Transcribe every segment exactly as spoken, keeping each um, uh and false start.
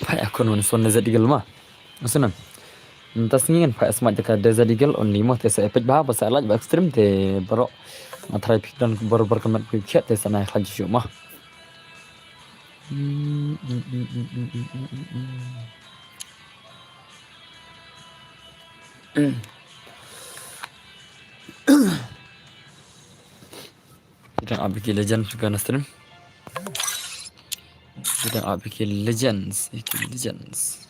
Pha ya khun wan son Desert Eagle ma. Sunan. Mynta sngi ngan pha ya smat da ka Desert Eagle only ma, te sa epek ba, ba sa like ba stream te baroh. Nga try phi don bor bor ka met phi khet te sa na khlaj shu ma. Kita A P K Legends ka na stream. Kita A P K Legends, A P K Legends.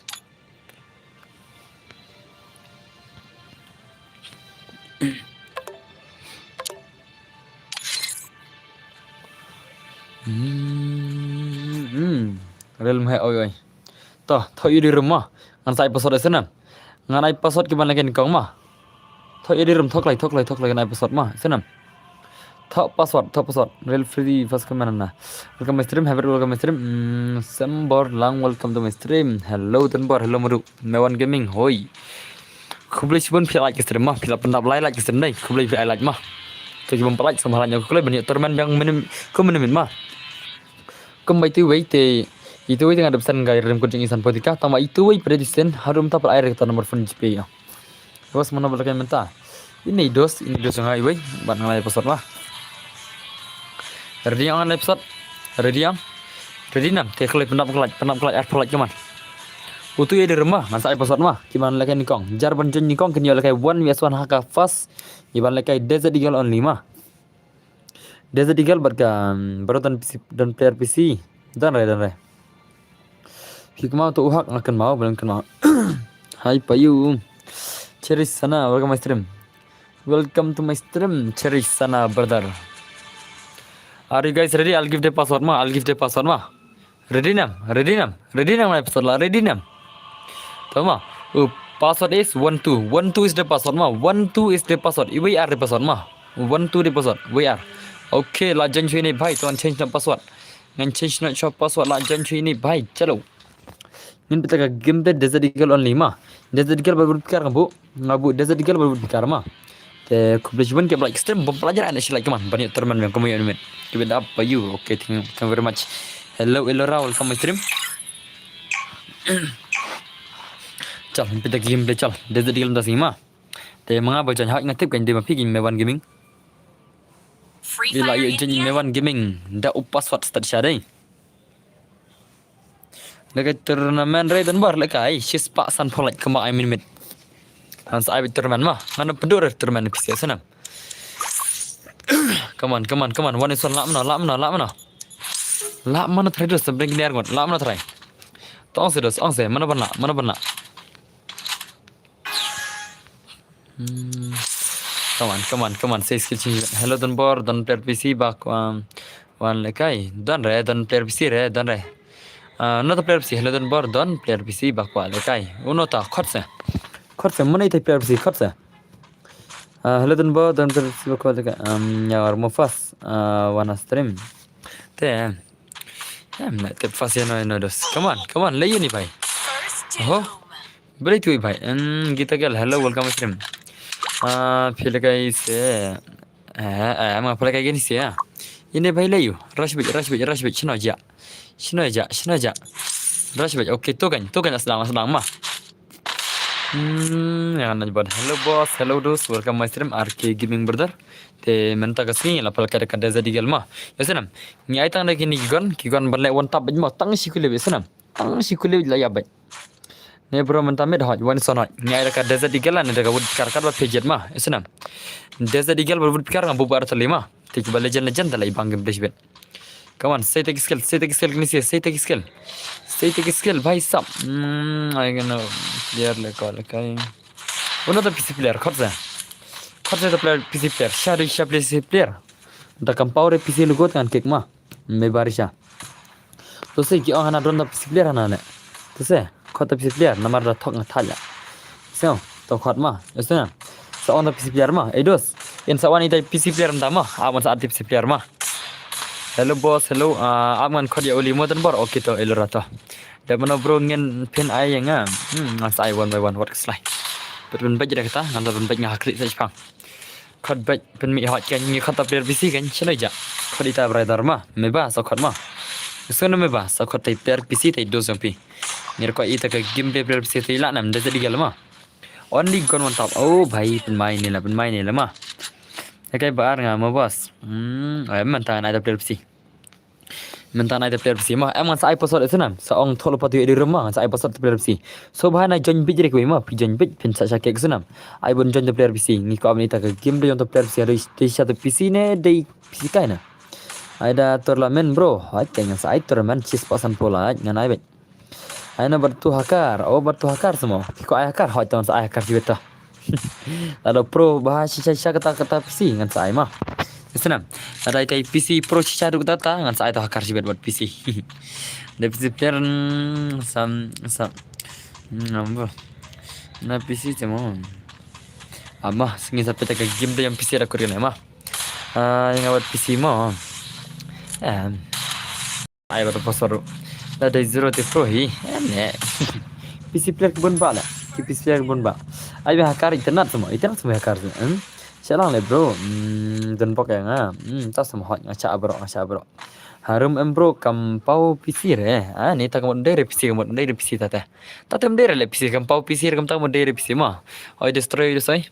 Hmm, hmm. Realm hai oi oi. To, thoh ïa di room ma. Ngan sa ai password ïa snem. Ngan ai password ki ban leh kane kong ma. Thoh ïa di room, thoh kloi, thoh kloi, thoh kloi, ngan ai password ma. Snem. Thoh password, thoh password. Real free first comment na. Welcome my stream, Habit, welcome my stream. Mm, Sembor Lang, welcome to my stream. Hello Tenbor, hello Madu. Mewan Gaming, hoi. Khublei shibun phi like stream ma, phi la pyndap lai like stream dei. Khublei phi like ma. To ki bym pat like, sa ma like, khublei ban ïa tournament biang minimit, ko minimit ma. Kumba itu wei te, itu wei te nga dep send ka rim kut jong i san potika, tang ba itu wei pret i send, harum ta pret ai rek ta number phone GPay ïa. Bos mana bala kai mynta. Ini dos, ini dos jong i wei, ban ngalai password ma. Ready ang ngalai password? Ready ang? Ready nam, te khlai pyndap khlai, pyndap khlai, ar khlai kaman. Utu ïa di rim ma, ngan sa ai password ma, ki ban leh kai nyngkong. Jar ban join nyngkong, kin ïa leh kai one vs one ha ka first, i ban leh kai Desert Eagle only ma. Desert Eagle bad ka, um, baroh don P C, don player P C. Don re, don re. Phi kynmaw to u hak nga kynmaw, bad kynmaw. Hi Payu. Cherish Sana, welcome my stream. Welcome to my stream, Cherish Sana brother. Are you guys ready? I'll give the password ma, I'll give the password ma. Ready nam, ready nam, ready nam, ngai password la, ready nam. Tama, uh, password is one two. One two is the password ma, one two is the password. Iwei ar the password ma. One two the password, iwei ar. Okay, la join shuwa ine bhai, to ngan change na password. Ngan change na shuwa password, la join shuwa ine bhai, chalo. Ngin pynta ka game te Desert Eagle only ma. Desert Eagle ba bud pikar ka bu. Nga bu Desert Eagle ba bud pikar ma. Te khublei shibun ki ba like stream bym pynlait jrah na shi like kaman. Ban ïa tournament biang kumne ïa tournament. Keep it up Payu. Okay, thank you, thank you very much. Hello Elora, welcome my stream. Chal, pynta ki game te chal. Desert Eagle da sing ma. Te ma nga ba join hak nga tip kan dei ma phi ki Mewan Gaming. Ila ïa join Mewan Gaming. Da u password start sha dei. Leh kai tournament re Tenbor leh kai shispah sanphew lait kumba ai minimit. Ngan sa ai beit tournament ma. Ngan pynduh re tournament pisa snem. Come on, come on, come on. One is one, lah mano, lah mano, lah mano. Lah mano try dos, sa bring clear ngot. Lah mano try. To ong se dos, ong se, mano ban lah, mano ban lah. Hmm. Come on, come on, come on. Say skill change. Hello Tenbor, don player P C bak, um, wan leh kai. Don re, don player P C re, don re. Uh, not a player P C. Hello Tenbor, don player P C bak wa leh kai. Uno ta, khot se. Khot se, mano ita player P C, khot se. Uh, hello Tenbor, don player P C bak wa leh kai. Um, ïa war mo fast. Uh, wana stream. Te. Em, na tip fast ïa no, ïa no dos. Come on, come on, leh ïa ni bhai. Oho. Balei tu bhai? Hmm, Gita girl, hello, welcome stream. Ah, phi leh kai se. Eh, eh, ma phi leh kai ni se. Ine bhai leh ïa u. Rush bit, rush bit, rush bit. Shino ja. Shino ja, shino ja. Rush bit. Okay, to kan, to kan asdang, asdang ma. Hmm, ïa ngan bad. Hello boss, hello dos, welcome my stream, R K Gaming brother. Te mynta ka sngi la pal ka da ka Desert Eagle ma. Ïa snem. Ngi ai tang da kini ki gun, ki gun ban leh one tap bad ma tang shi kule bad snem. Tang shi kule bad la ïa bad. Ne bro mynta mid hot, wan son hot. Ngi ai da ka Desert Eagle la ne da ka wood pikar kat ba pejat ma. Ïa snem. Desert Eagle ba wood pikar nga bubar tali ma. Te ki ba legend legend tali bang game bad. Come on, sei take skill, sei take skill kini sei, sei take skill. Sei take skill, bhai sab. Hmm, ai gana player leh ko leh kai. Uno ta P C player, khot se. Khot se ta player P C player, sha ri sha player P C player. Da kam pau re P C lugo ngan kick ma. Me barisha. To se ki ong hana don ta P C player hana ne. To se, khot ta P C player, namar da thok nga thal ya. Se, to khot ma. Ese na. Sa ong ta P C player ma. Eh dos. In sa wan ita P C player nda ma. Awan sa ati P C player ma. Hello boss, hello. Ah, ap ngan khot ïa u limo Tenbor. Okay to, elo rata. Dep mano bro ngin phin ai ïa nga. Hmm, ngan sa ai one by one wat ka slai. Pynbeit re kata, ngan da pynbeit nga ha klik sa shipang. Khot beit pynmih hot kan ngi khot ta player P C kan shano ja. Khot ita brother ma, me ba sa khot ma. Sngewbha ba sa khot tai player P C tai dos jong phi. Ngi kwah ïa ta ka gameplay player P C tai lah nam da jadi gal ma. Only gun one tap. Oh bhai, pynmai ne la, pynmai ne la ma. Ïa kai ba ar nga ma boss. Hmm, ai mynta nai ta player P C. Mynta nai ta player P C ma. Em ngan sa ai password ïa snam. Sa ong thol pat ïa di room ma, ngan sa ai password ta player P C. So bhai nai join bit rek wei ma, phi join bit phin sa sha kek snam. Ai bun join ta player P C. Ngi kwah ban ïa ta ka game dei jong ta player P C, dei sha ta P C ne dei P C kai na. Ai da tournament bro. Ai keng ngan sa ai tournament chis pasan pola ngan ai bit. Ai na bad tu hakar, oh bad tu hakar semua. Phi kwah ai hakar, hoi tong sa ai hakar jiwit ta. Lada pro ba shisha shisha kata kata P C ngan sa ai ma. Snam. Lada kai P C pro shisha duk kata ta ngan sa ai tu hakar jiwit bad P C. Da P C player, mm, sam sam. Mm, ambo. Na P C te mo. Ama, sngi sa peta ka game da jong P C da kurin ma. Ah, ïa nga bad P C mo. Em. Ai bad password. Da dei zero te pro hi. Em ne. P C player ki bun ba la. Ki P C player ki bun ba. Ai ba hakar internet semua. Internet semua hakar semua. Hmm? Shalang le bro. Hmm, don bok ïa nga. Hmm, ta semua hot nga cha bro, nga cha bro. Harum em bro kam pau P C re. Ah, ni ta kam dei re P C kam dei re P C ta te. Ta tem dei re le P C kam pau P C re kam ta kam dei re P C ma. Oi destroy destroy.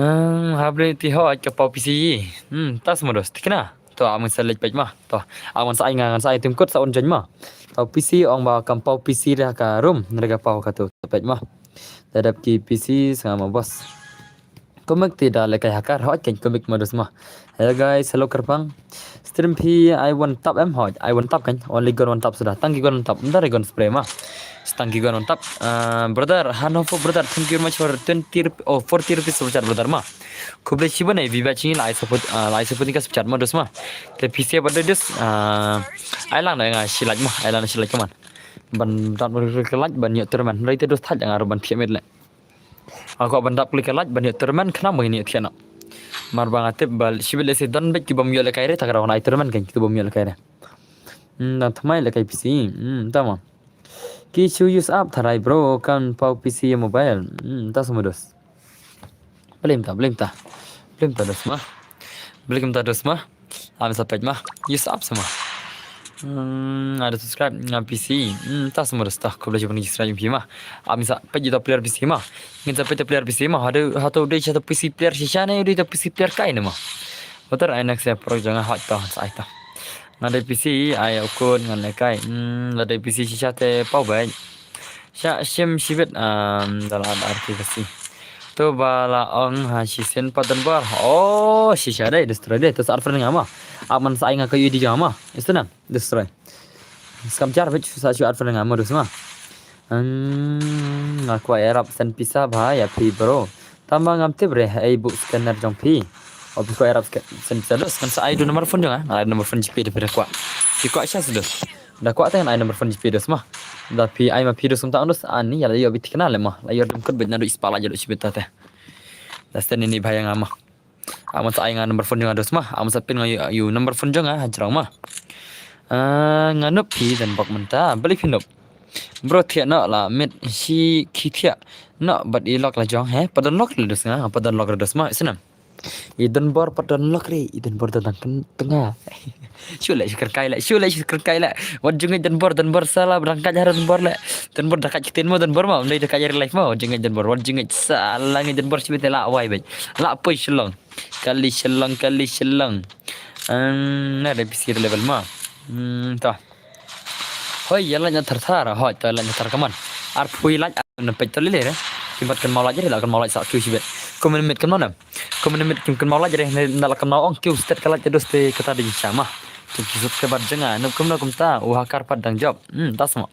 Hmm, ha bre ti ho ka pau P C. Hmm, ta semua dos. Tikna. To, amun sa lek pek ma. To, amun sa ai nga, ngan sa ai tim kut sa un join ma. Pau P C ong ba kam pau P C re ka room, nrega pau ka tu pek ma. Dadap ki P C sanga ma boss. Komik ti da lekai hakar, hot ken komik ma dos ma. Hello guys, hello Kerpang. Stream phi ai one tap em hot, ai one tap kan. Only gun one tap sudah. Tang ki gun one tap. Nda re gun spray ma. Tang ki gun one tap. Uh, brother, Hanovo brother, thank you very much for twenty rupees, oh, forty rupees super chat brother ma. Khublei shibun eh, viva chini lai support, uh, lai support ni ka super chat ma dos ma. Te P C ba dos, uh, ai lang na nga shi like ma, ai lang na shi like kaman. Ban dat mo ke like ban ïoh tournament. Lai te dos thaj nga ro ban thiah met le. Aku ban dap klik like ban ïoh tournament khnang ban ïoh thiah na. Mar ba nga tip ba shibit le si don bet ki bam ïoh le kai re, ta ka raw na ai tournament kan ki bam ïoh le kai re. Hmm, dan thamai le kai P C. Hmm, tama. Ki shu use up tharai bro kan pau P C mobile. Hmm, ta semua dos. Blim ta, blim ta. Blim ta dos ma. Blim ta dos ma. Am sa pek ma. Use up semua. Hmm, ada subscribe nga P C. Hmm, ta semua dos ta. Khublei shibun subscribe pi ma. Am sa pek ita player P C ma. Ngin sa pek player P C ma. Ada satu dei satu P C player shisha ne dei P C player kai ne ma. Betul ai next ya pro jangan hot ta sa ai ta. Nga dei P C ai ukun ngan lekai. Hmm, nga dei P C shisha te pau bai. Sha shim shibit, um, dalam arti kasi. Tu bala ong ha shisien pat dan bar. Oh, shisha dei destroy dei. Tu sa arfren nga ma. Aman sa ai nga ka U D jong ma. Istu nam destroy. Skam jar bit sa shu arfren nga ma dus ma. Hmm, nga kwah ïarap sen pisa bha ïa phi bro. Tama ngam tip re ei bu scanner jong phi. O phi kwah ïarap sen pisa dus kan sa ai du number phone jong nga. Ai number phone G P da phi da kwah. Phi kwah sha sa dus. Da kwah te ngan ai number phone G P dos ma. Da phi ai ma phi dos kumta dos ani ïa la ïoh bit thikna le ma. La ïoh dum kut bit na du ispa la jadu shibit ta te. Da sten ini bha ïa nga ma. Aman sa ai nga number phone jong nga dos ma. Aman sa pin nga ïoh number phone jong nga ha jrong ma. Ah, nga nup phi dan bok mynta beli phi nup. Bro thiah noh la mit shi khi thiah noh bad i lok la jong he. Padon lok le dos nga, padon lok le dos ma. Isnam. I Denbor pat don lok re, i Denbor don tang tnga. Shu le shu kyrkai le, shu le shu kyrkai le. Wat jung i Denbor, Denbor sala ba dang kaj ha Denbor le. Denbor da kaj ktien mo Denbor ma, mlei da kaj real life ma, wat jung i Denbor, wat jung i sala ngi Denbor shibit la wai bej. La poi Shillong. Kali Shillong, kali Shillong. Em, na da P C level ma. Hmm, ta. Hoi, ïa lait na thar thar, hoi, ta lait na thar kaman. Ar phui lait na peit to lile re. Kim pat kan mau lait re, la kan mau lait sa kyu shibet. Kum mit kan mau nam. Kum mit kim kan mau lait re, na la kan mau ong kyu stet ka lait dos te kata ding chama. Kim ki sut ke bar jenga, nup kum no kum ta, u hakar pat dang job. Hmm, ta sama.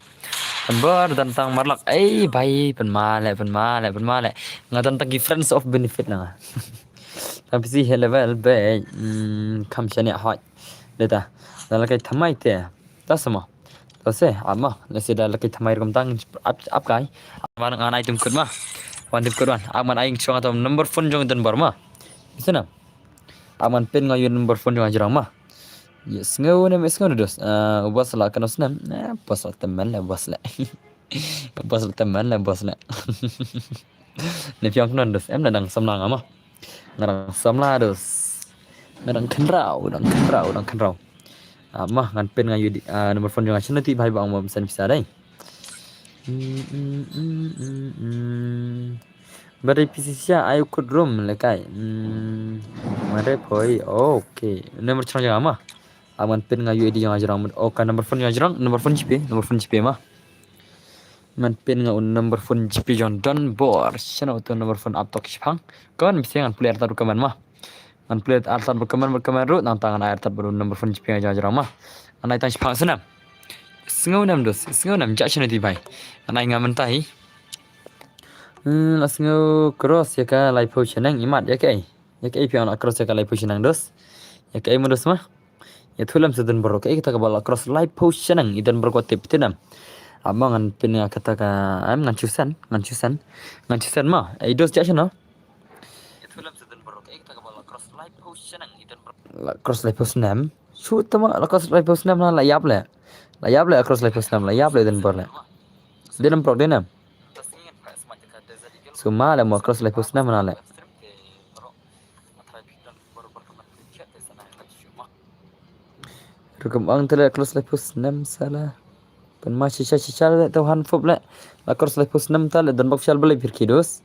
Kan bar dan tang marlak. Ei, bai, pen male, pen male, pen male. Nga dan tang ki friends of benefit na. Tang P C he level be, hmm, kam shane hoi. Deta. Dan la kai thamai te. Ta sama. Ta se, ama, la se da la kai thamai rukom tang ap ap kai. Ama ngan ai tim kut ma. Wan tim kut wan. Ama ai jong atam number phone jong Denbor ma. Bisa na. Ama pin nga yu number phone jong jrong ma. Yes, ngau ne mes ngau dos. Ah, bos la kan os nam. Ah, bos la teman la bos la. Bos la teman la bos la. Ne piang non dos. Em na dang samla nga ma. Nga dang samla dos. Nga dang kynrau, dang kynrau, dang kynrau. Ah, ma, ngan pin nga U I D, ah, number phone jong nga. Shano te bhai ba ong ba send pisa dei. Hmm, hmm, hmm, hmm, hmm. Bad dei P C sha, ai u kut rum lekai. Hmm, mare poi. Okay. Number jong nga ma. Ah, ngan pin nga U I D jong nga jrong. Okay, number phone jong nga jrong. Number phone GPay, number phone GPay ma. Ngan pin nga u number phone GPay jong Don Bor. Shano uto number phone ap tok shipang. Kan mesti ngan plie artat bad comment ma. Ngan plie artat bad comment, bad comment ruh, nangta ngan ai artat bad u number phone GPay nga jong nga jrong ma. Ngan ai tang shipang snem. Sngew nem dos, sngew nem, jah shano te bhai. Ngan ai nga mynta hi. Hmm, la sngew cross ïa ka laiphew shaneng, imat ïa kaei. Ïa kaei phi ong la cross ïa ka laiphew shaneng dos. Ïa kaei mo dos ma. Ïathuh lem sha Don Bor, kaei kata kaba la cross laiphew shaneng, i Don Bor ko tip te nam. Ap ma, ngan pin nga kata ka, em, ngan shu send, ngan shu send. Ngan shu send ma, ei dos jah shano. La cross laiphew snem. Shu tama la cross laiphew snem na la ïap le. La ïap le la cross laiphew snem, la ïap le Don Bor le. Dei nam prok dei nam. Shu ma le mo cross laiphew snem na le. Rukom ong te le cross laiphew snem sala. Pynma shisha shisha le, to han fup le. La cross laiphew snem ta le, Don Bor shal balei pyrkhi dos.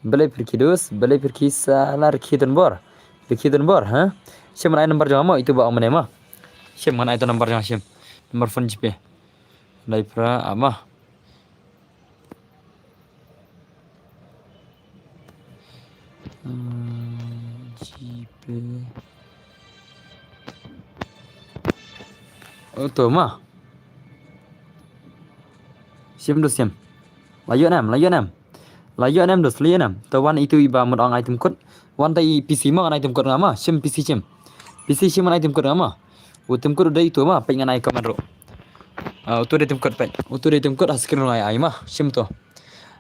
Balei pyrkhi dos, balei pyrkhi sala, rkhie Don Bor. Rkhie Don Bor, ha? Shim ngan ai number jong nga mo, itu ba ong mynne ma. Shim ngan ai to number jong nga shim. Number phone GPay. Lai phra, ah, ma. Hmm, GPay. Oh, to ma. Shim dos shim. La ïoh nem, la ïoh nem. La ïoh nem dos, la ïoh nem. To wan itu i ba mut ong ai tim kut. Wan ta i PC ma, ngan ai tim kut nga ma. Shim PC shim. PC shim, ngan ai tim kut nga ma. U tim kut u dei itu ma, peit ngan ai comment ruh. Ah, utu dei tim kut peit. Utu dei tim kut ha screen ruh ngan ai ma. Shim to.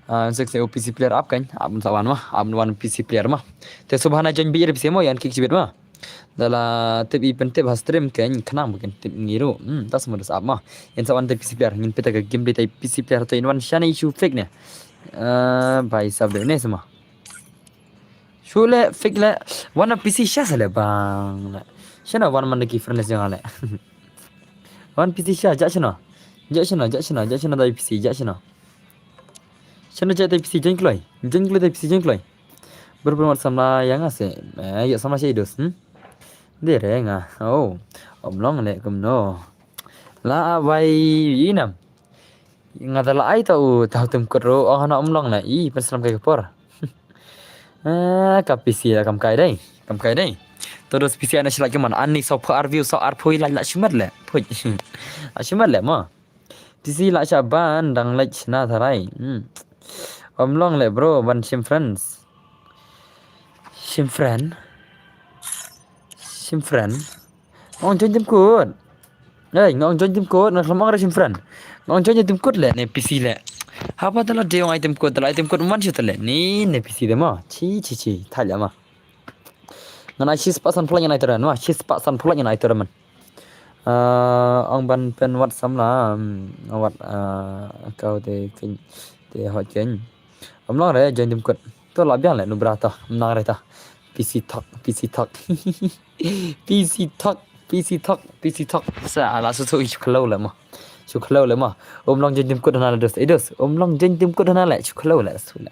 Ah, sek se u PC player ap kan. Ap sa wan ma. Ap wan PC player ma. Te subhana jan bi er PC mo, ïan kick shibit ma. Da la tip i pyntip ha stream kan, khnang ba kan tip ngi ruh. Hmm, ta sma dos ap ma. Ïan sa wan te PC player, ngin peit ka gameplay te PC player to in wan shane issue fake ne. Ah, bhai sab de ne sma. Shu le, fake le, wan na PC sha sa le bang le. Shano wan man da ki friends jong nga le. Wan PC sha, jah shano. Jah shano, jah shano, jah shano da PC, jah shano. Shano jah da PC, join kloi. Join kloi da PC, join kloi. Ber ber mat samla ïa nga se. Eh, ïa samla sha i dos, hmm? Dei re nga. Oh, ym long le kumno. La wai i nam. Nga da la ai ta u, ta u tim kut ruh, ong hana ym long na, i, pynslem kai ka por. Ah, ka PC la kam kai dei, kam kai dei. To dos PC ana shlak ki man, ani saw phew ar view, saw ar phew i la, la shimet le. Phuj. La shimet le mo. PC la sha ban, dang leit shna tharai. Hmm. Ym long le bro, ban shim friends. Shim friend. Shim friend. Ong join tim kut. Ei, nga ong join tim kut, nga khlem ong re shim friend. Nga ong join tim kut le, ne PC le. Haba te la dei ong ai tim kut, te la ai tim kut man shu te le. Ni, ne PC de ma. Chi, chi, chi. Thal ya ma. Ngan ai shispah san phew ngan ai tournament ma. Shispah san phew ngan ai tournament. Ah, ong ban pen wat samla, hmm, wat, ah, kau te ken, te hot ken. Ym long re, join tim kut. To la biang le, nu bra to. Ym nang re to. PC talk, PC talk. PC talk, PC talk, PC talk. Sa la su su shu khlo le mo. Shu khlo le mo. Ym long join tim kut hana le dos. Eh dos. Ym long join tim kut hana le. Shu khlo le su le.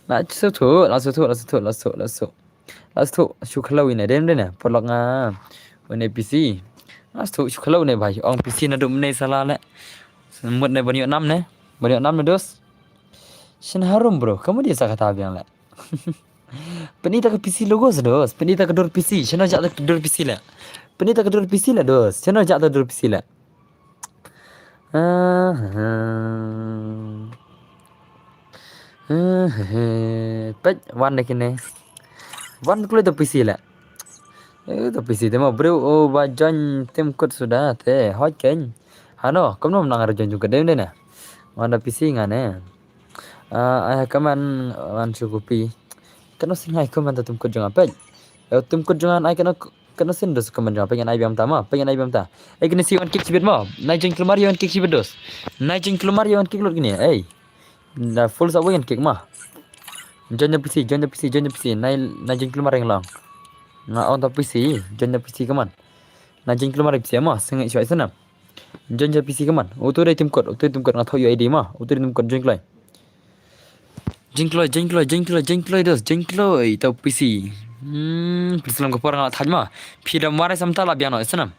La su tu, la su tu, la su tu, la su, la su. La su tu, shu khlo ine dem dene. Polok nga. Une PC. La su tu, shu khlo ne bhai. Ong PC na dum ne sala le. Mut ne ban ïoh nam ne. Ban ïoh nam ne dos. Shin harum bro. Kamu dia sa kata biang le. Pynita ka PC logo sa dos. Pynita ka dur PC. Shano jah ta ka dur PC le. Pynita ka dur PC le dos. Shano jah ta dur PC le. Ah, ah. Ah, ah. Peit wan de kine. Wan kloi to PC le. Eh, to PC te mo bro, o ba join tim kut suda te. Hoi ken. Hano, kumno nang re join tim kut de ne. Wan da PC nga ne. Ah, ai comment wan shu copy. Kano sing ai comment ta tim kut jong nga peit. Eh, tim kut jong nga ai kano, kano sing dos comment jong nga peit ngan ai biang ta ma, peit ngan ai biang ta. Eh, kini si wan kick shibit ma. Nai jing klumar wan kick shibit dos. Nai jing klumar wan kick lut kini. Ei. Na full sa wan kick ma. Join the PC, join the PC, join the PC. Nai, nai jing klumar yang long. Nga on the PC, join the PC, come on. Na jingkloi mar ipsi ma, sngewsih shuwa isnam. Join ja P C kaman. Utu dei tim kot, utu tim kot nga thoh U I D ma. Utu dei tim kot join kloi. Join kloi, join kloi, join kloi, join kloi dos, join kloi, tau P C. Hmm, pynslem ka por nga la thaj ma. Phi da mare samta la biang no, isnam.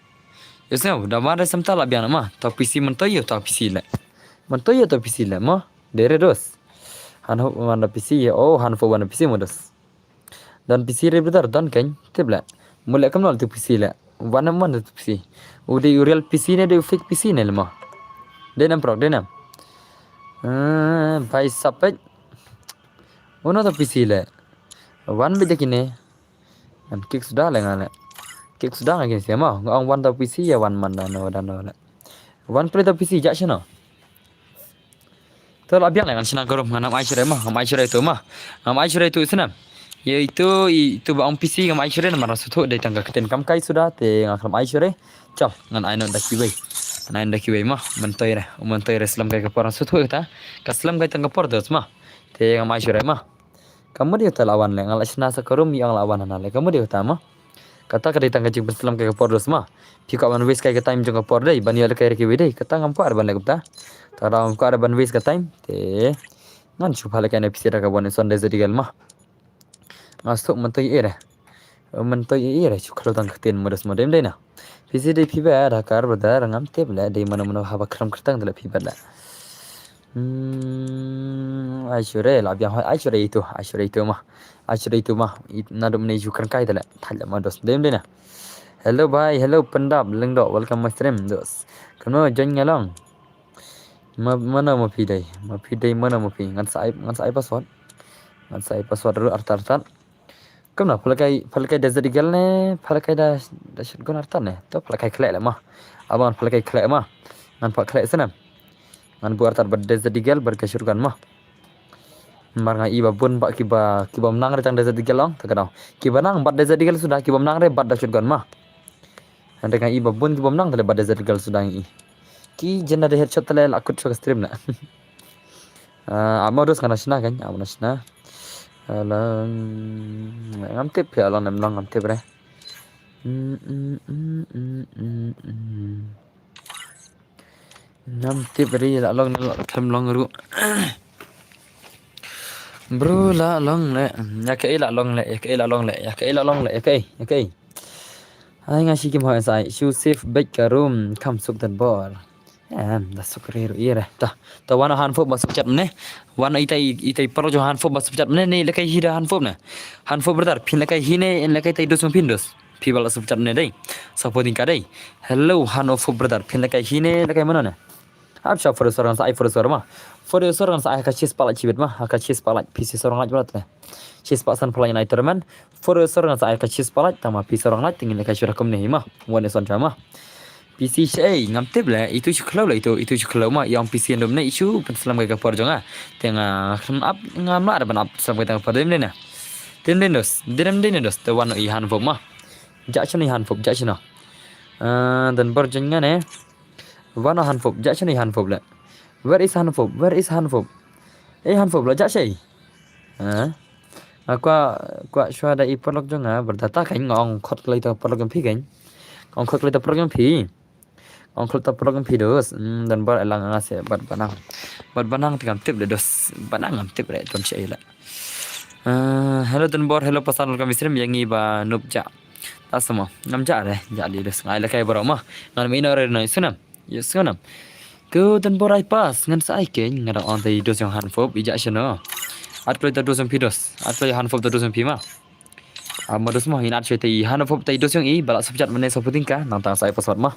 Isnam, da mare samta la biang no ma. Tau P C man toi yo, tau P C le. Man toi yo, tau P C le ma. Dere dos. Han ho man da P C ye, oh, han fo wan da P C mo dos. Don P C re brother, don keng, tip le. Mule kam nol tu P C le. Wan man tu P C. U dei u real P C ne, dei u fake P C ne le ma. Dei nam prok, dei nam. Eh, bhai sapet. Uno tu P C le. Wan bejak ini. An kick suda le nga le. Kick suda nga kini siama. Nga ong wan tu P C ya wan man dano dano le. Wan play tu P C jak sino. To la biang le ngan sna ka rum, ngam ai shuh re ma, ngam ai shuh re tu ma. Ngam ai shuh re tu sna. Ye itu, itu ba ong P C ngam ai shuh re namar suthu dei tang ka ktien kam kai suda te nga khlem ai shuh re. Cham, ngan ai no da kiwei. Ngan ai no da kiwei ma, man toi re, man toi re slem kai ka por suthu ta. Ka slem kai tang ka por dos ma. Te ngam ai shuh re ma. Ka mut ïa uta la wan le, nga la shna sa ka rum ïa nga la wan hana le, ka mut ïa uta ma. Kata ka dei tang ka jingpynslem kai ka por dos ma. Phi kwah ban waste kai ka time jong ka por dei, ban ïoh lehkai re kiwei dei, kata ngam kwah re ban leh kumta. Kata ngam kwah re ban waste ka time, te ngan shu pha lehkai na phi sha da ka wan Sunday zat ïa ka ma. Nga suk myntoi ïa re. Myntoi ïa re, shu khloo tang ka ktien ma dos ma dem dei na. Phi sha dei phi ba da kar ba da ngam tip le, dei mano mano haba kram kyrteng da le phi ba le. Hmm, ai shuh re, la biang hoi, ai shuh re itu, ai shuh re itu ma. Ai shuh re itu ma. It, naduh mynne shu kren kai tele. Thaj la ma dos. Dem de na. Hello bhai, hello Pendap, Lyngdoh, welcome my stream, dos. Kano join nga long. Ma, mano ma phi dei, ma phi dei, mano ma phi. Ngan sa ai, ngan sa ai password. Ngan sa ai password ruh artat artat. Kumno, pha lehkai, pha lehkai da Z Eagle ne, pha lehkai da, da shotgun artat ne. To pha lehkai khleh le ma. Aba ngan pha lehkai khleh ma. Ngan pha khleh snem. Ngan buh artat bad da Z Eagle bad ka shotgun ma. Mar nga i ba bun ba kiba, kiba nang re tang da Z Eagle long, ta ka dong. Kiba nang bad da Z Eagle suda, kiba nang re bad da shotgun ma. Hynrei nga i ba bun kiba nang tale bad da Z Eagle suda nga i. Ki jenda da headshot tale la kut sha ka stream na. Ah, amo dos kana shna kan, amo na shna. Alang, ngam tip ya, alang nem lang ngam tip re. Mm, mm, mm, mm, mm, mm. Ngam tip re, la long ne la them long ruh. Bro, la long le. Ya kaei la long le, ya kaei la long le, ya kaei la long le, ya kaei, ya kaei. Ai nga shi kim hoi sai, shu save bad ka room, kam suk dan bor. Em, da suk re ruh ire. Ta, ta wan hanfop ba suk chat mne. Wan itai, itai paro jo hanfop ba suk chat mne, ne lehkai hi da hanfop ne. Hanfop brother, phin lehkai hi ne, in lehkai tai dos phin dos. Phi ba la suk chat mne dei. Supporting ka dei. Hello, hanfop brother, phin lehkai hi ne, lehkai mano ne. Ap sha for sor ngan sa ai for sor ma. For sor ngan sa ai ka chis palak chibit ma, ka chis palak phi si sor ngan brat ne. Chis pa san palak nai terman. For sor ngan sa ai ka chis palak tama phi sor ngan tingin ka shura kum ne ma. Wan son chama. P C shei ngam tip le, itu shu khloo le, itu, itu shu khloo ma, yang P C ndom ne isu pynslem ka por jong nga. Te nga khlem ap, ngam lah ban ap slem ka por dem ne na. Dem ne dos, dem ne dos, te wan i hanfop ma. Jak shano i hanfop, jak shano. Ah, dan bor jong nga ne. Wan hanfop, jak shano i hanfop le. Where is hanfop? Where is hanfop? Eh hanfop la jak shei. Ha? Nga kwah, kwah shuwa da i paralok jong nga, bad data kan nga ong khot kloi ta paralok jong phi kan. Nga ong khot kloi ta paralok jong phi. Nga ong khot ta paralok jong phi dos. Hmm, dan bor elang nga se bad banang. Bad banang te ngam tip le dos. Banang ngam tip re ton shei le. Ah, hello dan bor, hello pasan, welcome stream, yang i ba nup jak. Ta sama, ngam jak re, jak di dos. Ngai lehkai bro ma. Ngan mi no re no sunam. Yes, nganam. Tu dan bor ai pas, ngan sa ai ken, nga dang ong ta i dos jong hanfop, i jak shano. At kloi ta dos jong phi dos. At kloi hanfop ta dos jong phi ma. Ama dos ma, in at kloi ta i hanfop ta i dos jong i, ba la suk chat mane supporting ka, nang tang sa ai password ma.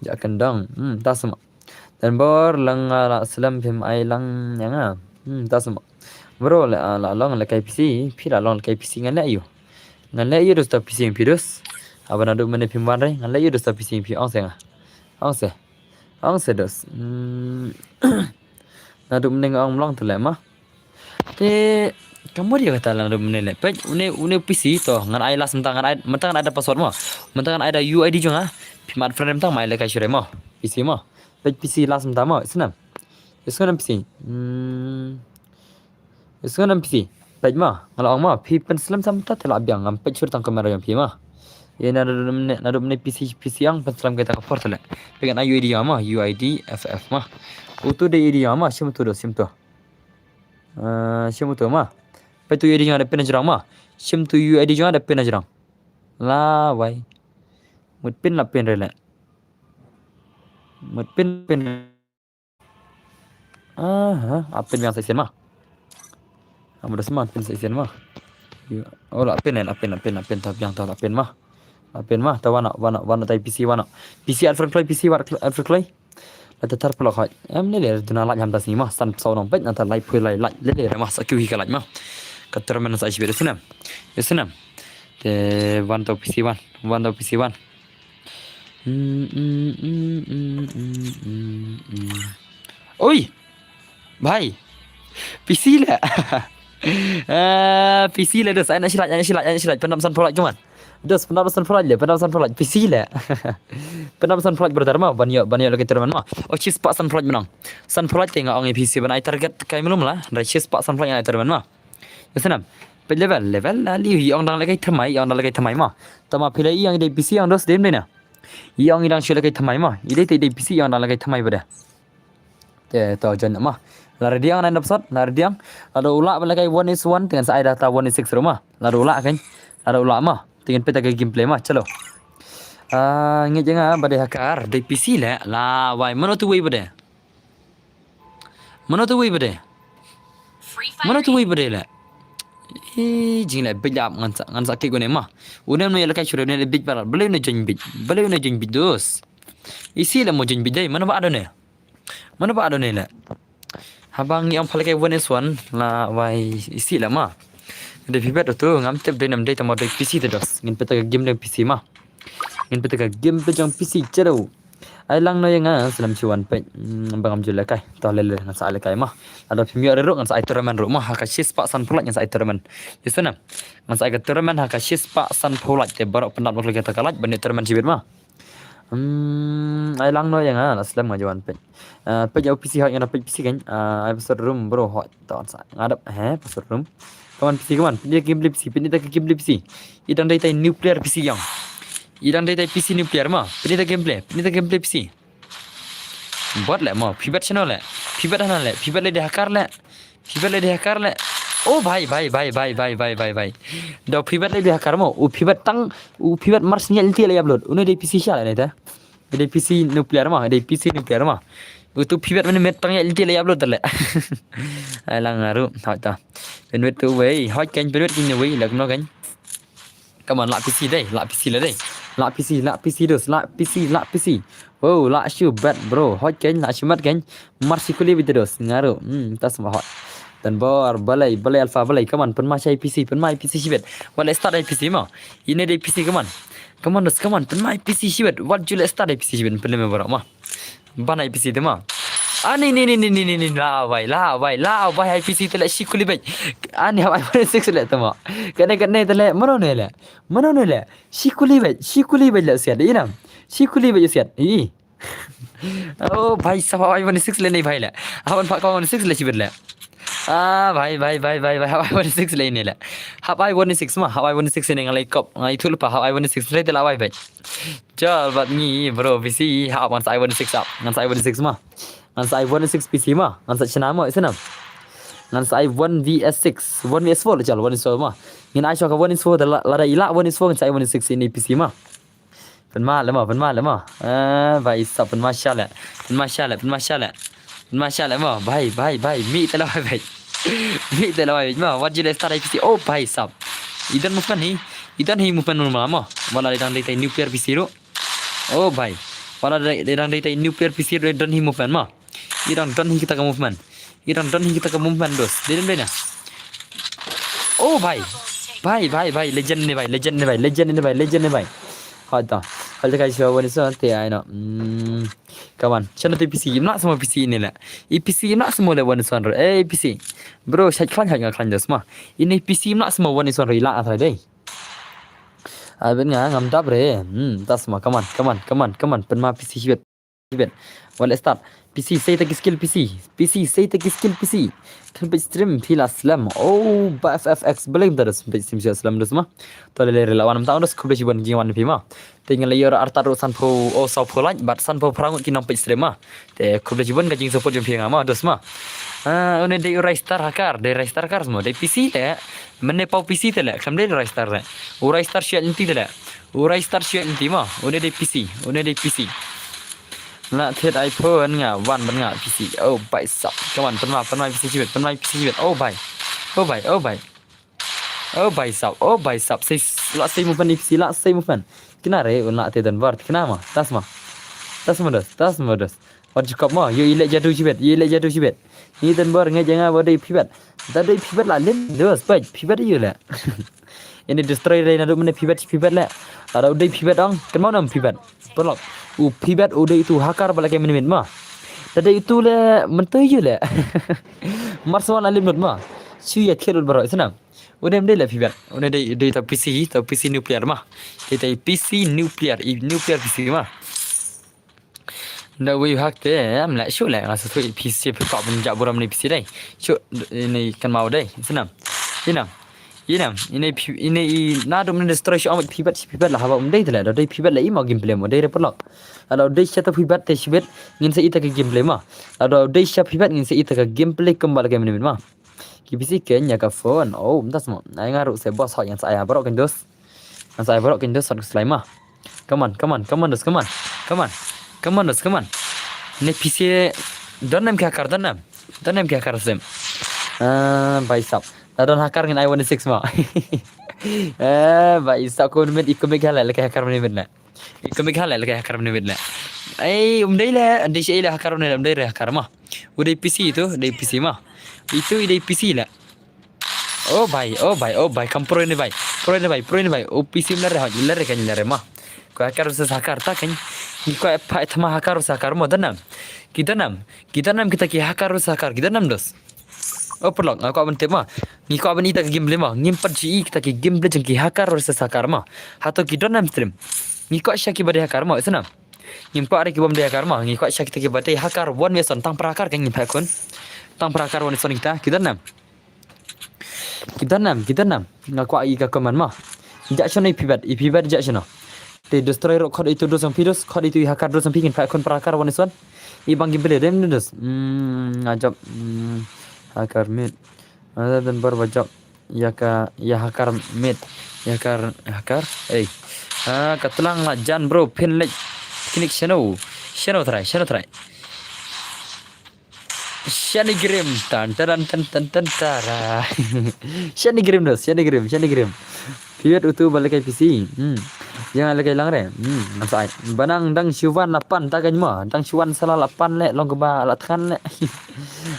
Jak kendang, hmm, ta sama. Dan bor lang nga la slem phim ai lang ïa nga. Hmm, ta sama. Bro, la, la long lehkai P C, phi la long lehkai P C ngan leh ïa u. Ngan leh ïa u dos ta P C phi dos. Aba naduh mynne phim wan re, ngan leh ïa u dos ta P C phi ong se nga. Ong se. Ong se dos. Hmm. Naduh mynne nga ong mlong tu le ma. Te ka mut ïa kata la naduh mynne le. Peit une, une P C to ngan ai last mynta ngan ai, mynta ngan ai da password mo. Mynta ngan ai da U I D jong nga. Phi mat friend mynta ma ai lehkai shuh re mo. P C mo. Peit P C last mynta mo. Snam. Snam P C. Hmm. Snam P C. Peit mo. Nga la ong mo. Phi pynslem sa mynta te la biang ngam peit shuh tang kamera jong phi mo. Ïa naduh mynne, naduh mynne P C, P C ïa nga pynslem katta ka por te leh. Peit ngan ai U I D ïa nga ma, U I D F F ma. Uto dei U I D ïa nga ma, shim uto doh, shim uto. Eh, shim uto ma. Peit uto U I D jong nga da pin hajrong ma. Shim uto U I D jong nga da pin hajrong. Lawei. Mut pin la pin re leh. Mut pin pin. Aha, ap pin biang sa shisien ma. Ap da sma pin sa shisien ma. Ïa, oh, la pin, la pin, la pin, la pin, tap biang, tap, la pin ma. La pin ma, ta wan noh, wan noh, wan noh, tai P C wan noh. P C Alfred Kloi, P C Alfred Kloi. La ta tar pynlok hoi. Em, lei lei, duna lait ham ta sngi ma, san psaw nong peit, na ta lait phui lait, lait, lei lei, ma, sa kiew hi ka lait ma. Ka tournament sa shibit, ïa snem. Ïa snem. Te wan to P C wan, wan to P C wan. Oi! Bhai! P C leh. Ah, P C leh, dos, ai na shilait, ai na shilait, ai na shilait, pyndap san pholait kumne. Dos, pyndap san pholait leh, pyndap san pholait, P C leh. Pyndap san pholait brother ma, ban ïoh, ban ïoh leh ka tournament ma. Oh, shispah san pholait mynta. San pholait te nga ong ïa phi shu ban ai target kai mlum la, hynrei shispah san pholait nga ai tournament ma. Ïa snem. Peit level, level la liu, i ong dang leh kai thymmai, i ong dang leh kai thymmai ma. Tama phi la i ong i dei P C ong dos dem dei na. I ong i dang shu leh kai thymmai ma. I dei te i dei P C i ong dang leh kai thymmai bad. Te to jan ma. La ready ong nine dot sot, la ready ong. Lada u lah ban leh kai one is one, te ngan sa ai da ta one is six ruh ma. Lada u lah kan. Lada u lah ma. Te ngin peit ka gameplay ma, chalo. Ah, ngeit ïa nga ba dei hacker, dei P C leh, lawei, mano tu wei ba dei. Mano tu wei ba dei. Mano tu wei ba dei leh. Eh, jingleh bit ap ngan sa, ngan sa kick une ma. Une ma ïa leh kai shuh une bit palat. Balei une join bit. Balei une join bit dos. Isi leh mo join bit dei. Mano ba adone. Mano ba adone leh. Haba ngi ong pha leh kai one is one lawei isi leh ma. Dei phi bet uto ngam tip dei nam dei tamo dei P C te dos. Ngin peit ka game dei P C ma. Ngin peit ka game peit jong P C chero. Ai lang no ïa nga slem shu wan peit. Hmm, ba ngam ju leh kai. To leh leh ngan sa ai leh kai ma. Lada phim ïoh ruh ngan sa ai tournament ruh ma. Ha ka shispah san pholait ngan sa ai tournament. Ïa snem. Ngan sa ai ka tournament ha ka shispah san pholait te baroh pyndap lok leh kata ka lait ban ïoh tournament shibit ma. Hmm, ai lang no ïa nga la slem nga ju wan peit. Ah, peit ïa u P C hoi nga da peit P C kan. Ah, ai password room bro hoi. To sa nga dap he password room. Come on P C, come on. Pynit ka gameplay P C, pynit ka gameplay P C. I dang dei tai nuclear P C ïa nga. I dang dei tai P C nuclear ma. Pynit ka gameplay, pynit ka gameplay P C. Bot leh mo, phi bet shano leh. Phi bet hana leh, phi bet leh dei hacker leh. Phi bet leh dei hacker leh. Oh bhai, bhai, bhai. Da phi bet leh dei hacker mo, u phi bet tang, u phi bet mar snial ti leh upload. Une dei P C sha leh ne ta. Dei P C nuclear ma, dei P C nuclear ma. Uto phi bet mynne met tang ïa lynti la ïa upload te leh. Ai lang nga ruh, hoi ta. Pynwit tu wei, hoi kan pynwit kin wei, la kumno kan. Come on, lah P C dei, lah P C la dei. Lah P C, lah P C dos, lah P C, lah P C. Wow, lah shu bet bro, hoi kan, lah shu mat kan. Mar shi kuli bit dos, nga ruh. Hmm, ta sma hoi. Don bor, balei, balei alpha, balei, come on, pynma shai P C, pynma P C shibit. Wat leh start ai P C ma. Ine dei P C, come on. Come on dos, come on, pynma ai P C shibit. Wat ju leh start ai P C shibit, pynlem baroh ma. Ban ai P C te ma. Ani ni ni ni ni ni ni la wai, la wai, la wai ai P C te leh shi kuli beit. Ani hap ai one six leh te ma. Kane kane te leh, mano ne leh. Mano ne leh. Shi kuli beit, shi kuli beit leh siat, i nam. Shi kuli beit siat. I. Oh, bhai, sab hap ai one six leh ne bhai leh. Hap ai one six leh shibit leh. Ah, bhai, bhai, bhai, bhai, bhai, hap ai one six leh ne leh. Hap ai one six ma, hap ai one six ne ngalai kop, ngalai thul pa, hap ai one six leh te la wai beit. Jal bad ngi, bro, P C, hap ngan sa ai one six ap. Ngan sa ai one six ma. Ngan sa ai one six P C ma. Ngan sa chna ma, isnam. Ngan sa ai one V S six, one V S four jal, one is four ma. Ngin ai shoka one is four, da la, lada i lah one is four, ngan sa ai one six ini P C ma. Pynma leh mo, pynma leh mo. Eh, bhai sab pynma sha leh. Pynma sha leh, pynma sha leh. Pynma sha leh mo, bhai, bhai, bhai. Mih te la wai bhai. Mih te la wai bhai mo. Wat ju leh start ai P C. Oh, bhai sab. I don movement hi. I don hi movement mo mo. Wat la dang dei tai nuclear P C ruh. Oh, bhai. Wat la dang dei tai nuclear P C ruh, i don hi movement mo. I dang don hi kita ka movement. I dang don hi kita ka movement dos. Dei dei na. Oh bhai. Bhai, bhai, bhai, legend ne bhai, legend ne bhai, legend ne bhai, legend ne bhai. Hoi ta. Hoi ta kai shu one is one te ai no. Hmm. Come on. Chana te P C, im lah semua P C ini lah. I P C im lah semua leh one is one. Eh, P C. Bro, shait klan, shait nga klan dos ma. Ini P C im lah semua one is one, i lah athai dei. Ai ben nga ngam dap re. Hmm, ta semua. Come on, come on, come on, come on. Pynma P C shibit. Shibit. Wan leh start. P C, sei ta ki skill P C. P C, sei ta ki skill P C. Khlem peit stream phi la slem. Oh, ba F F X, balei mynta da peit stream sha slem da sma. To lei lei la wan mynta da, khublei shibun jingwan phi ma. Te ngi la ïoh artat ruh sanphew, oh, sawphew like, bad sanphew phra ngut ki nongpeit stream ma. Te khublei shibun ka jingsupport jong phi nga ma, da sma. Ah, une dei u Ristar Hacker, dei Ristar Hacker sma, dei P C te. Mynne paw P C te leh, khlem dei Ristar te. U Ristar shu ïaid lynti te leh. U Ristar shu ïaid lynti ma, une dei P C, une dei P C. La thied iPhone nga wan ban nga P C. Oh bai sap. Come on, pynma, pynma P C shibit, pynma P C shibit. Oh bai. Oh bai, oh bai. Oh bai sap, oh bai sap. Sei, la sei movement P C, la sei movement. Kina re, un la te don bar, kina ma. Tas ma. Tas ma dos, tas ma dos. Wat jukop ma, ïoh i leh jadu shibit, ïoh i leh jadu shibit. Ni don bar, nga janga ba dei pivot. Da dei pivot la lim, dos, pivot, pivot ïoh leh. Ini destroy dei naduh mynne pivot, pivot leh. Ada u dei pivot ong, kynmaw nam pivot. Paralok. U pivot u dei tu hacker ba la kai mynmiet ma. Da dei tu leh, mynta ïoh leh. Mar swan la lim lut ma. Shu ïa thied lut baroh, snam. U dei, u dei leh pivot. U dei, dei ta P C, ta P C nuclear ma. Dei ta P C nuclear, i nuclear P C ma. Da wei hak te, em leh, shu leh, nga sa tu P C phi kop ban jah burom ni P C dei. Shu, ini kynmaw dei, snam. Inam. Inam, ini pi-, ini i naduh mynne destroy shu ong pivot, pivot la haba um dei te leh, da dei pivot leh i ma gameplay mo, dei re paralok. Ada dei sha ta pivot te shibit, ngin sa i ta ka gameplay ma. Ada dei sha pivot ngin sa i ta ka gameplay kumba la ka mynmiet ma. Ki P C keiñ ïa ka phone. Oh, mynta sma. Ai nga ruh se boss hot ngan sa ai ha baroh keiñ dos. Ngan sa ai baroh keiñ dos hot slay ma. Come on, come on, come on dos, come on. Come on. Come on dos, come on. Ne P C don nam ki hacker, don nam. Don nam ki hacker sem. Ah, bai sap. Da don hacker ngin ai one six ma. Eh, bai sap ko mynmiet i kumik halai leh ka hacker mynmiet na. I kumik halai leh ka hacker mynmiet leh. Ai, um dei leh, um dei shi leh hacker mynmiet, um dei re hacker ma. U dei P C itu, dei P C ma. Itu i dei P C leh. Oh bai, oh bai, oh bai, kam pro ini bai. Pro ini bai, pro ini bai. Oh P C leh re ha, leh re kan leh re ma. Ko hacker versus hacker ta kan. Ni ko pa thma hacker versus hacker mo don nam. Ki don nam. Ki don nam kita ki hacker versus hacker, ki don nam dos. Oh paralok, nga kwah ban tip ma. Ngi kwah ban i ta ka gameplay ma. Ngim pat ju i kita ki gameplay jong ki hacker versus hacker ma. Hato ki don nam stream. Ngi kwah sha ki ba dei hacker ma, isnam. Ngim kwah re ki bym dei hacker ma. Ngi kwah sha kita ki ba dei hacker one versus one, tang para hacker kan ngin phai khun. Tang para hacker one versus one kita, ki don nam. Ki don nam, ki don nam. Nga kwah i ka comment ma. Ija shano i pivot, i pivot ija shano. Te destroy ruh khot itu dos jong phi dos, khot itu i hacker dos jong phi ngin phai khun para hacker one versus one. I bang gameplay dem dos. Hmm, nga jop, hmm, hacker mid. Ada don bar ba jop. Ïa ka, ïa hacker mid. Ïa hacker, hacker. Ei. Ha, ka tlang la jan bro, phin leh. Kinik shano. Shano trai, shano trai. Shani Grim, tan, tan, tan, tan, tan, tara. Shani Grim dos, Shani Grim, Shani Grim. Pivot utu ba leh kai P C. Hmm. Ïa nga leh kai lang re. Hmm, ngam sa ai. Ba nang dang shu wan la pan ta kan ma. Dang shu wan sa la la pan leh, long kaba la than leh.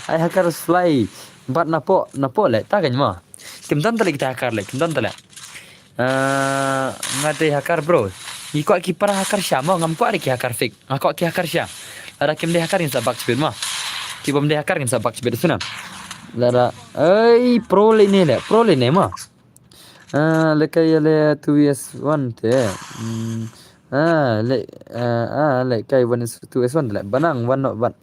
Ai hacker fly. Bat napoh, napoh leh ta kan ma. Kim don ta leh kita hacker leh, kim don ta leh. Ah, nga dei hacker bro. Ngi kwah ki para hacker sha mo, ngam kwah re ki hacker fake. Nga kwah ki hacker sha. Lada kim dei hacker ngin sa bak shibit ma. Ki bym dei hacker ngin sa bak shibit suna. Lada, ei, pro leh ne leh, pro leh ne ma. Ah, leh kai ïa leh two S one te. Hmm. Ah, leh, ah, ah, leh kai one S two S one leh. Ba nang one not one.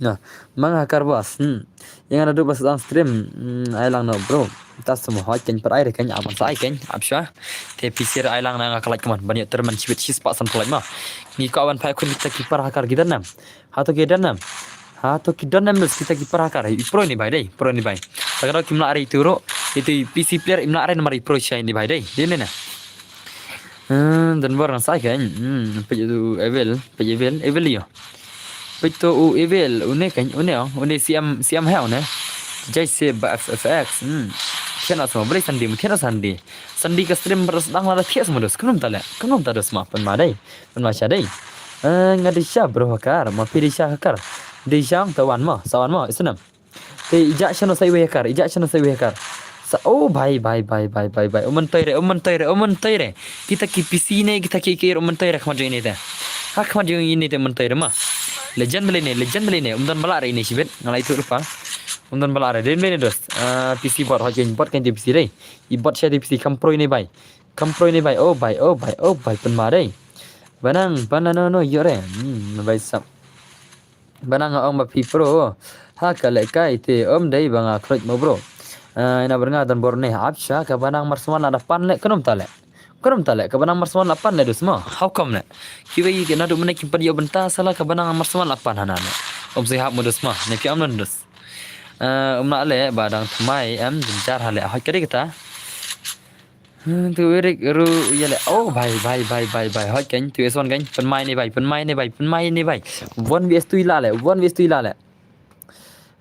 Nah, mang hacker bas. Hmm. Ïa nga naduh ba sdang stream. Hmm, ai lang noh bro. Ta semua hoi keiñ pat ai re keiñ, aban sa ai keiñ, ap sha. Te P C re ai lang na nga ka like kumne. Ban ïa terman shibit shispah sanphew like ma. Ngi kwah ban phai khun kita ki para hacker ki don nam. Hato ki don nam. Hato ki don nam dos kita ki para hacker. I pro ini bai dei, pro ini bai. Ta ka dei kim lah re itu ruh. Itu P C player im lah re namar i pro shai ini bai dei. Dei ne na. Hmm, don bor ngan sa ai keiñ. Hmm, peit u Evil, peit Evil, Evil ïa. Peit to u Evil, une keiñ, une ong, une siam, siam ha une. Jai se ba F F X. Hmm. Thian asma, beri Sunday, thian Sunday. Sunday ka stream ba sdang lada thian asma dos. Kumno ta leh, kumno ta dos ma, pynma dei. Pynma sha dei. Eh, nga dei sha bro hacker, ma phi dei sha hacker. Dei sha ong ta wan ma, sa wan ma, isnam. Te ija shano sa iwei hacker, ija shano sa iwei hacker. Sa, oh, bai, bai, bai. Um myntoi re, um myntoi re, um myntoi re. Kita ki P C ne, kita ki kir um myntoi re khmat jong ine te. Ha khmat jong ine te myntoi re ma. Legend lei ne, legend lei ne. Um don ba lah re ine shibit. Nga la ïathuh lypa. Um don ba lah re. Dei ne dos. Ah, P C bot, hoi keiñ bot keiñ te P C dei. I bot sha te P C kam pro ine bai. Kam pro ine bai. Oh bai, oh bai, oh bai. Pynma dei. Banang, pana no no yore. Hmm, bai sap. Banang ong ba phi pro. Ha ka lehkai te om dei ba nga khroit mo bro. Ah, ina ber nga don bor ne hap sha ka banang marsman la da pan le khnum ta le. Khnum ta le ka banang marsman la pan le dus mo. How come le? Ki wei ki nadu mene ki pan yo benta sala ka banang marsman la pan hana ne. Om se hap mo dus mo. Ne phi am non dus. Ah, um na le ba dang tmai em jin jar ha le hoi ka dei kata. Hmm, tu Eric ru ya le. Oh, bai bai bai bai bai. Hoi kan tu S one kan. Pen mai ni bai, pen mai ni bai, pen mai ni bai. One vs two la le, one vs two la le.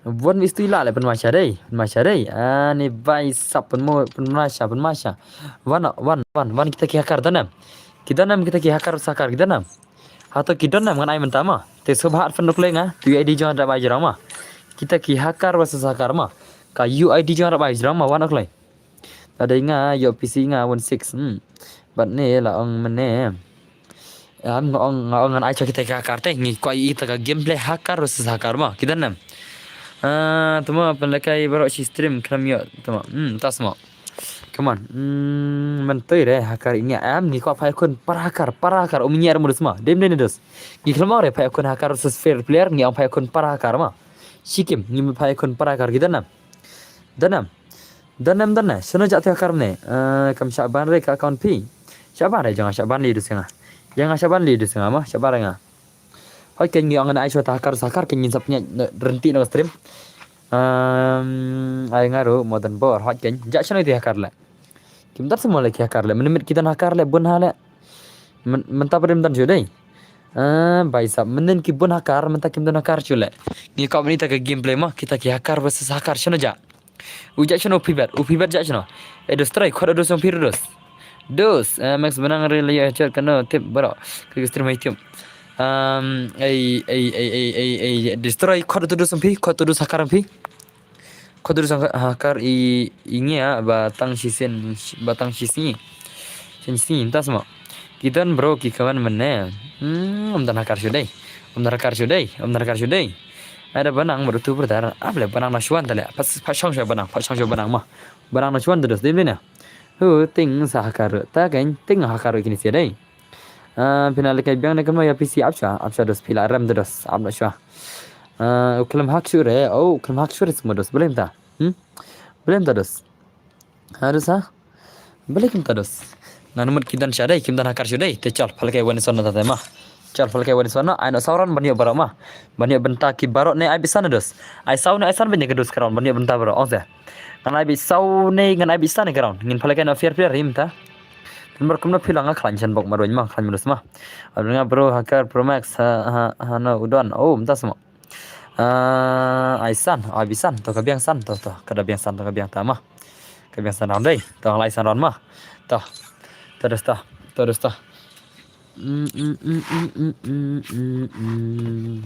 One vs two la le pen mai sha dei, pen mai sha dei. Ah, ni bai sap pen mo, pen mai sha, pen mai sha. One one one one kita ki hakar danam. Ki danam kita ki hakar sakar ki danam. Hato ki danam ngan ai menta ma. Te subha at pen nuk lenga. Tu I D jong da bai jrong ma. Kita ki hakar wa sakar ma. Ka U I D jong da bai jrong ma one o'clock. Tadei nga ïoh P C nga one six. Hmm. Bad ne la ong mene. Am nga ong nga ong ngan ai cho kita ka hakar te ngi kwai ita ka gameplay hakar versus hakar ma. Kita nem. Ah, tuma pen lekai baroh shi stream kram ïoh tuma. Hmm, tas mo. Come on. Hmm, mentoi re hakar ini am ngi kwai phai kun para hakar para hakar um nyer modus ma. Dem dem dos. Ngi khlem ong re phai kun hakar versus fair player ngi ong phai kun para hakar ma. Shikim ngi phai kun para hakar kita nem. Danam. Danam dana. Shano ja te hakar ne. Eh, kam shaban re ka account phi. Shaban re janga shaban li dus nga. Janga shaban li dus nga ma shaban re nga. Hoi ken ngi ong na ai shwa ta hakar sakar ken ngin sap nya renti na stream. Um, ai nga ru modern bor hoi ken. Ja shano te hakar le. Kim dat semua le ki hakar le. Menit ki dan hakar le bun ha le. Men, menta prim dan shu dei. Ah, bai sap menen ki bun hakar menta kim dan hakar shu le. Ngi kau ni ta ka gameplay ma kita ki hakar versus hakar shano ja. U ja shano pibet, u pibet ja shano. Eh, dos try, kod dos yang pir dos. Dos, eh, Max benang re le ya chat kano tip bro. Ke stream YouTube. Um, ai ai ai ai ai ai destroy kod tu dos yang pi, kod tu dos hakar yang pi. Kod tu dos hakar i ingia ba tang shi sen ba tang shi sen. Sen sen tas mo. Kitan bro ki kawan mene. Hmm, um dan hakar shu dei. Um dan hakar shu dei. Um dan hakar shu dei. Ada banang baru tu bertar. Apa le banang na shuan tale. Pas pas shong shuan banang, pas shong shuan banang mah. Banang na shuan terus dia bina. Hu ting sa hakar. Ta kan ting hakar kini sia dei. Ah, pina le kai biang ne kan ya P C apsha, apsha dos pila rem dos. I'm not sure. Ah, u klem hak shure. Oh, u klem hak shure semua dos. Boleh minta. Hmm? Boleh minta dos. Harus ha? Balik kim ta dos. Ngan mut kim dan sha dei, kim dan hakar shu dei. Te chal phalkai wan son na ta ma. Chal phalkai wan son na ai no sauran ban ïoh baroh ma. Ban ïoh benta ki baroh ne ai bisan dos. Ai saw ne ai san ban ïoh dos karon ban ïoh benta baroh ong se. Ngan ai bisaw ne ngan ai bisan ne karon. Ngin phalkai no fair fair rim ta. Kan bar kum no philang a khlain chan bok ma roin ma khlain ma dos ma. Abang nga bro hakar Pro Max ha ha ha no udon. Oh, mta semua. Ah, ai san, ai bisan, to ka biang san, to to, ka da biang san, to ka biang ta ma. Ka biang san round dei, to lai san round ma. To. To dos to, to dos to. Mm, mm, mm.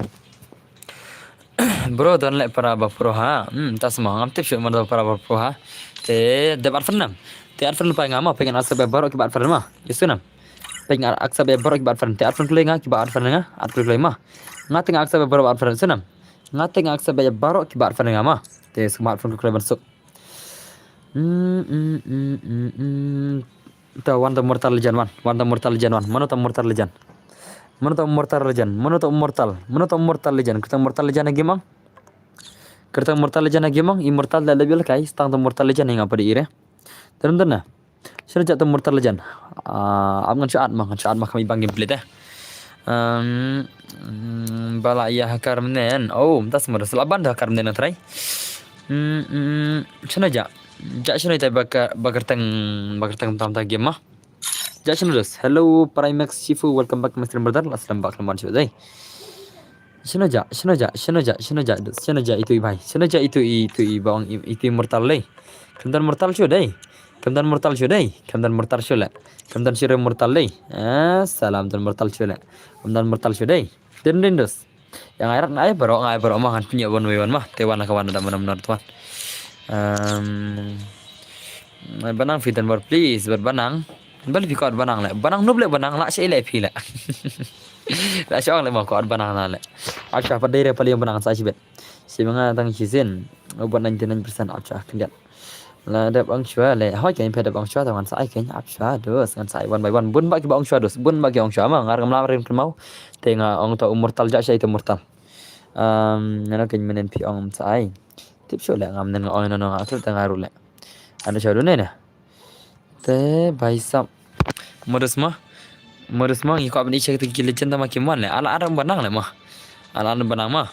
Bro don le para ba pro ha. Hmm, ta semua ngam tip shu mana para ba pro ha. Te dep at fernam. Te at fernam pa ngam, pa ngam asa ba baroh ki ba at fernam. Yesu nam. Peng ar aksa be borok kiba at friend. Te at friend klei nga kiba at friend nga. At friend klei ma. Nga te nga aksa be borok at friend sunam. Nga te nga aksa be borok kiba at friend nga ma. Te suma at friend klei ban suk. Mm, mm, mm, mm, mm. Ta wan ta Mortal Legend wan. Wan ta Mortal Legend wan. Mano ta Mortal Legend? Mano ta Mortal Legend? Mano ta Mortal? Mano ta Mortal Legend? Kita Mortal Legend game ang? Kita Mortal Legend game ang? Immortal da level kai. Stang ta Mortal Legend nga pada ire. Dalam dana. Shano ja ta Mortal Legend. Ah, am ngan shu at ma, ngan shu at ma kami bang gameplay te. Um, mm, bala ya hakar menen. Oh, mta semua dah selap ban dah hakar menen try. Hmm, hmm, shano ja. Ja shano tai bakar bakar teng bakar teng tam ta game ma. Ja shano dos. Hello Primax Shifu, welcome back to my stream brother. Last time back lemon shu dai. Shano ja, shano ja, shano ja, shano ja, shano ja itu i bai. Shano ja itu i, itu i bawang i, itu i mortal lei. Kam don mortal shu dei. Kam don mortal shu dei. Kam don mortal shu le. Kam don shu mortal lei. Eh, salam don mortal shu le. Kam don mortal shu dei. Den den dos. Yang airat ngai bro, ngai bro mah kan punya one way one mah. Te wan ka wan da mana mana tuan. Um, banang fit dan bar please, bar banang. Bal phi kot banang le. Banang nup le banang la sha le phi le. La sha le ma kot banang na le. Acha pa dei re pali banang sa shi bet. Shi manga tang shi sin. Ubat ninety nine percent acha kendiat. La dep ong shuwa le. Hoi, kein phi dep ong shuwa, to ngan sa ai kein, ap shuwa, dos, ngan sa ai one by one. Bun ba ki ba ong shuwa, dos. Bun ba ki ong shuwa, ma, nga ruh ngam lah ring kynmaw. Te nga ong to u Mortal ja sha ito Mortal. Um, nano kein mynnin phi ong sa ai. Tip shuh le, ngam nen nga ong nano nga, tip ta nga ruh le. Ano shuwa dune ne. Te, bhai sab. Modus ma. Modus ma, ngi kwah ban i check te ki legend tama kim wan le. Ala adam banang le ma. Ala adam banang ma.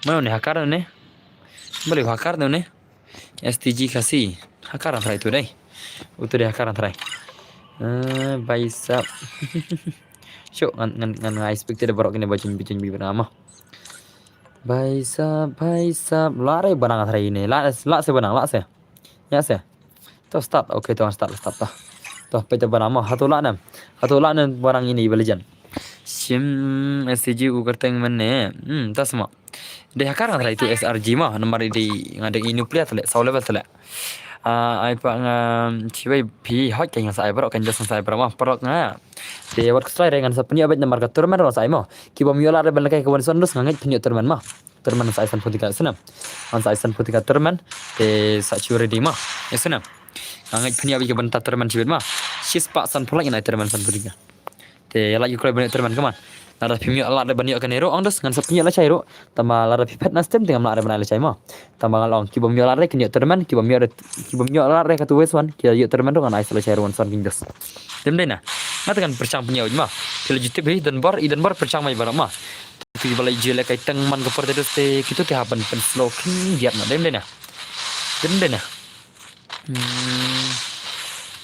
Mano ne hakar ne? Bali hakar ne? S T G Khasi. Hakar ang trai tu dai. Utu dai hakar ang trai. Eh, bhai sab. Shuh, ngan, ngan, ngan, ngan expect te da barok kine bajin, bajin bi banang ma. Bhai sab, bhai sab. La re banang ang trai ne. La, la se banang, la se. Ya se. To start. Okay, to start, start to. To, peit te banang ma. Hato lah nem. Hato lah nem banang ini ba legend. Shim S T G u kyrteng mynne. Hmm, ta sma. Dei hakar nga trai tu S R G ma. Namar dei nga dei inu player tele. Saw level tele. Ah, ai pa nga chibai phi hot kein ngan sa ai barok kein just ngan sa ai barok ma. Barok nga. Te wat khuslai re ngan sa pynïoh beit namar ka tournament ruh sa ai ma. Ki bym ïoh lad re ban lehkai ka wan son dus nga ngeit pynïoh tournament ma. Tournament sa ai san phew tyngka snem. Ngan sa ai san phew tyngka tournament. Te sa chu ready ma. Ya snem. Nga ngeit pynïoh beit ka bynta tournament chibit ma. Shispah san phew lak ngan ai tournament san phew tyngka. Te ïa lad ïa kloi ban ïoh tournament ka man. Lada phim ïoh lad re ban ïoh kane ruh ong dus ngan sa pynïoh lashai ruh. Tama lada phi phet na stem te ngam lah re ban ai lashai ma. Tama nga la ong ki bym ïoh lad re kin ïoh tournament, ki bym ïoh re, ki bym ïoh lad re katu wes wan, ki ïoh tournament ruh ngan ai sa lashai ruh wan son kin dus. Dem dei na. Nga te ngan pyrshang pynïoh ma. Phi la ju tip hi Donbor, i Donbor pyrshang mai baroh ma. Ki ba la ju lehkai tang man ka por te dus te kitu te ha ban pynslow khyndiat ma. Dem dei na. Dem dei na. Hmm.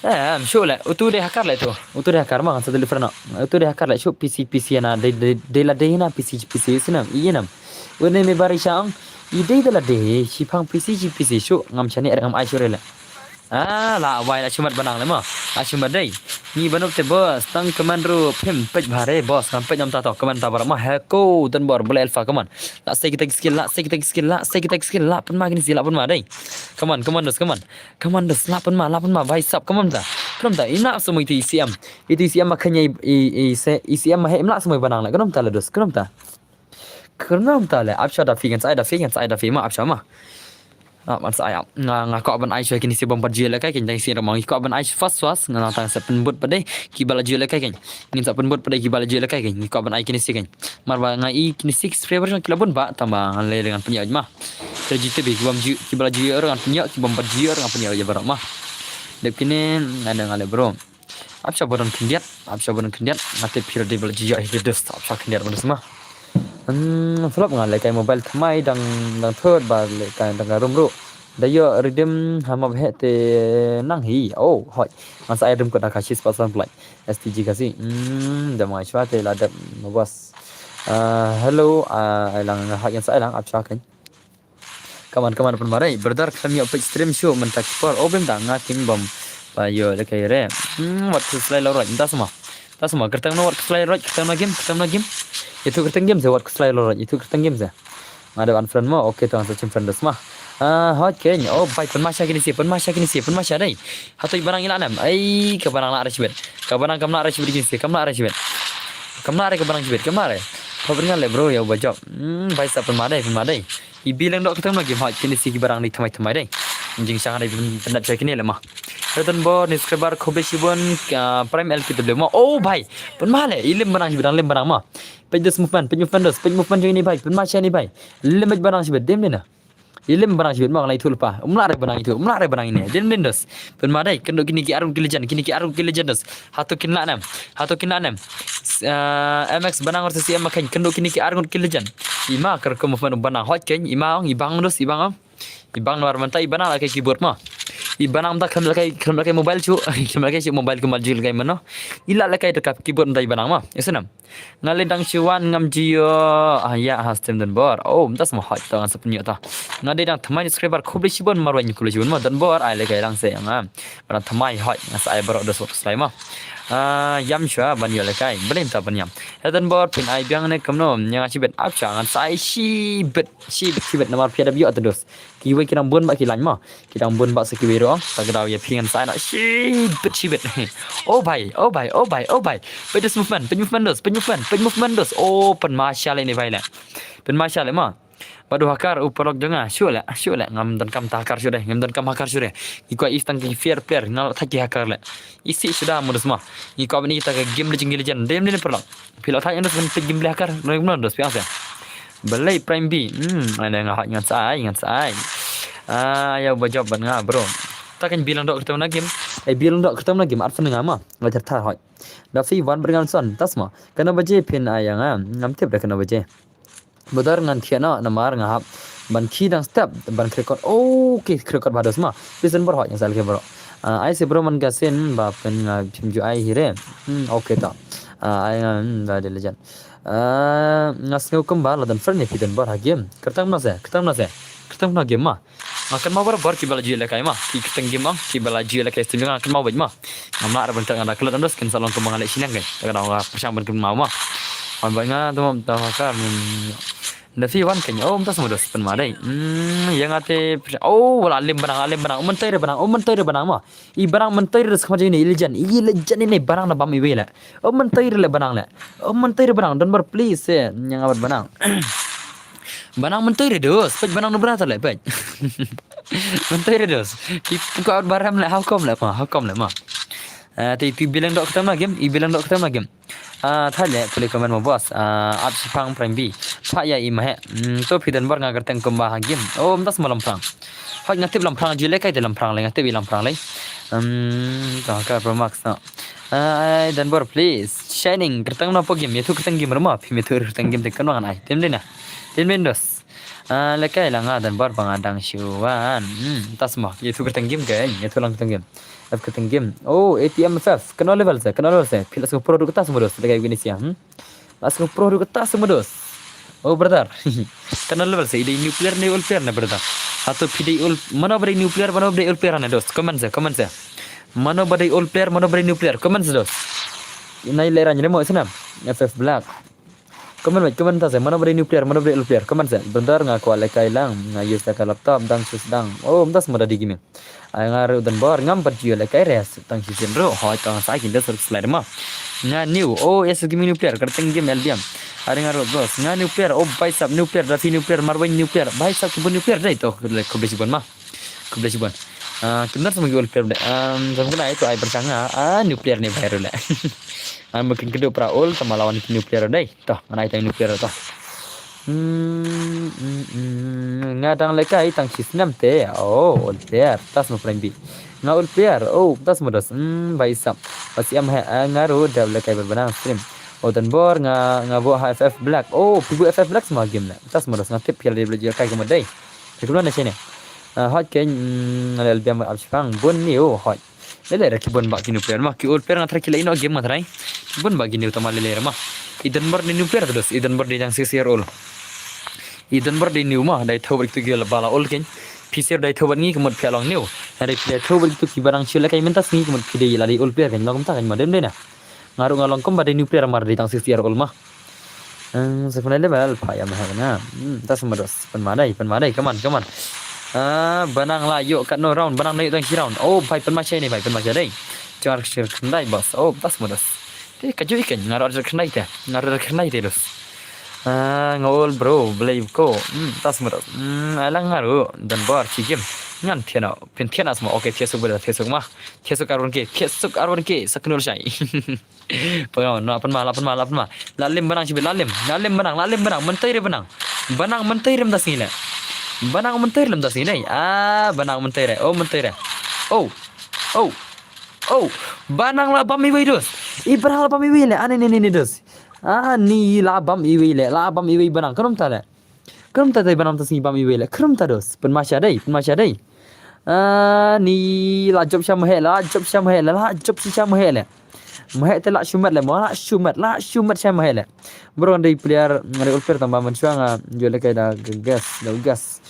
Eh, em, shuh le. Utu dei hakar le tu. Utu dei hakar ma, ngan sa deliver noh. Utu dei hakar le, shuh P C, P C na, dei, dei, dei la dei na, P C, P C snem. Ïa nam. Une me bari sha ong. I dei dei la dei, shi phang P C, shi P C, shuh. Ngam shane, ngam ai shuh re le. Ah, la wai la shimat banang le ma. La shimat dei. Ngi banup te boss, tang kmen ruh, phim peit bha re boss, ngam peit nam ta to, kmen ta baroh ma, he ko, Donbor, bele alpha, kmen. La sei kita ki skill, la sei kita ki skill, la sei kita ki skill, la pynma kine si, la pynma dei. Kmen, kmen dus, kmen. Kmen dus, la pynma, la pynma, bhai sab, kmen ta. Kmen ta, ina semua itu E C M. Itu E C M makanya i, i, i, se, E C M mah, em la semua banang la, kmen ta la dus, kmen ta. Kmen ta la, ap sha da fi, ngan sa ai da fi, ngan sa ai da fi ma, ap sha ma. Ah, ngan sa ai ap. Nga, nga kwah ban ai sha kine si bym pat ju lehkai kein, tang si ramang. Kwah ban ai fast fast, nga nang tang sa pynbud pat dei, ki ba la ju lehkai kein. Ngin sa pynbud pat dei, ki ba la ju lehkai kein. Nga kwah ban ai kine si kein. Mar ba nga i kine si subscriber jong ki la bun ba, tang ba ngan leh ngan pynïoh ma. Te ju tip ki bym ju, ki ba la ju ruh ngan pynïoh, ki bym pat ju ruh ngan pynïoh ïa baroh ma. Dep kine, nga dang ngan leh bro. Ap sha ba don khyndiat, ap sha ba don khyndiat, nga tip phi la dei ba la ju ïoh hi dus, ap sha khyndiat ba dus ma. Hmm, flop nga lehkai mobile thymmai dang, dang thud ba lehkai dang ka rum ruh. Da ïoh redeem ha ma bheh te nang hi. Oh, hoi. Ngan sa ai redeem code da ka shispah san phew lak. S T G Khasi. Hmm, da ma shwa te la dep ma boss. Ah, hello, ah, ai lang nga hoi ngan sa ai lang ap sha kein. Come on, come on, pynma dei. Brother, khlem ïoh peit stream shuh mynta ki por. Oh, bym da nga kin bym. Ba ïoh lehkai re. Hmm, wat khuslai lo roi. Mynta sma. Ta sma, kyrteng no wat khuslai roi, kyrteng no game, kyrteng no game. Itu kyrteng game se wat khuslai lo roi, itu kyrteng game se. Nga dep unfriend mo, okay, to ngan sa chim friend sma. Ah, hot kein. Oh, bhai, pynma sha kine si, pynma sha kine si, pynma sha dei. Hato i banang i la nem. Ai, ka banang la re shibit. Ka banang kam la re shibit kine si, kam la re shibit. Kam la re ka banang shibit, kam la re. Pha bring le bro, ïa u ba jop. Hmm, bhai sa pynma dei, pynma dei. I bi leng dok kyrteng no game hot, kine si ki barang dei thymmai thymmai dei. Jingshang dei pyn-, pyndap choi kine le ma. Ratan Bor, ni subscriber, khublei shibun, ah, Prime L K W ma. Oh, bhai. Pynma le, i lim banang shibit, dang lim banang ma. Peit this movement, peit movement this, peit movement jong ini bhai, pynma sha ini bhai. Lim beit banang shibit, dem ni na. I lim banang shibit ma, ngan la ithuh lypa. Um lah re banang ithuh, um lah re banang ini. Dem, dem this. Pynma dei, kynduh kine ki arngut ki legend, kine ki arngut ki legend this. Hato kin lah nem, hato kin lah nem. S-, ah, M X banang or C M ma khein, kynduh kine ki arngut ki legend. I ma kyrkhu movement u banang hot khein, i ma ong, i bang dus, i bang ong. I bang namar mynta i banang lehkai keyboard ma. I banang mynta khlem lehkai, khlem lehkai mobile shuh. Khlem lehkai shuh mobile kumba ju lehkai mano. I lah lehkai da ka keyboard mynta i banang ma. Ïa snem. Nga leh dang shu wan ngam ju ïoh. Ah, ïa ha stem Donbor. Oh, mynta sma hot to ngan sa pynïoh ta. Nga dei dang thymmai subscriber khublei shibun marwei khublei shibun ma Donbor. Ai lehkai dang se nga. Ba dang thymmai hot ngan sa ai baroh dos wat khuslai ma. Ah, ïam shwa ban ïoh lehkai. Balei mynta ban ïam. He Donbor phin ai biang ne kumno. Ïa nga shibit ap sha ngan sa ai shibit. Shibit, shibit namar phi da ïoh te dos. Kiwei ki dang bun ba ki line ma. Ki dang bun ba sa kiwei ruh. Ta ka daw ïa phi ngan sa ai na shibit, shibit. Oh bhai, oh bhai, oh bhai, oh bhai. Peit this movement, peit movement dos, peit movement, peit movement dos. Oh, pynma sha le ni bhai le. Pynma sha le ma. Bad u hacker u paralok jong nga, shuh leh, shuh leh, ngam donkam ta hacker shuh dei, ngam donkam hacker shuh dei. Ngi kwah i tang ki fair player, nga la thait ki hacker leh. Isih shuh da mo dos mo. Ngi kwah ban i ta ka game Legend, game Legend. Dem dem paralok. Phi la thait ngan dos ngan peit game Blei hacker, ngan ngan dos phi ong se. Balei Prime B. Hmm, ai nga hot ngan sa ai, ngan sa ai. Ah, ïa ba jop ban nga bro. Ta kan bilang dok kyrteng na game. Ai bilang dok kyrteng na game, at fan nga mo. Nga thar thar hot. Da phi wan bad ngan son, tas mo. Kano baje phin ai ïa nga, ngam tip da kano baje. Brother ngan thiah noh namar nga hap ban khie dang step ban khrekot. Okay, khrekot ba dos mo. Phi send bor hot ngan sa leh bro. Ah, ai se bro man ka sien ba phin nga phim ju ai hi re. Hmm, okay ta. Ah, ai nga, hmm, da de Legend. Ah, nga sngew kumba la don friend ne phi don bor ha game. Kyrteng na se, kyrteng na se. Kyrteng na game mo. Nga kynmaw barabor kiba la ju ïalehkai mo, ki kyrteng game ong, kiba la ju ïalehkai stream jong nga kynmaw beit mo. Ngam lah ruh ban klet, nga da klet, ym dos kin sa long kumba nga leh shisha kein. Te ka dang nga pyrshang ban kynmaw mo. Wan bad nga tu mo, ta hacker. Da phi wan kein, oh, ym tas mo dos, pynma dei. Hmm, ïa nga te, oh, la lem Banang, la lem Banang, oh, myntoi re Banang, oh, myntoi re Banang mo. I Banang myntoi re dos, khmat jong ine i Legend, i Legend ine Banang na bam iwei leh. Oh, myntoi re leh Banang leh. Oh, myntoi re Banang, don bor please, eh, ïa nga bad Banang. Banang myntoi re dos, peit Banang na bra ta leh, peit. Myntoi re dos. Ki puka out baram leh, how come leh mo, how come leh mo. Ah, te i bilang dok kyrteng na game, i bilang dok kyrteng na game. Ah, thait leh, pule comment mo boss. Ah, ap shipang Prime B. Pha ïa i ma he. Hmm, to phi don bor nga kyrteng kumba ha game. Oh, ym tas mo Lamphrang. Hoi nga tip Lamphrang ju leh kai te Lamphrang leh, nga tip i Lamphrang leh. Hmm, to ka Pro Max no. Ah, ai don bor please. Shining, kyrteng na po game, ïathuh kyrteng game ruh mo, phim ïathuh kyrteng game te kynmaw ngan ai. Tim dei na. Tim dei dos. Ah, lehkai la nga don bor ba nga dang shu wan. Hmm, tas mo, ïathuh kyrteng game kein, ïathuh lang kyrteng game. F kyrteng game. Oh, A T M F F. Kano level se, kano level se. Phi la sngewpro ruh kata se mo dos, lehkai witness ïa. Hmm? La sngewpro ruh kata se mo dos. Oh, brother. Kano level se, i dei new player ne old player ne, brother? Hato phi dei old, mano ba dei new player, mano ba dei old player ne dos? Comment se, comment se. Mano ba dei old player, mano ba dei new player? Comment se dos. Ina i leh rang re mo isnam. F F Black. Comment beit, comment ta se, mano ba dei new player, mano ba dei old player, comment se. Brother nga kwah lehkai lang, nga use da ka laptop, dang sus dang. Oh, ym tas mo Dadi Gaming. Ai nga ruh don bor, ngam pat ju lehkai re, tang shisien ruh, hoi tang sa kin da sur slide mo. Nga new, oh, S Gaming new player, kyrteng game L B M. Ai nga ruh bros, nga new player, oh, Baisap new player, Dafi new player, Marwei new player, Baisap ki bun new player dei to, khublei shibun mo. Khublei shibun. Ah, kim don sa mo ki old player dei. Um, sa mo kane ai to ai pyrshang nga, ah, new player ne bai ruh leh. Ai mo kin kdew para old, tang ma la wan ki new player dei. To, ngan ai tang nuclear to. Hmm, hmm, hmm, nga dang lehkai tang shi snem te. Oh, old player. Tas mo friend bi. Nga old player. Oh, tas mo dos. Hmm, ba isap. Ba siam he, ah, nga ruh dep lehkai bad Banang stream. Oh, don bor nga, nga buh ha F F Black. Oh, phi buh F F Black sma game leh. Tas mo dos nga tip phi la dep lehkai kumno dei. Te kumno na shane. Ah, hot kein, hmm, nga leh biang ap shipang. Bun ni, oh, hot. Lele ra ki bun ba ki new player ma, ki old player nga tharai ki la ïeh noh game nga tharai. Bun ba ki new tama lele ra ma. I don bor dei new player dos, i don bor dei dang six year old. I don bor dei new ma, dei thaw bad kitu ki la ba la old kein. Phi sir dei thaw bad ngi ka mut phi long new. Dei phi dei thaw bad kitu ki ba dang shu lehkai mynta sngi ka mut phi dei la dei old player kein, long kumta kein ma dem dei na. Nga ruh nga long kumba dei new player mar dei dang six year old ma. Hmm, sa kane level pha ïa ma ha na. Hmm, tas ma dos. Pynma dei, pynma dei. Come on, come on. Ah, Banang la ïoh katno round, Banang la ïoh tang shi round. Oh, bai pynma shai ne, bai pynma shai dei. Char shir khyndai boss. Oh, tas ma dos. Te ka ju ikan, nga rot khyndai te. Nga rot khyndai te dos. Ah, nga old bro, Blei ko. Hmm, tas ma dos. Hmm, ai lang nga ruh don bor shi game. Ngan thiah noh, phin thiah noh sma. Okay, thiah suk bad thiah suk ma. Thiah suk arwan ke, thiah suk arwan ke, sa kynul shai. Pynma, la pynma, la pynma, la pynma. La lem Banang shibit, la lem. La lem Banang, la lem Banang. Myntoi re Banang. Banang myntoi re mynta sngi leh. Banang myntoi re mynta sngi leh. Ah, Banang myntoi re. Oh, myntoi re. Oh. Oh. Oh. Banang la bam iwei dos. I Banang la bam iwei leh. Ah, ni, ni, ni, ni dos. Ah, ni la bam iwei leh. La bam iwei Banang. Kano mynta leh. Kano mynta dei Banang ta sngi bam iwei leh. Kano mynta dos. Pynma sha dei, pynma sha dei. Ah, ni la jop sha ma heh, la jop sha ma heh, la jop sha ma heh leh. Ma heh te la shu met leh, ma la shu met, la shu met sha ma heh leh. Bro nga dei player, nga dei old player tang ba mynshuwa nga ïoh lehkai da gas, da gas.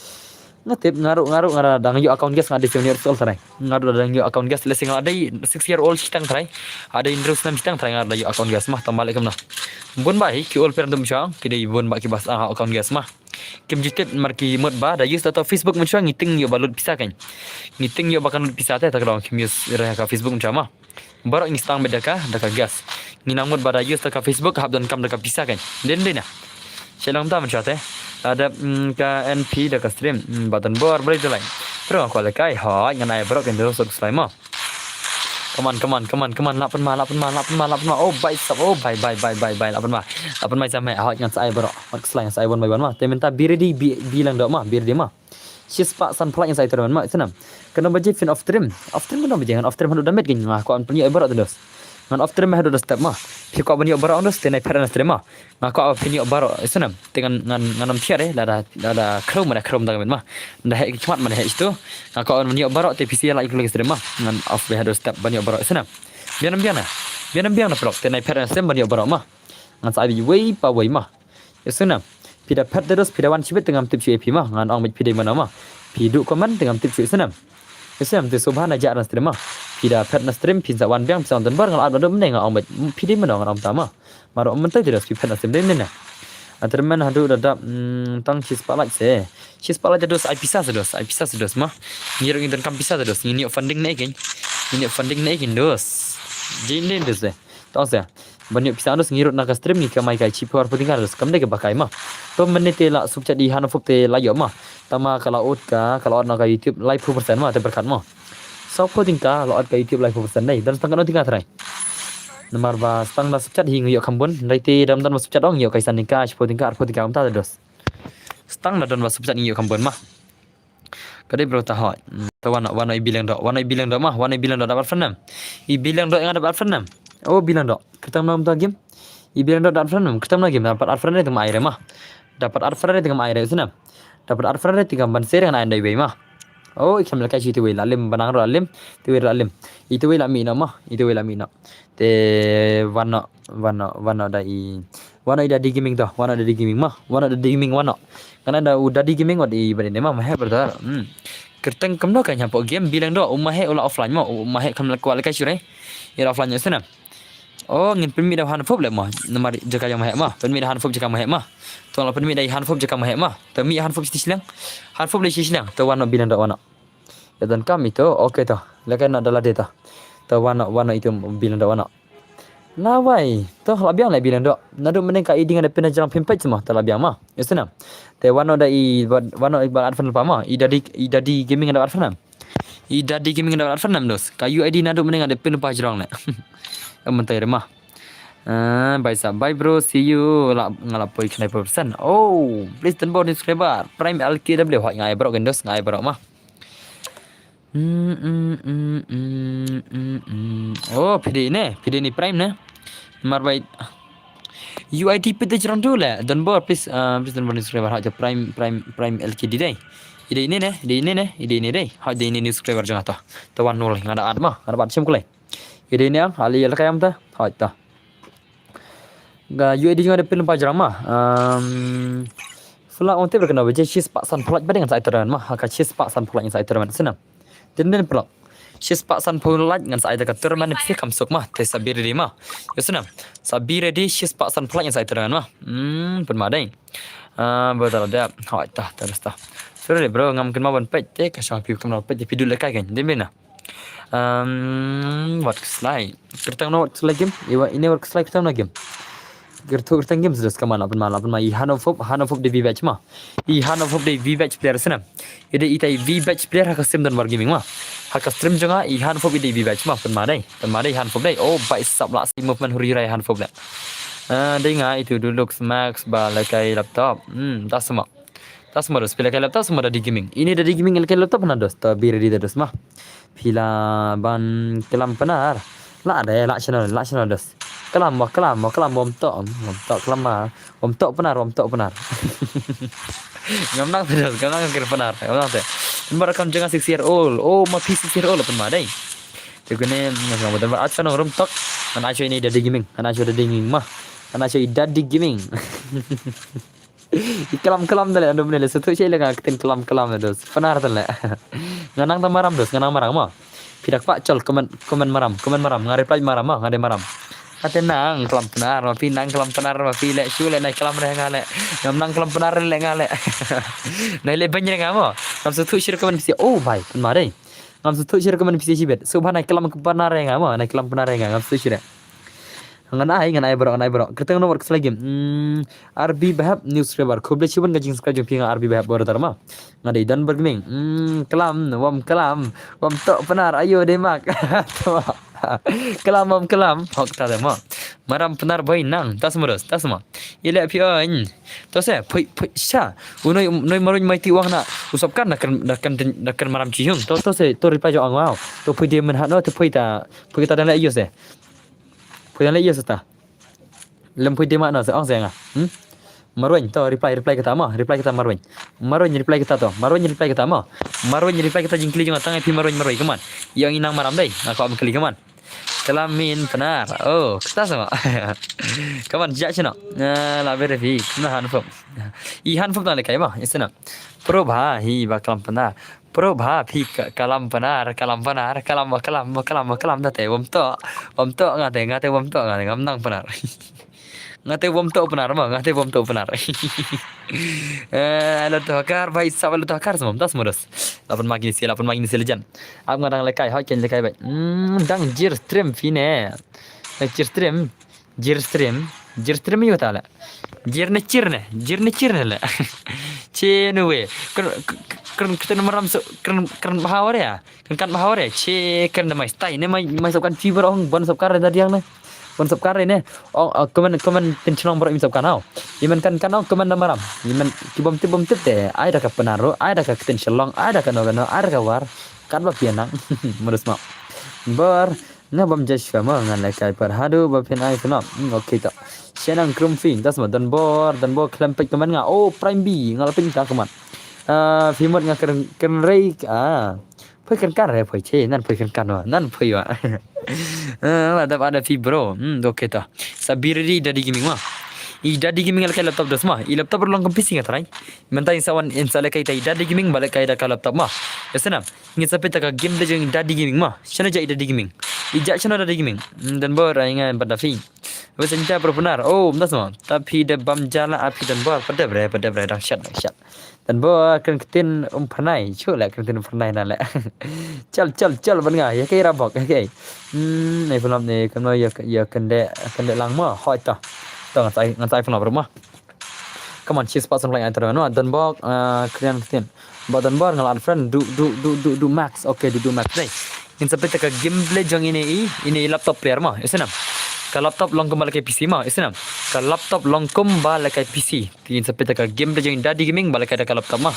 Nga tip nga ruh, nga ruh nga dang ïoh account gas nga dei seven years old tharai. Nga ruh dang ïoh account gas leh sing nga dei six year old shiteng tharai. Nga dei hynriew snem shiteng tharai nga ruh dang ïoh account gas ma tang ba leh kumno. Bun ba hi ki old player dum sha, ki dei bun ba ki ba sa account gas ma. Kim ju tip mar ki mut ba da use da to Facebook mynshuwa ngi tieng ïoh ba lut pisa kein. Ngi tieng ïoh ba kan lut pisa te ta ka dong kim use re ka Facebook mynshuwa ma. Baroh ngi sdang beit da ka, da ka gas. Ngi nang mut ba da use da ka Facebook hap donkam da ka pisa kein. Dei dei na. Sha long ta mynshuwa te. Ada mm, ka N P da ka stream. Mm, button bor beri jelai. Pero aku lekai hoi ngan ai bro kendo sok slai mo. Come on, come on, come on, come on. Lapan ma, lapan ma, lapan ma, lapan ma. Oh, bai sap. Oh, bai, bai, bai, bai, bai. Lapan ma. Lapan ma samai hoi ngan sai bro. Mat slai ngan sai bon bai bon ma. Te minta biri di bi bilang dok ma, biri di ma. Shispah san phlak ngan sai tournament ma. Senam. Kena baje fin off stream. Off stream kena baje ngan off stream hadu damit gin. Ngah ko an pynyo bro dos. Ngan off stream hadu dos step ma. Phi ko ban yo bro dos te nai pher na stream ma. Nga kwah ba phin ïoh baroh, isnem. Te ngan, ngan, ngan ym thiah eh, lada, lada khrum, lada khrum tang ma. Nda heh ki khmat ma, nda heh itu. Nga kwah ban ïoh baroh, te phi sa ïa like, like, isnem ma. Ngan off beh haduh step ban ïoh baroh, isnem. Biang, biang na. Biang, biang na paralok, te nai phet na stem ban ïoh baroh ma. Ngan sa ai beit wei pa wei ma. Isnem. Phi da phet te dos, phi da wan shibit te ngam tip shuh ïa phi ma. Ngan ong beit phi dei mano ma. Phi duh comment te ngam tip shuh, isnem. Isnem, te subha na jah na stream ma. Phi da phet na stream, phin sa wan biang, phin sa wan don bar, ngan ap da dum ne, ngan ong beit, phi dei mano, ngan ong ta ma. Maro mynta te dos phi phet na stream dei mynne. Atermen haduh da dap mm, tang shispah like se. Shispah like dos ai pisa se dos, ai pisa se dos ma. Ngi ruh ngi donkam pisa se dos, ngin ïoh funding ne kin. Ngin ïoh funding ne kin dos. Jin ne dos de. Tang se. Ban ïoh pisa dos ngi ruh na ka stream ngi kamai kai shiphew arphew tyngka dos. Kam dei kaba kai ma. To mynne te la sub chat i han fup te la ïoh ma. Tama ka la ot ka, ka la ot na ka YouTube laiphew percent ma te pyrkhat ma. Sawphew tyngka la ot ka YouTube laiphew percent dei. Don stang katno tyngka trai. Namar ba stang da sub chat hi ngi ïoh kham bun. Dei te dam don ba sub chat ong ïoh kai san tyngka, shiphew tyngka, arphew tyngka kumta te dos. Stang da don ba sub chat ngi ïoh kham bun ma. Ka dei bro ta hoi. Ta wan wan i bilang dok, wan i bilang dok ma, wan i bilang dok dapat fernam. I bilang dok yang dapat fernam. Oh bilang dok. Kita menang ta game. I bilang dok dapat fernam, kita menang game dapat arfernam itu ma aire ma. Dapat arfernam itu ma aire senam. Dapat arfernam itu kan ban sering ai dai wei ma. Oh, ikham lekai shi te wei la lim, banang ro la lim, te wei la lim. Itu wei la mi no ma, itu wei la mi no. Te wano, wano, wano da i, wano i Dadi Gaming to, wano Dadi Gaming ma, wano Dadi Gaming wano. Kana da u Dadi Gaming wat i bani ne ma, mahe brother. Hmm. Kerteng kamno ka nyapo game bilang do, umahe ula offline ma, umahe kam lekwa lekai shure. Ira offline ya senam. Oh, ngin pynmih da hanfup le ma. Namar jaka yang mahek ma. Pynmih da hanfup jaka mahek ma. Tong la pynmih da hanfup jaka mahek ma. Pynmih hanfup siti shileng. Hanfup le siti shileng. Te wano bilang da wano. Ya donkam itu. Okay to. Lekai na da lade to. Te wano wano itu bilang da wano. Lawai. To la biang le bilang da. Nadu mending ka iding ada pina jalan pimpet semua. Te la biang ma. Ya senam. Te wano da i wano i ba advan pa ma. I Dadi i Dadi Gaming ada advan. I Dadi Gaming da rat fanam dos. Ka U I D nadu mending ada pin pa jrong le. Mentai remah. Ah, bye sap. Bye bro, see you. La ngalap poi khnai persen. Oh, please ten bor subscriber. Prime L K W hoi ngai bro gendos ngai bro ma. Hmm, hmm, hmm, hmm, hmm, hmm. Oh, pide ne, pide ni Prime ne. Mar bai. U I D pide jrong tu le. Don bor please, uh, please don bor subscriber ha Prime Prime Prime L K D dei. Ide ini ne, ide ini ne, ide ini dei. Ha ide ini subscriber jong ta. Ta wan nol ngada at ma, ngada bat sim kulai. Ide ini ang ali la kayam ta. Ha ta. Ga U I D jong ada pin pa jrong ma. Um, Fula ong te berkena baje shispah san phlak ba ding sa iteran ma. Ha ka shispah san phlak sa iteran sina. Din din phlak. Shispah san phlak ngan sa iteran ka tournament phi kam suk ma. Te sa be ready ma. Yo sina. Sa be ready shispah san phlak ngan sa iteran ma. Hmm, pun ma dei. Ah, betul ada. Hoi ta, terus ta. Sorry bro, ngam ken ma ban pet te ka shang phi kam na pet te phi dul lekai kan. Din bina. Um, wat keslai. Kertang no wat keslai game. Iwa ini wat keslai kertang no game. Gertu kertang game sudah sekaman lapan ma lapan ma. I Hano Fop, Hano Fop di V batch ma. I Hano Fop di V batch player sina. Ide ita V batch player ha ka sim dan war gaming ma. Ha ka stream jonga i Hano Fop ide V batch ma pun ma dei. Pun ma dei Hano Fop dei. Oh, bai sap la si movement huri rai Hano Fop le. Ah, dei nga itu duluk Max ba lekai laptop. Hmm, das ma. Ta semua dos pila kai laptop semua Dadi Gaming. Ini Dadi Gaming kai laptop na dos ta bira di dos ma. Pila ban kelam penar. La ada la channel la channel dos. Kelam mo kelam mo kelam bom tok bom tok kelam ma. Bom tok penar bom tok penar. Ngam nang dos ngam nang kir penar. Ngam nang te. Barakam jangan six year old. Oh ma phi six year old pen ma dai. Te kene ngam nang betul bar acho nang rum tok. Ngan acho ini Dadi Gaming. Ngan acho Dadi Gaming ma. Ngan acho i Dadi Gaming. I kelam kelam dale ando mene le sutu che le nga ketin kelam kelam dos. Penar tale. Nga nang ta maram dos, nga nang maram ma. Phi dak pa chol komen komen maram, komen maram, nga reply maram ma, nga de maram. Nga te nang kelam penar ma, phi nang kelam penar ma, phi le shu le nai kelam re nga le. Ngam nang kelam penar le nga le. Nai le bany re nga ma. Ngam sutu shir komen phi oh bai, pen ma dei. Ngam sutu shir komen phi shibet. Subha nai kelam penar re nga ma, nai kelam penar re nga, ngam sutu shir. Ngan ai, ngan ai baroh, ngan ai baroh. Kyrteng no wat khuslai game. Hmm, R B Bahap new subscriber. Khublei shibun ka jing subscribe jong phi nga R B Bahap baroh tara ma. Nga dei Don Bergming. Hmm, klam, wam klam. Wam tok Pnar, ayo dei mak. Klam, wam klam. Hok ta dei ma. Maram Pnar boy nang. Tas murus, tas ma. Ile phi oin. To se, phui, phui, sha. U noi, noi maruin mai ti wang na. U sop kan, na kan, na kan, na kan maram chihung. To, to se, to reply jo ang wow. To phui dia men hat no, to phui ta, phui ta dan le iyo se. Phui dan le iyo se ta. Lem phui dia ma no se, ong se nga. Hmm? Maruin, to reply, reply kita ma, reply kita maruin. Maruin reply kita to, maruin reply kita ma. Maruin reply kita jingkli jong tang phi maruin maruin, come on. Yang inang maram dei, aku am kli, come on. Klam min Pnar. Oh, kita sama. Kawan, jak sino. Nah, la bere phi. Nah, hanfop. I hanfop na lekai ma, isina. Probha hi ba klam Pnar. Probha phi ka-, kalam Pnar, kalam Pnar, kalam ba kalam, ba kalam, ba kalam da te wam to. Wam to nga te, nga te wam to nga te ngam nang Pnar. Nga te wam to Pnar ma, nga te wam to Pnar. Eh, lo to kar, bai sa lo to kar semam, tas modus. Lapan magi ni sila, lapan magi ni sila jan. Ap nga dang lekai, hoi ken lekai bai. Hmm, dang jir stream phi ne. Eh, jir stream, jir stream, jir stream yu ta le. Jir ne chir ne, jir ne chir ne le. Che ne we. Kren, kren, kren, kren maram so, kren, kren bahawar ya. Kren kan bahawar ya. Che kren da mai stai ne mai, mai sop kan chi bar ong, bon sop kar da diang ne. Bon sop kar ne. Ong, uh, komen, komen tin chnong bar im sop kan au. Iman kan kan ong komen da maram. Iman ki bom tip, bom tip te. Ai da ka Pnar ro, ai da ka tin chlong, ai da ka no ka no, ai da ka war. Kan ba pianang. Modus ma. Bar. Nga bam Joshua ma, ngan lekai par hadu ba phin ai phin ap. Hmm, okay to. Shenang krum phi, tas ma Don Bor, Don Bor khlem peit comment nga. Oh, Prime B, nga la peit ka comment. Ah, phi mut nga kren, kren rei, ah. Phi kren kan re, phi che, nan phi kren kan wa, nan phi wa. Ah, la dap ada phi bro. Hmm, okay to. Sa biri di Daddy Gaming ma. I Daddy Gaming lekai laptop dos ma. I laptop long kum P C nga trai. Mentai sa wan in sa lekai tai Daddy Gaming ba lekai da ka laptop ma. Esena. Ngin sa peit ka game da jong Daddy Gaming ma. Shano ja Daddy Gaming. I ja shano Daddy Gaming. Hmm, Don Bor ai nga bad da phi. Wes enta pro Pnar. Oh, mdas ma. Ta phi da bam jala a phi Don Bor. Pada bre, pada bre, dang shat, dang shat. Don Bor kren ktin um pernai. Chu le kren ktin um pernai na le. Chal, chal, chal ban nga. Ya kai rabok, ya kai. Hmm, ne phi lap ne kano ya, ya kende, kende lang ma. Hoi ta. Ta ngan sai, ngan sai phi lap ma. Come on, cheers pa song lang antara no. Don Bok, uh, kren ktin. Ba Don Bok ngal add friend du du du du du Max. Okay, du du Max dei. Ngin sa peit ka gameplay jong ine i, ine i laptop player ma. Isnam. Ka laptop long kum ba lekai P C ma. Isnam. Ka laptop long kum ba lekai P C. Ngin sa peit ka gameplay jong Daddy Gaming ba lekai da ka laptop ma.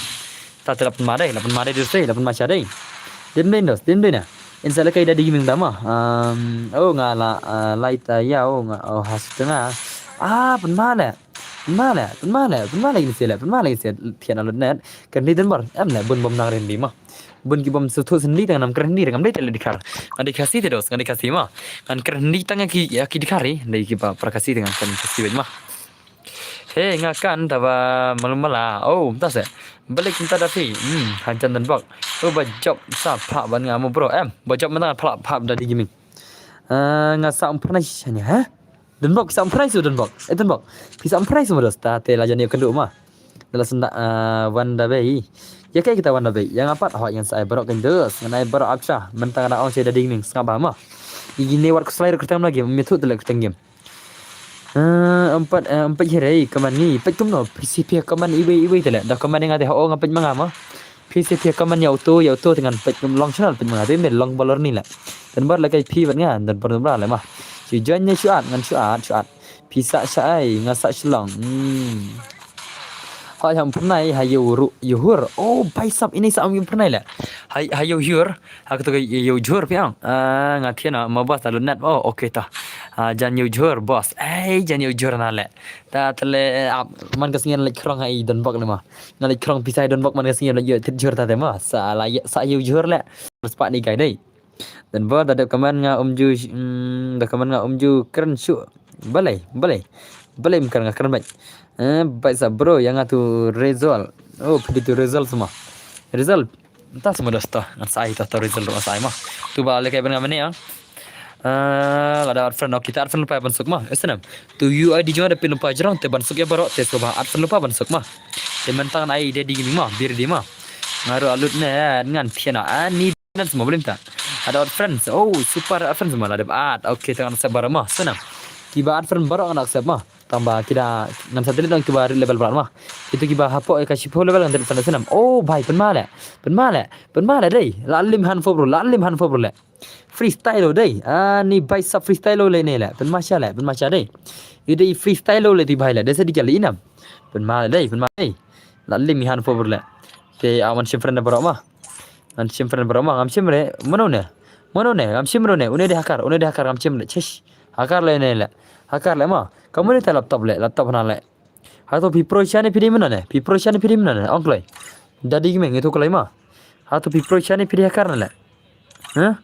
Ta te lapan ma dei, lapan ma dei dus dei, lapan ma sha dei. Dim dei dos, dim dei na. Ngin sa lekai Daddy Gaming da ma. Um, oh nga la, uh, lai ta ya, oh nga, oh has tengah. Ah, pen ma le. Pynmale, pynmale, pynmale ngin sele, pynmale ngin sele thian alot net. Kren di Don Bor, em le bun bom nang rendi ma. Bun ki bom suthu sendi tang nam kren di ngam dei tele dikhar. Ngan dei Khasi te dos, ngan dei Khasi ma. Ngan kren di tang ki, ya ki dikhar ri, dei ki ba para Khasi tang kan Khasi wet ma. He nga kan ta ba malum mala. Oh, ta se. Balik ta da phi. Hmm, hanjan Don Bok. Oh, ba job sa pha ban nga mo bro. Em, ba job mentang pha pha da di gaming. Ah, nga sa um pernah shanya, ha? Don Bok, pisa price Don Bok. Eh, Don Bok. Pisa price mo dos ta te la jani kan du ma. Dala senda, ah, Wanda Bay. Ya kai kita Wanda Bay. Yang apat hoi yang sai barok kan dos. Ngan ai barok apcha. Mentang ada ong sai da ding ning sngap ba ma. Igi ne wat kuslai rek kerteng lagi. Methu tele kerteng game. Ah, empat, eh, empat hirai kaman ni. Pet kum no. P C P kaman iwei iwei tele. Da kaman yang ate ho ngapet manga ma. Phi se phi comment ïa uto, ïa uto te ngan peit long channel peit ma nga te me long balor ni la. Don Bor la kai phi bad nga, Don Bor Don Bor la ma. Shu join ne shu add, ngan shu add, shu add. Phi sa sha ai, nga sa shlong. Hmm. Hai ham pernai, hai yu ru, yu hur. Oh, bai sap ini sa am yu pernai la. Hai, hai yu hur. Ha ka tu yu jhur phi ang. Ah, nga thian ma boss lalu net. Oh, okay ta. Ah, jan yu jhur boss. Ai, jan yu jhur na le. Ta tele, ah, man ka sngi lek krong hai Don Bok le ma. Nga leit krong pisa Don Bok man ka sngi leit ïoh tit jhur ta te ma. Sa la ïa, sa ïa jhur le. Spa ni kai dei. Don Bok da dep kaman nga um ju, mm, da kaman nga um ju kren shu. Balei, balei. Balei mkar nga kren bai. Eh, bai sa bro, yang atu result. Oh, pidi tu result semua. Result. Entah semua dah stah. Ngan sai ta ta result ngan sai ma. Tu ba lekai ban nga mane ah. Ah, lada add friend, okay, ta add friend lypa ban suk ma. Esnam. Tu U I D jong da pynlypa jrong te ban suk ïa baroh te sngewbha add friend lypa ban suk ma. Te mentang ai de ding ma, bir di ma. Nga ruh alut ne ngan thian ani dan semua boleh minta. Ada add friends. Oh, super add friends ma lada add. Okay, tangan sabar ma. Senang. Kiba add friend baroh ngan accept ma. Tang ba ki da ngan sa delete noh kiba rit level bad ma. Kito kiba hapoh ïa ka shiphew level ngan delete sa snem. Oh bhai, pynma leh. Pynma leh. Pynma leh dei. La lem hanfo bro, la lem hanfo bro leh. Freestyle lo dei. Ani bhai sa freestyle lo leh ne leh. Pynma sha leh, pynma sha dei. Ïa dei freestyle lo leh ti bhai leh. Dei sa di kali inam. Pynma leh dei, pynma dei. La lem hanfo bro leh. Te awan shim friend baroh ma. Ngan shim friend baroh ma, ngam shim re. Mano ne? Mano ne? Ngam shim re ne. Une dei hacker, une dei hacker, ngam shim re. Chish. Hacker leh ne leh. Hacker leh ma. Kamu ne ta laptop leh, laptop hana leh. Hato phi pro shane phi dei mano ne? Phi pro shane phi dei mano ne? Ong kloi. Dadi Gaming itu kloi ma. Hato phi pro shane phi dei hacker ne leh. Hah?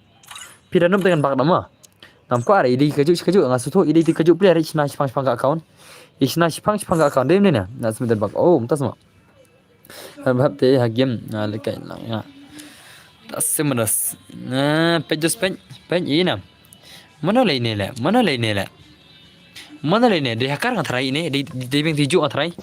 Phi da nup dengan bak nama. Ngam kwah re, ïa dei kajuh kajuh, nga suthu ïa dei kajuh player, ïa shna shipang shipang ka account. Ïa shna shipang shipang ka account, dei mano ne? Nga sumit bak. Oh, mynta sma. Hap hap te ha game, nga leh kai lang ïa. Ta sim das. Na, peit dos peit, peit ïa nam. Mano leh ne leh, mano leh ne leh. Mano leh ne, dei hacker nga tharai ne, dei dei beng ti ju nga tharai.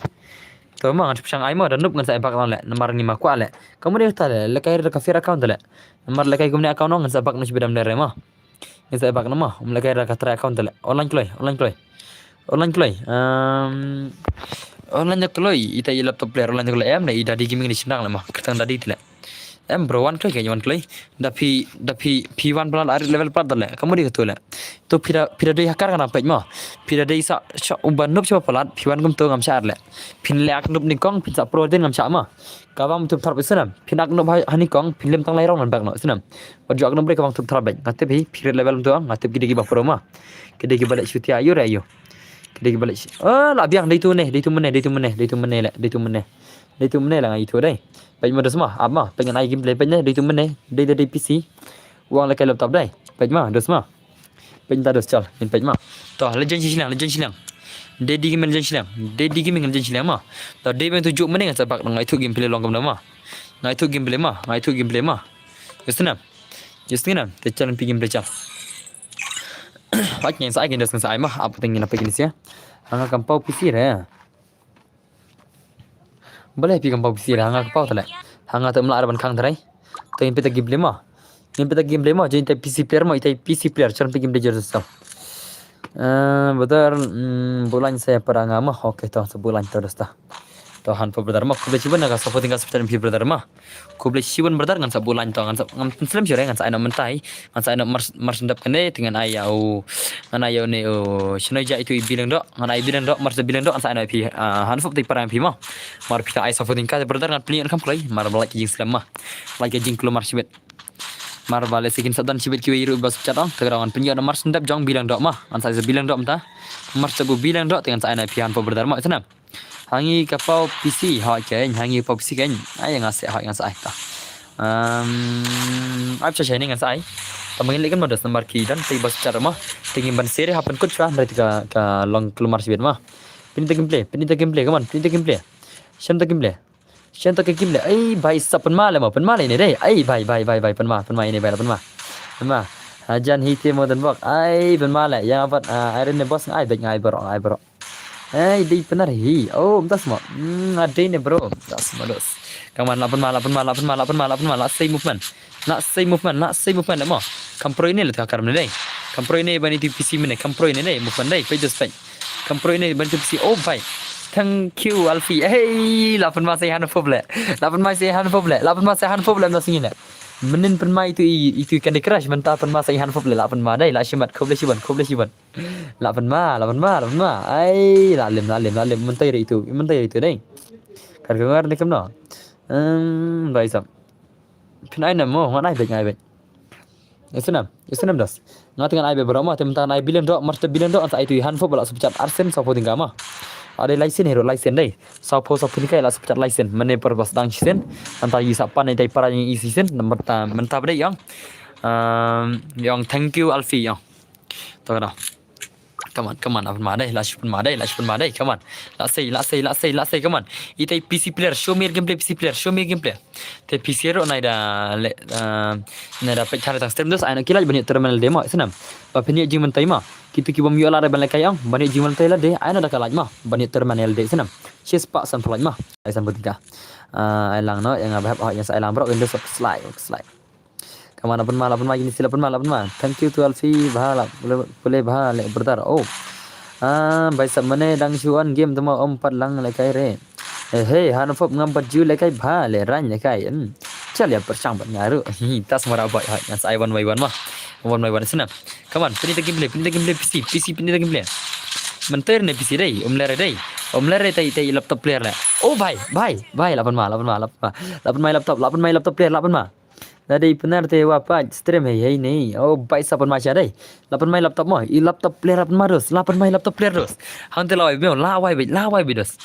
To ma ngan shang ai ma, da nup ngan sa ai bak lang leh, namar ngi ma kwah leh. Kamu dei ta leh, leh kai da ka fair account leh. Namar leh kai kumne account ngan sa bak nu shibidam leh re ma. Ngi sa bak nama, um leh kai da ka try account leh. Online kloi, online kloi. Online kloi. Um, online da kloi, ita i laptop player online da kloi em, da i Dadi Gaming ni sindang leh ma. Kertang Dadi leh. Em bro, wan kloi kai, wan kloi. Da phi, da phi, phi wan plat, arit level plat leh. Kamu dei katu leh. To phi da, phi da dei hacker kana peit ma. Phi da dei sa, sa uban nup sa plat, phi wan kum to ngam sha leh. Phin leh ak nup ni kong, phin sa pro din ngam sha ma. Ka bang tup thar peit snam. Phin ak nup ha, ha ni kong, phin lem tang lai rong nan bak no snam. Wat ju ak nup re ka bang tup thar bek. Nga tip hi, period level tu, nga tip ki dei ki ba pro ma. Ki dei ki ba leh shuti ayu re ayu. Ki dei ki ba leh shi-, oh, la biang dei tu ne, dei tu mene, dei tu mene, dei tu mene leh, dei tu mene. Dei tu mene la nga itu dei. Peit ma dos ma, ap ma, peit ngan ai gameplay peit ne, dei tu mene, dei dei dei P C. Wang leh kai laptop dei. Peit ma, dos ma. Peit ta dos chal, ngin peit ma. To, Legend Shiliang, Legend Shiliang. Dei dei Gaming Legend Shiliang. Dei dei Gaming Legend Shiliang ma. To, dei beng tu juk mene ngan sa bak ngai tu gameplay long kam ma. Ngai tu gameplay ma, ngai tu gameplay ma. Yes nam. Yes nam. Te chal pi gameplay chal. Wak ngan sa ai kin dos ngan sa ai ma, apa ting ngin apa kin sia. Hanga kam pau P C re. Bale phi kam pau P C re, hanga ka pau tale. Hanga te mla ar ban khang tare. Te ngin pita gameplay ma. Ngin pita gameplay ma, jin te P C player ma, ite P C player, chan pi gameplay jor sa. Eh, brother, mm, bulan saya paranga ma. Okay, to, sa bulan to dosta. To han pa brother ma, khublei shibun ka supporting ka supporting phi brother ma. Khublei shibun brother, ngan sa bulan to, ngan sa, ngan slem sure, ngan sa ai no mentai. Ngan sa ai no mar, mar sendap kane, te ngan ai ya u, ngan ai ya u ne u, shano ja itu i bilang dok, ngan ai bilang dok, mar sa bilang dok, ngan sa ai no phi, ah, han fup ti parang phi ma. Mar phi ta ai supporting ka brother ngan pli ngan kam kloi, mar ba like jing slem ma. Like jing kloi mar shibit. Mar ba le sikin sa dan shibit kiwi ru ba chat ong, te ngan pli ngan mar sendap jong bilang dok ma. Ngan sa ai bilang dok menta. Mar sa bu bilang dok, te ngan sa ai no phi han fup brother ma, sana. Hangi ka pau P C, ha, kein, hangi pau P C, kein. Ai, nga sa, ha, nga sa, ai, ta. Um, ai, pisa shai ni nga sa, ai. Ta mangin lekan ma dos number ki dan, tai bas char ma. Tingin ban sere hapan kut chwa, dari ka, ka long klumar sibit ma. Pini ta gameplay, pini ta gameplay, come on, pini ta gameplay. Shem ta gameplay. Shem ta gameplay. Ai, bai sa pynma le ma, pynma le ni dei. Ai, bai, bai, bai, bai, pynma, pynma ini bai la pynma. Pynma. Hajan hi te mo dan bok. Ai, pynma le. Yang apat, ah, Iron ne boss ngai, bek ngai bro, ngai bro. Ei, dei pynnar hi. Oh, mynta sma. Hmm, adei ne bro. Mynta sma dos. Come on, la pynma, la pynma, la pynma, la pynma, la pynma, la sei movement. La sei movement, la sei movement mo. Kam pro ini le ta kar mene dei. Kam pro ini bani tu P C mene, kam pro ini dei, movement dei, page spec. Kam pro ini bani tu P C. Oh, bhai. Thank you, Alfie. Hey, la pynma sei han foble. La pynma sei han foble. La pynma sei han foble na singine. Menin pynma itu i, itu Candy Crush, mynta pynma sei han foble. La pynma dei, la shimat, khublei shibun, khublei shibun. La pynma, la pynma, la pynma. Ai, la lem, la lem, la lem. Mynta ïa itu, mynta ïa itu dei. Kar ka ngar ni kumno. Hmm, bai sam. Phin ai na mo, ngan ai bek, ngan ai bek. Isnam, isnam das. Nga te ngan ai bek bro ma, te mynta ngan ai billion dok, mar te billion dok, ngan sa ai tu i han foble la super chat arsen, sa pho tingka ma. Ade license hero, license dei. Sa pho, sa pho tingka la super chat license. Mane per bas dang sisen. Mynta i sa pan, i tai para i sisen, mynta, mynta bede yang. Um, yang thank you Alfie yang. To ka da. Come on, come on, la pynma dei, la shu pynma dei, la shu pynma dei, come on. La sei, la sei, la sei, la sei, come on. Itai P C player, show me your gameplay, P C player, show me your gameplay. Te P C ro nai da le, ah, nai da pek thare tang stream dos, ai no ki like ban ïoh terminal dei ma, isnam. Ba phin ïoh jingmyntai ma. Kitu ki bym ïoh lad ban lehkai ong, ban ïoh jingmyntai lad dei, ai no da ka like ma, ban ïoh terminal dei, isnam. Cheers pa san pho like ma. Ai san pho tingka. Ah, ai lang no, yang abah, oh, yang sa ai lang bro, Windows slide, slide. Come on, la pynma, la pynma, kini si la pynma, la pynma. Thank you to Alfie, bha, la, pule, pule, bha, le, brother. Oh. Ah, bai sap mane dang shu on game tama om pat lang le kai re. Eh, hey, han fop ngam pat ju le kai bha le rang le kai. Hmm. Chal ya perchang bat ngaru. Hi, tas mara bai hai. Ngan sai one by one ma. One by one sina. Come on, pinita gameplay, pinita gameplay P C, P C pinita gameplay. Mentir ne P C dei, um lere dei. Um lere tai tai laptop player le. Oh bai, bai, bai, lapan ma, lapan ma, lapan ma. Lapan ma laptop, lapan ma laptop player, lapan ma. Dadi benar te wa pa stream hei hei ni. Oh, bai sapan ma sha dei. Lapan mai laptop mo. I laptop player lapan ma dos. Lapan mai laptop player dos. Hang te lawai beo, lawai be, lawai be dos.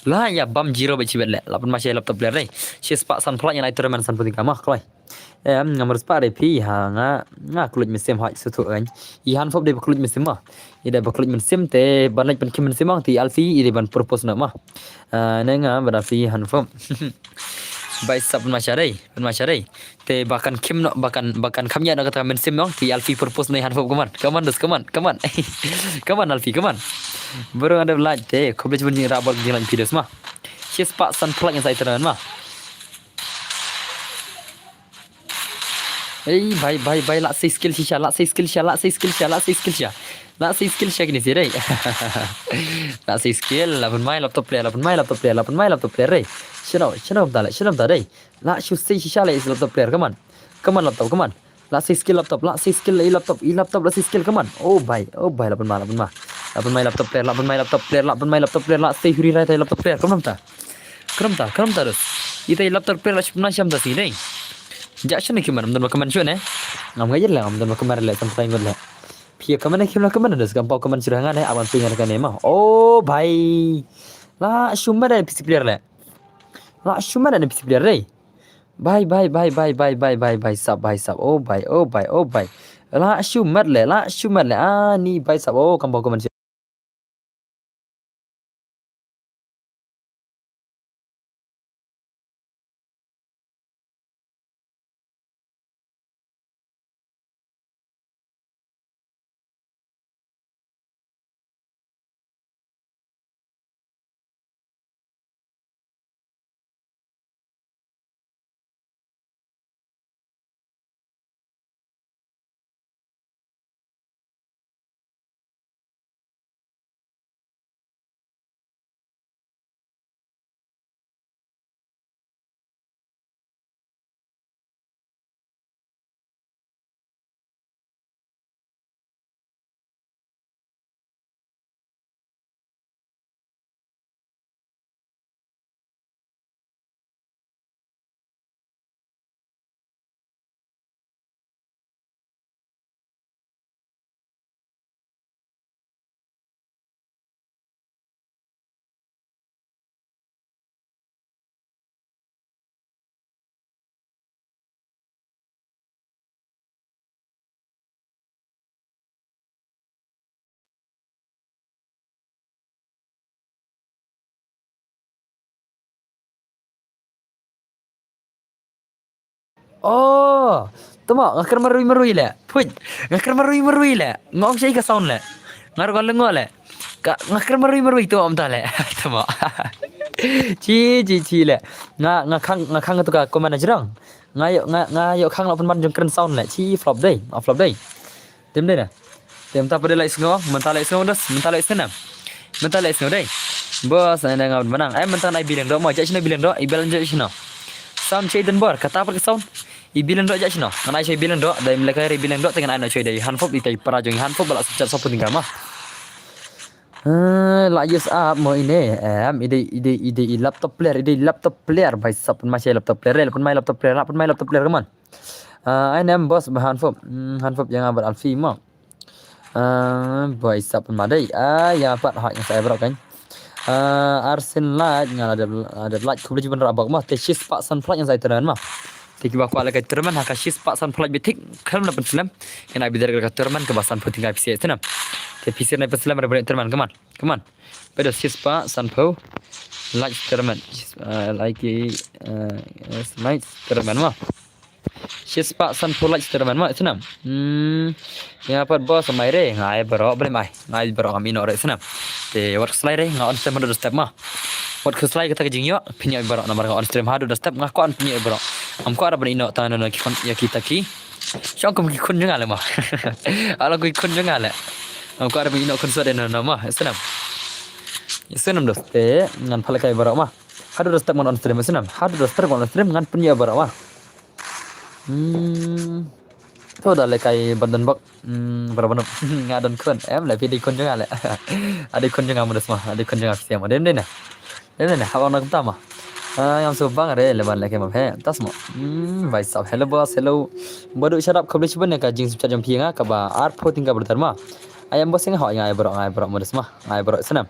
La ya bam zero be chibet le. Lapan ma sha laptop player dei. Shi spah san phlak yan ai tournament san pun tingkam ah, kloi. Em, ngam respect dei phi ha nga, nga kluj mynsiem hoi sutu kan. I han fop dei ba kluj mynsiem ma. I dei ba kluj mynsiem te ban leit ban kim mynsiem ang ti Alfie i dei ban propose na ma. Ah, ne nga ba Alfie han fop. Bai sap ma sha dei. Pynma sha dei. Te ba kan khim noh, ba kan, ba kan kham ïa noh kata mynsiem noh. Ki Alfie purpose nei han fop, come on. Come on, dos, come on, come on. Come on, Alfie, come on. Bro, ada light te. Khublei shibun jingïarap bad jinglain videos ma. Shi spah san phlak ïa sa iter ma. Ei, bai, bai, bai, la sei skill shisha, la sei skill sha, la sei skill sha, la sei skill sha. La sei skill sha kini si dei. La sei skill, la pynmai laptop player, la pynmai laptop player, la pynmai laptop player dei. Shino, shino da le, shino da dei. La shu sei shisha le is laptop player, come on. Come on laptop, come on. La sei skill laptop, la sei skill i laptop, i laptop la sei skill, come on. Oh bai, oh bai, la pynma, la pynma. La pynma i laptop player, la pynma i laptop player, la pynma i laptop player, la sei huri rai tai laptop player, come on ta. Come on ta, come on ta dos. I tai laptop player la shu pynma sham ta si dei. Ja shane ki man, am don ba kaman shane. Ngam ngaji le, am don ba kaman le, sam tai ngot le. Phi kaman ki man kaman dos, kam pau kaman shu hangan ne, awan phi ngan ka ne ma. Oh bai. La shu ma dei P C player le. La shu ma dei P C player dei. Bai, bai, bai, bai, bai, bai, bai, bai, sap, bai, sap. Oh, bai, oh, bai, oh, bai. La shu mat le, la shu mat le. Ah, ni bai sap. Oh, kam bau kaman. Oh, tama, nga kren marwei marwei le. Phuit, nga kren marwei marwei le. Nga ong shai ka sound le. Nga ruh ka lengo le. Ka, nga kren marwei marwei tu om ta le. Tama. Chi, chi, chi le. Nga, nga khang, nga khang tu ka comment na jrong. Nga ïoh, nga, nga ïoh khang la pynban jong kren sound le. Chi flop dei, ah, flop dei. Tim dei na. Tim ta pade lai sngo, mynta lai sngo dos, mynta lai sngo na. Mynta lai sngo dei. Bos, na nga manang. Eh, mynta na i bilang do, mo, ja shino bilang do, i bilang ja shino. Sound chei den bor, kata pat ka sound. I bilang do ja shino. Ngan ai chei bilang do, dei mlekai re bilang do, tengan ai no chei dei. Han fop i tai para jong, han fop bala sejat sop tinggal ma. Eh, la yes up mo ine. Em, ide, ide, ide, i laptop player, ide, i laptop player, bai sap pynma chei laptop player, re, pynma laptop player, la pynma laptop player, come on. Ah, ai nem bos ba han fop. Hmm, han fop ïa nga bad Alfie mo. Ah, bai sap pynma dei. Ah, ïa pat ha ïa sa bro kan. Ah, arsin like nga la dep, la dep like khublei shibun rabok mo. Te shi spah san phlak ïa sa tournament mo. Te kiba kwah leit ka tournament ha ka shi spah san phlak bitik. Khlem na pynslem. Ïa na bidar ka tournament kaba san phlak tingkai pisa ïa tournament. Te pisa na pynslem ra balik tournament, come on. Come on. Pada shi spah san phew. Like tournament. Ah, like, ah, yes, like tournament mo. Shi spah san phew like tournament mo, snam. Hmm. Ïa pat bos mai re, ngai bro, bre mai. Ngai bro, ngam ïoh re, snam. Te wat khuslai re, nga on stream haduh da step ma. Wat khuslai kata ka jingïoh, pynïoh bro, namar nga on stream haduh da step, nga kwah pynïoh bro. Ngam kwah ra ban ïoh tang na ki khun, ïa kita ki. Shong kum ki khun jong nga le ma. Ala ki khun jong nga le. Ngam kwah ban ïeh noh khun shuwa de na na ma. Ïa snem. Ïa snem dos te ngan pynlehkai baroh ma. Haduh dos step ngan on stream ïa snem. Haduh dos step ngan on stream ngan pynïeh baroh ma. Hmm. To da lehkai ban don bok. Hmm, baroh ban nga don khun. Em leh phi dei khun jong nga leh. Adei khun jong nga ma dos ma. Adei khun jong nga phi siam. Adei dei na. Dei na haba na kumta ma. Ah, ngam sngewbang re le ban lehkai ma phi. Tas ma. Hmm, bhai sahab. Hello boss, hello. Badu shut up khublei shibun ïa ka jing super chat jong phi nga kaba arphew tyngka brother ma. Ai em boss nga hoi nga ai baroh nga ai baroh ma dos ma. Nga ai baroh snem.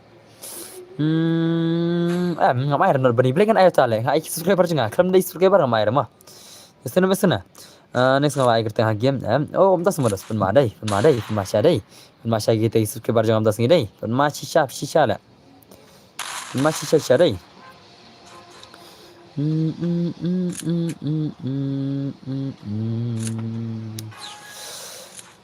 Hmm, em ngam ai re not bani blek ngan ai ta leh. Nga ai subscriber jong nga. Khlem dei subscriber ngam ai re ma. Ïa snem ïa snem. Ah, next nga ai kyrteng ha game. Em, oh, um tas ma dos pynma dei, pynma dei, pynma sha dei. Pynma sha kita subscriber jong nga um tas ngi dei. Pynma shisha shisha leh. Pynma shisha shisha dei.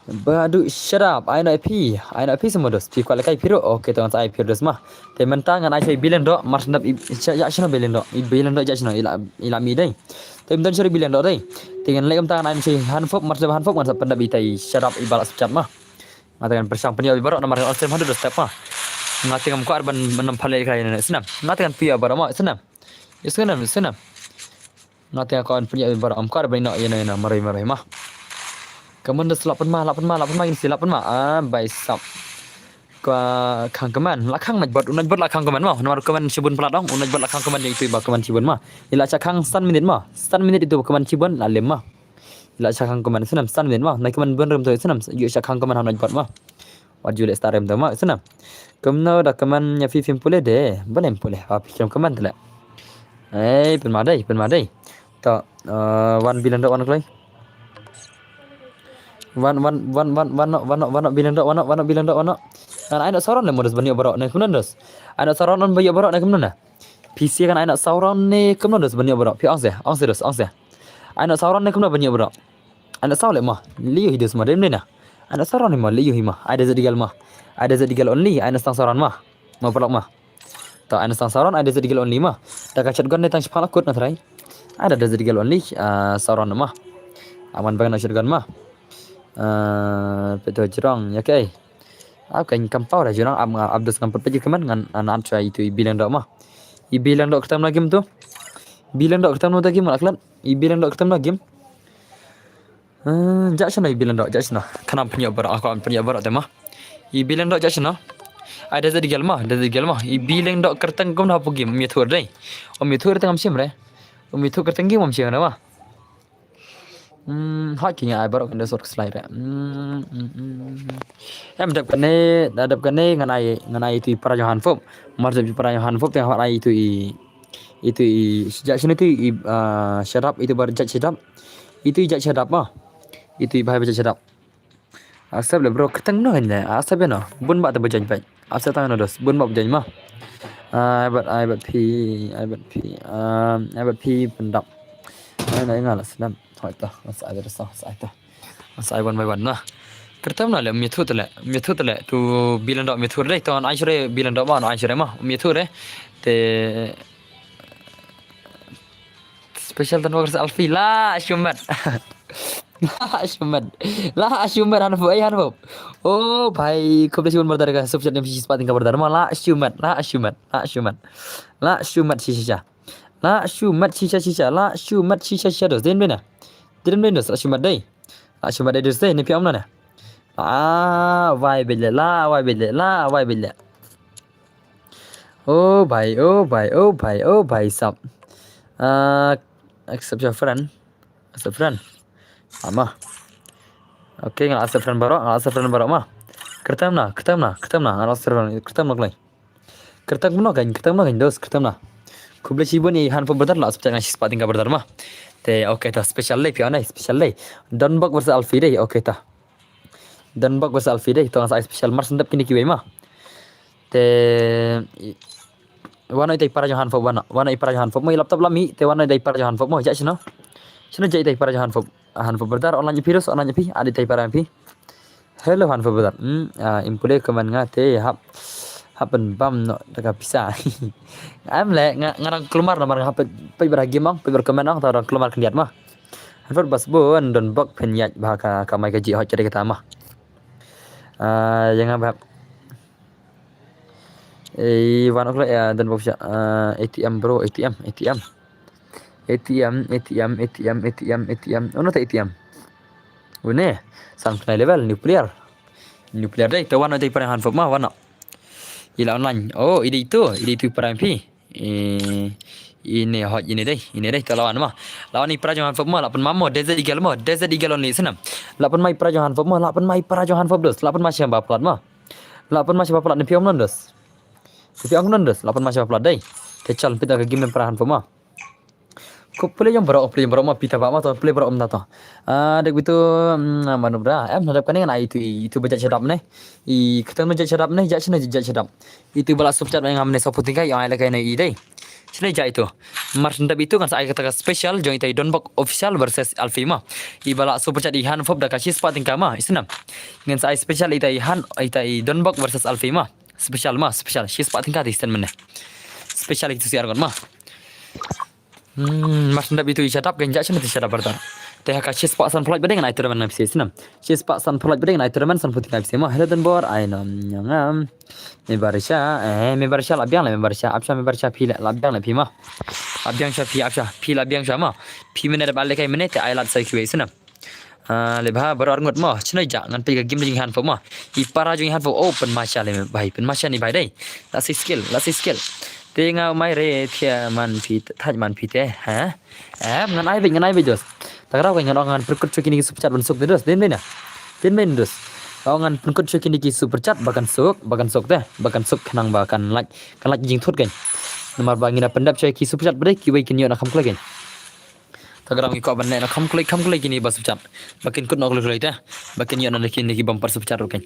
Badu shut up. Ai noh phi. Ai noh phi snem ma dos. Phi kwah lehkai phi ruh. Okay, to ngan sa ai phi dos ma. Te mynta ngan ai sha i Billion Dog mar shen dap i ja shano Billion Dog. I Billion Dog ja shano ila ila mi dei. Te mynta sha i Billion Dog dei. Te ngan leh kumta ngan ai sha i Hanfop mar shen dap Hanfop ngan sa pyndap i tai shut up i baroh snem ma. Nga te ngan pyrshang pynïoh ïa baroh namar ngan on stream haduh dos step ma. Nga te ngam kwah ban ban pynlehkai ne snem. Nga te ngan pynïoh ïa baroh ma snem. Ïa snem snem. Nga te nga kwah ban pynïoh ïa baroh ngam kwah ban ïeh noh ïa noh ïa noh marwei marwei ma. Kaman da slap pynma lap pynma lap pynma ngin si lap pynma. Ah, bhai sahab. Ka khang kaman la khang naj bot u naj bot la khang kaman ma. Namar kaman shibun plat ong u naj bot la khang kaman ïa itu ba kaman shibun ma. Ila cha khang san minit ma. San minit itu ba kaman shibun la lem ma. Ila cha khang kaman snem san minit ma. Nai kaman bun rem to snem yu cha khang kaman ha naj bot ma. Wat ju leh star em da ma snem. Kumno da kaman ïa phi phim pule de. Balem pule ha phi kem kaman tele. Ei pynma dei pynma dei. To, eh, wan Billion Dog wan kloi. Wan wan wan wan wan no wan no wan no Billion Dog wan no wan no Billion Dog wan no. Ngan ai noh sauron ne ma dos ban ïoh baroh ne kumno dos. Ai noh sauron ban ïoh baroh ne kumno na. Phi sngewbha ngan ai noh sauron ne kumno dos ban ïoh baroh. Phi ong se ong se dos ong se. Ai noh sauron ne kumno ban ïoh baroh. Ai noh sau leh ma. Leh ïoh hi dos ma dem ne na. Ai noh sauron ne ma leh ïoh hi ma. Ai da zat digel ma. Ai da zat digel only. Ai noh stang sauron ma. Ma paralok ma. To ai noh stang sauron ai da zat digel only ma. Da ka shotgun ne tang shipang la kut na trai. Ai da da zat digel only. Ah, sauron ma. Aman bang na shotgun ma. Ah, pynto jrong ïa ke. Ap kan kam pau da jrong ap nga ap dos ngam pat pajit kaman ngan an an trai itu i Billion Dog ma. I Billion Dog kyrteng na game tu. Billion Dog kyrteng na game ma aklan. I Billion Dog kyrteng na game. Eh, ja shano i Billion Dog ja shano. Khnang pynïoh baroh, ah, khnang pynïoh baroh te ma. I Billion Dog ja shano. Ai da zat digel ma, da zat digel ma. I Billion Dog kyrteng kumno hapoh game, um ïathuh dei. Um ïathuh kyrteng ngam shim re. Um ïathuh kyrteng game ngam shim re ma. Hmm, ha ki nga ai baroh kan da sort slide re. Hmm, hmm, hmm, hmm. Em dep kane, da dep kane ngan ai, ngan ai itu i para jong Hanfop. Mar dep i para jong Hanfop te ngan ai itu i, itu i, ja shano itu i, ah, shut up, itu bar ja shut up. Itu i ja shut up ma. Itu i bhai ba ja shut up. Accept le bro, kyrteng no ne, accept no. Bun ba te ba join peit. Accept tang no dos, bun ba ba join ma. Ah, ai bat, ai bat phi, ai bat phi, um, ai bat phi pyndap. Ai na nga la snem. Hoi ta, mas ai dos, mas ai ta. Mas ai one by one na. Kyrteng na le, um ïathuh te le, um ïathuh te le, tu Billion Dog um ïathuh dei, tu an ai sure Billion Dog ma, an ai sure ma, um ïathuh dei. Te Special Don Walker Alfie la shumat. La shumat. La shumat Hanfop, ai Hanfop. Oh bhai, khublei shibun brother ka super chat ne phi spot ka brother ma la shumat, la shumat, la shumat. La shumat shisha. La shumat shisha shisha. La shumat shisha shisha dos. Den bena. Den bena dos. La shumat dei. La shumat dei dos dei ne phi amna ne. La wai bele, la wai bele, la wai bele. Oh bhai, oh bhai, oh bhai, oh bhai sahab. Ah, accept your friend. Accept friend. Ama. Okay, nga accept friend baroh, nga accept friend baroh ma. Kyrteng na, kyrteng na, kyrteng na, nga accept friend, kyrteng na kloi. Kyrteng mano kan, kyrteng mano kan dos, kyrteng na. Khublei shibun i Hanfop brother la accept nga shi spot ka brother ma. Te okay ta special dei phi anai, special dei. Don Bok versus Alfie dei, okay ta. Don Bok versus Alfie dei, to nga sa ai special mar shen dap kine kiwei ma. Te i- wan oi tai para jong Hanfop wan, wan oi para jong Hanfop mo, i laptop la mih, te wan oi tai para jong Hanfop mo, ja shino. Shino ja i tai para jong Hanfop. Hanfop brother, online phi dos, online phi, adi tai para phi. Hello Hanfop brother. Hmm, ah, im pule kaman nga te hap hap pynbam no da ka pisa. Am le nga nga dang klumar namar nga hap peit bar game ong, peit bar comment ong, ta dang klumar khyndiat ma. Hanfop bas bun Don Bok phin ïaid bha ka kamai ka jih hot ka dei kata ma. Ah, jangan bab. Eh, one o'clock ya, dan bab sya. Ah, A T M bro, A T M, A T M. A T M, A T M, A T M, A T M, A T M. Ono ta A T M. Une, sang kenai level, nuclear. Nuclear dai, te wan dai parang hanfop ma, wan. Ila online. Oh, ide itu, ide itu parang pi. Eh, ini hot ini dai, ini dai, te lawan ma. Lawan ni parang hanfop ma, lapan mamo, Desert Eagle mo, Desert Eagle only senam. Lapan mai parang hanfop ma, lapan mai parang hanfop dos, lapan mai siapa plat ma. Lapan mai siapa plat ni piom non dos. Tapi aku non dos, lapan mai siapa plat dai. Te chal pita ke game parang hanfop ma. Ko play jong bro, play jong bro ma pita ba ma to, play bro ma to. Ah, dek bitu, mm, manu bra. Em, nadap kane ngan ai itu, itu bajat shadap ne. I ketang bajat shadap ne, jat shine jat shadap. Itu bala sup chat ngam ne sopu tingkai, yang ai lakai ne i dai. Shine jat itu. Mar sendap itu ngan sa ai kata ka special, jong itai Donbok official versus Alfie ma. I bala sup chat i hanfop da ka shispah tingkai ma, isnam. Ngan sa ai special itai han, itai Donbok versus Alfie ma. Special ma, special. Shispah tingkai di stand mene. Special itu si argot ma. Hmm, mar sendap itu i shadap kan jat shine ti shadap barta. Te ha ka shispah san phalaj badeng ngan ai tournament na pisi sinam. Shispah san phalaj badeng ngan ai tournament san phalaj tingkai pisi ma. Hello Donbor, ai nom nyangam. Me barisha, eh, me barisha la biang le me barisha. Apsha me barisha phi le la biang le phi ma. La biang sha phi apsha, phi la biang sha ma. Phi mene da bale kai mene te ai lat sai kiwe sinam. Ah, le bha bro arngut mo, shine jat ngan phi ka game jing hanfop mo. I para jing hanfop, oh, pen masha le bai, pen masha ni bai dai. La si skill, la si skill. Te nga mai re thia man phi, thaj man phi te, ha? Eh, ngan ai bej, ngan ai bej dos. Takraw ngan ong ngan perkut chukini ki super chat ban suk dos, din din na. Din din dos. Ong ngan perkut chukini ki super chat bakan suk, bakan suk te, bakan suk khnang bakan like, kan like jing thut kan. Namar ba ngina pendap chai ki super chat bade ki wei kin yo na kham klek kan. Takraw ngi ko ban ne na kham klek, kham klek kini ba super chat. Bakin kut na klek klek te. Bakin yo na kini ki bumper super chat rukin.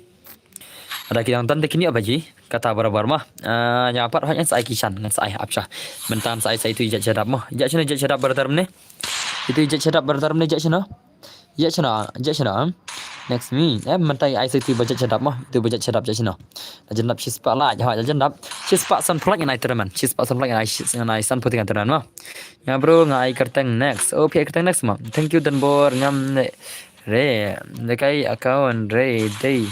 Ada ki dang tan te kini apa ji? Kata barabar ma. Ah, nya pat hanya sai ki shan ngan sai apsha. Mentan sai sai tu ijat shadap ma. Ijat shine ijat shadap baratar mene. Itu ijat shadap baratar mene ijat shine. Ijat shine, ijat shine. Next me. Eh, mentai ai sai tu bajat shadap ma. Itu bajat shadap ijat shine. Jendap shispah la, ha jendap. Shispah san phalaj ngan ai tournament. Shispah san phalaj ngan ai san phalaj ngan ai tournament ma. Ya bro, nga ai kerteng next. Oh, phi ai kerteng next ma. Thank you Donbor ngam ne. Re, lekai account re dei.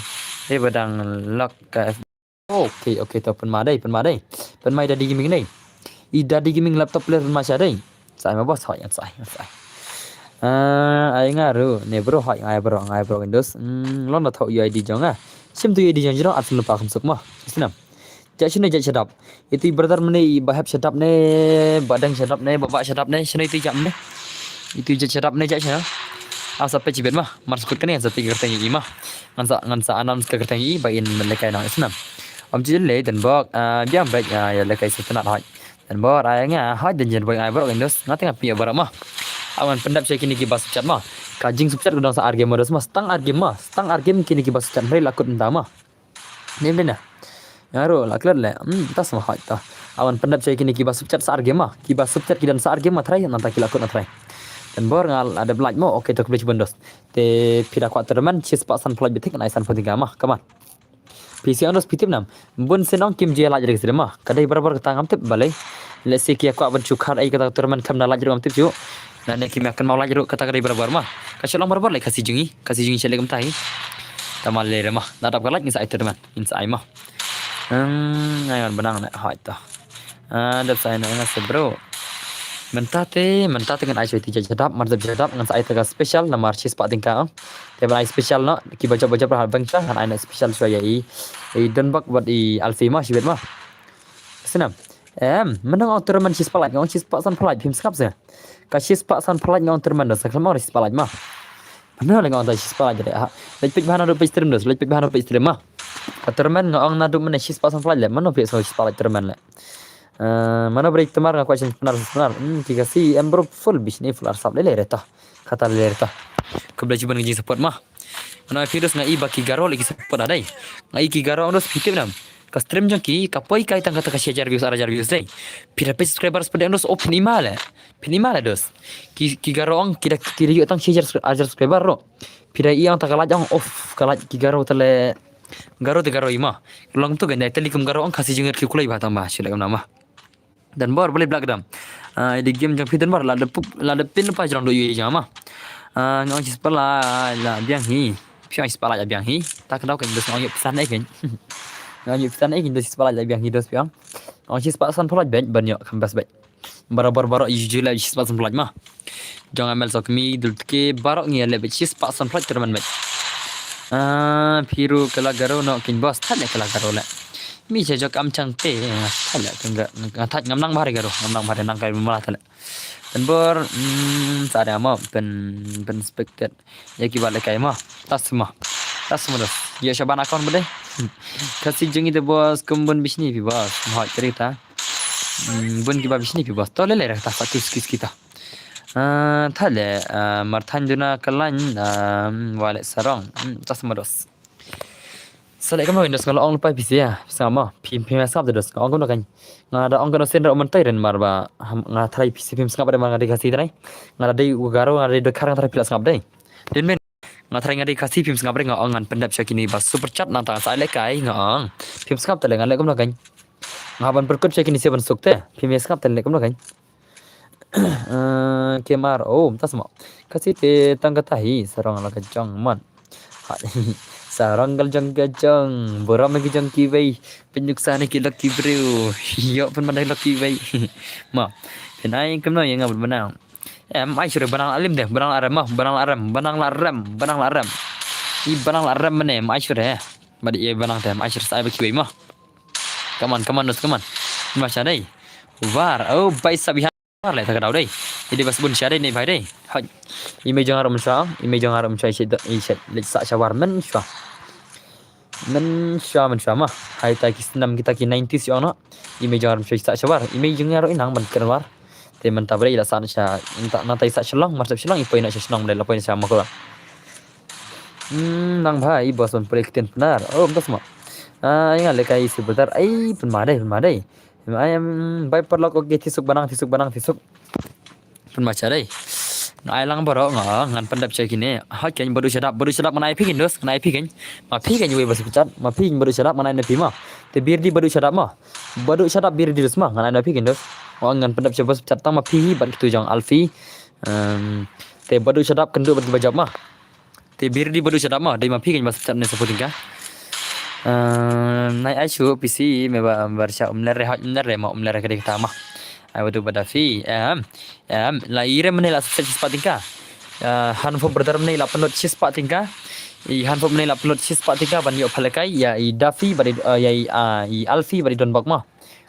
Dei badang lock ka F. Okay, okay to pen ma dei, pen ma dei. Pen mai Daddy Gaming dei. I Daddy Gaming laptop player pen ma sha dei. Sai ma bos hoi sai, sai. Ah, ai nga ru, ne bro hoi ngai bro, ngai bro Windows. Hmm, lon da thok U I D jong ah. Sim tu U I D jong jiro at pen pa kham suk ma. Sinam. Jat shine jat shadap. Itu i brother mene i bahep shadap ne, badang shadap ne, babak shadap ne, shine itu jat mene. Itu jat shadap ne jat shine. Asa pe chibet ma, mar sukut kane asa pe kerteng i ma. Ngan sa ngan sa announce ka kerteng i ba in lekai nang isnam. Om chil le Donbok, ah, biang bek, ah, ya lekai setenat hoi. Donbor ai nga hoi dan jen boy ai borok Windows. Nga tengah pia borok ma. Awan pendap chai kini ki ba super chat ma. Ka jing super chat ko dang sa ar game ma dos ma, stang ar game ma, stang ar game kini ki ba super chat mrei lakut nta ma. Nim dina. Yang ro la klet le. Hmm, tas ma hoi ta. Awan pendap chai kini ki ba super chat sa ar game ma. Ki ba super chat ki dan sa ar game ma trai, nanta ki lakut na trai. Donbor nga ada belaj mo, okay to kebeli bondos. Te phi da kwah tournament, shispah san phalaj bitik ngan ai san phalaj tingkai ma. Come on. Phi si ang dos phi tip nam. Bun sien ong kim ju ïa laj ruh sdem ma. Ka dei barabar kata ngam tip balei. Let's see ki ïa kwah ban shu khar ei kata tournament kham da laj ruh ngam tip shuh. Nane kim ïa kynmaw laj ruh kata ka dei barabar ma. Ka shu long barabar lei Khasi jong ngi. Khasi jong ngi shu leh kumta hi. Tang ma lei re ma. Lada dap ka laj ngin sa ai tournament. Ngin sa ai ma. Hmm, ngai ngan benang ne. Hoi to. Ah, dap sa ai na nga se bro. Mynta te, mynta te ngan ai shuwa ïa iti jait shadap, mar dap jait shadap ngan sa ai ïa ka special namar shispah tyngka. Te ban ai special noh, kiba jop ba jop ra ha bengsa ngan ai noh special shuwa ïa i. I Donbok bad i Alfie ma, shibit ma. Snam. Em, mynta nga ong tournament shispah lait, nga ong shispah san phalait, phim sngap se. Ka shispah san phalait nga ong tournament, sa khlem ong shispah lait ma. Mynta le nga ong ta shispah lait de ha. Leit peit bha naduh peit stream dos, leit peit bha naduh peit stream ma. Ka tournament nga ong naduh mynne shispah san phalait le, mynno phi sngew shispah lait tournament le. Eh, mano break temar nga question penar penar. Hmm, ki Khasi em bro full bis ni full arsap lele reta. Kata lele reta. Khublei shibun ka jingsupport ma. Mano phi dos nga i ba ki Garo le ki support adai. Nga i ki Garo ong dos phi tip nam. Ka stream jong ki ka poi kai tang kata ka shi hajar views ar hajar views dei. Phi da peit subscribers pede ong dos oh phin i ma le. Phin i ma le dos. Ki ki Garo ong ki da ki da ïoh tang shi hajar subscri- hajar subscriber ro. Phi da i ong ta ka lait ong of ka lait ki Garo ta le. Garo te Garo i ma. Long tu gan dei teli kum Garo ong Khasi jingir ki kulai ba tang ba shi le kam nama. Dan bor boleh blak dam. Ah, di game jong phi dan bor la de pup la de pin pa jong do yu jong ma. Ah, nga ong shispah la la biang hi. Phi ong shispah like la biang hi. Ta ka daw kan dos nga ong ïoh pisa ne kan. Nga ong ïoh pisa ne kan dos shispah like la biang hi dos phi ong. Ong shispah sanphew like bad ban ïoh kham best bad. Barabor barabor ïoh ju leh shispah sanphew like ma. Jong Amel Sokmi dul tke barabor ngi leh bad shispah sanphew like terman bad. Ah, phi ruh ka la garo no kin boss thad ne ka la garo leh. Mi cha jok am chang te thad leh ka nga thad ngam nang bha re garo ngam nang bha re nang kai mala thad leh. Pynbor, mm, sa da mo, pyn, pyn spectate. Ïa ki ba lehkai mo. Tas mo. Tas mo dos. Ïa shaban account bade. Khasi jong ite boss, kum bun bishni phi boss. Hoi, cerita. Mm, bun ki ba bishni phi boss. To lele rek ta sa kis kis kita. Ah, thale, ah, marthan duna kalan, ah, wale sarong. Mm, tas mo dos. Sa leh kumno Indos nga la ong lypa phi sha, sngap mo. Phi, phi sngap de dos. Nga ong kumno kan. Nga da ong kumno sien da ong mynta ren mar ba, ham, nga tharai phi sha phim sngap de mar nga dei Khasi tharai. Nga da dei u Garo, nga da dei Dkhar nga tharai phi la sngap de. Dien men. Nga tharai nga dei Khasi phim sngap de nga ong ngan pyndep sha kine ba super chat nangta sa lehkai nga ong. Phim sngap te leh nga leh kumno kan. Nga ban pyrkut sha kine sha ban suk te. Phim sngap te leh kumno kan. Eh, K M R, oh, mynta sma. Khasi te tang kata hi, sarong la ka jong mon. Ha, sarong ka jong ka jong, burom ki jong kiwei, pynjuk sa ne ki lok ki briew, ïoh pynban da lok kiwei. Ma, phin ai kumno ïa nga bad Banang. Em, ai sure Banang la lim de, Banang la rem, ma, Banang la rem, Banang la rem, Banang la rem. I Banang la rem mane, em, ai sure. Bad ïa Banang te, em, ai sure sa ai ba kiwei ma. Come on, come on, dos, come on. Ma sha dei. War, oh, bai sa bihan. War le ta ka daw dei. Ide bas bun sha dei ne bai dei. Hai. I mei jong harum sha, i mei jong harum sha i sha, i sha, le sa sha war men sha. Men sha, men sha ma. Hai ta ki snam kita ki nineties ïa no. I mei jong harum sha i sa sha war. I mei jong harum i nang ban kren war. Te mynta bre i la sa sha, nta, nta i sa sha long, mar sa sha long i poi na sha shnong bre la poi na sha ma ko. Hmm, nang bha i boss ban pule ktien Pnar. Oh, mynta sma. Ah, i nga lehkai i si Pnar. Ai, pynma dei, pynma dei. Em, em, bai paralok, okay, thisuk Banang, thisuk Banang, thisuk. Pynma cha dei. Nga ai lang baroh nga, ngan pyndep cha kine. Ha ken Badu Shadap, Badu Shadap ngan ai phi ken dos, ngan ai phi ken. Ma phi ken wei ba super chat, ma phi ken Badu Shadap ngan ai na phi ma. Te Birdi Badu Shadap ma. Badu Shadap Birdi dos ma, ngan ai na phi ken dos. Nga ngan pyndep cha ba super chat tang ma phi hi bad kitu jong Alfi. Em, te Badu Shadap kynduh bad ki ba jop ma. Te Birdi Badu Shadap ma, dei ma phi ken ba super chat ne supporting ka. Em, nai ai shu P C me ba bar sha umler re hot umler re ma umler re ka dei kata ma. Ai Badu Badafi, em, em, la i re mane la super chat shispah tyngka. Eh, Hanfo brother mane la pynlut shispah tyngka. I Hanfo mane la pynlut shispah tyngka ban ïoh pha lehkai, ïa i Dafi bad i, eh, ïa i, ah, i Alfi bad i Donbok ma.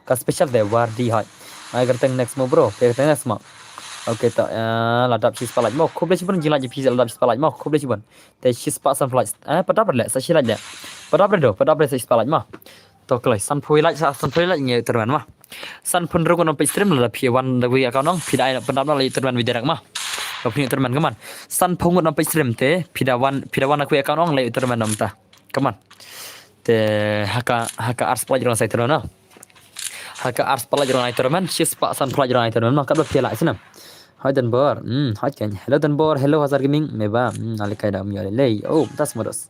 Ka special te Wardi hoi. Ai kyrteng next mo bro, kyrteng next mo. Okay ta, eh, la dap shispah like mo. Khublei shibun jingla ji phi la dap shispah like mo. Khublei shibun. Te shispah sanphew like. Eh, padap le sa shi like de. Padap le do, padap le sa shispah like mo. To kloi sanphew like sa sanphew like ngi terman mo. Sanphew ruk nong page stream la phi wan da wi account nong phi dai padap la terman wi direct mo. Ka phi terman kaman. Sanphew ngut nong page stream te phi da wan phi da wan da wi account nong la terman nong ta. Kaman. Te haka haka arspah like rong sa terman no. Haka arspah like rong ai terman, shispah sanphew like rong ai terman ma, kat ba phi la snam. Hai Donbor, hmm, hai ken. Hello Donbor, hello Hazar Gaming, me ba, hmm, ale kai da um ïa lei. Oh, tas modos.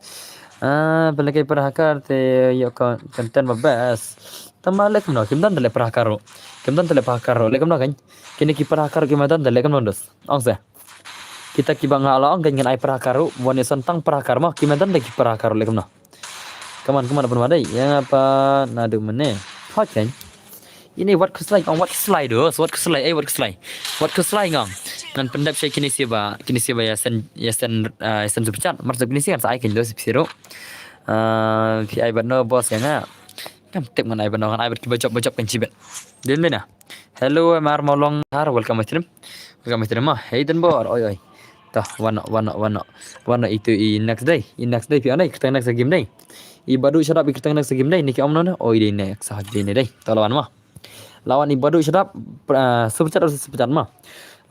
Ah, pele kai para hakar te ïoh ka content ba best. Tama lek no, kim don te lek para hakar ro. Kim don te lek para hakar ro, lek no kan. Kini ki para hakar kim don te lek no dos. Ong se. Kita ki ba nga la ong kan ngan ai para hakar ro, wan ïa son tang para hakar ma, kim don te ki para hakar ro lek no. Kaman, kaman, apa nama dei? Ïa nga pat naduh mynne. Hot kan? Ini wat khuslai, ong wat khuslai dos, wat khuslai, eh, wat khuslai. Wat khuslai ngong. Ngan pyndep sha kine sha ba, kine sha ba ïa send, ïa send, ah, ïa send super chat. Mar sha kine sha kan sa ai kan dos sha phi ruh. Ah, phi ai bad no boss ïa nga. Kam tip ngan ai bad no, ngan ai bad ki ba jop, ba jop kan chi bad. Dien mynne. Hello, M R Mawlong Har, welcome my stream. Welcome my stream ma. Hey Donbor, oi oi. Ta, wan no, wan no, wan no. Wan no itu i next day. I next day phi ong dei, kyrteng next game dei. I Badu Shadap i kyrteng next game dei. Niki om no na. Oi dei next, ah, dei ne dei. Ta la wan ma. La wan i Badu Shadap, ah, super chat, super chat ma.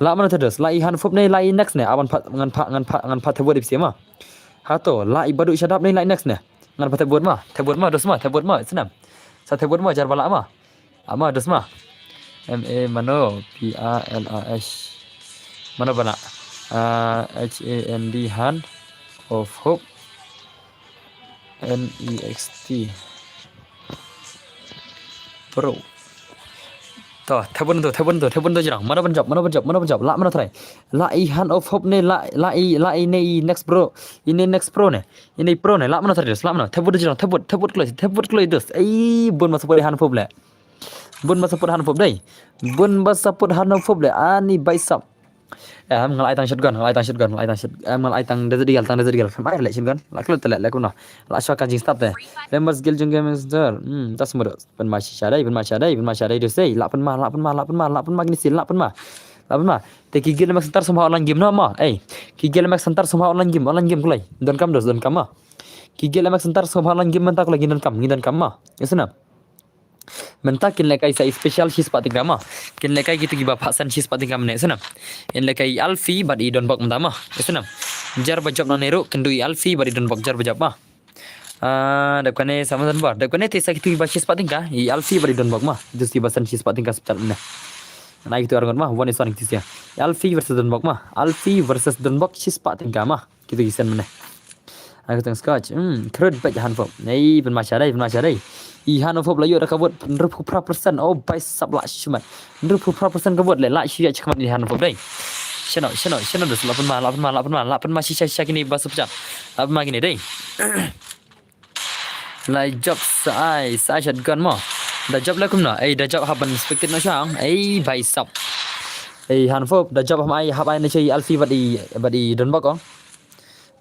La mano te dos, la i Hanfop ne, la i next ne. Aban pha, ngan pha, ngan pha, ngan pha te word phi ma. Hato, la i Badu Shadap ne, la i next ne. Ngan pha te word ma, te word ma, dos ma, te word ma, snam. Sa te word ma, jar ba la ma. Ama dos ma. M A mano, P A L A H. Mano ba la. Ah, H A N D, Hand of Hope. N E X T. Bro. To, thep bun to, thep bun to, thep bun to jrong. Mano ban jop, mano ban jop, mano ban jop. Lah mano try. Lah i Hand of Hope ne, lah, lah i, lah i ne i next bro. I ne next pro ne. I ne pro ne, lah mano try, lah mano. Thep bun to jrong, thep bun, thep bun kloi, thep bun kloi dos. Ei, bun ba support Hand of Hope le. Bun ba support Hand of Hope dei. Bun ba support Hand of Hope le. Ani bai sap. Em, nga la ai tang shotgun, nga la ai tang shotgun, nga la ai tang shot-, em, nga la ai tang Desert Eagle, tang Desert Eagle. Em, ai le shotgun. La kloi te le, le kumno. La shwa ka jing start te. Members Guild Jung Gaming Center. Hmm, tas mano. Pynma shisha dei, pynma shisha dei, pynma shisha dei, dei sei, lah pynma, lah pynma, lah pynma, lah pynma, kine sei, lah pynma. Lah pynma. Te ki Guild Max Center sum ha online game no ma. Ei, ki Guild Max Center sum ha online game, online game kloi. Donkam dos, donkam ma. Ki Guild Max Center sum ha online game mynta kloi, ngi donkam, ngi donkam ma. Ïa sngewbha. Mynta kin lehkai sa i special shispah tyngka ma. Kin lehkai kitu kiba phah send shispah tyngka mynne sngewbha. Kin lehkai i Alfie bad i Donbok mynta ma. Ïa sngewbha. Jar ba jop nangne ruh, kin duh i Alfie bad i Donbok jar ba jop ma. Ah, dep kane sa ma Donbor. Dep kane te sa kitu kiba shispah tyngka, i Alfie bad i Donbok ma. Kitu kiba send shispah tyngka special mynne. Ngan ai kitu arngut ma, one is one kitu sia. I Alfie versus Donbok ma. Alfie versus Donbok shispah tyngka ma. Kitu ki send mynne. Ai kitu scotch. Hmm, crude bad Hand of Hope. Ei, pynma shisha dei, pynma shisha dei. I Hand of Hope la ïoh da ka vote hynriewphew phra percent. Oh, bai sap lah shu mat. Hynriewphew phra percent ka vote le, lah shu ïa check mat i Hand of Hope dei. Shano, shano, shano dos, lah pynma, lah pynma, lah pynma shisha shisha kine ba super chat. Lah pynma kine dei. Lai jop sa ai, sa ai shotgun mo. Da jop le kumno. Ei, da jop hap ban spectate noh shang. Ei, bai sap. Ei, Hand of Hope, da jop hap ai, hap ai na sha i Alfie bad i, bad i Donbok ong.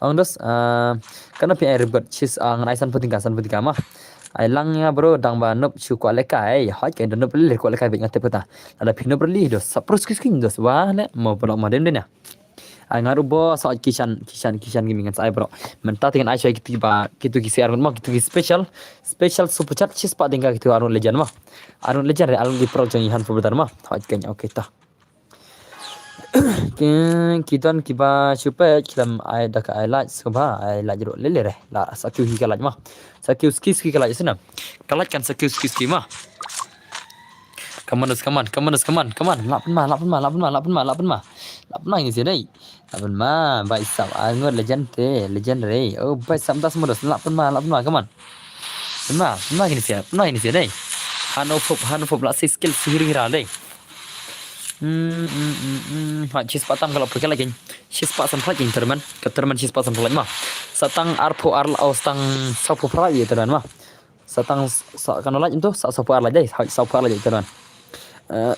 Ong dos, ah, kano phi ai ribot shis, ah, ngan ai sanphew tyngka, sanphew tyngka ma. Ai lang ïa bro, dang ba nop shu kwah lehkai. Hoi, ka da nop lehkai, kwah lehkai bad nga tip kata. Lada phi nop lehkai dos, sa pros kis king dos, wah le, mo pynlong ma dem den ïa. Ai nga ruh bro, sa kishan, kishan, kishan gaming ngan sa ai bro. Mynta te ngan ai sha kitu ba, kitu ki share mo, kitu ki special, special super chat shispah tyngka kitu Arnold Legend mo. Arnold Legend re, Arnold ki pro jong i Hand of Hope mo. Hoi, kane, okay ta. Ki, ki don kiba shu peit, ki dang ai da ka ai like, sngewbha ai like ruh lele re. La sa kiew hi ka like ma. Sa kiew ski ski ka like sngewbha. Ka like kan sa kiew ski ski ma. Come on, come on, come on, come on, come on. Lah pynma, lah pynma, lah pynma, lah pynma, lah pynma. Lah pynma kine sei dei. Lah pynma, bai sap arngut Legend te, Legend re. Oh, bai sap das modus, lah pynma, lah pynma, come on. Pynma, pynma kine sei, pynma kine sei dei. Hand of Hope, Hand of Hope, lah sei skill sihir ngira dei. Hmm, hmm, hmm, hmm. Ha, shispah tam ka la pyrkhat lagi. Shispah san pyrkhat ïa tournament. Ka tournament shispah san pyrkhat ma. Sa tang arphew ar la, oh, sa tang sawphew phra ïa tournament ma. Sa tang sa kano lait ym tu, sa sawphew ar lait dei. Ha, sawphew ar lait ïa tournament. Eh,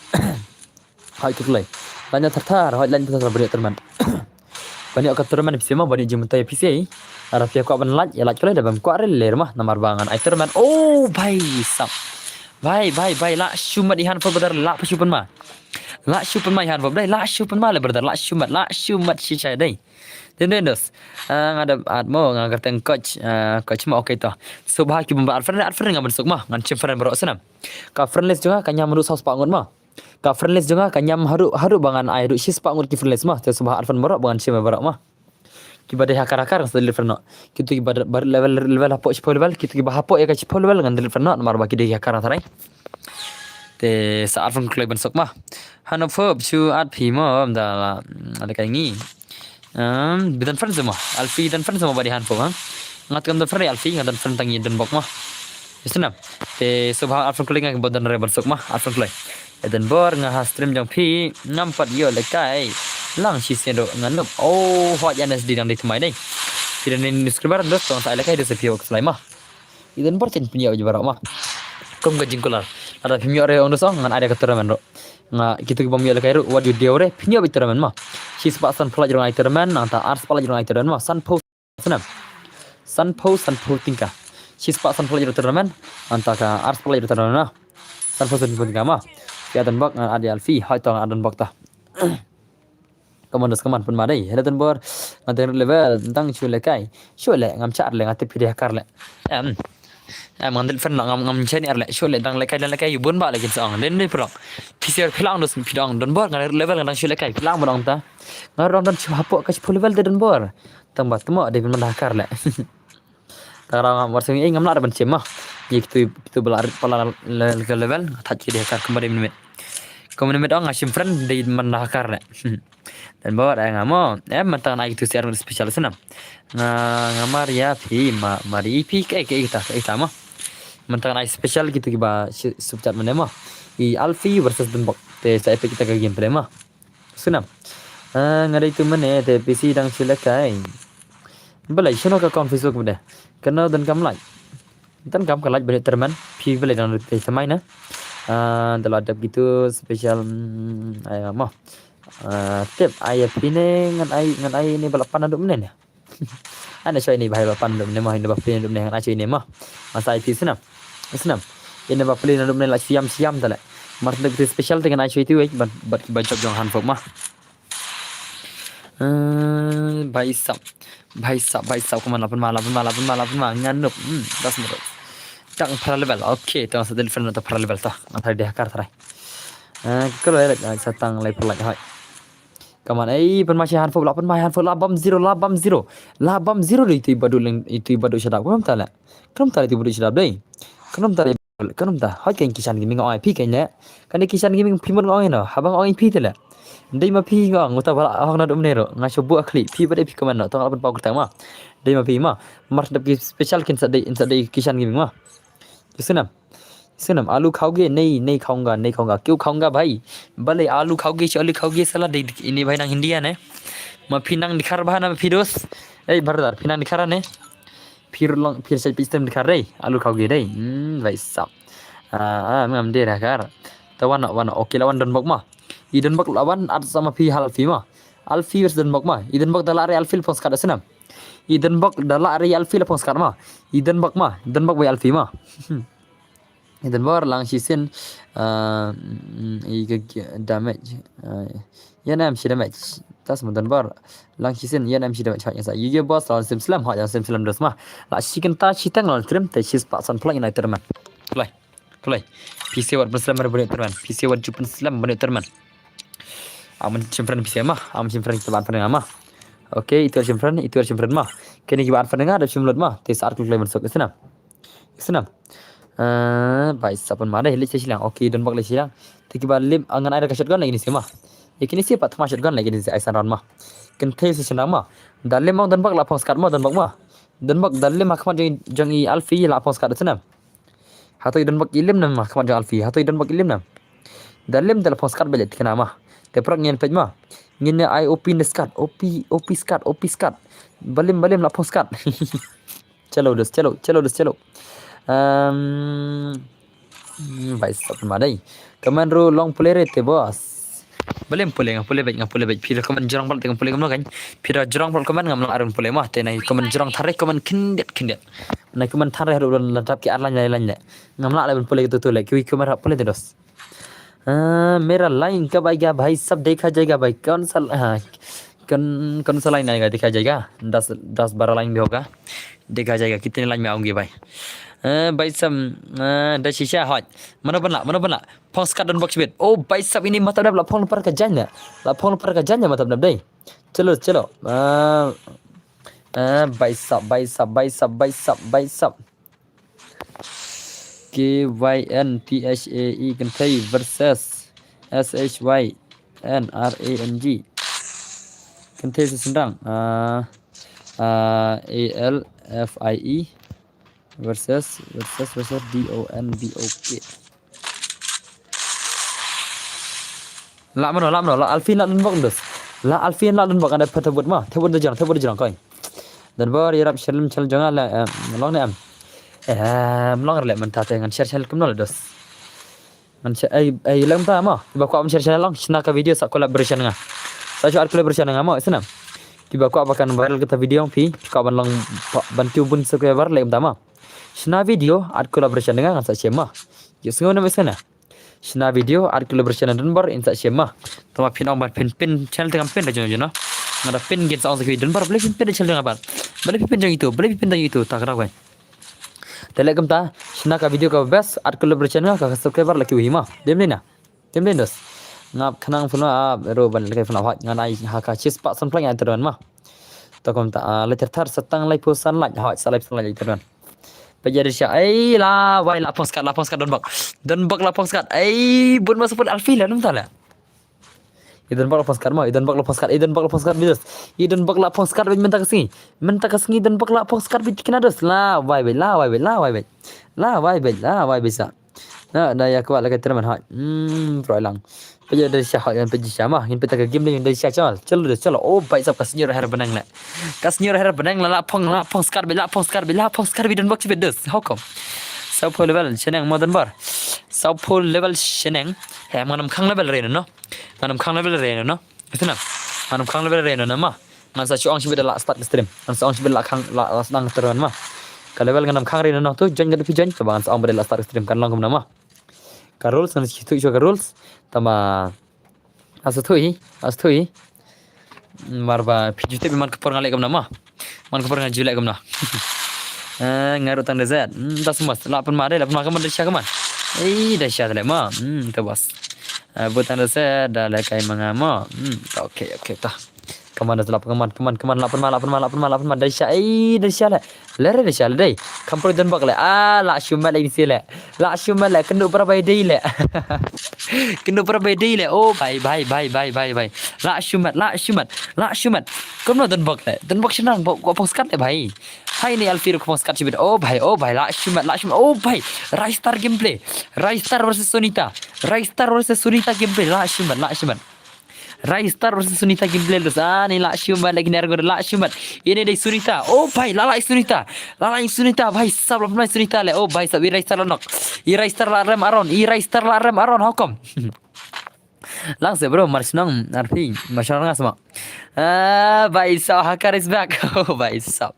ha, itu lait. Lait na thar thar, ha, lait na thar thar beri tournament. Ban ïoh ka tournament phi sngewma, ban ïoh jingmyntoi phi sngewma. Lada phi kwah ban lait, ïa lait kawei, lada phim kwah re ler ma, namar ba ngan ai tournament. Oh, bai sap. Bai, bai, bai, lah shu mat i Hand of Hope brother, lah shu pynma. Lah shu pynma i Hand of Hope dei, lah shu pynma le brother, lah shu mat, lah shu mat shisha dei. Dei, dei, dos. Ah, nga da at mo, nga kyrteng coach, ah, coach mo, okay to. Sngewbha ki bym ba add friend, add friend nga ban suk ma, ngan shim friend baroh sngewbha. Ka friend list jong nga ka ñiam haduh saw spah ngut ma. Ka friend list jong nga ka ñiam haduh, haduh ba ngan ai haduh shispah ngut ki friend list ma. Te sngewbha add friend baroh ba ngan shim baroh ma. Kiba dei ha kar ha kar ngan sa delete friend noh. Kitu kiba, ba level, level hapoh shiphew level, kitu kiba hapoh ïa ka shiphew level ngan delete friend noh, namar ba ki dei ha kar ha kar. Te sa add friend kloi ban suk ma. Hand of Hope shu add phi mo, ym da la, mm, ada kai ngi. Um, ba don friend sngewma. Alfie don friend sngewma ba dei Hand of Hope, ha. Nga te kam don friend Alfie, nga don friend tang i Donbok ma. Ïa sngewbha. Te sngewbha add friend kloi nga ba don re ban suk ma, add friend kloi. Ïa Donbor nga ha stream jong phi, ngam pat ïoh lehkai. Lang shisien ruh nga nop. Oh, hot ïa N S D dang dei thymmai dei. Phi don ïa subscriber dos tong sa ai lehkai dos phi ïoh ka slai ma. Ïa Donbor chen pynïoh baroh ma. Kum ka jingkular. Lada phim ïoh re ong dos ong ngan ai da ka tournament ruh. Nga kitu ki bym ïoh lehkai ruh wat ïoh dei re pynïoh bad tournament ma. Shispah san phew lait ruh ai tournament, nangta ar spah lait ruh ai tournament ma. Sanphew snem. Sanphew, sanphew tyngka. Shispah sanphew lait ruh tournament, nangta ka ar spah lait ruh tournament ma. Sanphew, sanphew tyngka ma. Ïa Donbok ngan ai da Alfie, hoi to ngan ai Donbok ta. Come on, dos, come on, pynma dei. Hello Donbor. Nga dang level, dang shu lehkai. Shu leh, ngam shah leh, nga tip phi dei ha kar leh. Em. Em, ngan delete friend noh, ngam, ngam shah ni ar leh. Shu leh, dang lehkai, dang lehkai, ïa bun ba leh kin sa ong. Dei, dei phi long. Phi sngewbha phi long dos, phi dang Donbor, nga level, nga dang shu lehkai, phi long ba dang ta. Nga dang don shu hapoh ka shiphew level dei Donbor. Tang ba tmo dei phin man ha kar leh. Tang rang mar sing ei ngam lah ban shim ma. Ïa kitu, kitu ba la rit pala le, le, level, thait ki dei ha kar kumba dei mynmiet. Kumba mynmiet ong nga shim friend dei man ha kar leh. Donbor ai nga mo. Em, mynta ngan ai kitu share special sngewbha. Nga, nga mar ïa phi ma, mar ïa phi kaei, kaei ta, kaei ta mo. Mynta ngan ai special kito kiba super chat mynne mo. I Alfie versus Donbok. Te sa epek kita ka gameplay mo. Sngewbha. Ah, nga dei tu mynne te P C dang shu lehkai. Balei shano ka account Facebook mynne? Kano donkam like? Donkam ka like ban ïoh tyrmen. Phi balei dang te samai na. Ah, da la dep kito special, mm, ai mo. Ah, tip ai phi ne ngan ai, ngan ai ne ba la pan naduh mynne ne. Ana shu ai ne ba la pan naduh mynne mo, ine ba pli naduh mynne, ana shu ai ne mo. Masa ai phi snam. Snam. Ine ba pli naduh mynne la siam siam tale. Mar naduh kito special te ngan ai shu ai tu wei, bad, bad kiba jop jong hanfok mo. Eh, baisap. Baisap, baisap, kumne la pynma, la pynma, la pynma, la pynma, ngan nup. Hmm, das menit. Tang para level. Okay, tang sa delete friend to para level to. Ngan try deh kar try. Eh, kalau ya, sa tang lai pynlait hoi. Kaman, ei, pynma shi hanfok, la pynma hanfok, la bam zero, la bam zero. La bam zero dei itu i Baduh leng, itu i Baduh shadap. Krum tale. Krum tale itu i Baduh shadap dei. Krum tale, krum ta. Hoi keng Kishan Gaming ong ai phi keng ne. Kane Kishan Gaming phi mon ong ino. Haba ong ai phi tale. Dei ma phi ong, uta ba la hok naduh mynne ruh. Nga shu buh khlieh, phi ba dei phi comment noh. Tang la pynpaw kyrteng mo. Dei ma phi mo. Mar dep ki special kin sa dei, in sa dei Kishan Gaming mo. Ki snam. Snam, आलू खाओगे? नहीं, नहीं खाऊंगा, नहीं खाऊंगा। क्यों खाऊंगा भाई? Balei आलू खाओगे, आलू खाओगे साला, dei ini bai nang India ne. Ma phi nang dikhar ba na phi dos. Ei, brother, phi nang dikhar ne. Phi long, phi sa phi stem dikhar dei. आलू खाओगे dei. Hmm, भाई साहब. Ah, ah, ngam dei dikhar. Ta wan, wan, okay la wan Donbok mo. I Donbok la wan at sama phi Alfie mo. Alfie versus Donbok mo. I Donbok da la re Alfie la phong skat snam. I Donbok da la re Alfie la phong skat mo. I Donbok mo. Donbok bai Alfie mo. I Donbor lang shisien, ah, mm, i ka ki-, damage. Ah, ïa nam shi damage. Tas mo Donbor lang shisien, ïa nam shi damage. Hot ïa sa. Yu yu boss, lang sim slam, hot ïa sim slam dos mo. La shi kynta shi tang lang trim, te shi spah san phlak ïa na tyrmen. Play. Play. P C wat pyn slam ban ïa tyrmen. P C wat ju pyn slam ban ïa tyrmen. Am shim friend P C mo. Am shim friend kita ban friend nga mo. Okay, itu shim friend, itu shim friend mo. Kene kiba friend nga da shim lut mo. Te sa ar kluk lai ban sok isnam. Snam. Eh, bai sa pynma dei, leit shiliang. Okay, Donbok leit shiliang. Te kiba lim, ah, ngan ai da ka shotgun lagi ni sima. Ïa kine sima pat thma shotgun lagi ni ai san round mo. Kynthei sa shynrang mo. Da lim mo Donbok la phong skat mo Donbok mo. Donbok da lim ha khmat jong, jong i Alfie la phong skat snam. Hato i Donbok i lim nam ha khmat jong Alfie. Hato i Donbok i lim nam. Da lim da la phong skat bele tikna mo. Te prok ngin peit mo. Ngin ne ai O P ne skat, O P, O P skat, O P skat. Balim, balim la phong skat. Chalo dos, chalo, chalo dos, chalo. Um, hmm, bai sap ma dei. Kaman ru long play re te boss. Balim play nga play bek nga play bek. Pira kaman jrong bal te nga play ngam lo kan. Pira jrong bal kaman ngam lo arun play mo. Te nai kaman jrong thare kaman khyndiat khyndiat. Nai kaman thare ru la dap ki ar lain lain lain le. Ngam lo le ban play tu tu le. Kiwi kaman rap play te dos. Ah, मेरा लाइन कब आएगा भाई साहब, देखा जाएगा भाई, कौन सा, हाँ, कौन, कौन सा लाइन आएगा, देखा जाएगा, दस, दस बारह लाइन भी होगा, देखा जाएगा कितने लाइन में आऊंगे भाई। Ah, भाई साहब, ah, da shisha hot. Mano ban la, mano ban la. Phong skat Donbok shibit. Oh, भाई साहब, ini mata dap la phong par ka janya. La phong par ka janya mata dap dei. Chalo, chalo. Ah, ah, भाई साहब, भाई साहब, भाई साहब, भाई साहब, भाई साहब. K Y N T H A E Kynthei versus S H Y N R A N G. Kynthei sa shynrang. Ah, ah, A L F I E versus, versus, versus D O N B O K. La mano, la mano, la Alfie la Donbok dos. La Alfie la Donbok, ada pha thebut ma, thebut da jrong, thebut da jrong koi. Donbor ïarap share lem channel jong nga la, em, long ne em. Em, long re le mynta te ngan share channel kumno le dos. Ngan share, ei, ei, lem ta ma, kiba kwah ban share channel long, shna ka video sa collaboration nga. Sa shu ar collaboration nga ma, isnam. Kiba kwah ba kan viral kata video phi, kwah ban long, ba-, ban kiew bun subscriber lem ta ma. Shna video, ar collaboration nga, ngan sa share ma. Ïohsngew ne em isnam. Shna video, ar collaboration Donbor, in sa share ma. Tama phin ong ban phin pin channel te ngam pin da jong jong. Nga da pin gin sa ong sa ki Donbor, balei phin pin da channel jong nga ban. Balei phin pin jong itu, balei phin pin jong itu, ta kra wei. Te le kumta, shna ka video ka best, ar collaboration nga, ka subscriber la ki wi ma. Dem le na. Dem le dos. Nga khnang phone a, ro ban le phone a hot, nga nai ha ka chis pa san plang ya internet ma. Ta kumta, ah, le ter thar sa tang lai phew san like, hot, sa lai phew san like internet. Peit ïa dei sha, ei, la, wai, la phong skat, la phong skat, Donbok. Donbok la phong skat, ei, bun ma support Alfie la, num ta la. I Donbok la phong skat mo, i Donbok la phong skat, i Donbok la phong skat beit dos. I Donbok la phong skat beit mynta ka sngi. Mynta ka sngi i Donbok la phong skat beit kine dos. La wai beit, la wai beit, la wai beit. La wai beit, la wai beit sa. Na, da ïa kwah la ka tremen hoi. Hmm, proi lang. Peit da sha hoi, peit sha mo. Ngin peit ka game ni da sha chal. Chalo dos, chalo. Oh, bhai sab ka snier her bneng le. Ka snier her bneng la, la phong, la phong skat beit, la phong skat beit, la phong skat beit Donbok chi beit dos. How come? Saw phew level shaneng mo Donbor. Saw phew level shaneng. He, ngan ym khang level re no. Ngan ym khang level re no. Ito na. Ngan ym khang level re no ma. Ngan sa shu ong shibit da la start ka stream. Ngan sa ong shibit la khang la, la sdang ka stream ma. Ka level ngan ym khang re no tu join ka da phi join. Kaba ngan sa ong ba da la start ka stream kan long kumno ma. Ka rules ngan sa shu tu shu ka rules. Tama. Asa tu hi, asa tu hi. Mar ba phi ju tip man ka por nga leh kumno ma. Man ka por nga ju leh kumno. Eh, nga ruh tang da zet. Hmm, da smas. La pynma dei, la pynma ka man da sha ka man. Ei, da sha da leh ma. Hmm, ta bas. Eh, bu tang da zet, da leh kai ma nga ma. Hmm, ta okay, okay, ta. Ka man da la pynma, ka man, ka man, la pynma, la pynma, la pynma, la pynma, da sha, ei, da sha leh. Leh re da sha leh dei. Kam poi Donbok leh. Ah, la shu mat leh ini si leh. La shu mat leh, kynduh para bai dei leh. Kynduh para bai dei leh. Oh, bhai, bhai, bhai, bhai, bhai, bhai. La shu mat, la shu mat, la shu mat. Kumno Donbok leh. Donbok shnang, bok, bok phong skat leh, bhai. Hai ni Alfie ruh phong skat shibit. Oh, bhai, oh, bhai, la shu mat, la shu mat. Oh, bhai. Raystar gameplay. Raystar versus Sunita. Raystar versus Sunita gameplay. La shu mat, la shu mat. Raystar versus Sunita gameplay dos. Ah, ni la shu mat leh kine ruh la shu mat. Ini dei Sunita. Oh, bhai, la la Sunita. La la Sunita, bhai, sab la pynma Sunita leh. Oh, bhai, sab i Raystar la nok. I Raystar la rem aron. I Raystar la rem aron, how come? Lang se bro, mar shnong, arphi, mar shnong nga sma. Ah, bhai sab, Hacker is back. Oh, bhai sab.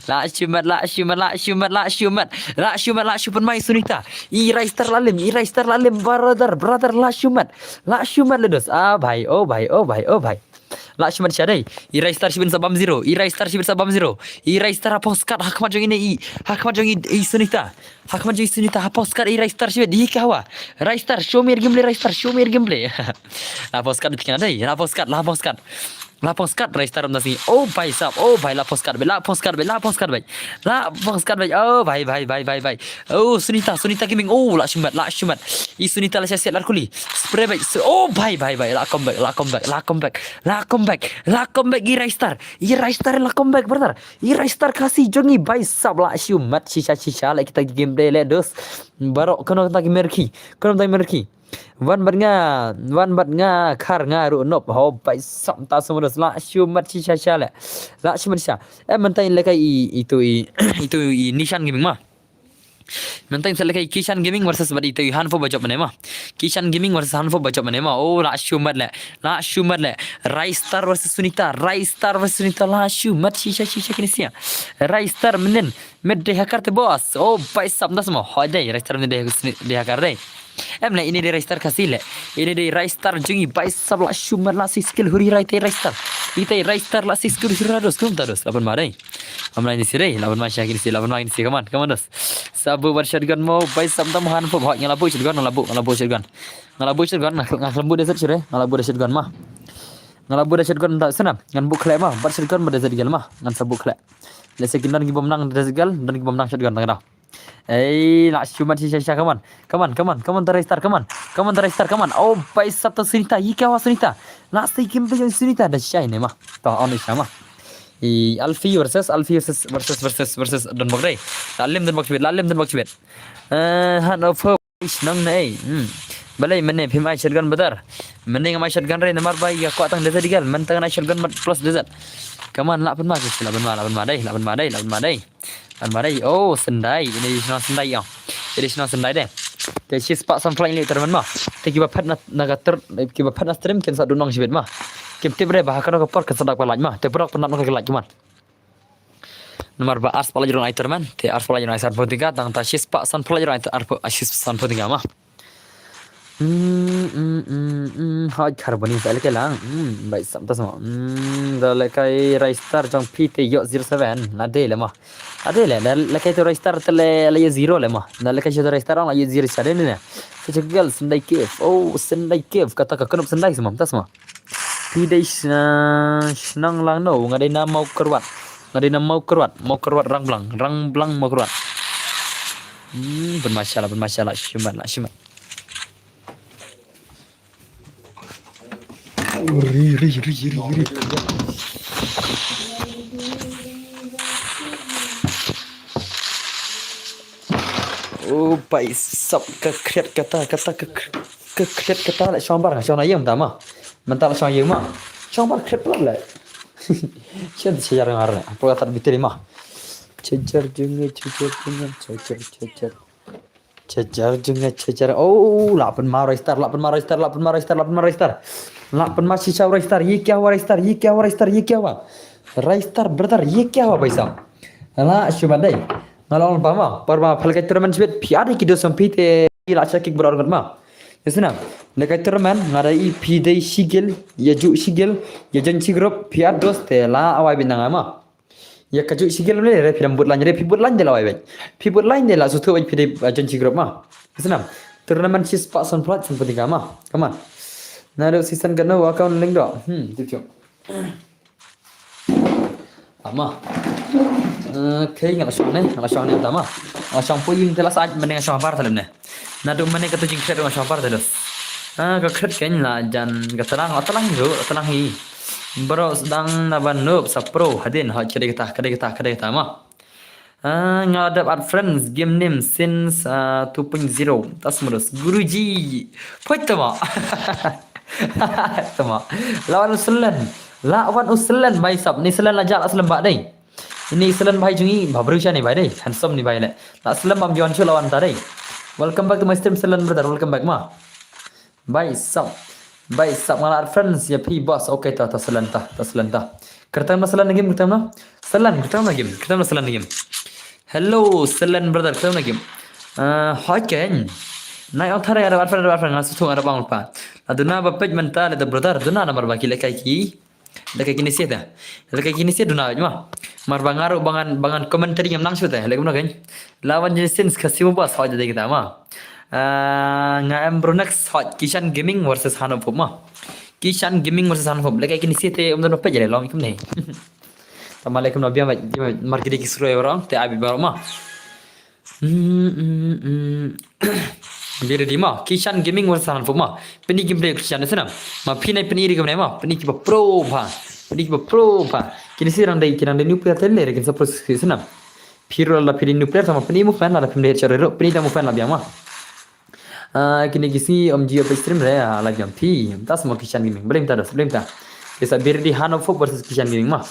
La shu mat, la shu mat, la shu mat, la shu mat. La shu mat, la shu pynma Sunita. I Raystar la lim, i Raystar la lim, brother, brother, la shu mat. La shu mat leh dos. Ah, bhai, oh, bhai, oh, bhai, oh, bhai. La shu mat sha dei. I Raystar shibit sa bam zero. I Raystar shibit sa bam zero. I Raystar ha phong skat ha khmat jong ine i. Ha khmat jong i, i Sunita. Ha khmat jong i Sunita ha phong skat i Raystar shibit. Di ka hawa. Raystar, show me your gameplay, Raystar, show me your gameplay. La phong skat beit kine dei. La phong skat, la phong skat. La phong skat Raystar mynta sngi. Oh, bhai sab. Oh, bhai, la phong skat beit, la phong skat beit, la phong skat beit. La phong skat beit. Oh, bhai, bhai, bhai, bhai, bhai. Oh, Sunita, Sunita Gaming. Oh, la shu mat, la shu mat. I Sunita la sha siat lar kuli. Spray beit. Su-, oh, bhai, bhai, bhai. La comeback, la comeback, la comeback. La comeback, la comeback i Raystar. I Raystar la comeback, brother. I Raystar Khasi jong i, bhai sab, la shu mat shisha shisha leh kita ki gameplay leh dos. Baroh kano kita ki merki. Kano kita ki merki. Wan bad nga, wan bad nga, khar nga ruh nop. Ho, bhai sab, ta sum dos, la shu mat shisha shisha leh. La shu mat shisha. Eh, mynta in leh kai i, itu i, itu i Nishan Gaming ma. Mynta in sa leh kai Kishan Gaming versus bad itu i Hanfo ba jop mynne ma. Kishan Gaming versus Hanfo ba jop mynne ma. Oh, la shu mat leh. La shu mat leh. Raystar versus Sunita. Raystar versus Sunita, la shu mat shisha shisha kine sia. Raystar mynnin. Mid dei Hacker te boss. Oh, bhai sab, nda sma. Hoi dei, Raystar mid dei, dei Hacker dei. Em leh, ini dei Raystar Khasi leh. Ini dei Raystar jong i, bhai sab, la shu mat, la six kill huri rai te Raystar. Ite Raystar la six kill huri rai dos, kumta dos. La pynma dei. Amla ini si dei, la pynma sha kine si, la pynma ini si, come on, come on dos. Sa buh bad shotgun mo, bhai sab, tam han pop, hoi, nga la buh shotgun, nga la buh, nga la buh shotgun. Nga la buh shotgun, nga, nga khlem buh desert shuh re, nga la buh da shotgun ma. Nga la buh da shotgun da sana, ngan buh khleh ma, bad shotgun bad desert eagle ma, ngan sa buh khleh. Lehse kin don ki bym nang desert eagle, don ki bym nang shotgun tang da. Ei, la shu mat shisha shisha, come on. Come on, come on, come on, ta Raystar, come on. Come on, ta Raystar, come on. Oh, bhai sab, ta Sunita, i ka hawa Sunita. La stai kim pe jong Sunita, da shai ne ma. Ta on sha ma. I Alfie versus, Alfie versus, versus, versus, versus Donbok dei. La lim Donbok shibit, la lim Donbok shibit. Eh, han of hope. Ish, nang ne. Hmm. Balei mynne phim ai shotgun badar. Mynne ngam ai shotgun re namar ba ïa kwah tang desert eagle. Mynta ngan ai shotgun bad plus desert. Come on, la pynma, la pynma, la pynma dei, la pynma dei, la pynma dei. Pynma dei. Oh, Sendai. Ini shnong Sendai ïa. Ini shnong Sendai dei. Te shispah san phlai leh termen ma. Te kiba phet na, na ka ter, kiba phet na stream kin sa dun nong shibit ma. Kim tip re ba ha kano ka por kin sa dak ba lait ma. Te pyrok pynap na ka lait, come on. Namar ba arspah lait ruh ai termen, te arspah lait ruh ai san phew tyngka, tang ta shispah san phew lait ruh ai ter-, arphew, ah, shispah san phew tyngka ma. Hmm, hmm, hmm, hmm, hoi khar bani sa leh kai lang. Hmm, bhai sab, ta sma. Hmm, da leh kai Raystar jong phi te ïoh zero seven, la dei leh ma. La dei leh, da leh kai tu Raystar te leh, leh ïoh zero leh ma. Da leh kai tu Raystar ong la ïoh zero sa dei ne. Te jong ka girl Sendai Cave. Oh, Sendai Cave. Kata ka kynop Sendai sma, ta sma. Phi dei sna-, shnong lang no, nga dei na Mawkyrwat. Nga dei na Mawkyrwat, Mawkyrwat Rangblang, Rangblang Mawkyrwat. Hmm, pynma sha la, pynma sha la, shimat la, shimat. Ri, ri, ri, ri, ri. Oh, bai sap ka khriat kata, kata ka khriat kata la shong bar, shong na yem ta ma. Menta la shong yem ma. Shong bar khriat plat la. Chen te chajar ngar ne. Apa kata biteri ma. Chajar jenge, chajar jenge, chajar, chajar. Chajar jenge, chajar. Oh, la pynma Ristar, la pynma Ristar, la pynma Ristar, la pynma Ristar. La pynma shisha Ristar, ye kya hua Ristar, ye kya hua Ristar, ye kya hua. Ristar brother, ye kya hua bhai sahab. La shuba dai. Nga la ong ba ma, par ma phal kai tournament shibit, phi ade ki dos song phi te la cha kick bro ngat ma. Yesna, le kai tournament, nga da i phi dei shigil, ya ju shigil, ya jan shi group, phi ad dos te la awai bin nga ma. Ya ka ju shigil le re phi dam but line re phi but line de la awai bin. Phi but line de la sutu bin phi dei jan shi group ma. Yesna, tournament shis pa son plat son pati ma. Come on. Na do season gano account link do. Hmm, tip tip. Ama. Okay, nga la shong ne, nga la shong ne tama. Nga la shong poi te la sa mane nga shong par talem ne. Na do mane ka tu jing kret nga shong par talem. Ah, ka kret ken la jan ka talang, talang ro, talang hi. Bro sedang na ban noob sa pro hadin ha kede kata, kede kata, kede kata ma. Ah, nga dap add friends game name since uh, two point zero. Tas modus Guruji. Poi tama. Tama. Lawan usulan. Lawan usulan bai sap. Ni selan la jak la selan ba dei. Ini selan bai jungi ba beru ni bai dei. Handsome ni bai le. La selan bam juan chu lawan ta dei. Welcome back to my stream selan brother. Welcome back ma. Bai sap. Bai sap nga la add friends ya phi boss. Okay ta ta selan ta. Ta selan ta. Kertam na selan game kertam na. Selan kertam na game. Kertam na selan game. Hello selan brother kertam na game. Ah, hoi ken. Nai ong thare ada add friend ada add friend nga sutung ada bang pa. Aduna ba pej menta le brother duna na bar ba ki le kai ki. Laka kini sia ta. Laka kini sia duna ma. Mar ba nga ruh ba ngan ba ngan commentary ngam nang shu ta. Laka mno kan. Lawan jenis sin ka simu bas hoi jadi kita ma. Ah, nga em Brunex hoi Kishan Gaming versus Hanop ma. Kishan Gaming versus Hanop. Laka kini sia te um dono pej long ikum ne. Tama alaikum no biang mar kidi ki suro orang te abi baru ma. Hmm, hmm, hmm. Biri di ma, Kishan Gaming wan sanan fu ma. Pini game de Kishan sana. Ma pini pini ri game ma. Pini ki ba pro ba. Pini ki ba pro ba. Kini si rang dai kirang dai new player tele re kin sa pro si sana. Piro la pini new player sama pini mu fan la pini de chare ro. Pini da mu fan la biang ma. Ah, kini kisi om jio pe stream re ah, la biang pi. Tas ma Kishan Gaming. Blame ta das, blame ta. Kisa biri di Hanop versus Kishan Gaming ma.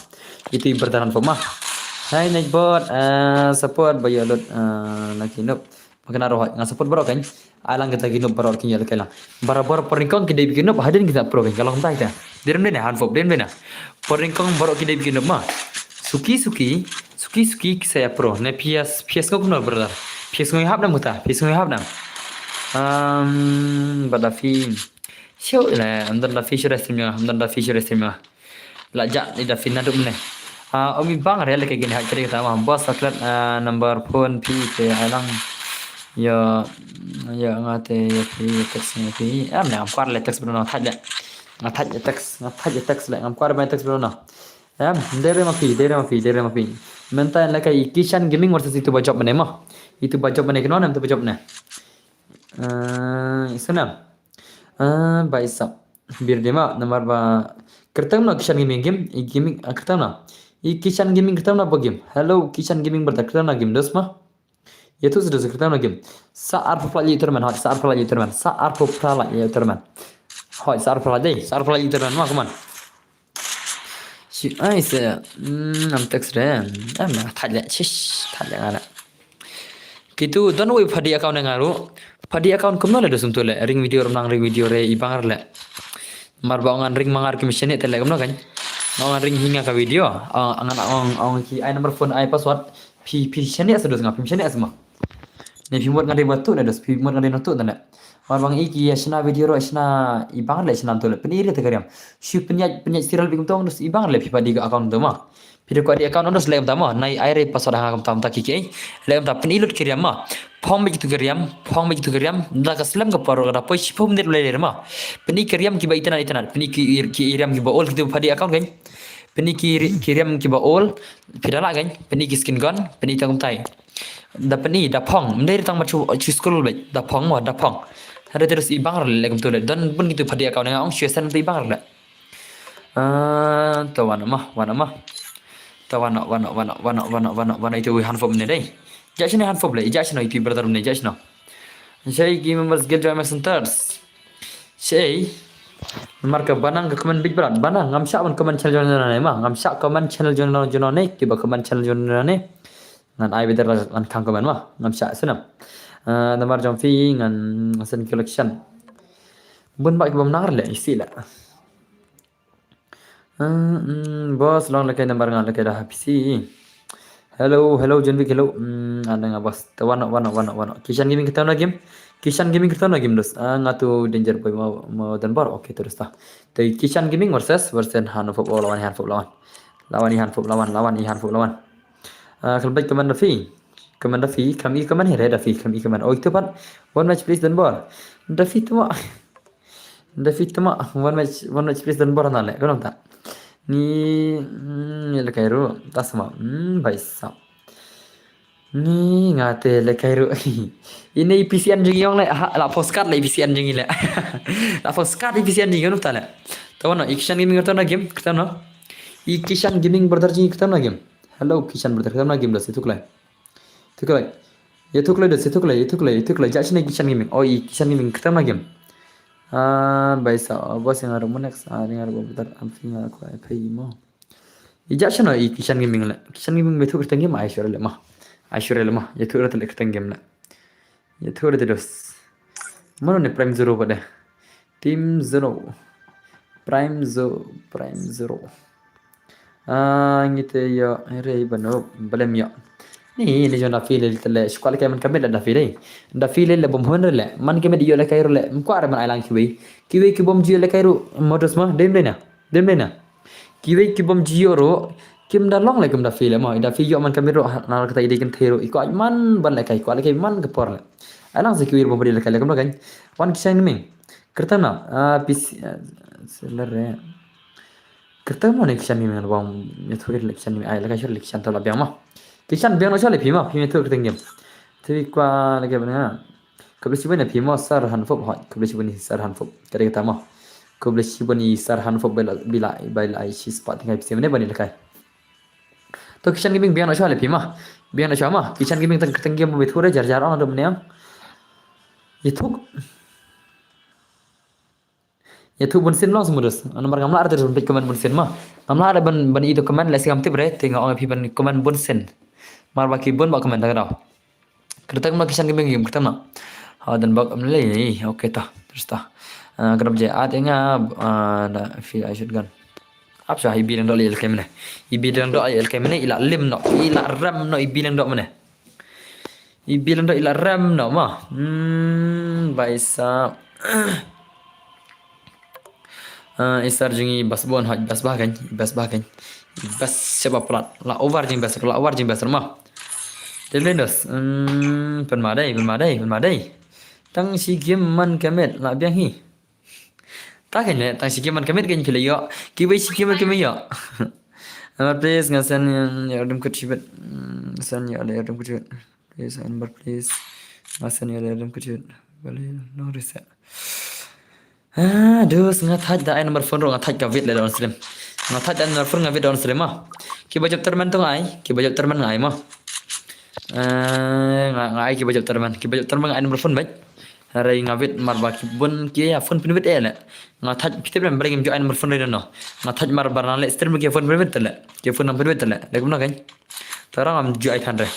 Itu i bertahan fu ma. Hai Nightbot, ah, support ba yo lut, ah, laki nup. Makna roh nga support baroh kan. Alang kita ki nup baroh kin ya laki lang. Barabor peringkong ki dei ki nup hadin kita pro kan. Kalau entah kita. Direm dena Hanop, direm dena. Peringkong baroh ki dei ki nup ma. Suki suki, suki suki ki saya pro. Ne P S, P S ngok no brother. P S ngoi hap nam kita, P S ngoi hap nam. Um, badafi. Show le, amdan da fish restaurant, amdan da fish restaurant. La ja ni da fin na dum ne. Ah, omi bang re le ke gini hak kiri ta ma boss saklat, ah, number phone pi te alang. Yo, yo nga te yo pi text ni pi. Am ne am kwar le text bro no thaj le. Nga thaj le text, nga thaj le text le ngam kwar ba text bro no. Am dere ma pi, dere ma pi, dere ma pi. Menta le ka i Kishan Gaming versus itu ba job ne ma. Itu ba job ne kino ne itu ba job ne. Ah, isana. Ah, ba isap. Bir dema namar ba kertang na Kishan Gaming game, i gaming, ah, kertang na. I Kishan Gaming kertang na ba game. Hello Kishan Gaming berta kertang na game dos ma. Ya tu sudah kertang na game. Sa ar pula ye terman, hoi sa ar pula ye terman, sa ar pula ye terman. Hoi sa ar pula deh, sa ar pula ye terman ma kuman. Shi ai se, hmm, nam text re. Am na thaj le, shish, thaj le ngana. Kitu don wei phadi account nga ru. Phadi account kumno le dosum tu le. Ring video renang ring video re ibang le. Mar ba ngan ring mangar ki machine te le kumno kan. Ngan ring hinga ka video. Ah, ngan ong ong ki ai number phone ai password. Phi phi shane sa dos nga phi shane sa ma. Ne phi mut ngan ring batu ne dos phi mut ngan ring tu ne. Mar bang i ki ya shna video ro shna ibang le shna tu le. Pini ri te kariam. Shu pini pini serial bing tong dos ibang le phi phadi ka account tu ma. Phi de ko di account ondos lem tama nai ai re password ha kam tam ta ki ke. Lem ta pini lut kiriam ma. Phong bik tu kiriam, phong bik tu kiriam. Da ka slem ka paro da poi shipum dir le ma. Pini kiriam ki ba itana itana. Pini ki ki iriam ki ba ol ki tu phadi account kan. Pini ki kiriam ki ba ol. Pidala kan. Pini ki skin gun. Pini tangum tai. Da pini da phong. Mdai tang ma chu chu school be. Da phong ma da phong. Hada terus ibang le kum tu le. Dan pun ki tu phadi account nga ong shu sen tu ibang le. Ah, ta wan ma, wan ma. Ta wan, wan, wan, wan, wan, wan, wan, wan, itu handphone ne dei. Ija shano handphone le, ija shano itu brother ne, ija shano. Shei ki members gel join ma centers. Shei. Mar ka banang ka comment big brat, banang ngam shah ban comment channel join ne ma, ngam shah comment channel join join ne, kiba comment channel join ne. Ngan ai bidar lan khang comment ma, ngam shah snam. Ah, namar jong phi ngan send collection. Bun ba ki bam nar le isi la. Ah, mm, boss long leke number nga leke da ha P C. Hello, hello, John Wick, hello. Mm, ada nga boss. Te wano, wano, wano, wano. Kishan Gaming kata na game. Kishan Gaming kata na game dos. Ah, nga tu Danger Boy mau mau dan bar. Oke, terus ta. Te Kishan Gaming versus versus Hanfop lawan Hanfop lawan. Lawan i Hanfop lawan, lawan i Hanfop lawan. Ah, kalbait Commander Fi. Commander Fi, kam i Commander Hira Dafi, kam i Commander. Oh, itu pan. One match please dan bar. Dafi tu ma. Dafi tama, one match, one match please dan bor na le, kono ta. Ni, mm, ni le kairu, tasma, mm, baisa. Ni ngate le kairu. Ini P C N jing yong le, ha, la postcard le P C N jing le. La postcard P C N jing yong ta le. Tawa no, Ikishan Gaming kerta na game, kerta no. Ikishan Gaming brother jing kerta na game. Hello, Kishan brother, kerta na game dah situ kelai. Tuklai. Ya tuklai dah, ya tuklai, ya tuklai, ya tuklai. Jak sini Kishan Gaming. Oh, i Kishan Gaming. Kita lagi. Ah, baisa. Oh, bos yang ada monex. Ah, yang ada komputer. Am fi nga ko ai pay mo. I jak sini i Kishan Gaming le. Kishan Gaming betul kereta game. Ai sure le mah. Ai sure le mah. Ya tu kereta game le. Ya tu kereta dos. Mano ne Prime Zero pada. Team Zero. Prime Zero. Prime Zero. Ah, ngi te ïa, re bano, balem ïa. Ni, ni jong Dafi le te le, shuwa le kai man kamit le Dafi le. Dafi le le bom hon le, man kamit ïa le kai ru le, mkwa re man ai lang kiwi. Kiwi ki bom ji le kai ru, modus ma, dem de na, dem de na. Kiwi ki bom ji ru, kim da long le kim Dafi le ma, Dafi ïa man kamit ru, na kata ide kin te ru, iko man ban le kai, ko le kai man ke por le. Ai lang se kiwi bom beri le kai le kam kan. Wan Kishan Gaming. Kereta na, ah, P C, ah, seller re. Kereta mo ne Kishan Gaming bang, ya tu le Kishan Gaming, ai, la ka shur le Kishan tu la biang ma. Kishan biang no shale phi ma, phi me tu kereta game. Tu kwa le ke bana. Khublei shibun phi mo sar han fop hot, khublei shibun sar han fop. Kare kata ma. Khublei shibun sar han fop bila, bila, bila ai shi spat ngai phi se mene bani le kai. To Kishan Gaming biang no shale phi ma. Biang no shama. Kishan Gaming tang kereta game me tu re jar jar on do mene. Ya tu. Ya tu bun sin long semudus. Ana mar ngamla ada bun comment bun sin ma. Ngamla ada ban ban itu comment le sigam tip re, tinga ong phi ban comment bun sin. Mar ba ki bun ba comment ta daw. Kereta ma Kishan Gaming game kereta ma. Ha dan bak am le. Okay ta. Terus ta. Ah, kerap je at inga, ah, na fi I should gun. Ap sha ibi lang do le el kemne. Ibi lang do le el kemne ila lim no. Ila ram no ibi lang do mene. Ibi lang do ila ram no ma. Hmm, baisa. Ah, isar jing i bas bon haj bas ba kan, bas ba kan. Bas seba plat. La over jing bas, la over jing bas ma. Dei le dos. Hmm, pen ma dei, pen ma dei, pen ma dei. Tang shi game man kamit la biang hi. Ta kan ne, tang shi game man kamit kan phi le ïoh. Kiwei shi game man kamit ïoh. Number please, nga send ïa rim kut shibit. Hmm, send ïa rim kut shibit. Please, number please. Nga send ïa rim kut shibit. Bale, no reset. Ah, dus nga thaj da ai number phone ro nga thaj ka vid le don stream. Nga thaj da number phone nga vid don stream ma. Kiba jop termen tu ngai, kiba jop termen ngai ma. Eh, nga ngai kiba jop termen, kiba jop termen ngai number phone bai. Hare nga wit mar ba ki bun ki ya phone pynwit eh le. Nga thaj phi tip lem ba ngim ju ai number phone re no. Nga thaj mar ba na le stream ki phone pynwit le. Ki phone nam pynwit le. Le kumno kan. Tara ngam ju ai than re.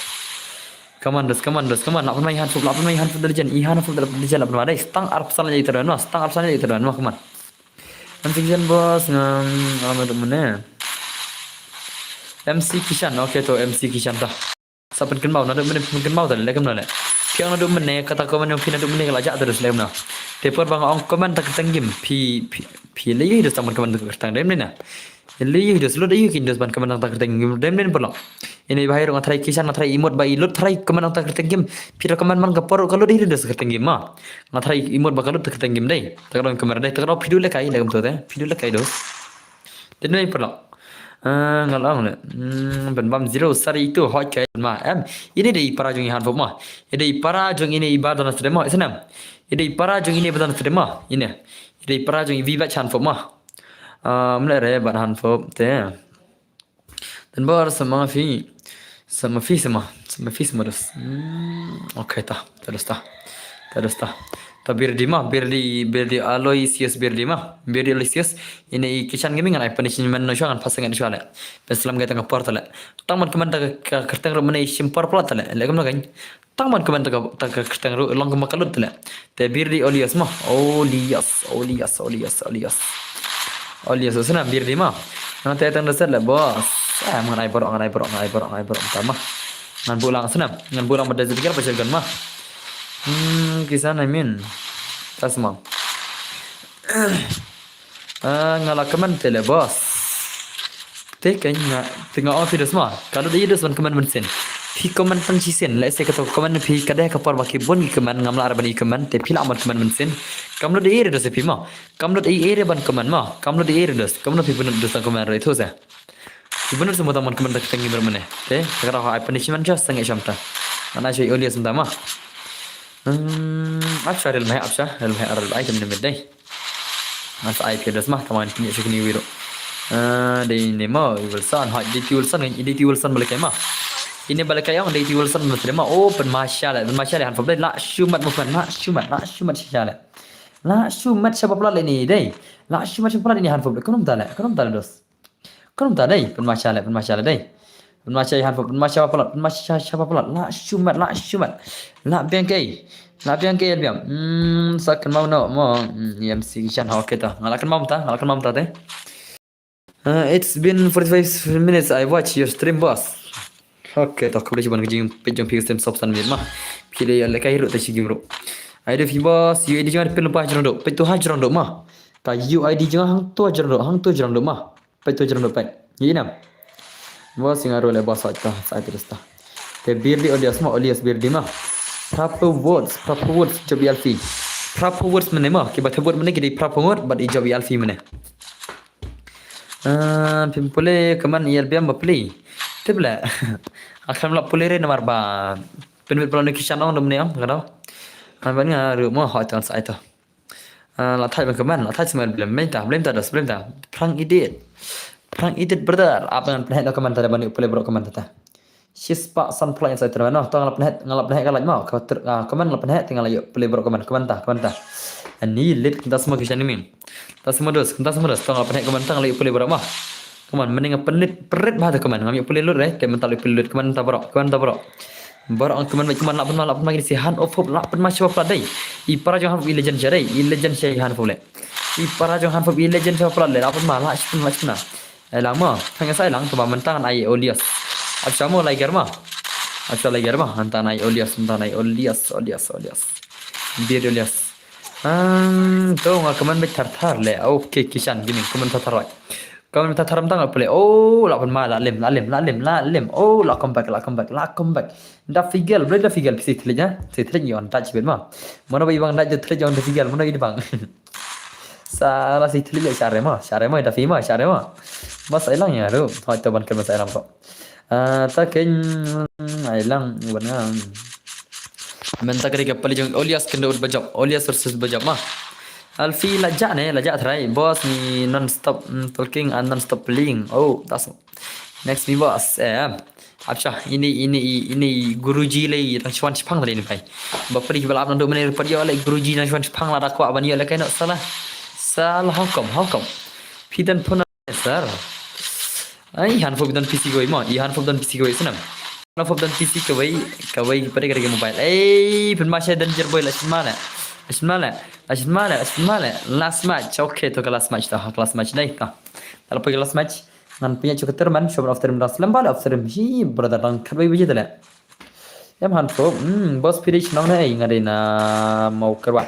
Commandos, commandos, command. Lap mai han fup, lap mai han fup da legend. I han fup da legend lap mai dai. Stang arpsan le iter no. Stang arpsan le iter no. Command. M C Kishan boss ngam ngam tu mene. M C Kishan. Okay to M C Kishan ta. Sa pynkynmaw naduh mynne pynkynmaw ta le kum na le. Phi ong naduh mynne kata comment jong phi naduh mynne ka la jah terus le kum na. Te por ba nga ong comment ta kyrteng game phi phi phi le ïohi dos tang comment ta kyrteng game ne na. Le ïohi dos lut ïohi kin dos ban comment ta kyrteng game dem den por lo. Ini bahai rong try Kishan try emote ba i lut try comment ta kyrteng game. Phi da comment man ka por ka lut ïohi dos kyrteng game ma. Nga try emote ba ka lut ta kyrteng game dei. Ta ka dong kamera dei ta ka dong phi du le kai le kum to te. Phi du le kai dos. Te noi por lo. Ah, nga la ong le. Hmm, ban bam zero sari itu hot kai ma em. Ini dei para jong i han fop ma. Ini dei para jong ini i ba don stream ma. Isnam. Ini dei para jong ini ba don stream ma. Ini. Ini dei para jong i vi ba chan fop ma. Ah, mleh re bad Hanfop te. Dan bor sama fi. Sama fi sama. Sama fi sama dos. Hmm, okay ta. Ta dos ta. Ta dos ta. Ta Birdi ma, Birdi, Birdi Aloysius Birdi ma. Birdi Aloysius. Ine i Kishan Gaming ngan ai punishment noh shuwa, ngan pasang noh shuwa le. Pynslem ga tang ka por ta le. Tang ban comment ta ka kyrteng ruh mynne shim por palat ta le. Le kumno kan. Tang ban comment ta ka, ta ka kyrteng ruh long kumba ka lut te le. Te Birdi Olias ma. Olias, Olias, Olias, Olias. Olias, snam Birdi ma. Ngan te tang da set le, boss. Ah, ngan ai baroh, ngan ai baroh, ngan ai baroh, ngan ai baroh, ta ma. Ngan buh lang snam, ngan buh lang ba da zikir ba shotgun ma. Hmm, Kishan, I mean. Ta sma. Ah, nga la comment te le, boss. Te kan nga, te nga ong phi dos ma. Ka lut ïa dos ban comment mynsiem. Phi comment tang shisien. Let's say kato comment phi ka dei ka por ba ki bun ki comment, ngam lah re ban ïa comment, te phi lah ban comment mynsiem. Kam lut ïa dos phi ma. Kam lut ïa ban comment ma. Kam lut ïa dos. Kam lut phi bun dos tang comment re thu se. Phi bun dos mo tang ban comment tang ngi ber mane. Te ka ra ai punishment just tang ïa sham ta. Ana shoi Olias mynta ma. Hmm, apsha rel meh, apsha rel meh, rel ai kam ne dei. Mas ai phi dos ma, tang ban pynïoh shukni wiro. Ah, dei ne ma, Wilson, ha, dei ti Wilson, kan dei ti Wilson ba lehkai ma. Ine ba lehkai ong dei ti Wilson ba lehkai ma. Oh, pynmasha le, pynmasha le Hanfop dei, la shu mat movement, la shu mat, la shu mat shisha le. La shu mat sha ba palat le ni dei. La shu mat sha ba palat le ni Hanfop dei. Kumno ta le, kumno ta le dos. Kumno ta dei, pynmasha le, pynmasha le dei. Pynmasha ïa Hanfop, pynmasha ba palat, pynmasha sha ba palat. La shu mat, la shu mat. La biang kei. La biang kei biang. Hmm, sa kynmaw noh mo. Hmm, M C Kishan, okay ta. Nga la kynmaw ta, nga la kynmaw ta te. Uh, it's been forty-five minutes I watch your stream, boss. Okay, to khublei shibun ka jingpeit jong phi ka stream sop san minit ma. Phi dei ïa lehkai ruh te shi game ruh. I D phi boss, U I D jong nga phi lypa hajrong ruh. Peit to hajrong ruh ma. Ka U I D jong nga hangto hajrong ruh, hangto hajrong ruh ma. Peit to hajrong ruh peit. Ïa nam. Boss nga ruh le boss sa ta, sa ta. Te Birdi Olias ma, Olias Birdi ma. Proper words, proper words, job alfi. Proper words mane ma, ki ba te word mane ki dei proper word, but i job alfi mane. Ah, phim pule comment ïa biang ba pule. Te bla. Akham la pule re namar ba. Pynbit pula ni Kishan ong dum ne ong, ka dau. An ban nga ruh mo, hoi ton sa ito. Ah, la thait ban comment, la thait smel blem, blem ta, blem ta dos, blem ta. Prank edit. Prank edit brother. Apa ngan pynheh no comment ta da ban ïoh pule baroh comment ta. Shispah san pula ïa sa ito no, to nga la pynheh, nga la pynheh ka like mo. Ka ter, ah, comment la pynheh, te nga la ïoh pule baroh comment, comment ta, comment ta. Ani lit ta semua Kishan Gaming. Ta semua dos, ta semua dos, to nga la pynheh comment ta nga la ïoh pule baroh mo. Comment, mending nga pynlit, pynlit bha ta comment, ngam ïoh pule lut re, te mynta la ïoh pule lut, comment ta baroh, comment ta baroh. Baroh ang comment bad comment la pynma, la pynma kine shi Hanfop, la pynma sha ba palat dei. I para jong Hanfop i legend sha dei, i legend sha i Hanfop le. I para jong Hanfop i legend sha ba palat le, la pynma, la pynma, la pynma. Ai lang mo, tang sa ai lang, kaba mynta ngan ai Olias. Apsha mo Liger ma. Apsha Liger ma, mynta ngan ai Olias, mynta ngan ai Olias, Olias, Olias. Birdi Olias. Hmm, to nga comment bad thar thar le. Okay, Kishan Gaming comment thar thar. Comment thar thar mynta nga pule. Oh, la pynma, la lem, la lem, la lem, la lem. Oh, la comeback, la comeback, la comeback. Da figel, boleh da figel, pisi telik ya. Si telik yon, touch bit ma. Mana bagi bang da je telik yon da figel, mana bagi bang. Sa la si telik ya share ma, share ma, da fi ma, share ma. Mas ai lang ya ru, hoi to ban ken mas ai lang ko. Ah, ta ken ai lang wan nga. Mynta ka dei ka pale jong Olias kynduh bajop. Olias versus bajop ma. Alfi la jah ne, la jah trai. Boss ni non stop, mm, talking and non stop playing. Oh, that's next me boss. Eh, apsha, ini, ini, ini Guruji lei tang shwan shpang tadi ni pai. Ba pale ba la ap nang duh mane pale ïoh lei Guruji nang shwan shpang la da kwah ban ïoh lei kai noh salah. Salah how come, how come? Phi don phone Sir. Ai, Hanfop don P C kawei mo. I Hanfop don P C kawei snam. Hanfop don P C kawei, kawei pade kade mobile. Ai, pynma sha Danger Boy la shinma le. La shinma le. La shinma le. La shinma le. Last match. Okay, to ka last match to. Ha ka last match dai to. Tala poi ka last match. Ngan pynïa chukater man. Shop after him ras lamba le after him. Hi, brother dang khat bai baje tale. Em Hanfop. Hmm, boss phi dei shnong ne ai nga dei na mau kerwa.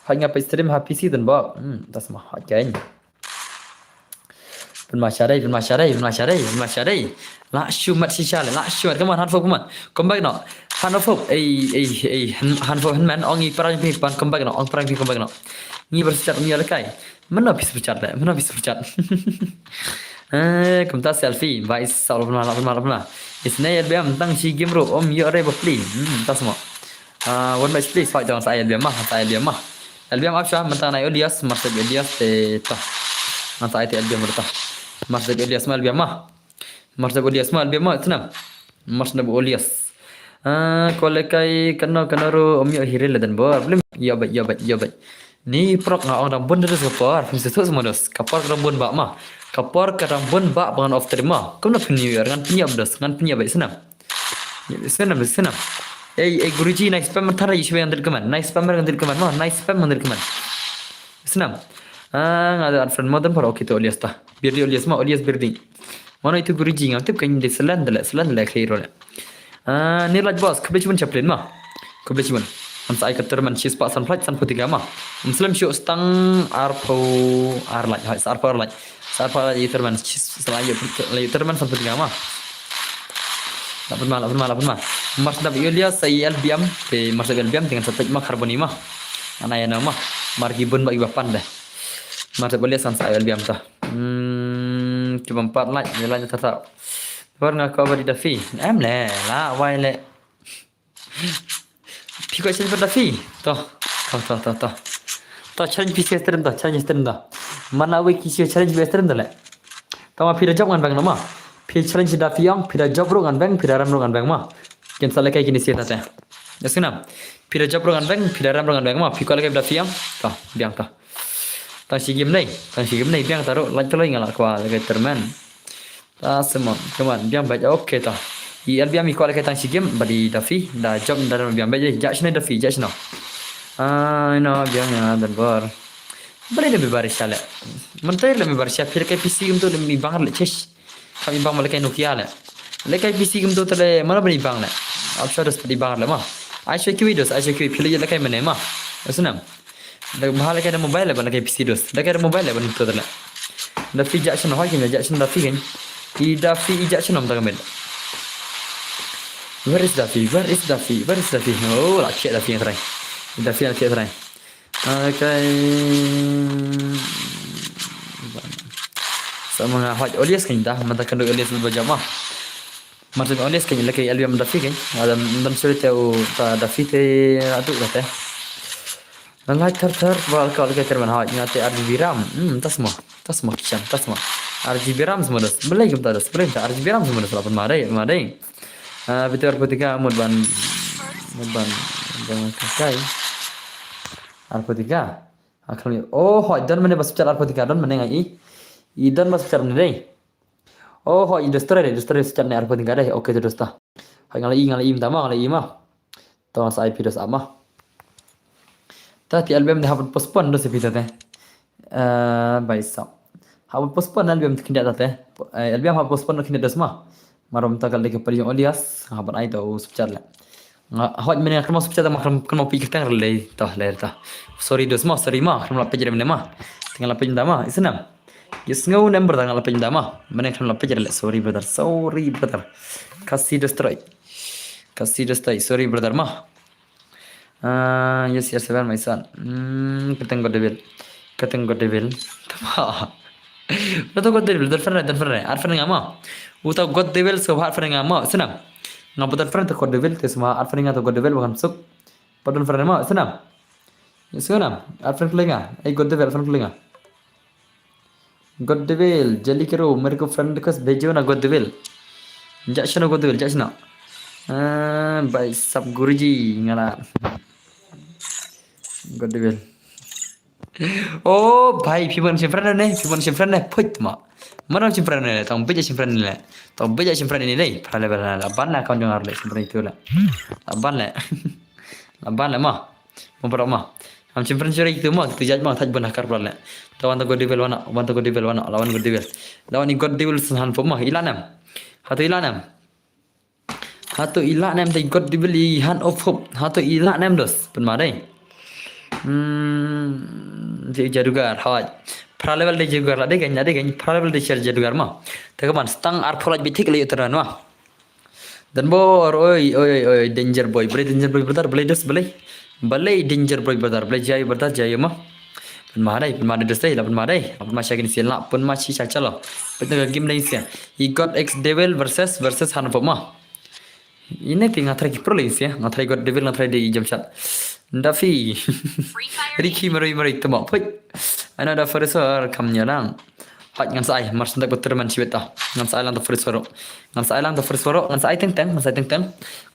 Hai nga page stream ha P C tun bo. Hmm, tas ma hai kain. Pynma sha dei, pynma sha dei, pynma sha dei, pynma sha dei. La shu mat shisha le, la shu mat. Come on, Hanfop, come on. Come back no. Hanfop, ei, ei, ei, Han-, Hanfop, Hanman, ong i para phi pan, come back no, ong para phi, come back no. Ngi bar sichat ngi lekai. Mano phi sichat le, mano phi sichat. Eh, kumta selfie, bai sa la pynma, la pynma, la pynma. Isne ya biam tang shi game ro, om yo re bapli. Hmm, tas mo. Ah, one match please, fight down sa ya biam ma, sa ya biam ma. Albiam apsha, mynta ngan ai Olias, marsep Olias te to. Ngan sa ai te L B M ruh ta. Marsdep Elias ma L B M ma. Marsdep Elias ma L B M ma, snam. Marsdep Elias. Ah, ko lehkai kano kano ruh ym ïoh hi re la Donbor. Blem, ïoh beit, ïoh beit, ïoh beit. Ni prok nga ong dang bun dos ka por, phim sngewthuh mo dos. Ka por ka dang bun bah ma. Ka por ka dang bun bah ba ngan off stream ma. Kumno phin ïoh, ngan pynïap dos, ngan pynïap beit, snam. Snam, snam. Ei, ei, Guruji, nice spam, tara, you should be hundred command. Nice spam, hundred command ma, nice spam, hundred command. Snam. Ah, nga da add friend mo Donbor, okay to Elias ta. Birdi Elias ma, Elias Birdi. Mano itu Guruji, ngam tip kan di selan dele, selan dele khlei role. Ah, ni laj boss, khublei shibun chaplain ma. Khublei shibun. Ngan sa ai ka terman shispah sanphew laj sanphew tiga ma. Ym slem shuh, sa tang arphew ar laj, hoi, sa arphew ar laj. Sa arphew ar laj ïa terman, shis, sa la ïa terman sanphew tiga ma. La pynma, la pynma, la pynma. Marsdep Elias sa ïa L B M, te marsdep L B M te ngan sa peit ma kharboni ma. Ngan ai na ma. Mar ki bun bah ki ba pan de. Marsdep Elias ngan sa ïa L B M ta. Hmm, ki bym pat laj, ïa laj ta ta. Bar nga ko ba di Dafi. Em le, la wai le. Phi ko challenge bad Dafi. To, to, to, to, to. To challenge phi stream to, challenge stream to. Mana wei ki challenge phi stream to le. To ma phi da job ngan bang no ma. Phi challenge Dafi ong, phi da job ruh ngan bang, phi da rem ruh ngan bang ma. Kin sa lehkai kine sia ta te. Ya suna. Phi da job ruh ngan bang, phi da rem ruh ngan bang ma. Phi ko lehkai Dafi ong. To, biang to. Tang shi game nei, tang shi game nei, biang ta ruh, laj ta loi nga la kwah lehkai terman. Ta semon, keman, biang beit, okay ta. I L B M i kwah lehkai tang shi game, ba di Dafi, da job da biang beit, ja shino Dafi, ja shino. Ai no, biang ïa Donbor. Balei lem barisha le. Mynta lem barisha, phi lehkai P C kumto lem bang le chesh. Kam bang lehkai Nokia le. Lehkai P C kumto tale, mana bang le. Ap sha dos phi bang le ma. Ai sha kiwi dos, ai sha kiwi, phi lehkai mane ma. Snam. Da bha lehkai da mobile ban lehkai P C dos. Lehkai da mobile ban to da. Dafi ja shano hoi kin ja shano Dafi kin. I Dafi i ja shano ta kamet. Where is Dafi? Where is Dafi? Where is Dafi? Oh, la khe Dafi trai. Dafi la khe trai. Okay. Sa ma nga hoi Elias kin ta, mata kan Elias ba jama. Mata Elias kin lehkai L B M Dafi kin. Adam dan suri te u ta Dafi te atu te. Nalai thar thar ba ka lehkai terman hoi nga te R G B RAM. Hmm, tasma. Tasma kicham, tasma. R G B RAM semua das. Belai kita das. Belai kita R G B RAM semua das. Lapan madai, madai. Ah, betul arphew tiga mut ban, mut ban, ban kai. Arphew tiga. Akhirnya, oh, hoi dan mana bas bicara arphew tiga dan mana ngai. I dan bas bicara mana dai. Oh, hoi, i destroy dai, destroy bicara ne arphew tiga dai. Okay, tu dosta. Hoi ngalai, ngalai im tama, ngalai ima. Tama sa I P dos ama. Ta ti L B M de hap postpone dos pita te. Eh, bai sa. Hap postpone L B M te kinda ta te. Eh, L B M hap postpone kinda dos ma. Marom ta kal de ke pali Elias, hap ai to subchat le. Nga hot mene kan mau subchat ma kan mau pi kitang le to le ta. Sorry dos ma, sorry ma, kan mau pejre mene ma. Tinggal pejre ma, isnam. Yes ngau number tang la pejre ma. Mene kan mau pejre le, sorry brother, sorry brother. Kasi destroy. Kasi destroy, sorry brother ma. Ah, yes, yes, seven, my son. Hmm, kateng God Devil. Kateng God Devil. Tama. Uta God Devil, dan friend, dan friend. Ar friend nga ma. Uta God Devil, so ar friend nga ma. Senam. Nga pa dan friend ta God Devil, te sma ar friend nga ta God Devil, bukan suk. Pa dan friend ma, senam. Yes, senam. Ar friend kelinga. Eh, God Devil, ar friend kelinga. God Devil, Jelly Kero, mere ko friend request bhejo na God Devil. Ja shano God Devil, ja shano. Ah, bhai sab Guruji, ngala. God Devil. Oh, bhai, phi ban shim friend ne, phi ban shim friend ne, put ma. Mana shim friend ne, tang beja shim friend ne. Tang beja shim friend ne, phra le bela, la ban la kan jong ar le, shim friend itu le. La ban le. La ban le ma. Mo bro ma. Am chim friend sure itu ma, tu jaj ma, thaj ban hakar pula le. Tawan ta God Devil wana, wan ta God Devil wana, lawan God Devil. Lawan ni God Devil san han pop ma, ila nam. Hatu ila nam. Hatu ila nam ta God Devil i han of hope. Hatu ila nam dos, pun ma dai. Hmm, je jadugar, hawaj. Phra level de jadugar la de gany, la de gany, phra level de share jadugar ma. Ta kaman stang ar phola bitik le uteran ma. Dan bor, oi, oi, oi, oi, danger boy. Balei danger boy, brother, balei dos, balei. Balei danger boy, brother, balei jai, brother, jai ma. Pun ma dai, pun ma dai dos dai, la pun ma dai. La pun ma shakin sia, la pun ma shi sha chalo. Pun ga game dai sia. He got X Devil versus, versus Hanfo ma. Ini ti nga try ki pro lagi sia, nga try God Devil, nga try di jam chat. Dafi. Ricky Murray Murray tama. Pui. Ana da Farisor kam nyarang. Pat ngan sa ai, mar shen da ka tournament shibit ta. Ngan sa ai lang ta first baroh. Ngan sa ai lang ta first baroh, ngan sa ai teng teng, ngan sa ai teng teng.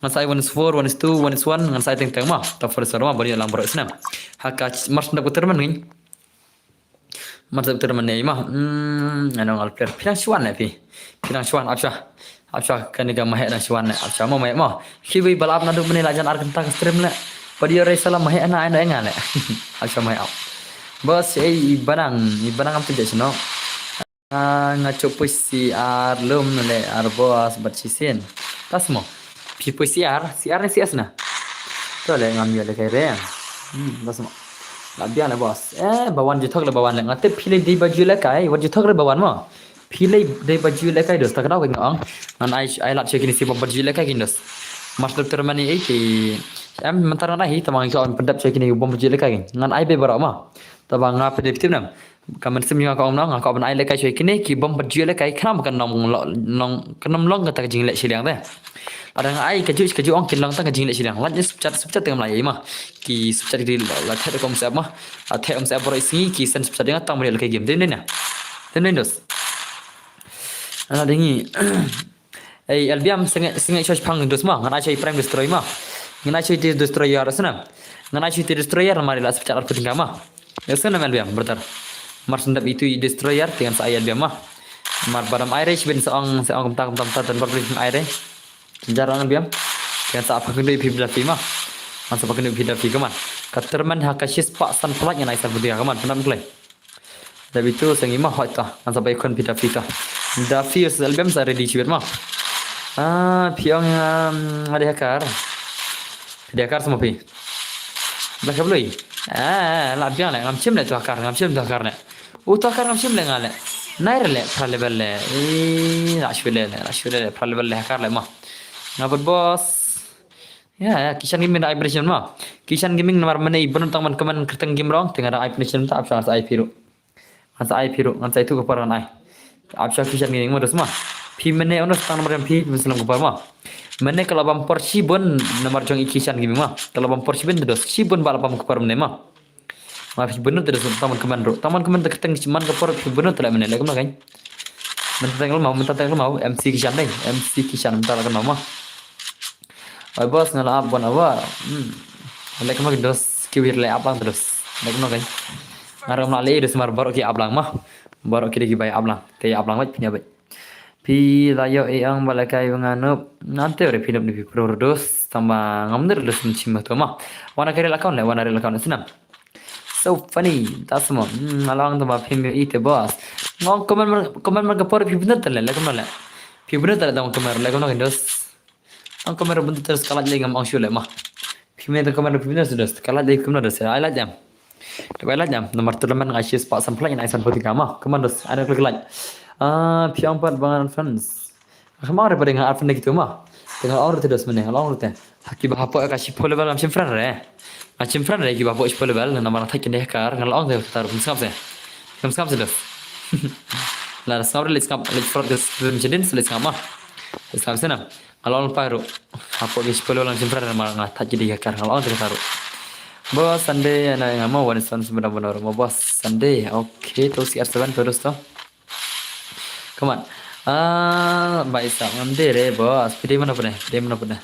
Ngan sa ai one is four, one is two, one is one, ngan sa ai teng teng ma. Ta first baroh ma, ban ïoh lang baroh snem. Ha ka ch-, mar shen da ka tournament ngin. Mar shen da ka tournament ne ma. Hmm, ano ngal player. Phi dang shuan ne phi. Phi dang shuan, ap sha. Ap sha, kane ka Mahek dang shuan ne. Ap sha ma Mahek ma. Khi wi ba la ap naduh mynne la jan ar kynta ka stream le. Ba dei re sala Mahek na ai no enga le. Ap sha Mahek ap. Boss, ei, i Banang, i Banang am tip da shano. Ah, nga chuh poi C R lum le ar boss bad shisien. Tas mo. Phi poi C R, C R ne C S na. To le ngam ïoh le kai re. Hmm, tas mo. La biang le boss. Eh, ba wan ju thok le ba wan le. Nga tip phi le dei ba ju le kai, wan ju thok le ba wan mo. Phi le dei ba ju le kai dos ta ka daw ka nga ong. Ngan ai, ai lad sha kine si bom ba ju le kai kin dos. Mas doktor mani ei ti. Em, mynta ngan ai hi, tama nga ong pyndap sha kine bom ba ju le kai kin. Ngan ai be baroh ma. Taba nga phi dei phi tip nam. Ka mynsiem nga ka ong na, nga ka ban ai le kai sha kine, ki bom ba ju le kai, khnang ba kan long, long, long, kan long kata ka jingleh shiliang te. Lada nga ai kajuh, kajuh ong kin long tang ka jingleh shiliang. Lait ne super chat, super chat te ngam la ai ma. Ki super chat ki la, la theh kum sep ma. La theh kum sep baroh i sngi, ki send super chat ïa nga tang ba ïoh lehkai game. Dei ne na. Dei ne dos. Ana dei ngi. Ei, Albiam sengit, sengit shuwa shipang dos ma. Ngan ai shuwa i Prime Destroy ma. Ngan ai shuwa i Destroyer snem. Ngan ai shuwa i Destroyer ma ri la super chat arphew tyngka ma. Ïa sngewbha Albiam, brother. Mar shen dep itu i Destroyer, te ngan sa ai Albiam ma. Mar ba dam ai re, shibun sa ong, sa ong kumta, kumta, kumta, don ba phi ai re. Jar ong Albiam. Te ngan sa phah kynduh ïa phi da phi ma. Ngan sa phah kynduh ïa phi da phi kumne. Ka tournament ha ka shispah sanphew lak ngan ai sanphew tyngka kumne, pyndap kloi. Dep itu sa ngi ma hoi ta. Ngan sa bai khun phi da phi ta. Da phi sa Albiam sa ready shibit ma. Ah, phi ong, um, nga dei hacker. Phi dei hacker sa ma phi. Black Blue. Ah, la biang le, ngam shim le tu hacker, ngam shim tu hacker le. U tu hacker ngam shim le nga le. Nai re le, phra level le. Eh, la shu le le, la shu le le, phra level le hacker le ma. Nga bad boss. Ya, ya, Kishan Gaming da ai punishment ma. Kishan Gaming namar mynne i bun tang ban kmen kyrteng game rong, te nga da ai punishment ta, ap sha nga sa ai phi ruh. Ngan sa ai phi ruh, ngan sa ai tu ka por ngan ai. Ap sha Kishan Gaming ma dos ma. Phi mynne onos tang namar jong phi, phi slem ka por ma. Mynne ka la bam por shibun namar jong i Kishan Gaming ma. Ka la bam por shibun dos, shibun ba la bam ka por mynne ma. Ma phi bunut da tang ban kmen ruh. Tang ban kmen da kyrteng man ka por phi bunut la mynne, leh kumno kein. Mynta tang lem ma, mynta tang lem ma, M C Kishan dei. M C Kishan mynta la kynmaw ma. Oi boss, nga la ap one hour. Hmm. Leh kumno kein dos, ki wir leh ap lang dos. Leh kumno kein. Nga ruh ngam lah leh dos mar baroh ki ap lang ma. Baroh ki dei ki bai ap lang. Te ap lang beit, phin ïa beit. Phi la ïoh i ong ba lehkai ba nga noob. Ngan tip re phi noob ne phi pro re dos. Tang ba ngam da re dos, ngam shim to ma. Wan na ka real account le, wan na real account le snem. So funny. Ta sma. Hmm, nga la ong tang ba phim ïohi te boss. Nga ong comment mar, comment mar ka por phi bynta te le, leh kumno le. Phi bynta te le tang comment leh kumno kein dos. Tang comment bynta te dos ka lait lei ngam ong shuh leh ma. Phi me tang comment phi bynta te dos ka lait lei kumno dos. Ai lait em. Te ai lait em. Namar tournament nga shispah sanphew lak ngan ai sanphew tyngka ma. Comment dos. Ai lait lait. Ah, phi ong pat ba ngan friends. Nga ong re ba dei nga ar friend da kitu ma. Te nga ong re te dos mynne, nga ong re te. Ha kiba hapoh ka shiphew level ngam shim friend re. Ngam shim friend re kiba hapoh shiphew level, namar nga thait kine hacker, nga la ong te kata ruh, phin sngap se. Phin sngap se dos. La sngap re, leit sngap, leit fraud ka stream shadien, leit sngap ma. Leit sngap se na. Nga la ong pa ruh. Hapoh ki shiphew level ngam shim friend re namar nga thait kine hacker, nga la ong te kata ruh. Boss Sunday, ana nga mo, wan san sumedang benar mo, boss Sunday. Okay, to C R seven to dos to. Come on. Ah, bai sa ngam dei re boss. Phi dei mano pade? Phi dei mano pade?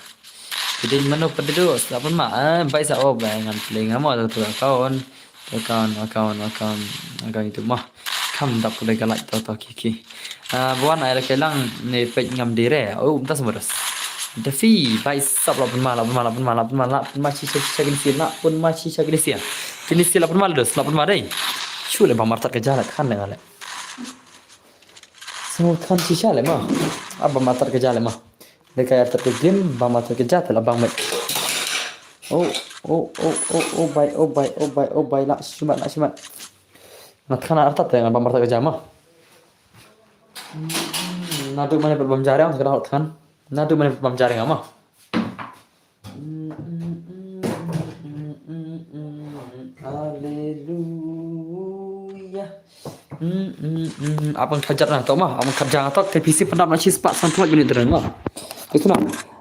Phi dei mano pade dos? Lapan ma. Ah, bai sa, oh bai ngan play ngam mo tu account. Account, account, account, account itu ma. Kam dap pade ka like to to kiki. Ah, buan ai la kelang ne peit ngam dei re. Oh, mynta semua dos. Defi, bai sa lapan ma, lapan ma, lapan ma, lapan ma, lapan ma shisha shisha kini si, lapan ma shisha kini si. Kini si lapan ma dos, lapan ma dei. Shu le ba martat ka jalan kan le ngale. Sngewthuh shisha le ma. Aba martat ka ja le ma. Lehkai artat ka game, ba martat ka ja te la bang met. Oh, oh, oh, oh, oh, bai, oh, bai, oh, bai, oh, bai, la shimat, la shimat. Ngat khana artat te ngan ba martat ka ja ma. Hmm, nadu mane bam jare ang, kena hot khan. Nadu mane bam jare ma. Haleluya. Abang khajar na tok ma, abang khajar na tok, te pisi pendap na shispah sanphew minit dren ma. Itu na,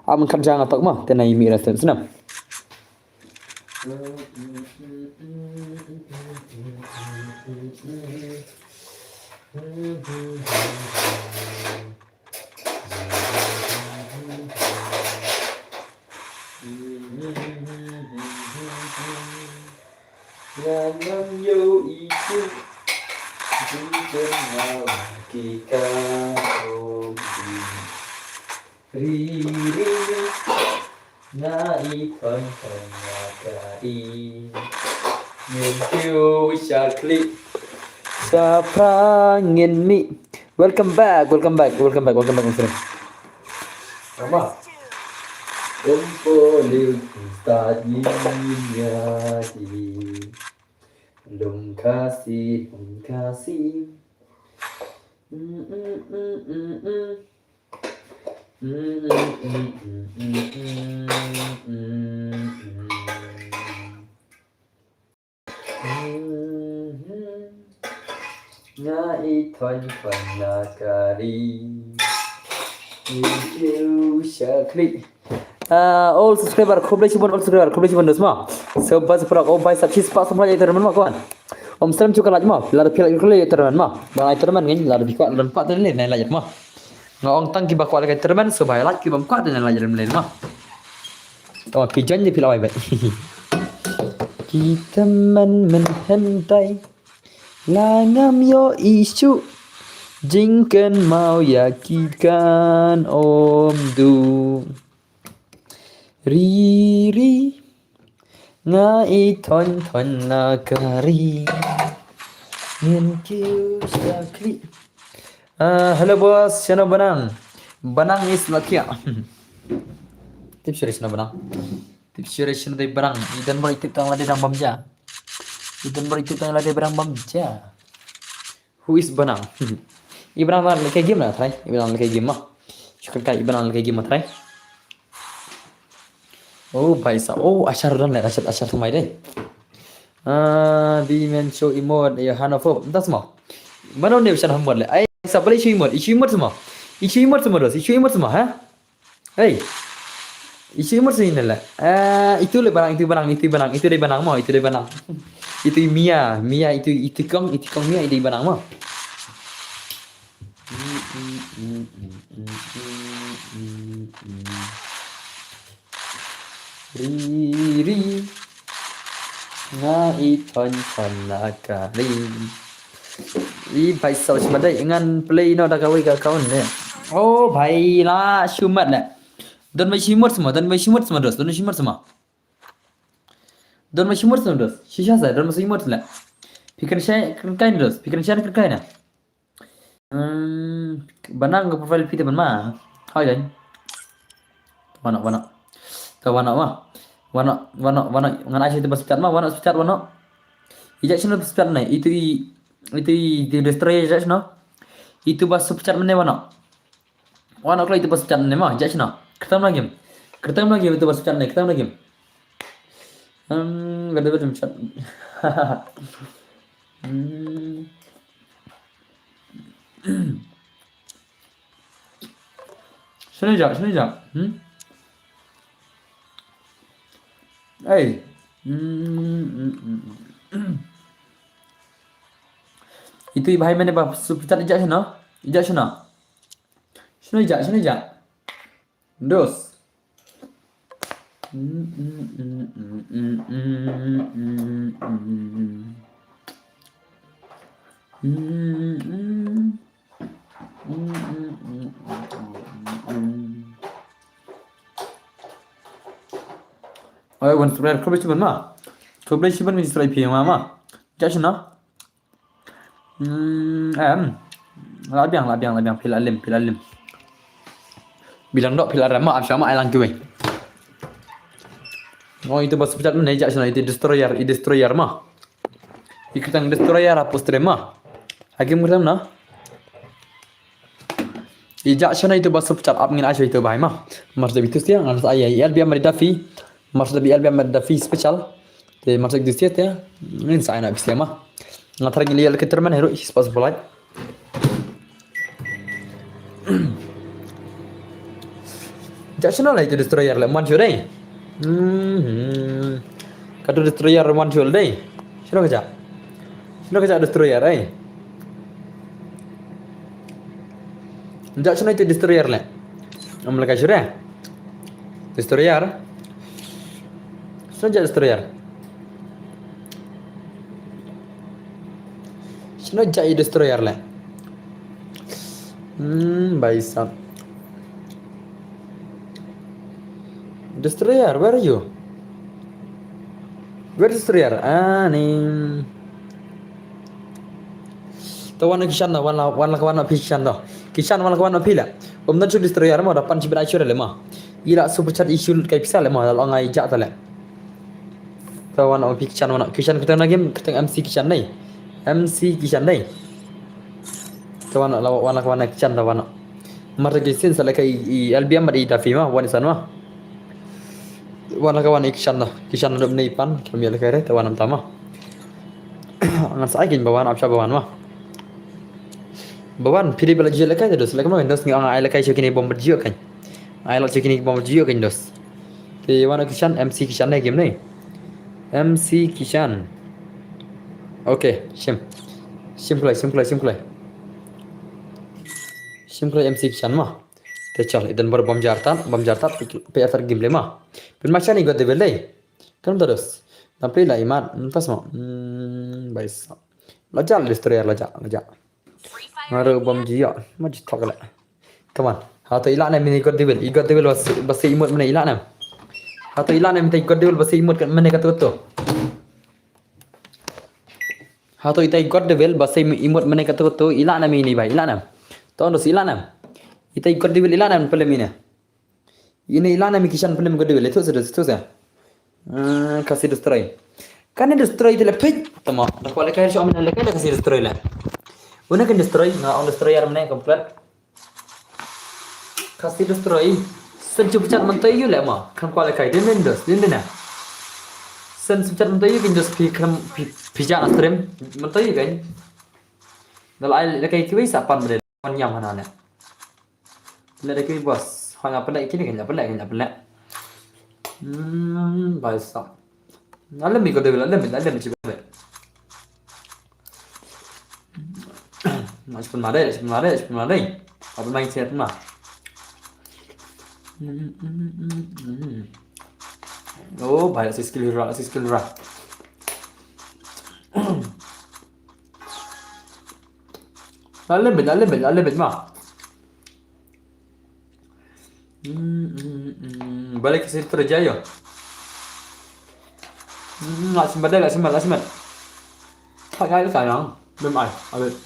abang khajar na tok ma, te na imi rasa sana. Nga ngam ïoh i shuh jingkynmaw ïa ki ka ong di. Ri ri ri. Nga i thon thon nga ka ri. Ngin kiew sha khlieh. Sa phra ngin mih. Welcome back, welcome back, welcome back, welcome back, my friend. Mama. Umpo liu start yin ya di. Lum Khasi, lum Khasi. Mm, mm, mm, mm, mm. Nga i thon thon nga ka ri. Thank you, Shakri. Ah, all subscriber, khublei shibun all subscriber, khublei shibun dos ma. So bas prak, oh bhai sab, shi spah samla ïa tournament ma kawan. Ym slem shuh ka lait ma, lada phi lait ka lait ïa tournament ma. Ba lait tournament ngin, lada phi kwah lada ym kwah te leh ne lait ma. Nga ong tang kiba kwah leh ka tournament, so bhai lait, kiba ym kwah te ne lait ïa tournament ma. Tama phi join ne phi la wai bad. Ki tymmen mynhyndai la ngam ïoh i shuh jingkynmaw ïa ki kan ym duh. Ri ri nga i thon thon nga ka ri. Ngin kiew sha khlieh. Ah, hello boss, shano Banang? Banang is Lakhia. Tip shuh re shano Banang. Tip shuh re shano dei Banang. I don bor i tip tang lade dang bam ja. I don bor i tip tang lade dang bam ja. Who is Banang? I Banang na lehkai game na trai. I Banang lehkai game ma. Shu kynkai i Banang lehkai game ma trai. Oh, bhai sa. Oh, ashar don le, ashar, ashar thymmai dei. Ah, di men show emote, ïa, han of hope. Das ma. Mano ne shan hamot le. Ai, sa bale show emote, i show emote sa ma. I show emote sa ma dos, i show emote sa ma, ha? Hei. I show emote sa ine le. Ah, itu le Banang, itu Banang, itu Banang, itu dei Banang ma, itu dei Banang. Itu Mia, Mia, itu, itu kong, itu kong Mia, itu Banang ma. Ri ri. Nga i thon thon nga ka ri. I bhai sa u shmat dei ngan play noh da kawei ka account ne. Oh bhai la shumat le. Don bhai shumat sa ma, don bhai shumat sa ma dos, don bhai shumat sa ma. Don bhai shumat sa ma dos. Shisha sa don bhai shumat le. Phi kren shai kren kai ne dos, phi kren shai kren kai ne. Hmm, Banang ka profile phi te ban ma. Hai dan. Wano, wano. Ka wano ma. Wano, wano, wano. Ngan ai sha ito ba super chat ma, wano super chat wano. Ija shano ba super chat ne. Itu i, itu i, itu destroy ija shano. Itu ba super chat ne wano. Wano klo itu ba super chat ne ma, ija shano. Kyrtam na game. Kyrtam na game itu ba super chat ne, kyrtam na game. Hmm, gada gada macam. Hmm. Sini jak, sini jak. Hmm? Hey. Hmm, hmm, hmm, hmm. Itu i bhai mane ba super chat ijak sini. Ijak sini. Sini jak, sini jak. Dos. Oi, wan subscribe, khublei shibun ma. Khublei shibun, ngi subscribe phi ma ma. Jak sini. Hmm, em. La biang, la biang, la biang, phi la lem, phi la lem. Bilang dok phi la rem ma, ap sha ma ai lang kiwei. Oh, itu ba super chat ne, jak sini, itu destroyer, i destroyer ma. I kyrteng destroyer apa stream ma. Hakim kyrteng na. Ijak sini itu ba super chat ap ngin ai sha itu bhai ma. Mars da bitus dia, ngan sa ai, ai, ai, biang mari dafi. Mars da bi ai, biang mari dafi special. Te mars da bitus dia, ngin sa ai na bitus dia ma. Nga thrang ngi lial ke terman heru, is possible like. Jak sini lah itu destroyer le, man sure. Hmm. Kata destroyer man sure dei. Sini kerja. Sini kerja destroyer, eh. Jat shano ïa destroyer leh. Am lehkai shuh re. Destroyer. Shano jat destroyer. Shano jat ïa destroyer leh. Hmm, bhai sahab. Destroyer, where are you? Where destroyer? Ah, ni. To wan Kishan da, wan la, wan la ka wan phi Kishan da. Kishan wan la ka wan phi la. Um nan shu destroyer mo da pan shi bnai shu le ma. Ila super chat issue kai pisa le ma, la ngai ja ta le. To wan phi Kishan wan Kishan kutang na game kutang M C Kishan dai. M C Kishan dai. To wan la wan la ka wan Kishan da wan. Mar ta Kishan sa le kai i L B M ma di da fi ma wan san ma. Wan la ka wan Kishan da. Kishan da nei pan kam ya le kai re to wan am ta ma. Ngan sa ai kin ba wan ap sha ba wan ma. Ba wan phi dei ba la jia la kai te dos la ka ma dos ngi ong ai la kai shu kini bom ba jia kan. Ai la shu kini bom ba jia kan dos. Te wan Kishan M C Kishan ne game ne. M C Kishan. Okay, shim. Shim klai, shim klai, shim klai. Shim klai M C Kishan ma. Te chal idan bar bom jar tat, bom jar tat pe atar game le ma. Pyn ma shani god de bel dei. Kan ta dos. Nampi la imat, tas ma. Hmm, bhai sahab. La ja destroyer la ja, la ja. Ngaru bom jia, ma ji thok le. Come on. Hato ila ne mini god devil, i god devil bas bas imut mene ila ne. Hato ila ne mini god devil bas imut mene ka tu tu. Hato ita i god devil bas imut mene ka tu tu ila ne mini bai ila ne. To dos ila ne. Ita i god devil ila ne pele mine. Ine ila ne mi Kishan pyndem ka dewel, itu sudah, itu sudah. Hmm, kasi destroy. Kan destroy itu le pit. Tama, dah kuat lekai, sio mana lekai dah kasi destroy le. Una kan destroy, nga on destroy ar mene complete. Kasi destroy. Sen chup chat mentai yu le ma. Kan kuat lekai, din din dos, din din ya. Sen chup chat mentai yu kin dos pi kan pi pi jan stream mentai yu kan. Dal ai lekai kiwi sapan bede. Kon nyam hana ne. Pynleh da ki boss. Hoi nga pynleh kine kan pynleh kan pynleh. Hmm, bhai sahab. Alem mi ko de alem mi alem mi chibe. Mas pun mare, pun mare, pun mare. Apa main siat ma? Hmm, hmm, hmm, hmm. Oh, bhai si skill ra, si skill ra. Alem mi, alem mi, alem mi ma. Hmm, hmm, hmm. Balik ke situ terus ayo. Hmm, la simat deh, la simat, la simat. Tak kaya sayang. Belum ai, abis.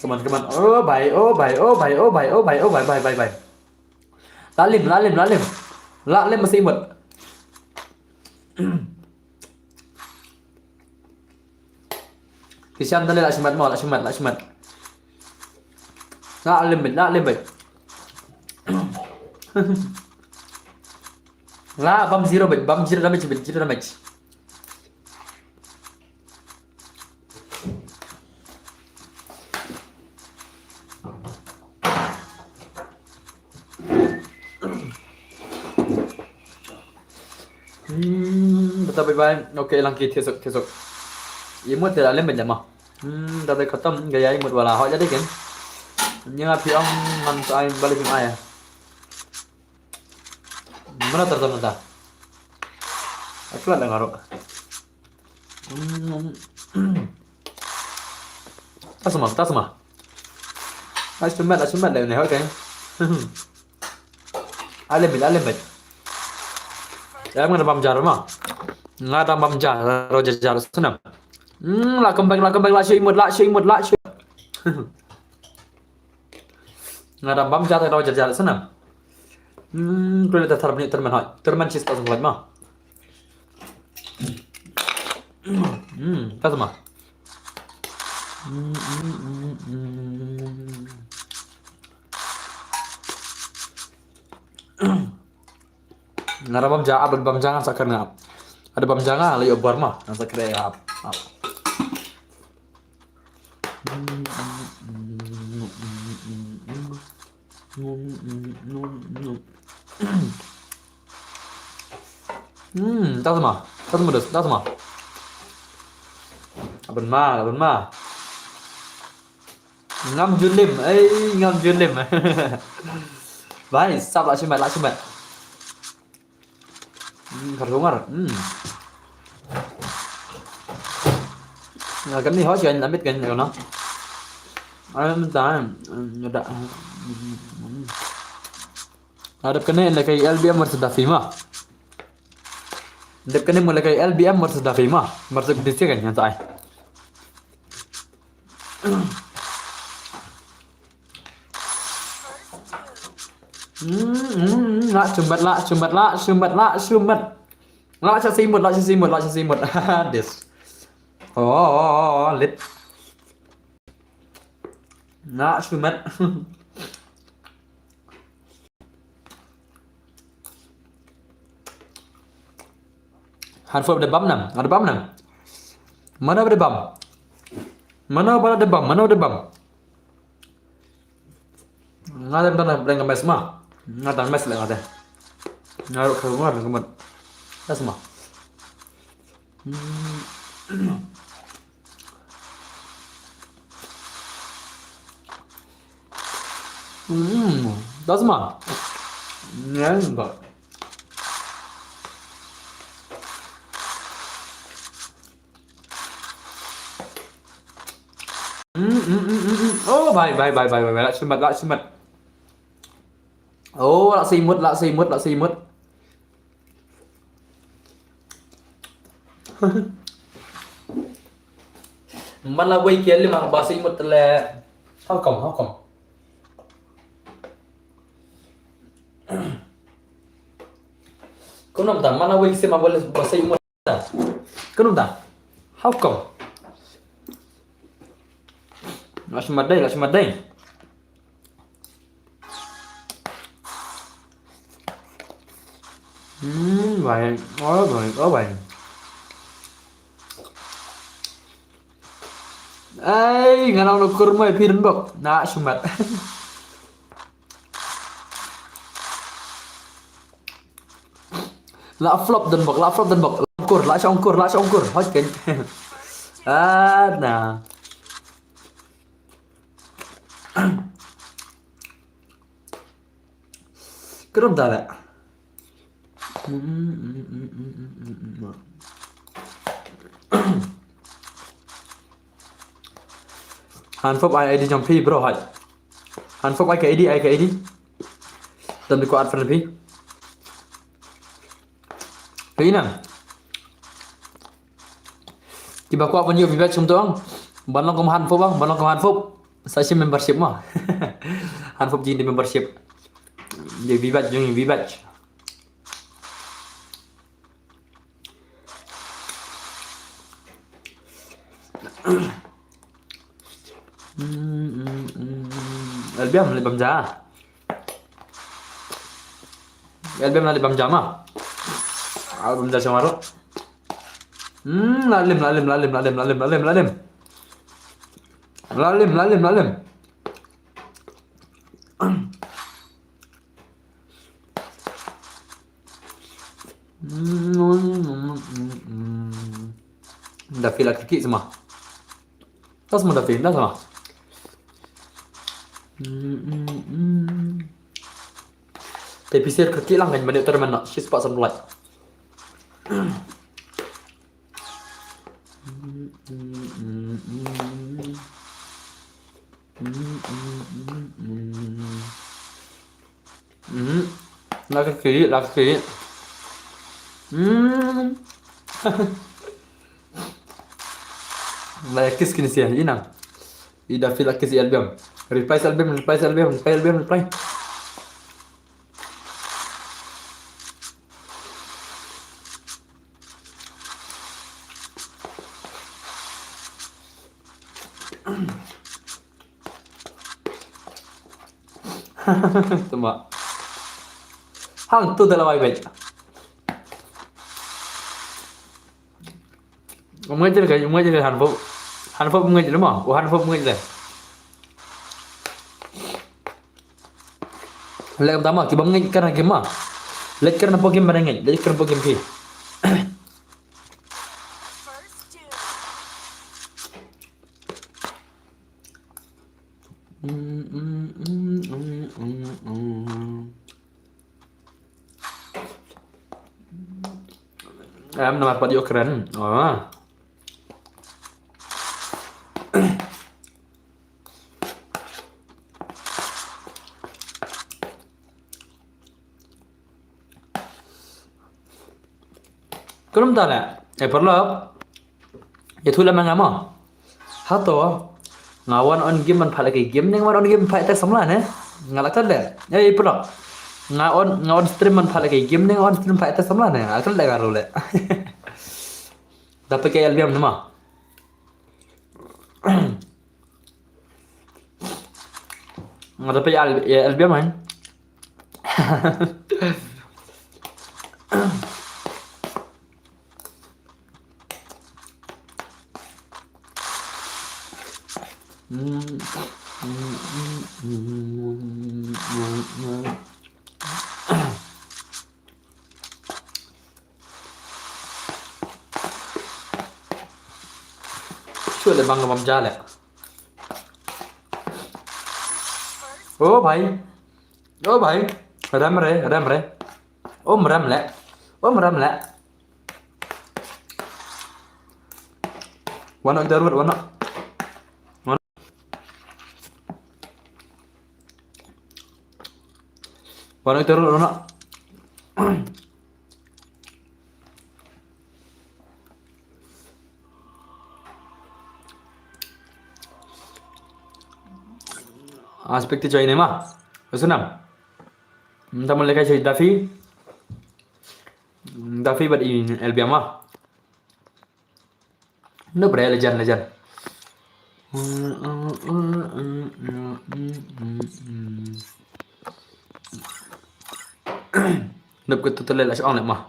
Come on, come on. Oh, bye, oh, bye, oh, bye, oh, bye, oh, bye, oh, bye, bye, bye, bye. La lim, la lim, la lim. La lim masih imut. Kishan tadi la shimat mo, la shimat, la shimat. La lim bit, la lim bit. La bam zero bit, bam zero damage bit, zero damage. Hmm, bata bye bye. Okay, lang ki thesok, thesok. Imut te la lem bit ma. Hmm, da dei khatam, gaya imut wala hoi jadi kan. Nya phi ong man sa ai balik ai. Mana tertam ta? Aku ada ngaro. Hmm. Tasma, tasma. Ai sumat, ai sumat le ne, okay. Alem bit, alem bit. Ya, nga da bam jar ma. Nga da bam jar, ro jar jar senam. Hmm, la kembang, la kembang, la shu imut, la shu imut, la shu. Nga da bam jar, ro jar jar senam. Hmm, kule da thar bni terman hoi. Terman chis ta sungklat ma. Hmm, tasma. Hmm, hmm, hmm, hmm. Nga da bam ja, abad bam ja ngan sa kren nga. Ada bam ja nga la ïoh bar ma, ngan sa kren nga. Hmm, tasma. Tasma dos, tasma. Abon ma, abon ma. Ngam ju lim, ei, ngam ju lim. Bhai, sap lah shimet, lah shimet. Hmm, kar lungar. Hmm. Na kani ho jan amit kan no. Ai mynta, hmm, nyoda. Hmm. Hadap kane la kai L B M versus Duffy ma. Hadap kane mo la kai L B M versus Duffy ma. Versus D C kan yang tai. Hmm, hmm, hmm, lah shumbat, lah shumbat, lah shumbat, lah shumbat. Lah sha simut, lah sha simut, lah sha simut. This. Oh, oh, oh, oh, lit. Lah shumbat. Hanfop da bam nam, ada bam nam. Mana ada bam? Mana ada bam? Mana ada bam? Nga da bam blank mes ma. Nga da mes la nga da. Nga ru ka ngar ka mat. Das ma. Hmm. Hmm, das ma. Nyan ba. Hmm, hmm, hmm, hmm, hmm. Oh, bhai, bhai, bhai, bhai, bhai, bhai. Lah shumbat, lah shumbat. Oh, lah simut, lah simut, lah simut. Man la wei ki lim ba simut le. How come? How come? Kumno mynta man la wei ki sim ba simut. Kumno mynta? How come? Lah shumbat dei, lah shumbat dei. Hmm, bhai. Oh, bhai. Oh, bhai. Ai, ngan ong ukur mo phi don bok. Lah shumbat. Lah flop don bok, lah flop don bok. Lah ongkur, lah sha ongkur, lah sha ongkur. Hot ken. Ah, na. Krum da la. Hanfop ai I D jong phi bro hai. Hanfop ai ka I D, ai ka I D. Dang dei ko add friend phi. Phi nang. Kiba kwah ban ïoh V-Bucks kumto, ban long kum Hanfop bang, ban long kum Hanfop. Sa shi membership mo. Hanfop jingim membership. Ïoh V-Bucks, jingim V-Bucks. Hmm, hmm, hmm, hmm. L B M leh bam ja. L B M leh bam ja ma. Al bam ja sha marok. Hmm, la lim, la lim, la lim, la lim, la lim, la lim, la lim. La lim, la lim, la lim. Da feel la kiki sama. Tas mo da feel da sama. Te pisir kiki lang kan banyak termen nak. Sis pak sampai. Hmm. La ka ki, la ka ki. Hmm. La kiss kini sia ina. Ida feel la kiss album. Reply album, reply album, reply album, reply. Tuma. Hang tu da la wai bej. Umngai jil kai, umngai jil kai Hanfop. Hanfop umngai jil ma, o Hanfop umngai jil. Leh kam tama, ki bam ngai kan game ma. Leh kan po game ba ngai, leh kan po game ki. Em, namar pat ïoh kren. Ah. Kumta leh, eh, paralok. Ïathuh lem ma nga mo. Hato nga wan on game ban phah lehkai game ne nga wan on game phah ïa te samla ne? Nga lah klet leh. Eh, paralok. Nga on, nga on stream ban phah lehkai game ne nga on stream phah ïa te samla ne? Nga lah klet leh nga ruh leh. Da peit ka L B M ne mo. Nga da peit L-, L B M, man. Shu leh bang bam ja leh. Oh bhai. Oh bhai. Rem re, rem re. Um rem leh. Um rem leh. Wan noh kita ruh, wan noh. Wan. Wan noh kita ruh, wan noh. Aspect te join ma. Sunam. Mynta mo lehkai Daffy. Daffy bad i L B M ma. No bre, legend, legend. Nop ke tutorial as ong leh ma.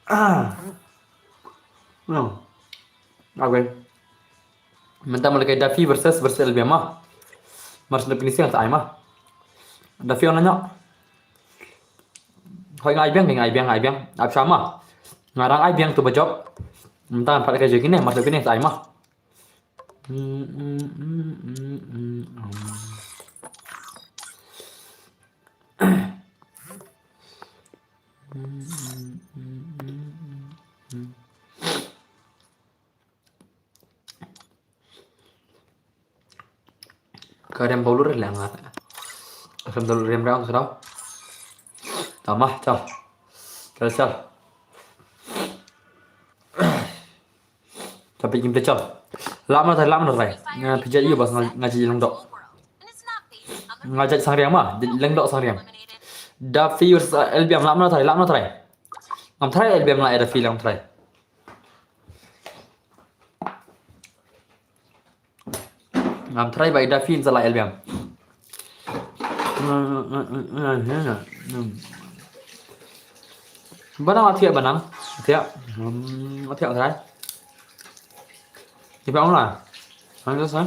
Ah. No. Okay. Mynta mo lehkai Daffy versus, versus L B M ma. Mar shu finishing ta ai ma. Daffy on na nyok. Hoi nga ai biang, nga ai biang, nga ai biang. Ap sha ma. Nga dang ai biang tu ba jop. Mynta pat lehkai joi kine, mar shu finishing ta ai ma. Ka rem bau lur le nga. Rem bau lur rem rang sra. Tama, chal. Chal, chal. Tapi kim te chal. Lama tai, lama tai. Nga pijat yu bas nga, nga ji long dok. Nga jat Sangriang ma, long dok Sangriang. Daffy versus L B M, lama tai, lama tai. Ngam try L B M la Daffy lang try. Ngam try ba i Daffy in sa la L B M. Ba nang athiah ba nang. Athiah. Hmm, athiah try. Iba ong la. Ang sa.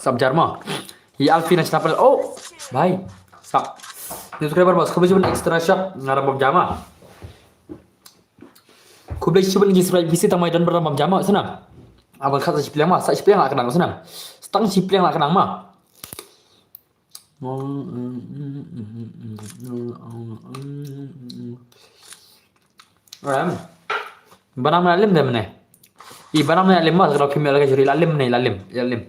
Sab jar ma. Hi Alfie na chapel. Oh, bhai. Sab. Ni subscriber bas, khublei shibun extra shot nga ram bam jama. Khublei shibun ki subscribe bisi tang mai don ram bam jama sana. Abang khat sa shi pliang ma, sa shi pliang la ka nang sana. Stang shi pliang la ka nang ma. Em. Ba nang mane lim de mane. I ba nang mane lim ma, kalau kim ïa la ka juri la lim ne, la lim, la lim.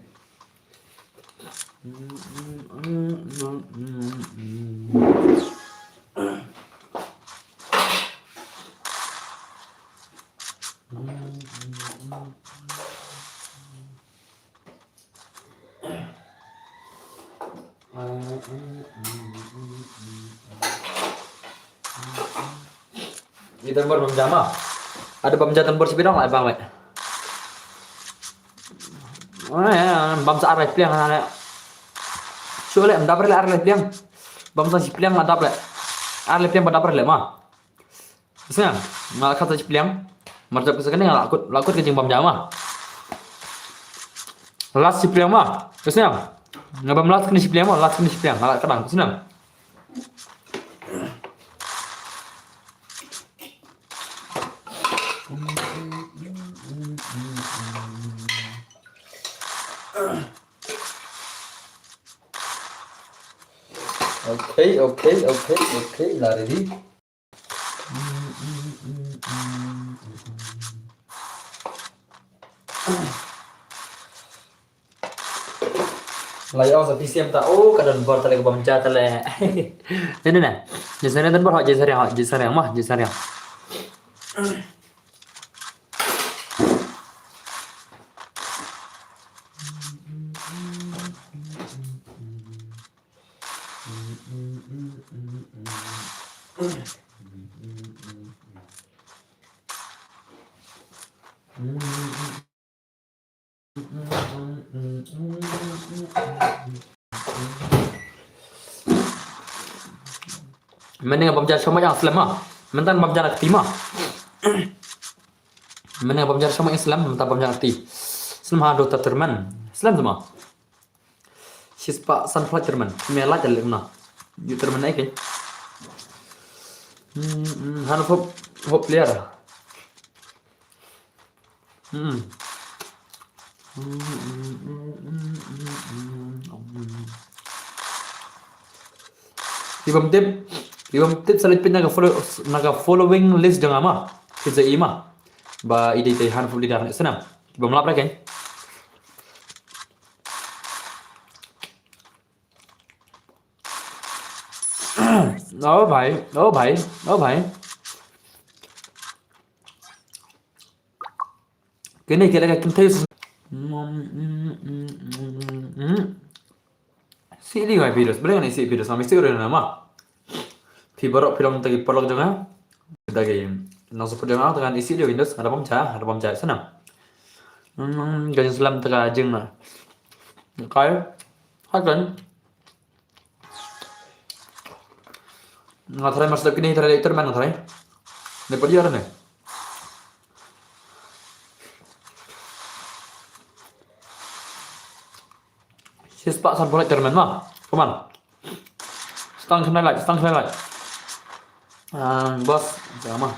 Ita bor bam jama. Ada bam jatan bor sibidang lah bang wek. Oh ya, bam sa arai pliang na lek. Shu leh, ym dap re leh ar lai pliang. Bam sa shi pliang la dap leh. Ar lai pliang ba dap re leh ma. Sngewbha nga la khat sa shi pliang. Mar jop ka sa kane nga la kut, la kut ka jingbam ja ma. Last shi pliang ma. Sngewbha nga bam last kane shi pliang ma, last kane shi pliang. Nga la kdang sngewbha. Okay, okay, okay, okay, la ready. La ïa sa P C M ta, oh, ka don bor ta leh, ka bam ja ta leh. Ne, ne, ne. Jin sariang don bor, jin sariang, jin sariang ma, jin sariang. Mynne nga bam ja shong ma ïa slem ma. Mynta bam ja na kti ma. Mynne nga bam ja shong ma ïa slem, mynta bam ja na kti. Slem ha do ta tyrmen. Slem ma. Shispah san phlai tyrmen. Me lait leh na. Ïu tyrmen ai ke. Hmm, hmm, han hop, hop player. Hmm. Ki bym tip, ki bym tip sa leit peit na ka follow, na ka following list jong nga ma. Ki sa i ma. Ba i dei te han hop leader ne snam. Ki bym lap ra ke. ओ भाई, ओ भाई, ओ भाई। Kine ki la ka kynthei. Sih li ngai videos, bring ngai sih videos, ngai sih rin nama. Phi baroh phi long tagi paralok jong nga. Tagi nang support jong nga, tagi isi li videos, nga da bam cha, nga da bam cha sana. Hmm, ka jingslem tagi jing na. Kai, hakan. Nga tharai mas dap kine tharai iter man nga tharai. Ne padi ara ne. Shispah san pulai iter man ma. Come on. Stang khnai lai, stang khnai lai. Ah, boss, sama.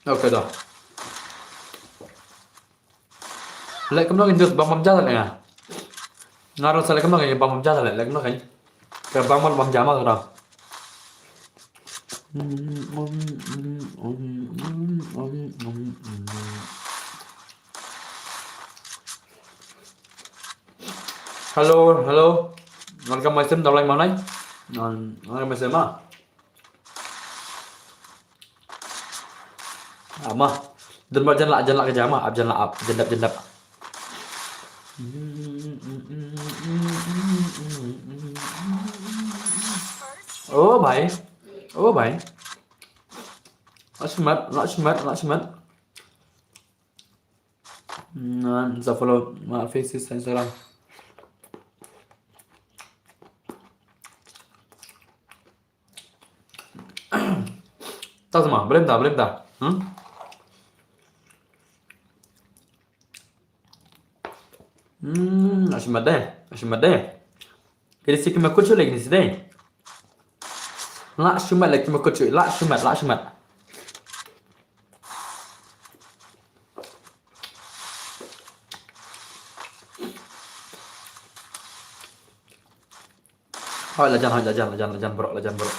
Okay, da. Leh kumno kin just bam bam ja leh nga. Nga ruh sa leh kumno kin bam bam ja leh, leh kumno kin. Ka bam bam bam ja ma ka da. Hello, hello. Welcome my sim, da lai ma nai. Welcome my sim ma. Ama. Dun ba jan la, jan la ka jama, ap jan la, ap jan dap, jan dap. Oh bhai. Oh bhai. Lak shimet, lak shimet, lak shimet. Nan sa follow ma faces Instagram. Ta sama, belum ta, belum ta. Hmm? Hmm, lak shimet deh, lak shimet deh. Kini si kima kucu lagi ni si deh. Lak shimet lagi kima kucu, lak shimet, lak shimet. Hoi, lajan, hoi, lajan, lajan, lajan, bro, lajan, bro.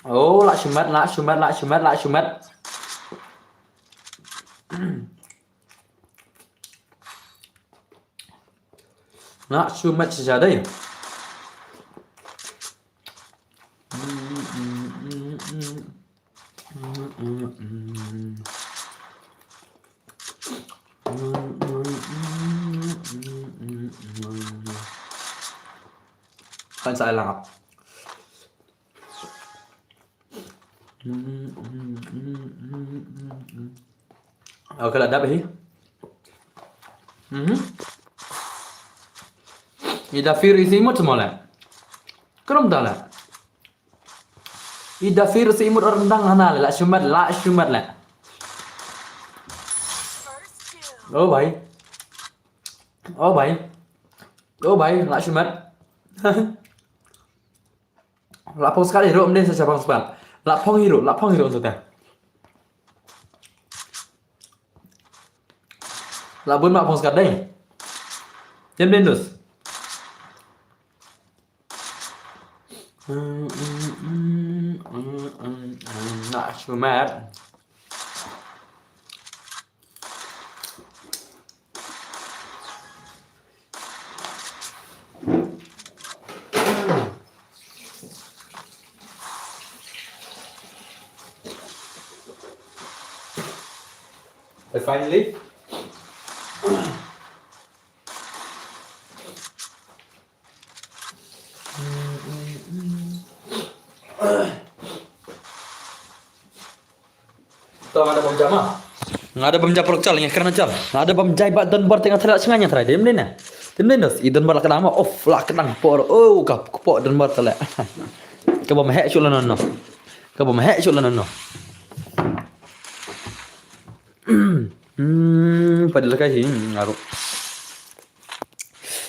Oh, lak shimet, lak shimet, lak shimet, lak shimet. Lak shimet shisha dei. Kan sa lang. Okay, la dap hi. Mhm. I Dafir isi imut semua lah. Kerum dah lah. I Dafir isi imut orang dang hana lah. Shumat lah, shumat lah. Oh, bhai. Oh, bhai. Oh, bhai, lah shumat. La phong skat hi ruh, mdin sa phong skat. La phong hi ruh, la phong hi ruh tu ta. La bun ma phong skat dei. Jem dei nus. Nak shumat. I finally To nga da bam jama. Nga da bam jam prok chal, nga kren chal. Nga da bam jai ba don bar tengah thalak snganya trai. Dem dena. Dem dena. I don bar la kena ma. Of la kena por. Oh ka por don bar thalak. Ka bam hek chul no no. Ka bam hek chul no no. Hmm, pada la ka hi ngaru.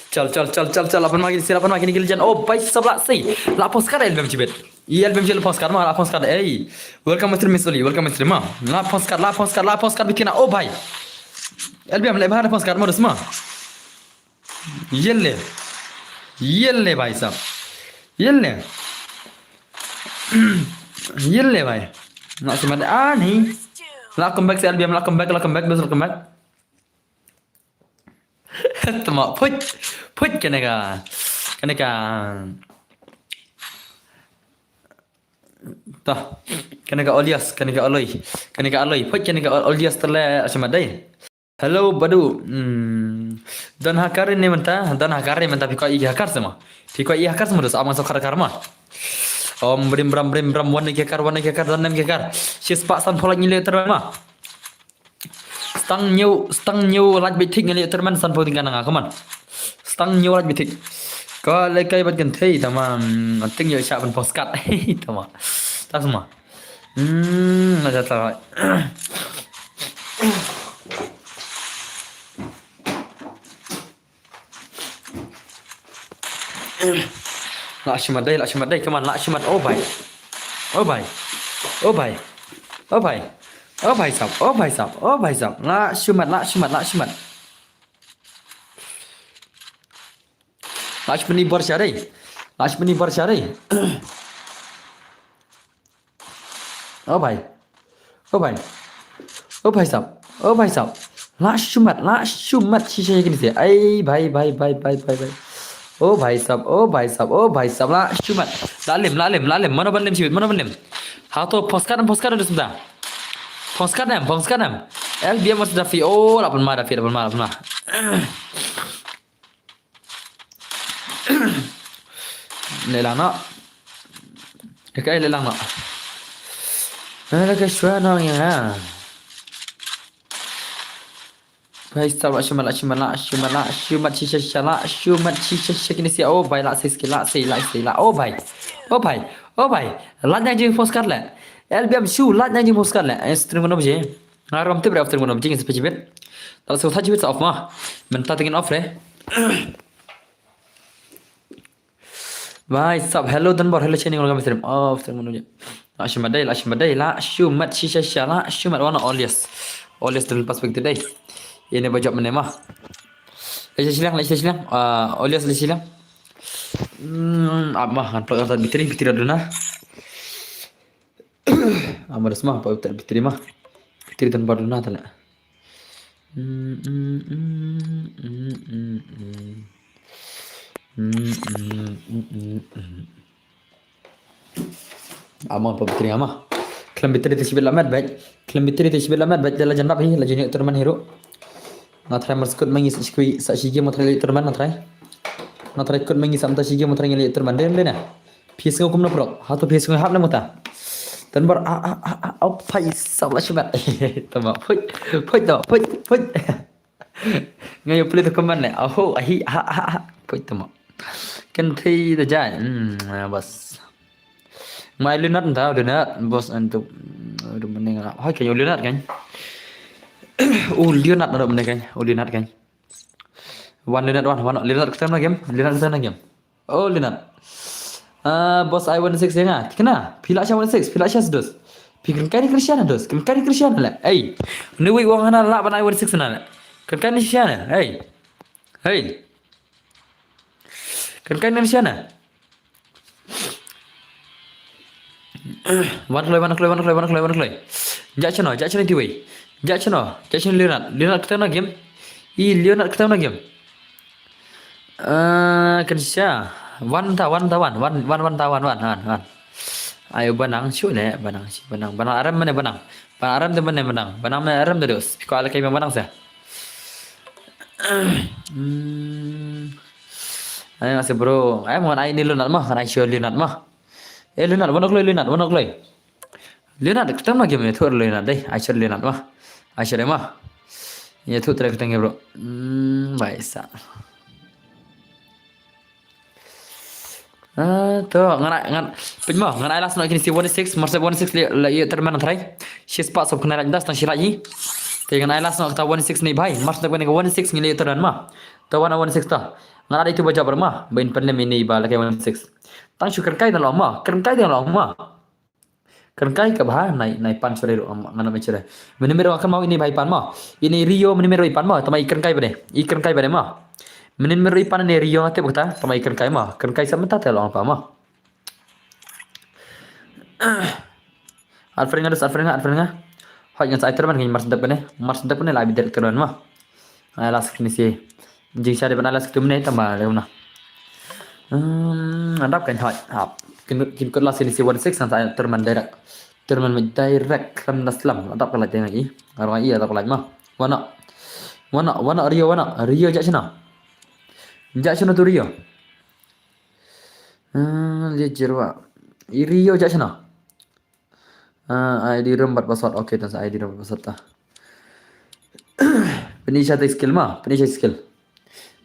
Chal, chal, chal, chal, chal, lapan magi, si lapan magi ni giljan. Oh, bhai sab la si. La phong skat L B M chibit. I L B M chibit la phong skat ma, la phong skat. Ey. Welcome to stream, Miss Oli. Welcome to stream ma. La phong skat, la phong skat, la phong skat bitkina. Oh, bhai. L B M le bhai la phong skat ma dus ma. Yelle. Yelle bhai sab. Yelle. Yelle bhai. Nak semat ani. La come back si L B M, la come back, la come back, dus la come back. Tama, put, put kane ka, kane ka, ta, kane ka Olias, kane ka Aloi, kane ka Aloi, put kane ka Olias tale ashamat dai. Hello, Badu. Hmm. Don hakar ne mynta, don hakar ne mynta phi kwah i hakar sama. Phi kwah i hakar sama dos, amang so kar kar ma. Om brim bram brim bram, wan ne hakar, wan ne hakar, don ne hakar. Sis pak san pholak nyile terma. Stang nyiew, stang nyiew laj bitik ngi leh terman san pau tingkan nga kaman. Stang nyiew laj bitik. Ka le kai bat kan thei tama, mm, ting nyiew sha ban poskat. Tama. Tas ma. Hmm, na jata. La shimat dai, la shimat dai, come on, la shimat, oh bhai. Oh bhai. Oh bhai. Oh bhai. Oh bhai sab, oh bhai sab, oh bhai sab. La shimat, la shimat, la shimat. La shimat ni bar sha dai. La shimat ni bar sha dai. Oh bhai. Oh bhai. Oh bhai sab. Oh bhai sab. La shimat, la shimat shisha kini se. Ai bhai, bhai, bhai, bhai, bhai, bhai. Oh bhai sab, oh bhai sab, oh bhai sab, la shimat. La lim, la lim, la lim. Mano ban lim shibit, mano ban lim. Hato poskat em, poskat em, poskat em. Poskat em, poskat em. L B M versus Dafi. Oh, la pun ma Dafi, la pun ma, la pun ma. Lelang no. Ka lelang no. Ala ka shwa no ya. Bhai sab la shimat, la shimat, la shimat, la shimat shisha shisha, la shimat shisha shisha kini sia. Oh bhai la sis ki la si la si la. Oh bhai. Oh bhai. Oh bhai. La nyang jing poskat le. L B M shu la nyang jing poskat le. Eh, stream no bje. Nga ram tip re after mo jing se pechibit. Tal se thachibit sa off ma. Mynta tingin off re. Bhai sab, hello Danbor, hello Shining, welcome stream. Off stream mo. La shimat dai, la shimat dai, la shimat shisha shisha, la shimat wana Olias. Olias dan pas pek dai. Ini bajak menema. Lesia silang, lesia silang. Ah, Olias lesia silang. Hmm, apa kan plug kata bitri, bitri duna. Amar sma pa utar bitri ma. Bitri dan baru na tala. Ama pa bitri ama. Khlem bitri te shibit lamet bait. Khlem bitri te shibit lamet bait la jan dap hi, la jan ïoh terman hi ruh. Nga try mar skut ma ngi sa shi, sa shi game ma try ïoh terman nga try. Nga try kut ma ngi sa mta shi game ma try ngi ïoh terman dem de na. Phi sngew kumno prok? Hato phi sngew hap ne mata? Tanbar a a a a au phai sa la shibat. Tama phai phai tama phai phai. Nga ïa play to comment ne. Aho ahi ha ha ha. Phai tama. Kan thei da jai. Hmm, bas. Mai Leonard ta Leonard bos antu. Aduh mending lah. Hai kan Leonard kan. Oh Leonard ada mending kan. Oh Leonard kan. Wan Leonard wan wan Leonard kata na game. Leonard kata na game. Oh Leonard. Ah bos ai one six ya nga. Kena. Pila sha one six pila sha dos. Pi kan kai ni Cristiano dos. Kan kai ni Cristiano le. Hey. Ni wei wang hana la ban ai one six na le. Kan kai ni Cristiano. Hey. Hey. Kan kai ni Cristiano. Wan kloi wan kloi wan kloi wan kloi wan kloi. Jak chano jak chano tiwei. Jak chano jak chano Leonard. Leonard kata na game. I Leonard kata na game. Eh, kan sha. Wan ta wan ta wan wan wan wan ta wan wan wan wan. Ayo banang shu ne banang shu banang banang aram mana banang. Banang aram de mana banang. Banang mana aram de dos. Ko ala kai banang sa. Hmm. Ai ngan se bro. Ai mon ai ni Leonard ma, ngan ai shu Leonard ma. Eh Leonard, wan kloi Leonard, wan kloi. Leonard, kata ma game tu Leonard deh. Ai shu Leonard ma. Ai shu ma. Ya tu track tengah bro. Hmm, baik sa. Ah, tu ngan ngan pin ma ngan ai last no kini si one six marsa one six le le ye terman trai. Shi spah sob kena lagi das tang shi lagi. Te ngan ai last no kata one six ni bhai. Marsa kena one six ni le terman ma. Tu wan one six ta. Ngan ai itu baja berma. Bain pen le mini ba lagi one six. Tang shu kerkai dah lama. Kerkai dah lama. Kan kai ka bha nai nai pan sore ro ngan me sore. Mene mero kan mau ini bai pan ma. Ini Rio mene mero ipan ma tama ikan kai bade. Ikan kai bade ma. Mene mero ipan ini Rio ngate bukta tama ikan kai ma. Kan kai samata te long pa ma. Alfred nga dus Alfred nga Alfred nga. Hoi ngan sa iter man ngan mars dep ne. Mars dep ne la bi der ter ma. Ai last kini si. Jing sha de ban ai last kini ne tama le na. Hmm, adap kan hoi. Hap. Kin kin kut last kini si one six ngan sa iter man direct. Iter man direct ram na slam. Adap kan lagi ngai. Arwah iya adap lagi ma. Wana. Wana wana Rio wana. Rio jak sina. Jak sina tu Rio. Hmm, dia jerwa. I Rio jak sina. Ah, I D room bat password. Okay, tas I D room bat password ta. Penisha ta skill ma, penisha skill.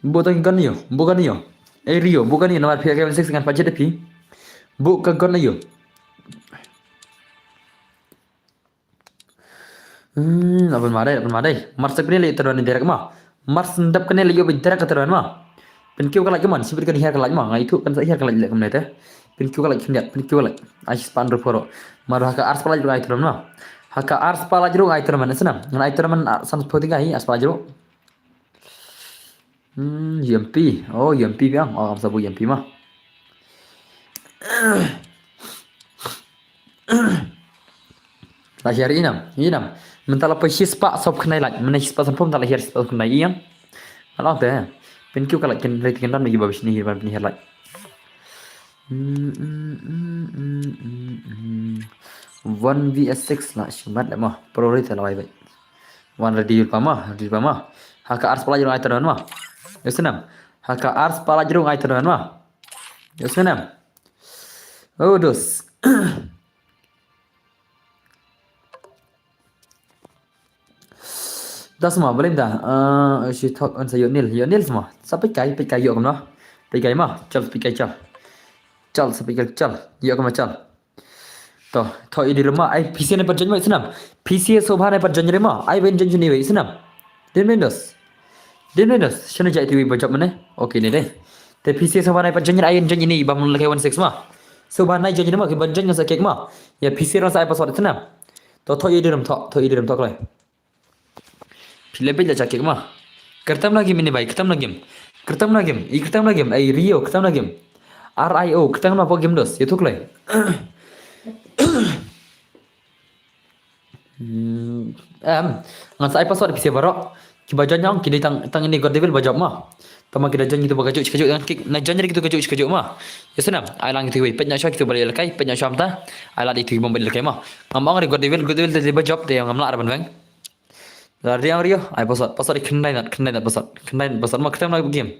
Bu tang kan yo, bu kan yo. Eh Rio, bu kan yo nomor phi ka six kan pajet phi. Bu ka kan yo. Hmm, apa madai, apa madai. Mars kene le terwan direct ma. Mars ndap kene le yo direct terwan ma. Pin kiew ka lagi man, sibir kan hiar ka lagi ma. Ngai tu kan sa hiar ka lagi le kamne te. Pin kiew ka lagi khyndiat, pin kiew ka lagi. Ai span ru poro. Mar haka ars pala jru ai terwan ma. Haka ars pala jru ai terwan senam. Ngan ai terwan san spoting ai ars pala jru. Hmm, U M P. Oh, U M P biang. Oh, am sabu U M P ma. La hiar inam, inam. Mentala pa shispa sop khnai laj. Mena shispa sop mentala hiar shispa sop khnai iang. Along te. Pin kiew ka laj kin rei kin dan bagi babish ni hiar ban pin hiar laj. Hmm, hmm, hmm, hmm, hmm, hmm. One V S six la shimat le ma. Pro rei te la wai bai. Wan ready pa ma, ready pa ma. Haka ars pala jrong ai terwan ma. Yesnam. Haka ars pala jrong ai terwan ma. Yesnam. Oh, dos. Das ma, boleh dah. Eh, si thok on sa yo nil, yo nil semua. Sa pit kai, pit kai yo kumno. Pit kai ma, chal pit kai chal. Chal sa pit kai chal. Yo kumno chal. To, to idi rema ai P C ne pa join ma isnam. P C so bha ne pa join rema. Ai ben join ni we isnam. Din ben dos. Din ben dos. Shana jai tiwi ba job mane. Okay ne deh. Te P C so bha ne pa join ai join ni ba mun lake one six ma. So bha nai join ma ki ban join sa kek ma. Ya P C ran sa ai password isnam. To, to idi rem to, to idi rem to klai. Phi le bej la chakik ma. Kyrtam na game ini bai, kyrtam na game. Kyrtam na game, i kyrtam na game, ai Rio, kyrtam na game. R I O, kyrtam na pok game dos, ya thuk lai. Hmm, em, ngan sa ai password phi se barok. Ki ba join nyong, ki dei tang, tang ini God Devil ba job ma. Tama ki da join gitu ba kajuk, kajuk dengan kik, na join gitu kajuk, kajuk ma. Ya senam, ai lang gitu wei, pet nyak shwa gitu balik lekai, pet nyak shwa mta. Ai lak itu bom balik lekai ma. Ngam ong ri God Devil, God Devil te ba job te ngam lak raban weng. Ria, ria, ai password, password khyndai nat, khyndai nat password, khyndai nat password ma khyndai nat game.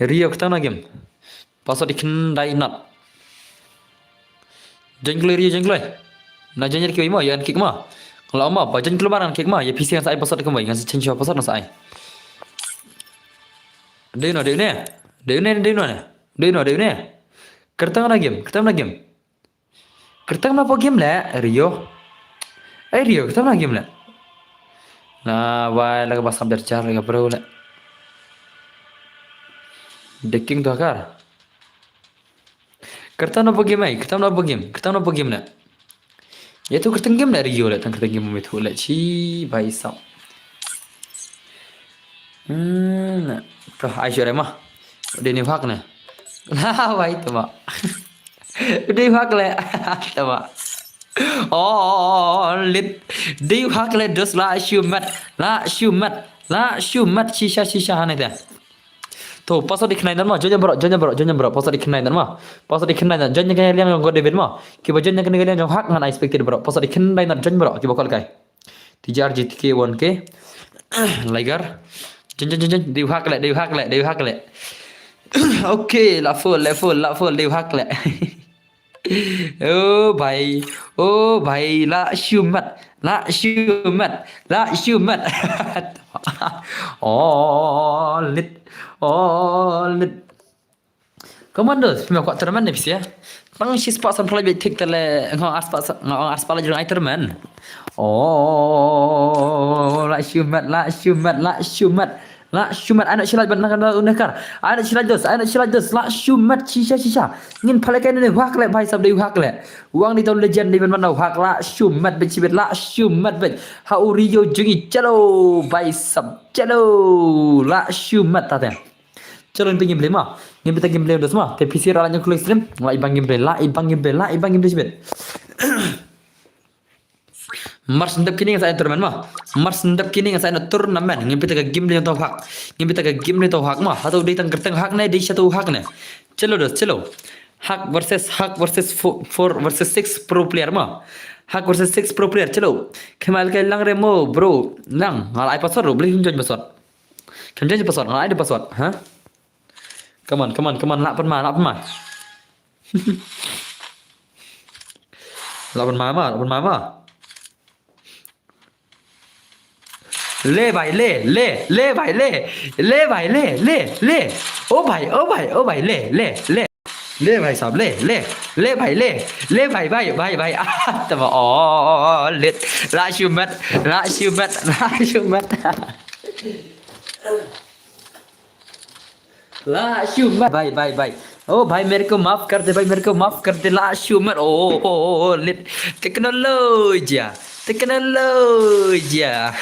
Ria khyndai nat game. Password khyndai nat. Jengkloi ria jengkloi. Na join ïa kiwei mo, ïa ngan kick mo. Nga la ong mo ba join kulmar ngan kick mo, ïa phi shisha ngan sa ai password kumwei, ngan sa change password ngan sa ai. Dei no, dei ne. Dei ne, dei no ne. Dei no, dei ne. Kyrteng na game, kyrteng na game. Kyrteng na po game le, Rio. Ai Rio, kyrteng na game le. Na wai la ka ba sap jar jar la ka bro le. The King to hakar. Kyrteng na po game ai, kyrteng na po game, kyrteng na po game le. Ïa tu kyrteng game le Rio le, tang kyrteng game me tu le chi bai sam. Hmm, to ai sure ma. Dei ni hak ne. Na wai tama. Dei hak le. Tama. Oh, lit. Dei hak le dos la shu mat. La shu mat. La shu mat shisha shisha hane te. To, password i khnai nan ma, join bro, join bro, join bro, password i khnai nan ma. Password i khnai nan, join ka liang jong God David ma. Kiba join ka liang jong hak ngan expected bro. Password i khnai nan, join bro, kiba call kai. T J R G T K one K. Liger. Join, join, join, join. Dei hak le, dei hak le, dei hak le. Okay, la full, la full, la full, dei hak le. Oh bhai, oh bhai, la shu mat, la shu mat, la shu mat. Oh lit, oh lit. Commandos, phi ma kwah tournament ne phi shisha? Tang shi spah san phalai beit thik tale, nga ong ar spah, nga ong ar spah la jrong ai tournament. Oh, la shu mat, la shu mat, la shu mat. La shu mat, ai na shi like bad na ka na unekar. Ai na shi like dos, ai na shi like dos. La shu mat shisha shisha. Ngin phalai kai ne wak le bhai sab dei wak le. Wang ni tau legend ni ban ban wak la shu mat bad shibit la shu mat bad. Ha u Rio jong i chalo bhai sab chalo. La shu mat ta te. Chalo ngin pynkim blame ma. Ngin pynkim blame dos ma. Te P C ra la nyok klik stream. La ibang game play, la ibang game play, la ibang game play shibit. Mar sendap kini ngan sa tournament ma. Mar sendap kini ngan sa tournament. Ngin pita ka game dei to hak. Ngin pita ka game dei to hak ma. Hato dei tang kyrteng hak ne, dei satu hak ne. Chalo dos, chalo. Hak versus hak versus four, four versus six pro player ma. Hak versus six pro player, chalo. Kemal kai lang re mo, bro. Lang, ngal ai password ro, beli join password. Kem join password, ngal ai de password, ha? Come on, come on, come on, la pan ma, la pan ma. La pan ma ma, la pan ma ma. Le bhai le, le, le bhai le, le bhai le, le, le. Oh bhai, oh bhai, oh bhai, le, le, le. Le bhai sab, le, le, le bhai le, le bhai, bhai, bhai, bhai. Ah, tama, oh, lit. La shu mat, la shu mat, la shu mat. La shu mat. Bhai, bhai, bhai. Oh bhai, mere ko maaf kar de bhai, mere ko maaf kar de, la shu mat. Oh, oh, oh, oh, lit. Teknolojia. Teknolojia.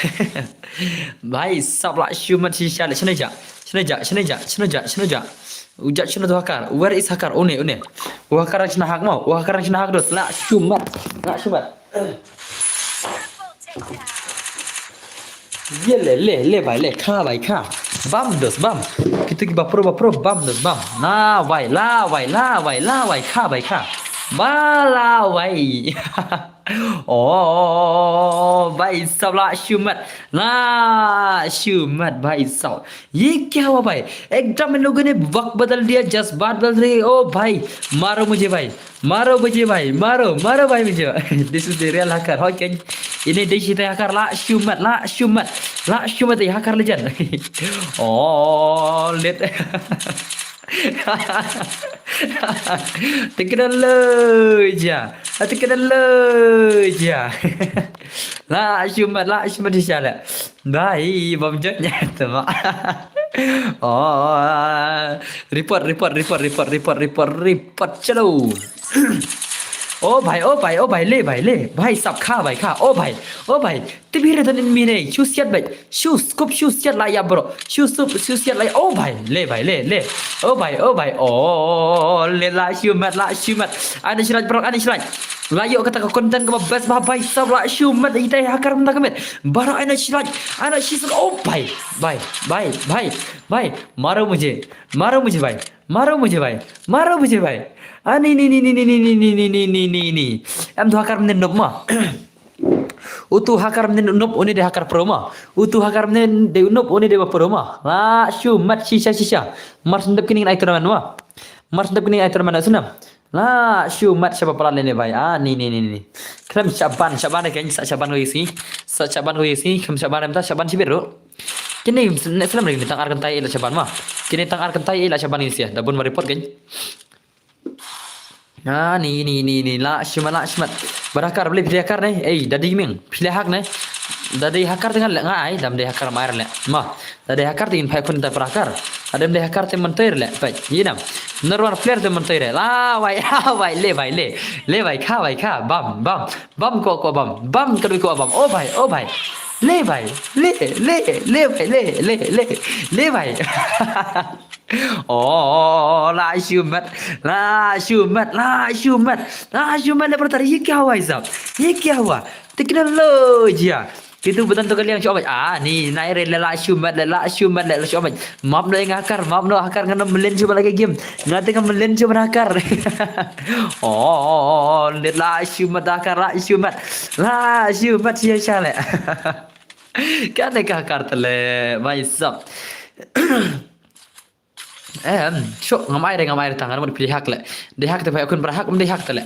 Bhai sab la shu mat shisha le. Shane ja. Shane ja, shane ja, shane ja, shane ja. U ja shane to hakar. Where is hakar? Une, une. U hakar shane hak mo. U hakar shane hak dos. La shu mat. La shu mat. Ye le, le, le bhai, le, kha bhai, kha. Bam dos, bam. Kitu ki bapro, bapro, bam dos, bam. La bhai, la bhai, la bhai, la bhai, kha bhai, kha. Ba la bhai. Oh, bhai sab la shu mat. La shu mat, bhai sab. ये क्या हुआ भाई? एकदम इन लोगों ने वक्त बदल दिया, जज्बात बदल रहे। ओ भाई, मारो मुझे भाई, मारो मुझे भाई, मारो, मारो भाई मुझे। This is the real hacker. Hoi ken. Ini dei shi te hakar la shu mat, la shu mat, la shu mat dei hakar legend. Oh, lit. Teknolojia. Teknolojia. La shu mat, la shu mat shisha le. Bhai, bam jot nya tama. Oh, report, report, report, report, report, report, report. Chalo. Oh bhai, oh bhai, oh bhai, le bhai, le. Bhai sab kha bhai, kha. Oh bhai, oh bhai. Tibhi re don in mine. Shu siat bhai. Shu scoop, shu siat la ya bro. Shu scoop, shu siat la ya. Oh bhai, le bhai, le, le. Oh bhai, oh bhai. Oh, le la shu mat, la shu mat. Ani shraj bro, ani shraj. La yo kata ka content ka ba best ba bhai sab la shu mat. Itai hakar mata ka met. Bara ana shraj, ana shraj. Oh bhai, bhai, bhai, bhai, bhai. मारो मुझे, मारो मुझे भाई, मारो मुझे भाई, मारो मुझे भाई. Ani ni ni ni ni ni ni ni ni ni ni ni ni. Em tu hakar menen nop ma. Utu hakar menen nop, uni de hakar pro ma. Utu hakar menen de nop, uni de pro ma. La shu mat shisha shisha. Mar sendap kini ai tournament ma. Mar sendap kini ai tournament sunam. La shu mat shaba palat lane bai. Ah, ni, ni, ni, ni. Khlem shaban, shaban ïa kein, sa shaban ko ïa sngi. Sa shaban ko ïa sngi, khlem shaban em ta, shaban shibit ruh. Kine ne slem ring ni tang ar kyntai ila shaban ma. Kine tang ar kyntai ila shaban ïa sngi. Da bun ba report kein. Ah, ni, ni, ni, ni, la shu mat, la shu mat. Ba da hakar, balei phi da hakar ne? Ei, da dei ming, phi da hak ne? Da dei hakar te ngan leh nga ai, dam dei hakar ma ai leh. Ma. Da dei hakar te ngin phai khun ta para hakar. Adem dei hakar te myntoi re leh. Peit, ïa nam. Narwar player te myntoi re. La bai, la bai, le bai, le. Le bai, kha bai, kha. Bam, bam. Bam ko ko bam. Bam ko ko bam. O bai, o bai. Le bai, le, le, le bai, le, le, le. Le bai. Oh, la shu mat. La shu mat, la shu mat. La shu mat le brother. Ye kya hua sab? Ye kya hua? Technology. Kitu button to ka liang shu mat. Ah, ni nai re le la shu mat, le la shu mat, le la shu mat. Map no ïa nga hakar, map no hakar, ngan ym mlien shuh ba la ka game. Nga te nga mlien shuh ba hakar. Oh, le la shu mat, hakar la shu mat. La shu mat sha sha le. Kane ka hakar te le, bhai sab. Em, sho, ngam ai re, ngam ai re tang, ngam phi hak le. Dei hak te phi khun para hak, um dei hak te le.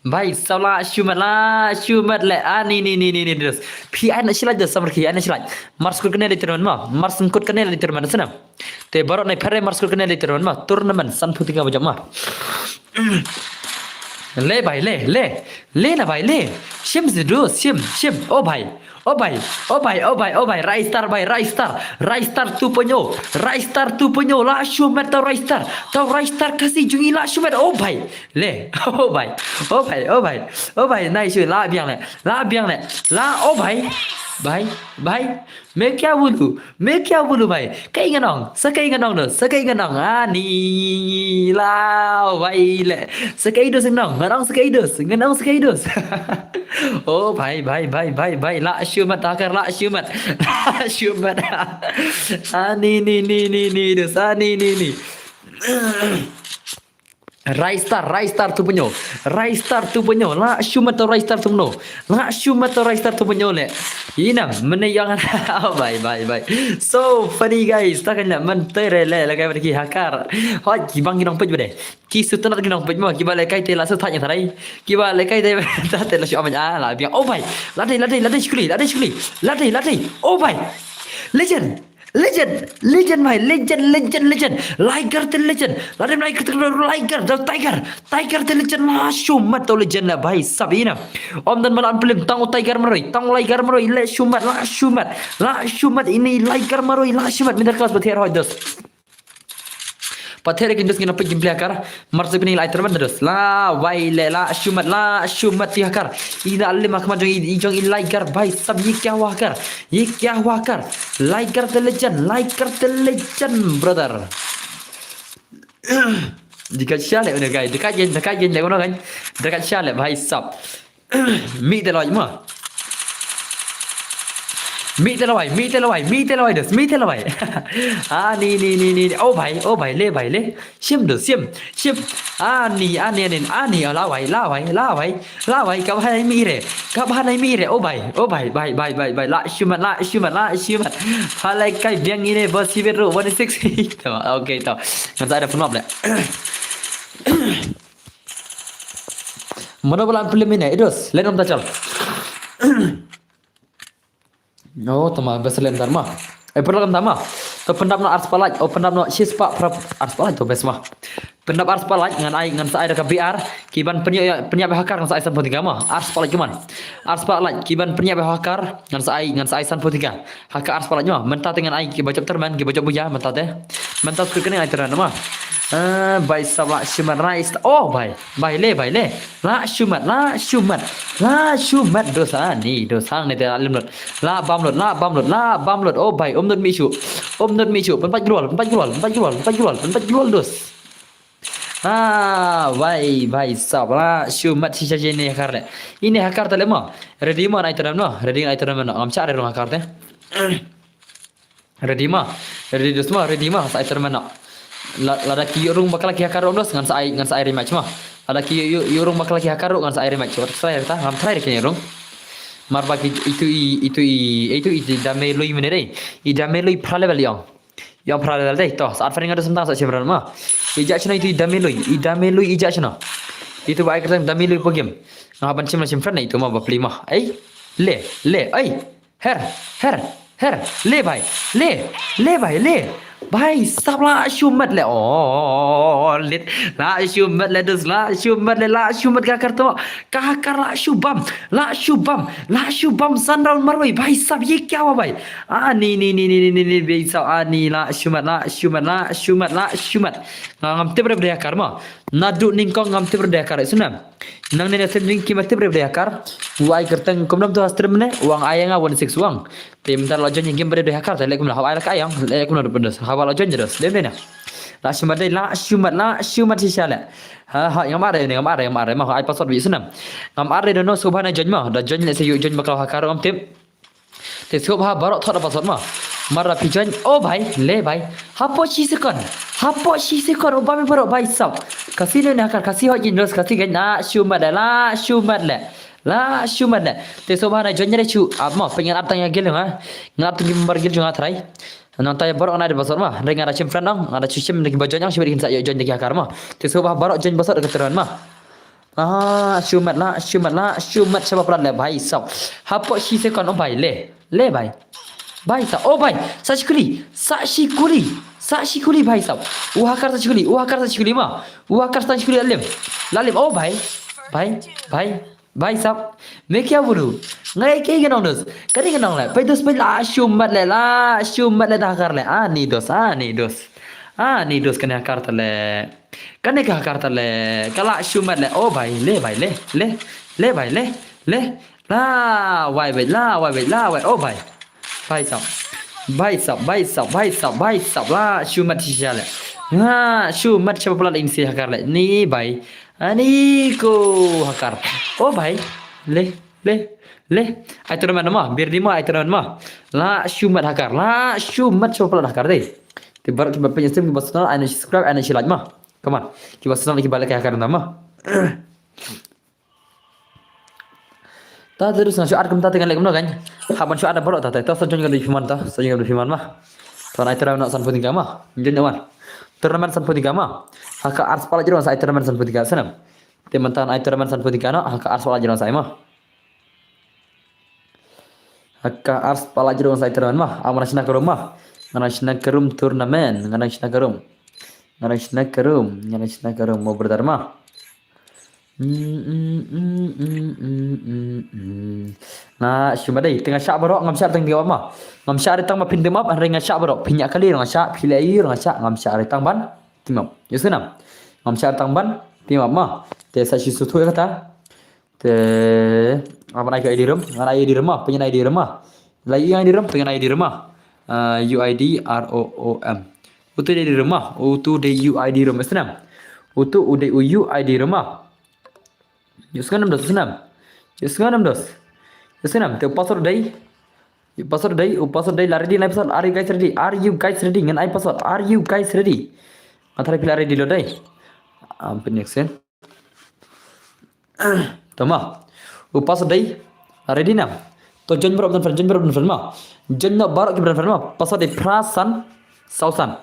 Bhai sab, la shu mat, la shu mat le. Ah, ni, ni, ni, ni, ni, dos. Phi ai na shilaj dos, samar ki ai na shilaj. Mar skut kane le tournament ma. Mar skut kane le tournament sana. Te baroh na phere mar skut kane le tournament ma. Tournament san phuti ka bajam ma. Le bai, le, le. Le na bai, le. Shim si dos, shim, shim. Oh bai. Oh bai, oh bai, oh bai, oh bai, Rai Star bai, Rai Star, Rai Star two point oh, Rai Star two point oh, la shu mat tau Rai Star, tau Rai Star kasi jong i la shu mat, oh bai, le, oh bai, oh bai, oh bai, oh bai, nai shu la biang le, la biang le, la, oh bai, bai, bai, मैं क्या बोलूं, मैं क्या बोलूं भाई, kaei ngan ong, sa kaei ngan ong no, sa kaei ngan ong, ani, la, bai le, sa kaei dos ngan ong, ngan ong sa kaei dos, ngan ong sa kaei dos. Oh, bhai, bhai, bhai, bhai, bhai. La shu mat, Taker, la shu mat. La shu mat. Ah, ni, ni, ni, ni, ni, dos. Ah, ni, ni, ni. Rai Star, Rai Star two point oh. Rai Star two point oh. La shu mat Rai Star two point oh. La shu mat Rai Star two point oh le. Ina, mene yang. Oh, bhai, bhai, bhai. So funny, guys. Ta kan la man tere le, la kai ki hakar. Hoi, ki bang ki nongpeit bade. Ki sutnat ki nongpeit mo, kiba lehkai te la sutnat ïa tharai. Kiba lehkai te ta te la shu amai ah, la biang. Oh bhai. La dei, la dei, la dei shukli, la dei shukli. La dei, la dei. Oh bhai. Legend. Legend. Legend bhai. Legend, legend, legend. Liger te legend. La dei Liger te Liger. Da Tiger. Tiger te legend. La shu mat tau legend la bhai. Sab ina. Om dan malan pelim tang Tiger maroi. Tang Liger maroi. Le shu mat. La shu mat. La shu mat ini Liger maroi. La shu mat. Middle class ba thiar hoi dos. Pather kin dus ngin pek gameplay hakar. Mar sep ni lai terman terus. La wai le la shu mat la shu mat ti hakar. Ina lima kama jong i jong i Liger bhai sab ye kya hua hakar. Ye kya hua hakar. Liger the legend. Liger the legend brother. Dekat sha le uno guys. Dekat jen dekat jen le uno kan. Dekat sha le bhai sab. Mih te lawai ma. Mih te lawai, mih te lawai, mih te lawai dos, mih te lawai. Ah, ni, ni, ni, ni. Oh bhai, oh bhai, le bhai, le. Shim dos, shim, shim. Ah, ni, ah, ni, ni, ah, ni, oh, lawai, lawai, lawai, lawai. Ka bha nai mih re, ka bha nai mih re. Oh bhai, oh bhai, bhai, bhai, bhai, bhai. La shu mat, la shu mat, la shu mat. Phalai kai biang ine bos sibit ru one six. Tama, okay, tama. Ngan sa ada penop le. Mano balan pelim ine, idos, len om tachal. Oh, tama, bes len tar ma. Eh, pernah kan tama. To pendap no ars palaj, oh pendap no sis pak prap ars palaj to bes ma. Pendap ars palaj ngan ai ngan sa ai da ka B R, kiban penyap penyap hakar ngan sa ai san pun tiga ma. Ars palaj kiman. Ars palaj kiban penyap hakar ngan sa ai ngan sa ai san pun tiga. Haka ars palaj ma. Menta te ngan ai kiba jop terman kiba jop buya menta te. Menta skut kene ai terman ma. Eh, bai sabla shiman rai. Oh, bai. Bai le, bai le. La shu mat, la shu mat. La shu mat dos ani, dos hang ne te la lim lut. La bam lut, la bam lut, la bam lut. Oh bai, um lut mi shu. Um lut mi shu. Pynpat glol, pynpat glol, pynpat glol, pynpat glol, pynpat glol dos. Ah, bai, bai sab la shu mat shisha jene hakar le. Ine hakar te le mo. Ready mo nai teram no. Ready nai teram no. Ngam cha re rong hakar te. Ready ma? Ready dos ma, ready ma, sa ai termena. Lada ki ïoh rung bakla ki hakar dos ngan sa ai ngan sa ai rematch ma. Lada ki ïoh ïoh rung bakla ki hakar ngan sa ai rematch. Wat try ta, ngam try re ki ïoh rung. Mar ba ki itu i itu i itu i dame lui mene dei. I dame lui pra level ïong. Ïong pra level dei to. Sa at fering ada sentang sa chimran ma. I jak chno itu i dame lui, i dame lui i jak chno. Itu ba ai kyrteng Dummy Lupo Game. Nga ban shim la shim friend na itu ma ba pli ma. Ei. Le, le, ei. Her, her, her. Le bhai. Le, le bhai, le. Bhai sab la shu mat le. Oh, lit. La shu mat le dus, la shu mat le, la shu mat ka kar to. Ka kar la shu bam. La shu bam. La shu bam san round marwei. Bhai sab ye kya hua bhai? Ani, ni, ni, ni, ni, ni, ni, bhai sab ani la shu mat, la shu mat, la shu mat, la shu mat. Nga ngam tip rep de kar ma. Naduh nyngkong ngam tip rep de kar. Sngewbha. Nangne na stream jong ngi kim tip rep de kar. U ai kyrteng kumno tu ha stream ne. U ong ai nga one six u ong. Te mynta la join game rep de kar. Te leh kumno haba ai la ka ai ong. Leh kumno rep de. Haba la join de. Leh mynta. La shu mat de, la shu mat, la shu mat shisha le. Ha ha ngam are ne, ngam are, ngam are ma. Ai password beit sngewbha. Ngam are de no sngewbha na join ma. Da join le se ïoh join bakla ha kar ngam tip. Te sngewbha baroh thok da password ma. Mar da phi join. Oh bhai, le bhai. Hapoh shi second. Hapoh shi second. Oh bhai baroh bhai sab. Khasi ne na kar, Khasi hot jin dos, Khasi gan. La shu mat le, la shu mat le. La shu mat le. Te sngewbha na join re shu. Ap ma, pyngan ap tang ïa guild jong nga. Ngan ap tang ki member guild jong nga trai. Nangta ïa baroh ngan ai da password ma. Hynrei nga da shim friend ong, nga da shu shim da kiba join ong, shim da kin sa ïoh join da ki ha kar ma. Te sngewbha baroh join password da ka turn ma. Ah, shu mat la, shu mat la, shu mat shaba palat le bhai sab. Hapoh shi second, oh bhai, le, le bhai. Bhai sab, oh bhai, sa shi kuli, sa shi kuli, sa shi kuli bhai sab. U ha kar sa shi kuli, u ha kar sa shi kuli ma. U ha kar sa shi kuli la lem. La lem, oh bhai. Bhai, bhai, bhai sab. Me kya bolu? Ngai ke ngan ong dos. Kani ngan ong le. Bhai dos bhai la shu mat le, la shu mat le da ha kar le. Ani dos, ani dos. Ani dos kani ha kar ta le. Kane ka ha kar ta le, ka la shu mat le, oh bhai, le bhai, le, le, le bhai, le, le, la wai bhai, la wai bhai, la wai, oh bhai. Bhai sab, bhai sab, bhai sab, bhai sab, bhai sab, la shu mat shisha le. La shu mat shaba palat in si ha kar le, ni bhai, ani ko ha kar. Oh bhai, le, le, le. Ai tournament ma, bir di ma, ai tournament ma. La shu mat ha kar, la shu mat shaba palat ha kar de. Te baroh kiba pynïastem kiba sngew ai na subscribe ai na like ma. Come on. Kiba sngew kiba like ha kar ma. Ta terus nga shu at kumta te ngan leh kumno kan. Hap ban shu at baroh ta te. Ta sa join ka dei phi man ta. Sa join ka dei phi man ma. Ta nai tournament san phew tyngka ma. Join wan. Tournament san phew tyngka ma. Ha ka ar spah la jrong sa ai tournament san phew tyngka snem. Te mynta ai tournament san phew tyngka no ha ka ar spah la jrong sa ai ma. Ha ka ar spah la jrong sa ai tournament ma. Am ngan shna ka room ma. Ngan shna ka room tournament. Ngan shna ka room. Ngan shna ka room. Ngan shna ka room mo brother ma. Nga shu ma dei te nga shah baroh ngam shah tang team up ma. Ngam shah re tang ba phin team up hynrei nga shah baroh phin ïa kali nga shah phi leh ïa nga shah ngam shah re tang ban team up. Ïa sngewbha. Ngam shah re tang ban team up ma. Te sa shu shu thu ïa kata. Te nga ban ai ka I D room, ngan ai I D room ma, pynïan I D room ma. Lai ïa I D room, pynïan I D room ma. U I D R O O M. Utu dei I D room ma, utu dei U I D room snem. Utu u dei u U I D room ma. Ïa sngewbha nam dos snem. Ïa sngewbha nam dos. Ïa sngewbha nam te u password dei. U password dei, u password dei la ready nai password. Are you guys ready? Are you guys ready? Ngan ai password. Are you guys ready? Nga tharai phi la ready lo dei. Am pynïaid sien. Tama. U password dei. Ready na. To join baroh bad friend, join baroh bad friend ma. Join na baroh ki bad friend ma. Password dei phra san saw san.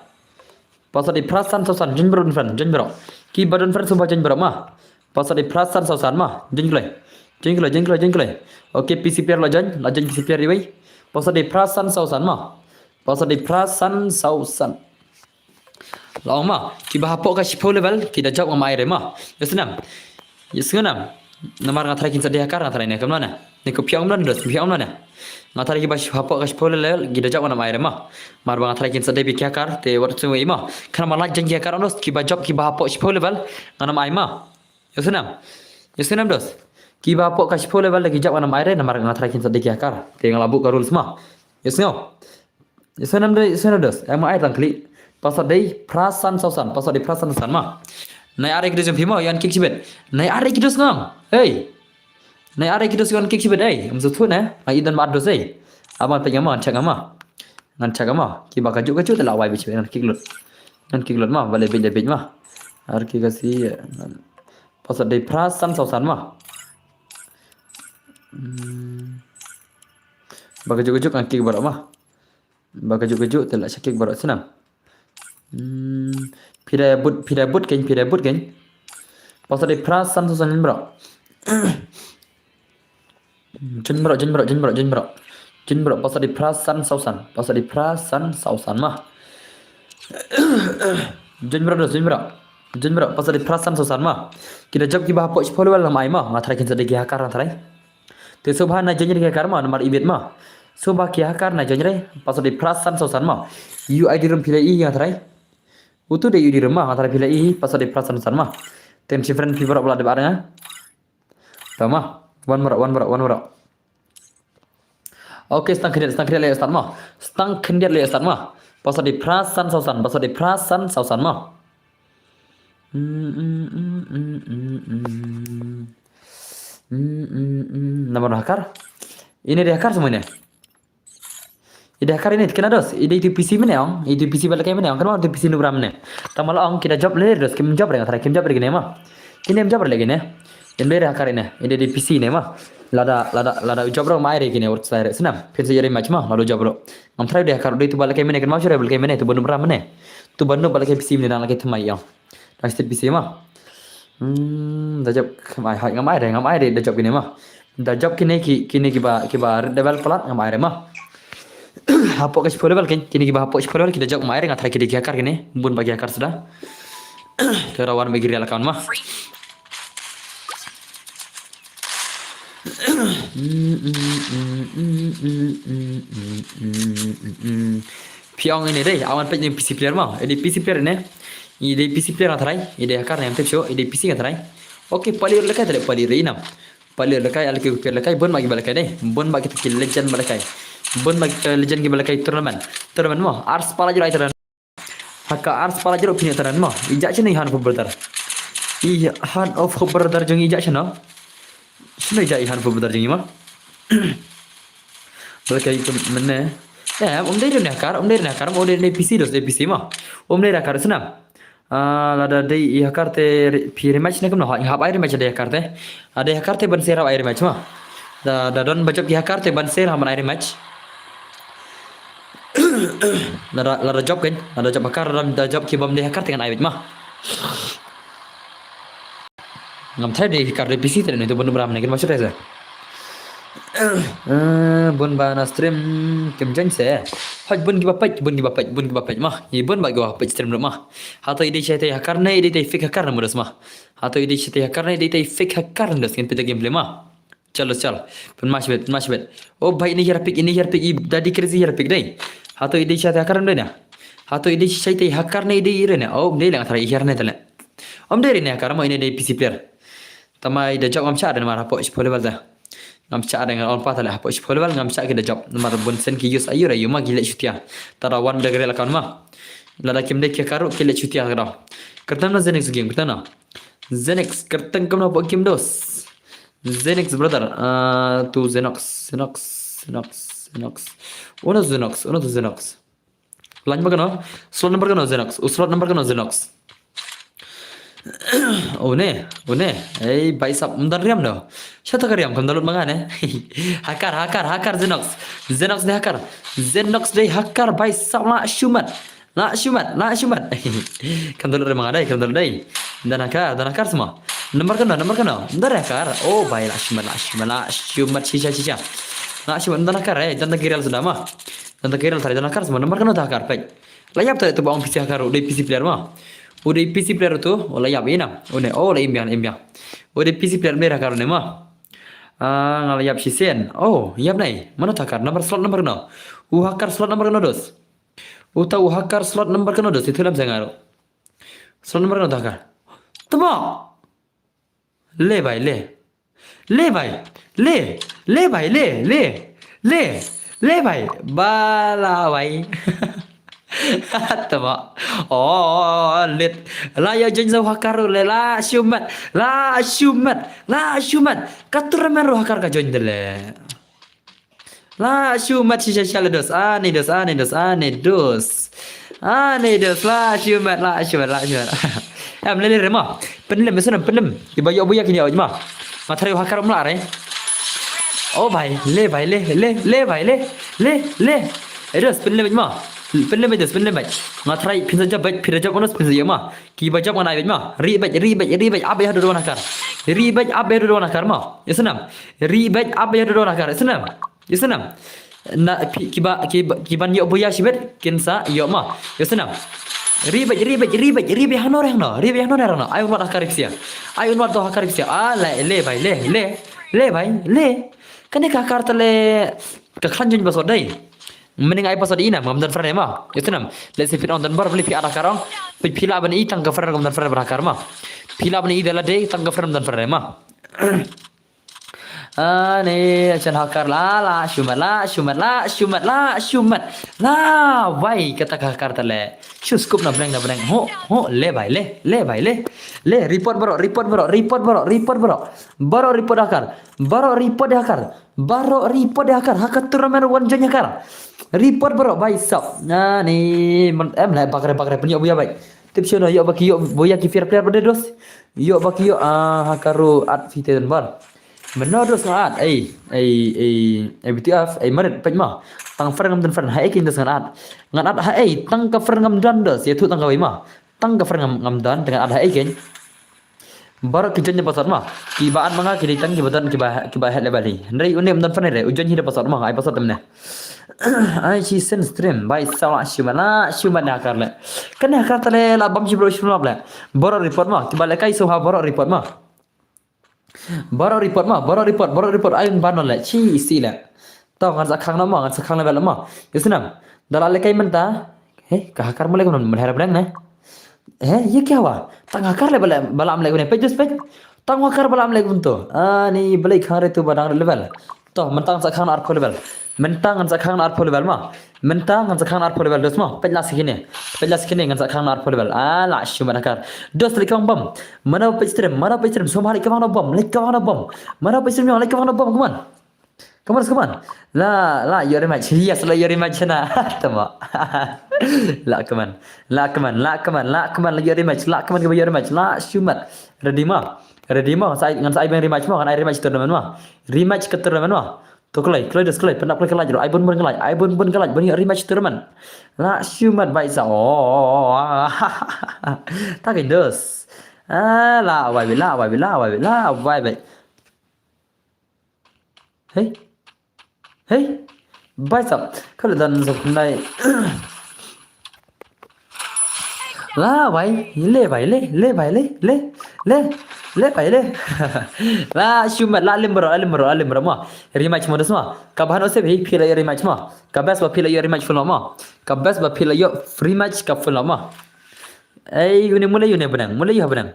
Password dei phra san saw san, join baroh bad friend, join baroh. Ki bad friend sngewbha join baroh ma. Password dei phra san saw san ma. Join kloi. Join kloi, join kloi, join kloi. Okay, P C P R la join, la join P C P R iwei. Password dei phra san saw san ma. Password dei phra san saw san. La ong ma, kiba hapoh ka shiphew level, ki da jop ngam ai re ma. Ïa sngewbha. Ïa sngewbha. Namar nga tharai kin sa dei ha kar nga tharai ne kumno ne. Ne ko phi ong kumno ne dos, phi ong kumno ne. Nga tharai kiba hapoh ka shiphew level, ki da jop ngam ai re ma. Mar ba nga tharai kin sa dei phi ki ha kar, te wat sngewbha ma. Khnang ba la jop ki ha kar dos, kiba jop kiba hapoh shiphew level, ngan ym ai ma. Ïa sngewbha. Ïa sngewbha dos. Kiba hapoh ka shiphew level da ki jop ngam ai re, namar nga tharai kin sa dei ki ha kar. Te nga la buh ka rules ma. Ïa sngewbha. Ïa sngewbha nam dei, ïa sngewbha nam dos. Em ai tang klik. Password dei phra san saw san. Password dei phra san saw san ma. Nai are ki dos jong phi mo, ïa ngan kick shibit. Nai are ki dos ngam. Hey. Nai are ki dos ïa ngan kick shibit, hey. Em suthu ne. Ai dan ma dos, hey. Aban pek ngam, ngan check ngam. Ngan check ngam. Kiba kajuh kajuh te la wai bit shibit, ngan kick lut. Ngan kick lut ma, ba leh bit leh bit ma. Ar ki ka si. Password dei phra san saw san ma. Hmm. Ba kajuh kajuh ngan kick baroh ma. Ba kajuh kajuh te la shah kick baroh snem. Hmm. Phi da bud, phi da bud kein, phi da bud kein. Pass dei phra san saw san, jin bro. Jin bro, jin bro, jin bro, jin bro. Jin bro, pass dei phra san saw san. Pass dei phra san saw san ma. Jin bro, dos, jin bro. Jin bro, pass dei phra san saw san ma. Ki da jop kiba hapoh shiphew level lam ai ma. Nga tharai kin sa dei ki hacker nga tharai. Te sngewbha na join re ki hacker ma, namar ibit ma. Sngewbha ki hacker na join re, pass dei phra san saw san ma. U I D room phi la i nga tharai. Utu dei U I D room ma, nga tharai phi la i, pass dei phra san saw san ma. Te shi friend phi baroh ba la dep ar nga. Tama, wan baroh, wan baroh, wan baroh. Okay, stang khyndiat, stang khyndiat leh start ma. Stang khyndiat leh start ma. Pass dei phra san saw san, pass dei phra san saw san ma. Hmm, hmm, hmm, hmm, hmm, hmm. Hmm, hmm, hmm. Namar hacker. Ine dei hacker semua ine. Ine dei hacker ine, kena dos. Ine dei itu P C mynne ong. Itu P C ba lehkai mynne ong. Kena itu P C nubra mynne. Tang ma la ong ki da jop leh dos. Kim jop re nga tharai, kim jop re kine ma. Kine kim jop re leh kine. Ine dei hacker ine. Ine dei P C ine ma. Lada, lada, lada u jop re ma ai re kine, word slide re. Snam. Phin sa ïa rematch ma. Lada u jop re. Ngam tharai u dei hacker, u dei utu ba lehkai mynne, kynmaw shuh re ba lehkai mynne, utu ba nubra mynne. Utu ba nub ba lehkai P C mynne, dang lehkai thymmai ïa. Dang stet P C ma. Hmm, da jop, ngam ai, ngam ai re, ngam ai re, da jop kine ma. Da jop kine ki, kine kiba, kiba red level palat, ngam ai re ma. Hapoh ka shiphew level kine, kine kiba hapoh shiphew level, ki da jop ngam ai re, nga tharai ki dei ki hacker kine, bun ba ki hacker suda. Te ra wan ba ki real account ma. Phi ong ine dei, awan peit ine P C player ma, ine P C player ine. Ine P C player nga tharai, ine hacker ne, em tip shuh, ine P C nga tharai. Okay, pali lehkai tharai, pali re inam. Pali lehkai, alki kupier lehkai, bun ma kiba lehkai dei. Bun ma kita ki legend ba lehkai. Bun ma kita legend kiba lehkai tournament. Tournament ma, ars pala jurai tournament. Haka ars pala jero pini taran ma. Ijak sini han fu brother. I han of brother jong ijak sini. Sini ijak i han fu brother jong i ma. Balakai itu mene. Eh, um dei ne kar, um dei ne kar, um dei ne P C dos, dei P C ma. Um dei ne kar sini. Ah, lada dei i hakar te pi rematch ne kumno, hap ai rematch dei hakar te. Ada hakar te ban serap ai rematch ma. Da, da don bajop ki hakar te ban serap man ai rematch. Lada, lada jop kan, lada jop hakar, lada jop ki bom dei hakar te kan ai bit ma. Ngam thai dei hakar dei P C te ne tu bun bram ne kan masuk dei sa. Eh, bun ba na stream kim join se. Hoj bun ki ba pek, bun ki ba pek, bun ki ba pek ma. I bun ba ki ba pek stream ma. Hato i dei chai te hakar ne, i dei te fake hakar ne mudas ma. Hato i dei chai te hakar ne, i dei te fake hakar ne das kan pita gameplay ma. Chalo, chalo. Pynmah shibit, pynmah shibit. Oh, bhai, ini hiar pick, ini hiar pick, i dadi crazy hiar pick dei. Hato i dei chai te hakar ne dei na. Hato i dei chai te hakar ne i dei i re ne. Oh, dei lang thara i hiar ne tale. Om dei re ne hakar mo, ini dei P C player. Tama i da jop ngam cha de mar hapoh shiphew level da. Ngam cha de ngan on pa tale hapoh shiphew level ngam cha ki da jop. Mar bun sen ki use ayu ra yu ma ki leh shutia. Tara wan da gre la kan ma. Lada kim dei ki karu ki leh shutia ka da. Kyrteng na Zenix game, kyrteng na. Zenix, kyrteng kam na hapoh kim dos. Zenix brother, ah, tu Zenox, Zenox, Zenox, Zenox. Uno Zenox, uno tu Zenox. Line ba kano? Slot number kano Zenox? U slot number kano Zenox? Oh ne, oh ne. Ei, bai sap, mdan riam do. Shata ka riam, kam download manga ne. Hakar, hakar, hakar Zenox. Zenox dei hakar. Zenox dei hakar, bai sap la shumat. La shumat, la shumat. Kam download manga dei, kam download dei. Dan hakar, dan hakar semua. Number kano, number kano? Mdan hakar. Oh, bai la shumat, la shumat, la shumat. Shisha, shisha. La shumat, mdan hakar, eh. Dan da girel sudah mah. Dan ta kiral tare dan hakar semua number kano ta hakar pek. La ïap tare tu ba ong P C hakar u dei P C player ma. U dei P C player tu, u la ïap ina. U ne, oh la im biang, im biang. U dei P C player me hakar ne ma. Ah, nga la ïap shisien. Oh, ïap nai. Mano ta hakar? Number slot number kano? U hakar slot number kano dos? U ta u hakar slot number kano dos? Itu lam sengaro. Slot number kano ta hakar? Tama. Le bai, le. Le bai, le. Le bai, le, le. Le. Le bai. Bala bai. Tama. Oh, lit. La ya join sa hakar le la shumat. La shumat. La shumat. Katur men ro hakar ka join de le. La shumat shisha shala dos. Ani dos, ani dos, ani dos. Ani dos, la shumat, la shumat, la shumat. Em, le le rema. Penlem, mesun penlem. Iba yo buya kini awaj ma. Matari hakar mla re. Oh bai, le bai, le, le, le bai, le. Le, le. Eh, dos, penlem ma. Pynlem beit, pynlem beit. Nga try phin sa jop beit, phin sa jop, honest phin sa ïoh ma. Kiba jop ngan ai beit ma. Ri beit, ri beit, ri beit, ap beit haduh wan hakar. Ri beit, ap beit haduh wan hakar ma. Ïa snem. Ri beit, ap beit haduh wan hakar. Ïa snem. Ïa snem. Na phi, kiba, kiba, kiban ïoh buya shibit kin sa ïoh ma. Ïa snem. Ri beit, ri beit, ri beit, ri beit hangno re hangno. Ri beit hangno re hangno. Ai un wat hakar ipsia. Ai un wat to hakar ipsia. Ah, le, le bai, le, le. Le bai, le. Kane ka hakar te le ka khlaiñ jong password dei. Mynne nga ai password ïa i ne, ngam don friend ma. Ïa snem. Let's say phi don don bor, phi, phi add hakar ong. Phi, phi lah ban i tang ka friend ngam don friend ban hakar ma. Phi lah ban i da lade tang ka friend ngam don friend ma. Ani, chan hakar la, la, shumat, la, shumat, la, shumat, la, shumat. La, wai, kata ka hakar te le. Shu scoop na bneng, na bneng. Ho, ho, le bai, le, le bai, le. Le, report baroh, report baroh, report baroh, report baroh. Baroh report hakar. Baroh report hakar. Baroh report hakar. Ha ka tournament wan join hakar. Report baroh, bai sap. Ani, man, em le, bakre, bakre, pynïoh buya bai. Tip shuh no, ïoh ba ki ïoh buya ki fair player ba de dos. Ïoh ba ki ïoh, ah, hakar ruh at fifty ten bar. Mynno dos nga at, ei, ei, ei, ei, B T F, ei, marit, peit ma. Tang friend ngam don friend, ha ei kin dos ngan at. Ngan at, ha ei, tang ka friend ngam don dos, ïathuh tang kawei ma. Tang ka friend ngam, ngam don, te ngan at ha ei kin. Baroh ki join ïa password ma. Kiba at ma nga, ki dei tang kiba don, kiba, kiba head level hi. Hynrei une ym don friend re, u join hi da password ma, ai password te mynne. Ai shi send stream, bai sa la shumat, la shumat ne hakar le. Kane hakar te le, la bam shi baroh shi baroh le. Baroh report ma, kiba lehkai sngewbha baroh report ma. Baroh report ma, baroh report, baroh report, ai un ban le, shi isi le. To ngan sa khang na ma, ngan sa khang level ma. Ïa snem. Da la lehkai mynta. He, ka hakar ma leh kumno, mynta hera bneng ne. He, ye kya hua? Tang hakar le ba la, ba la am leh kumne, peit dus peit. Tang hakar ba la am leh kumto. Ani, balei khang re tu ba dang level. To, mynta ngan sa khang na arphew level. Mynta ngan sa khang na arphew level ma. Mynta ngan sa khang na arphew level dos ma. Peit la sikine. Peit la sikine ngan sa khang na arphew level. Ah, la shumat hakar. Dos leh kawang bom. Mano peit stream, mano peit stream. Sngewbha leh kawang na bom, leh kawang na bom. Mano peit stream, leh kawang na bom, come on. Come on, come on. La, la, ïoh rematch. Yes, la ïoh rematch na. Tama. La, come on. La, come on, la, come on, la, come on, la ïoh rematch. La, come on, ïoh rematch. La, shumat. Ready ma. Ready ma. Ngan sa ai, ngan sa ai beng rematch ma. Ngan ai rematch tournament ma. Rematch ka tournament ma. To kloi, kloi dus kloi. Pynap kloi ka light ruh. Ai bun bun ka light. Ai bun bun ka light. Bun ïoh rematch tournament. La shumat bai sa. Oh. Ta ka dus. Ah, la wai bai, la wai bai, la wai bai, la wai bai. Hey. Hey. Bai sap. Ka le dan sap nai. La bai, le bai, le, le bai, le, le, le, le bai, le. La shumat, la lim baroh, la lim baroh, la lim baroh ma. Rematch ma dus ma. Ka bahan osep hi phi la ïoh rematch ma. Ka best ba phi la ïoh rematch full ma. Ka best ba phi la ïoh rematch ka full ma. Ei, une mula une benang, mula ha benang.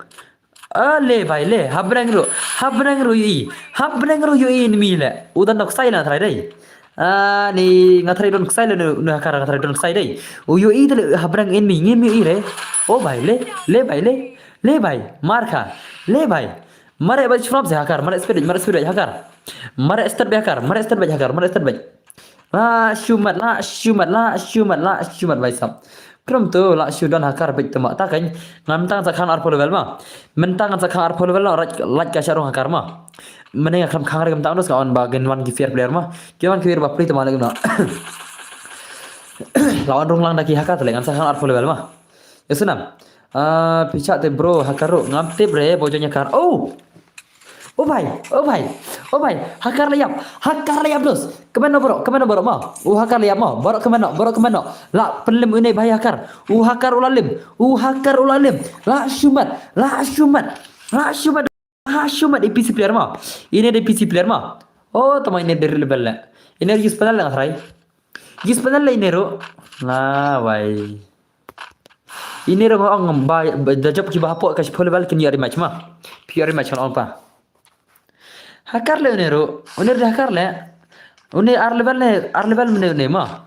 Ah, le bai le, ha bneng ruh, ha bneng ruh ïohi, ha bneng ruh ïohi enemy le. U don nok sai la nga tharai dei. Ah, ni nga tharai don ksai le nu, nu hakar nga tharai don ksai dei. U ïohi te le ha bneng enemy, ngim ïohi re. Oh bai le, le bai le, le bai, marka, le bai. Mare bai shrub se hakar, mare speed, mare speed bai hakar. Mare start bai hakar, mare start bai hakar, mare start bai. La shumat, la shumat, la shumat, la shumat bai sap. Krum tu la shu don hakar bit tu ma ta kan. Ngam tang sa khang arphew level ma. Mynta ngan sa khang arphew level la, lait ka sha rung hakar ma. Mynne nga khlem khang re mynta nus ka on ba gen wan ki fair player ma. Ki wan ki fair ba play te ma lagi na. La on rung lang da ki hakar te le ngan sa khang arphew level ma. Ïa snem. Ah, phi chah te bro hakar ruh ngam tip re bo jong hakar. Oh! Oh bai, oh bai, oh bai, hakar la ïap, hakar la ïap dus. Kmen no baroh, kmen no baroh ma. Oh hakar la ïap ma, baroh kmen no, baroh kmen no. La pynlem une bai hakar. Oh hakar u la lem, oh hakar u la lem. La shumat, la shumat, la shumat, la shumat. Ine P C player ma, ine de P C player ma. Oh tama ine de level le. Ine use panel le nga try. Use panel le ine ruh. La wai. Ine ruh nga ong ba, ba da jop ki ba hapoh ka shiphew level kin ïoh rematch ma. Phi ïoh rematch kan ong pa. Hakar le une ruh, une ruh hakar le. Une ar level ne, ar level mene une ma.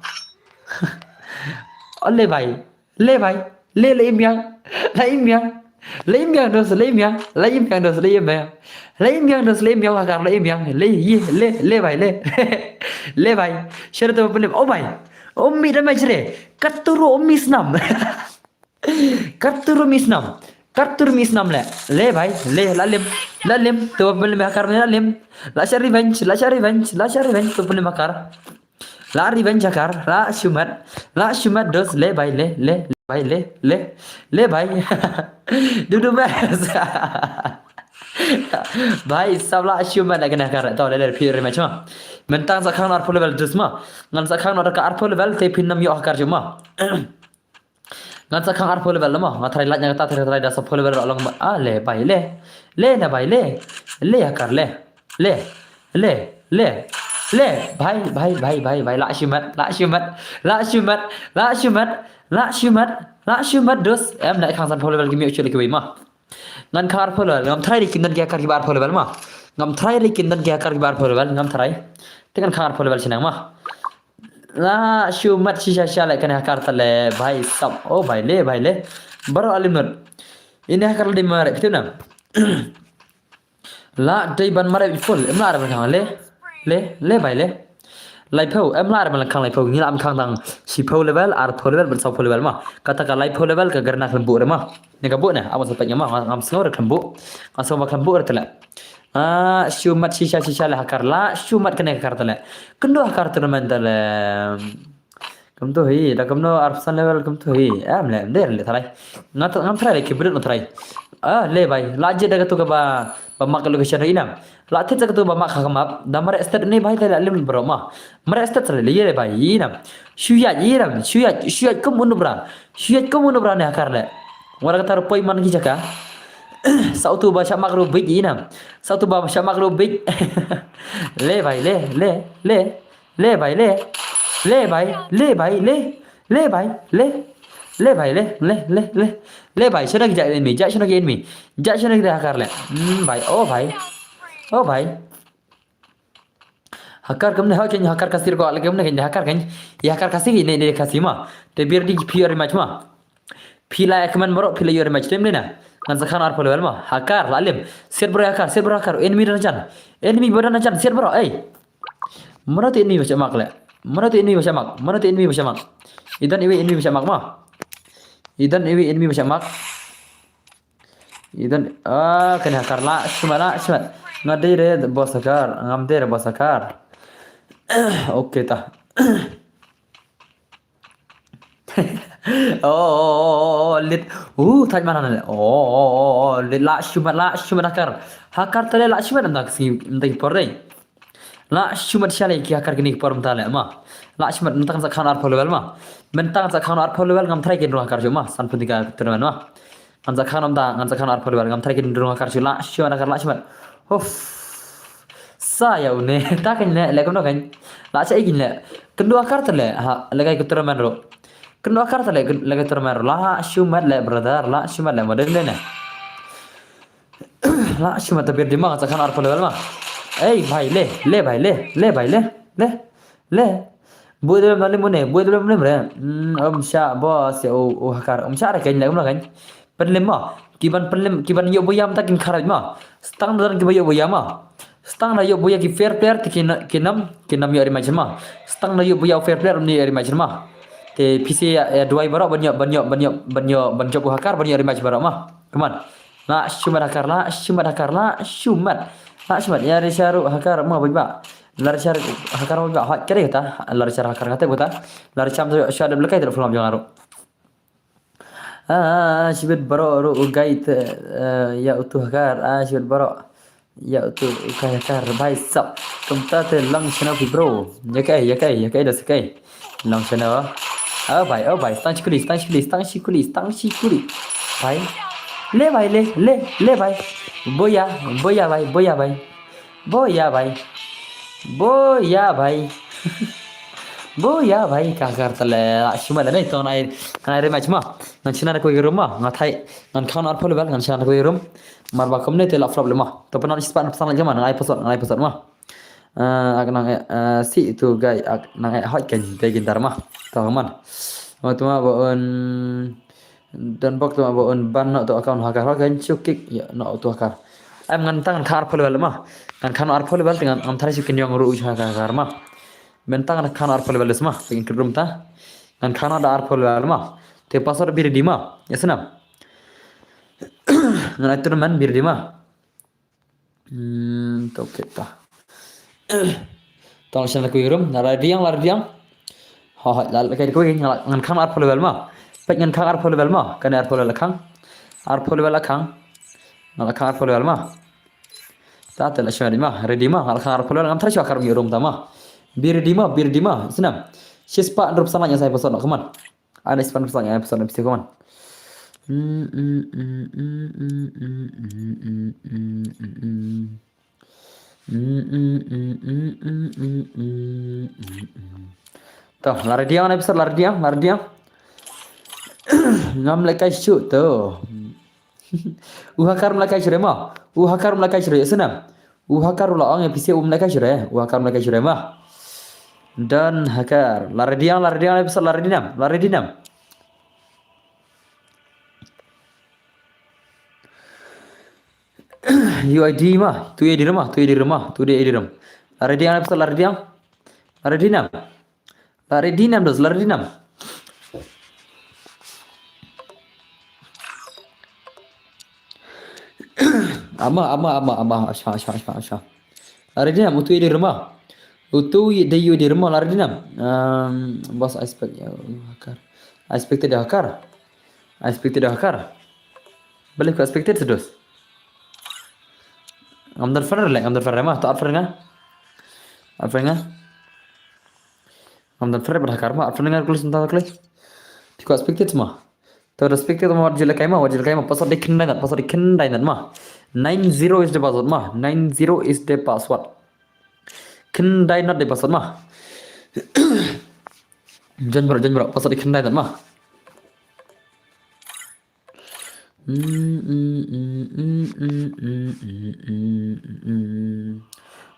Oh le bai, le bai, le le im ïang, le im ïang. Le im ïang dos, le im ïang, le im ïang dos, le im ïang. Le im ïang dos, le im ïang hakar, le im ïang, le ye, le, le bai, le. Le bai. Shere to pynlem, oh bai. Oh mi da mai shere. Katuru oh mi snam. Katuru mi snam. Katuru mi snam le. Le bai, le la lem. La lem, to pynlem hakar la lem. La shah revenge, la shah revenge, la shah revenge, to pynlem hakar. La revenge hakar, la shimet, la shimet dos, le bhai, le, le, le bhai, le, le, le bhai. Dudu mes. Bhai, sab la shimet la kane hakar, to, le, le, phi rematch ma. Mynta sa khang arphew level dos ma. Ngan sa khang ka arphew level, te phin nym ïoh hakar jong ma. Ngan sa khang arphew level mo. Nga try lait na kata, try, try da saphew level long ma. Ah, le, bhai, le. Le, na bhai, le. Le, hakar, le. Le. Le. Le. Le. Bhai, bhai, bhai, bhai, bhai. La shimet, la shimet. La shimet, la shimet. La shimet, la shimet, dos. Em, na khang sanphew level ki mi u chule ki wei ma. Ngan khang arphew level. Ngam try ri kin don ki hakar kiba arphew level ma. Ngam try ri kin don ki hakar kiba arphew level. Ngam try. Te ngan khang arphew level shinang ma. La shimet shisha shisha le kane hakar tale bhai sab. Oh bhai le, bhai le. Baroh alim nud. Ine hakar la dei mareh, kito na. La dei ban mareh full. Em la re ban khang le. Le, le bhai le. Laiphew, em la re ban khang laiphew. Ngi la em khang tang shiphew level, arphew level, bad sawphew level ma. Kata ka laiphew level ka garna khlem buh re ma. Ne ka buh ne, aban sa pek ma, ngam sngew re khlem buh. Ngam sngew ba khlem buh re tale. Ah, shimet shisha shisha le hakar la, shimet kane hakar tale. Kynduh hakar tournament tale. Kumto hi, da kumno arphew san level kumto hi. Em le, em de le tharai. Nga ngam tharai le ki bidut nga tharai. Ah, le bhai, la jied da katu kaba, ba mark location ri inam. La thied sa katu ba mark ha ka map, da mareh stet ne bhai tale lim bro ma. Mareh stet tale le ye le bhai inam. Shu ïaid inam, shu ïaid, shu ïaid kum unu bra. Shu ïaid kum unu bra ne hakar le. Wara kata ru poi man ki jaka. Sa utu ba sha mark ru bit inam. Sa utu ba sha mark ru bit. Le bhai le, le, le. Le bhai le. Le bhai, le bhai le. Le bhai le. Le bhai le, le, le, le. Le bhai, shano ki jaka enemy, jaka shano ki enemy. Jaka shano ki hakar le. Hmm, bhai, oh bhai. Oh bhai. Hakar kumne ho ken hakar Khasi ko le kumne ken hakar ken. Ya hakar Khasi ne ne Khasi ma. Te bir di phi ori match ma. Phi la ekmen bro phi la ori match tem ne na. Ngan sa khang arphew level ma. Hakar la lim. Set bro hakar, set bro hakar. Enemy dan jan. Enemy bodan jan set bro. Ei. Mana tu enemy bacha mak le. Mana tu enemy bacha mak. Mana tu enemy bacha mak. Idan iwi enemy bacha mak ma. Idan iwi enemy bacha mak. Idan, ah, kane hakar la shimet la shimet. Nga dei re boss hakar, ngam dei re boss hakar. Okay ta. Oh, oh, oh, oh, oh, lit. Uh, thaj mana ne. Oh, oh, oh, oh, lit la shimet la shimet hakar. Hakar tale la shimet nda ki nda ki por dei. La shimet shale ki hakar kini ki por mynta le ma. La shimet mynta kan sa khang arphew level ma. Mynta kan sa khang arphew level ngam try kin rung hakar jong ma. San pun tiga tournament ma. Ngan sa khang mynta ngan sa khang arphew level ngam try kin rung hakar jong la shimet hakar la shimet. Huf. Sa ya une ta kan le le kumno kan. La cha ikin le. Kynduh hakar tale ha le kai tournament ro. Kynduh hakar tale le kai tournament ro. La shimet le brother la shimet le modern le ne. La shimet ta bir di ma sa khang arphew level ma. Ei bhai le, le bhai le, le bhai le, le, le. Bui de ma le mune, bui de ma le mune. Hmm, um sha boss ya u u hakar. Um sha re kan le um la kan. Pynlem ma. Kiban pynlem kiban ïoh buya mynta kin kharaj ma. Stang dan kiba ïoh buya ma. Stang na ïoh buya ki fair player ti kin kinam kinam ïoh ri ma. Stang na ïoh buya fair player um ïoh ri ma. Te phi sa ya duwai baroh ban ïoh ban ïoh ban ïoh ban ïoh ban jop u hakar ban ïoh ri ma baroh ma. Come on. La shimet hakar la shimet hakar la shimet. La shimet ya re sharu hakar ma bajba. La re sharu hakar ma bajba hot kare kata. La re sharu hakar kata kata. La re sham sha dep lekai dep flop jong aru. Ah, shibit baro ru ugai te ya utu hakar. Ah, shibit baro ya utu ukai hakar bai sap. Kumta te lang shana pi bro. Ya kai ya kai ya kai da sekai. Long sana. Oh bai, oh bai, stang shikuli, stang shikuli, stang shikuli, stang shikuli. Bai. Le bai, le, le, le bai. Boya, boya bai, boya bai. Boya bai. Boya bai. Boya bai ka kar tale. Shuma da nei to nai nai re match ma. Ngan shina da koi room ma. Ngan thai ngan khan ar pole bal ngan shina da koi room. Mar ba kom ne te la problem ma. To pa non ispat na pasang lagi ma ngai pasot ngai pasot ma. Ah, ak nang eh, ah, si tu gai ak nang eh hot kan te gin dar ma. To man. Ma tu ma ba un dan bok tu ma ba un ban no tu account hakar hot kan chuk kik ya no tu hakar. Em ngan tang kar pol bal ma. Ngan kar pol bal ngan am thari chuk kin yong ru hakar ma. Men tang kar pol bal ma. Kin krum ta. Ngan kar da ar pol bal ma. Te password bi ready ma. Ya sana. Ngan atur man bi ready ma. Hmm, to kita. Tong shan la kuirum, la riang, la riang. Oh, la, la, kai, kai, ngan, ngan khang arphew level ma. Peit ngan khang arphew level ma. Kane arphew level khang. Arphew level khang. Ngan khang arphew level ma. Ta te la shwa ready ma. Ready ma. Ngan khang arphew level ngam try shwa kar mi room ta ma. Be ready ma, be ready ma. Snem. Shispah hynriewphew san ïa sa episode na, come on. Ana shispah hynriewphew san ïa episode na pisa, come on. To, la ready ïa, episode la ready ïa, la ready ïa. Ngam lehkai shuh to. U Hakar um lehkai shuh re ma. U Hakar um lehkai shuh re, ïa snem. U Hakar u la ong ïa pisa um lehkai shuh re. U Hakar um lehkai shuh re ma. Don Hakar. La ready ïa, la ready ïa, episode la ready nam. La ready nam. U I D ma, tu I D rum ma, tu I D rum ma, tu I D rum. La ready ïa, episode la ready ïa. La ready nam. La ready nam dos, la ready nam. Ama, ama, ama, ama, asha, asha, asha, asha. La ready nam, utu i di rumah. Utu i di, i di rumah, la ready nam. Um, boss, I expect, ya, Hakar. I expected Hakar. I expected Hakar. Balik ku expected sedos. Ngam don friend leh, ngam don friend ma, to add friend nga. Add friend nga. Ngam don friend bad Hakar ma, add friend nga kuli senta kuli. Ti ku expected ma. To respected ma, wat ju lehkai ma, wat ju lehkai ma. Password dei khyndai nat, password dei khyndai nat ma. Nine zero is the password ma. Nine zero is the password. Khyndai nat dei password ma. Join bro, join bro. Password dei khyndai nat ma.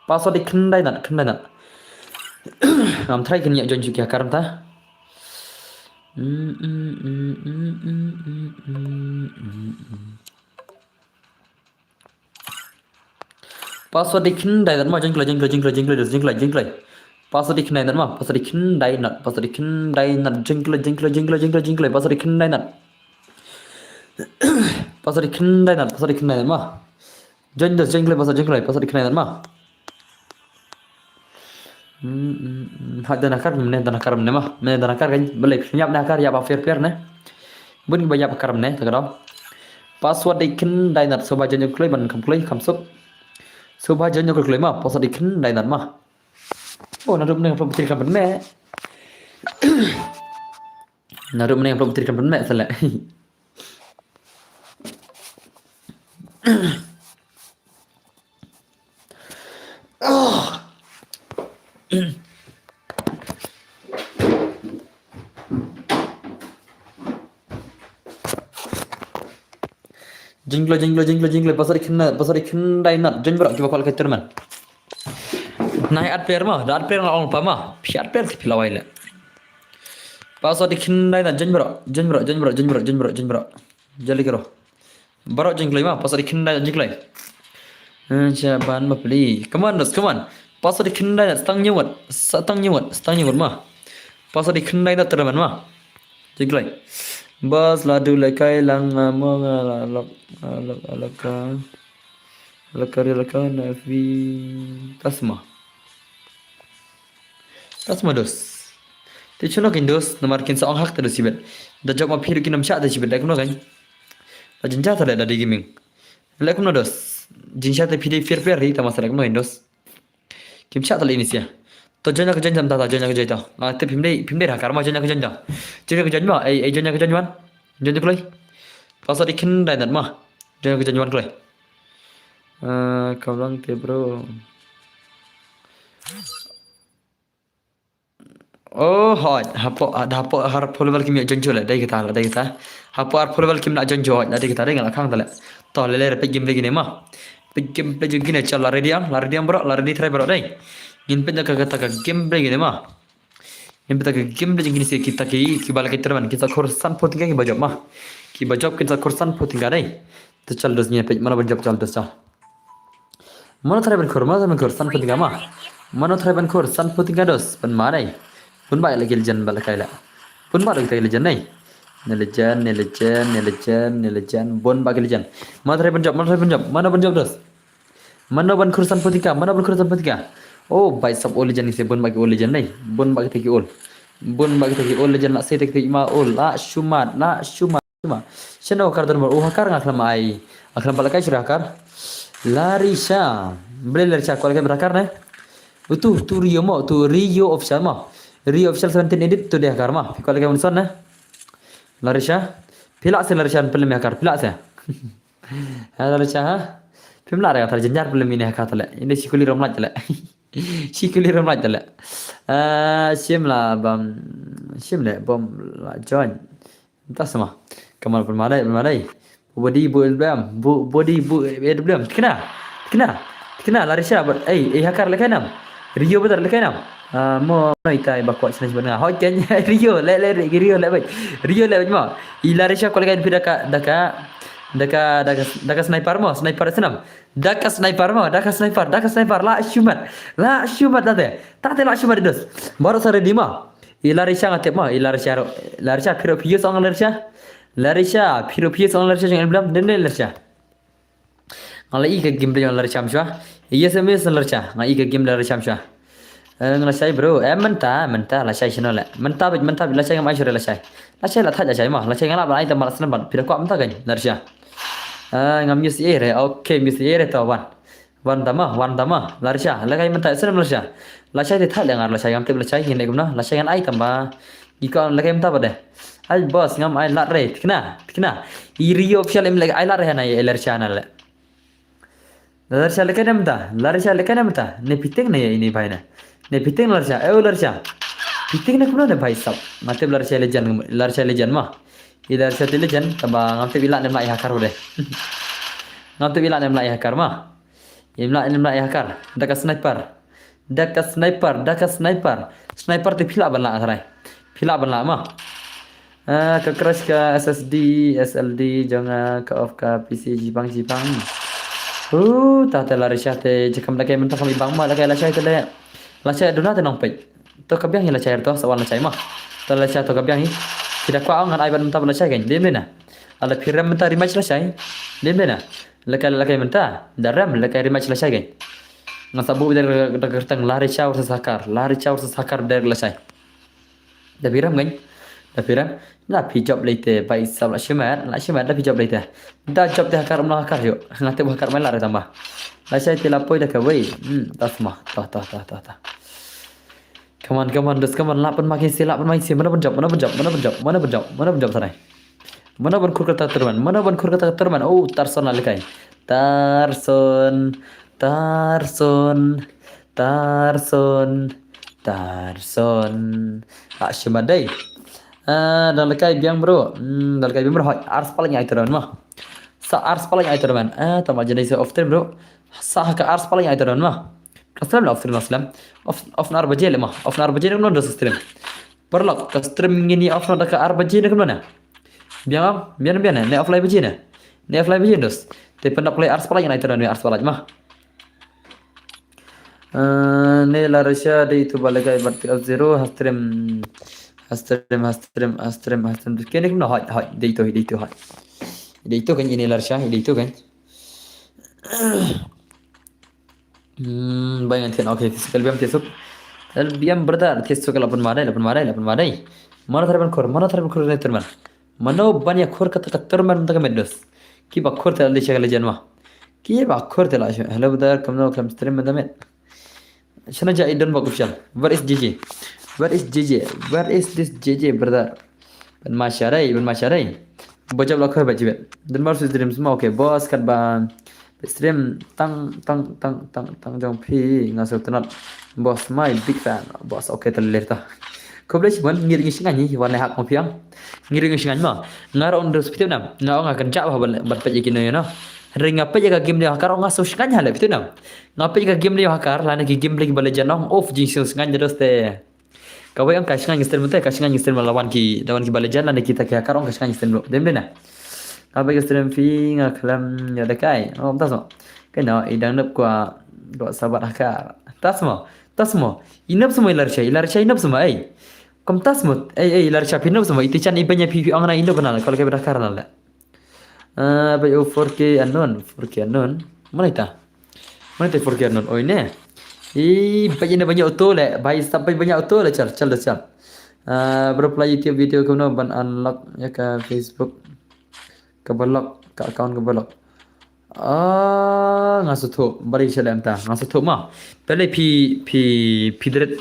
Password dei khyndai nat, khyndai nat. Ngam try kynja join shuh ki Hakar mynta. Password dei khyndai nat ma, join kloi, join kloi, join kloi, join kloi, join kloi, join kloi. Password dei khyndai nat ma, password dei khyndai nat, password dei khyndai nat, join kloi, join kloi, join kloi, join kloi, join kloi, password dei khyndai nat. Password dei khyndai nat, password dei khyndai nat ma. Join dos, join kloi, password, join kloi, password dei khyndai nat ma. Hmm, hmm, hmm. Ha, don Hakar mynne, don Hakar mynne ma. Mynne don Hakar kan, balei, ïap ne Hakar, ïap ba fair fair ne. Bun ba ïap Hakar mynne, ta ka daw. Password dei khyndai nat, sngewbha join kloi, ban kham kloi, kham suk. Sngewbha join kloi ma, password dei khyndai nat ma. Oh, naduh mynne nga pynbeit kan pynmeh. Naduh mynne nga pynbeit kan pynmeh, sa leh. Join kloi, join kloi, join kloi, join kloi. Password dei khyndai, password dei khyndai nat. Join bro, kiba kwah lehkai tournament. Nai add player ma, da add player nga ong pa ma. Phi add player phi la wai leh. Password dei khyndai nat, join bro, join bro, join bro, join bro, join bro, join bro. Join lagi bro. Bro join kloi ma, password dei khyndai nat, join kloi. Acha ban ma pli. Come on, dos, come on. Password dei khyndai nat, stang nyuwat, stang nyuwat, stang nyuwat ma. Password dei khyndai nat tournament ma. Join kloi. Bas la du lehkai lang, ah, mo nga la lok, la lok, la lok ka. La ka ri la ka na fi. Tasma. Tasma dos. Te chuno kin dos, namar kin sa ong hak te dos ibet. Da jop ma phi ruh kin ym shah te shibet, da kumno kan. Da jynjar te da di gaming. Leh kumno dos. Jynjar te phi dei fair fair ri, tama sa leh kumno kan dos. Kim shah ta leh ini sia. To join ka join tam ta, ta join ka join ta. Ah, te phim dei, phim dei Hakar ma join ka join ta. Join ka join ma, ei, ei join ka join wan. Join ta kloi. Password dei khyndai nat ma. Join ka join wan kloi. Ah, kamlang te bro. Oh, hoi, hapoh, hapoh arphew level kim ïa join shuh leh, dei kita, dei kita. Hapoh arphew level kim nang join shuh, dei kita, dei nga la khang ta leh. To leh leh peit gameplay kine ma. Peit gameplay jong kine, chal la ready ang, la ready ang bro, la ready try bro dei. Ngin peit na ka kata ka gameplay kine ma. Ngin peit na ka gameplay jong kine, kita ki, kiba la ki tournament, kita khur sanphew tyngka kiba jop ma. Kiba jop kita khur sanphew tyngka dei. To chal dos ngin peit mano ban jop, chal dos chal. Mano try ban khur, mano try ban khur, sanphew tyngka ma. Mano try ban khur, sanphew tyngka dos, ban ma dei. Bun ba lehkai legend ba lehkai leh. Bun ba lehkai legend dei. Ne legend, ne legend, ne legend, ne legend. Bun ba ki legend. Mano try ban jop, mano try ban jop, mano ban jop dos. Mano ban khur sanphew tyngka, mano ban khur sanphew tyngka. Oh, bai sap ol legend ni se bun ba ki ol legend dei. Bun ba kita ki ol. Bun ba kita ki ol legend la sei kita ki ma ol la shumat la shumat. Shano hakar dan bar u hakar nga khlem ai. Nga khlem pala kai shira hakar. Larisha. Bele Larisha kwal kai hakar ne. Utu tu Rio mo tu Rio official mo. Rio official seventeen edit tu dia hakar mo. Kwal kai unson ne. Larisha. Pila se Larisha pelem hakar pila se. Ha Larisha ha. Pim la re kata jenjar pelem ini hakar tele. Ini sikuli romlaj tele. Sikuli romlaj tele. Ah, shimla bam shimle bom la join. Entah sama. Kamal permadai permadai. Body bu blem bu body bu blem. Kena. Kena. Kena Larisha bar. Eh, eh hakar lekai nam. Rio betar lekai nam. Ah, mo no itai bakwa sini sebenarnya. Hoi ken Rio le le Rio le baik. Rio le baik mo. I Larisha ko lekai pida ka daka daka daka daka sniper mo sniper senam. Daka sniper mo daka sniper daka sniper la shumat. La shumat tate. Tate la shumat dos. Baru sare di mo. I Larisha nga tip mo, i Larisha ro. Larisha phiro phio song Larisha. Larisha phiro phio song Larisha jong emblem den Larisha. Nga la i ka game jong Larisha mshwa. Yes em yes Larisha. Nga i ka game Larisha mshwa. Eh, nga la shai bro. Eh, menta menta la shai shino le. Menta bit menta bit la shai ngam ai shore la shai. La shai la thaj la shai mo. La shai nga la ban ai ta mal snam ban. Phiro kwa menta kan Larisha. Eh, ngam yes ere. Okay, yes ere to wan. Wan tama, wan tama, Larisha, la kai menta sinem Larisha. Lashai te thai lengar Lashai ngam tip Lashai ngin kumna, Lashai ngan ai tamba. Iko la kai menta bade. Ai boss ngam ai lat re, tikna, tikna. Iri yo official em le ai lat re na ye Larisha na le. Larisha le kai menta, Larisha le kai menta. Ne piting ne ye ini bhai na. Ne piting Larisha, eh Larisha. Piting ne kumna ne bhai sab. Ngam tip Larisha legend, Larisha legend ma. I Larisha te legend, tamba ngam tip ila ne mla i hakar bade. Ngam tip ila ne mla i hakar ma. Imla imla ya kar. Daka sniper. Daka sniper. Daka sniper. Sniper te phi lah ban lah trai. Phi lah ban lah ma. Ah, ka crash ka S S D, S L D, jong ah, ka off ka P C jibang jibang. Uh, ta te Larisha te jekam daka mynta kami bang ma daka Lashai te le. Lashai duna te nong peit. To ka biang hi Lashai to sa wan Lashai ma. To Lashai to ka biang hi. Kita kwa ngan ai ban mynta ban Lashai kan. Dim dina. Ala phi rem mynta rematch Lashai. Dim dina. Lekai lekai mynta. Da rem lekai rematch Lashai kan. Nga sabu bidar da kerteng Larisha versus Hakar. Larisha versus Hakar bidar Lashai. Da phi rem kan. Da phi rem. La phi job leite bai sab la shimat la shimat da phi job leite. Da job te Hakar mla Hakar yo. Nga te Hakar mai la re tamba. Lashai te la poi da ka wei. Hmm, tasma. Ta ta ta ta ta. Come on, come on, just come on. Lapan makin si, lapan makin si. Mana ban job, mana ban job, mana ban job, mana ban job, mana ban job tanai. Mana ban khur kata terman, mana ban khur kata terman. Oh, Tarson la lekai. Tarson, Tarson, Tarson, Tarson. Ah, shimadai. Ah, da lekai biang bro. Hmm, da lekai biang bro. Hoi, ars paling ai terman ma. Sa ars paling ai terman. Ah, tama jenai sa off term bro. Sa ka ars paling ai terman ma. Ka stream la off stream la stream. Off off na ar baje le ma. Off na ar baje ne kumno da stream. Paralok ka stream ngin ïa off na da ka ar baje ne kumno na. Biang am, biang biang ne off lai baje ne. Ne off lai baje dos. Te pendok le ar spalai na itu ne ar spalai ma. Eh, ne Larisha de itu balagai bat F zero ha stream ha stream ha stream ha stream ha stream. Kene kumno hoi hoi de itu de itu hoi. De itu kan ini Larisha de itu kan. Hmm, bai ngan thian, okay, physical biam thian suk. Al biam brother, thian suk la pun madai, la pun madai, la pun madai. Mano thar ban khur, mano thar ban khur ne terman. Mano ban ïa khur kata ka terman ta ka med dos. Ki ba khur ta le cha legend ma. Ki ba khur ta la. Hello brother, kamno kam stream ma da met. Shana ja idon ba official. Where is J J? Where is J J? Where is this J J brother? Ban ma sharai, ban ma sharai. Bajab la khoi bajibet. Dan mar sus dream semua okay boss kat ba stream tang tang tang tang tang jong phi nga so tenat. Boss my big fan. Boss okay telir ta. Khublei shibun ngir ngi shingan ni wan le hak mo phiang. Ngir ngi shingan ma. Nga ra on dos pitim nam. Nga nga kan jak ba ban ban pej iki no yo no. Ring nga pej ka game ni hakar nga so shingan ha le pitim nam. Nga pej ka game ni hakar la ni ki game lagi bale janong of jing so shingan dos te. Kawei ong ka shngain ngi stream te, ka shngain ngi stream la wan ki, la wan ki ba legend la ne kita ki hakar ong ka shngain ngi stream lo. Dem dena. Kawei ka stream fi nga klam ya da kai. Oh, tas mo. Kai no, i dang nup kwa kwa sabat hakar. Tas mo. Tas mo. I nup semua i Larisha, i Larisha i nup semua ai. Kom tas mo. Ai ai i Larisha pi nup semua. Iti chan i banya pi pi ong na i nup na. Kalau kai ba hakar na la. Ah, bai u four K unknown, four K unknown. Mana ita? Mana ita four K unknown? Oi ne. Ih, bai ina banyak auto le, bai stop bai banyak auto le chal, chal dah chal. Ah, bro, plie YouTube video kumno ban unlock ïa ka Facebook kaba lock, ka account kaba lock. Ah, nga sngewthuh, bari shalem ta, nga sngewthuh ma. Pele phi, phi, phi delete.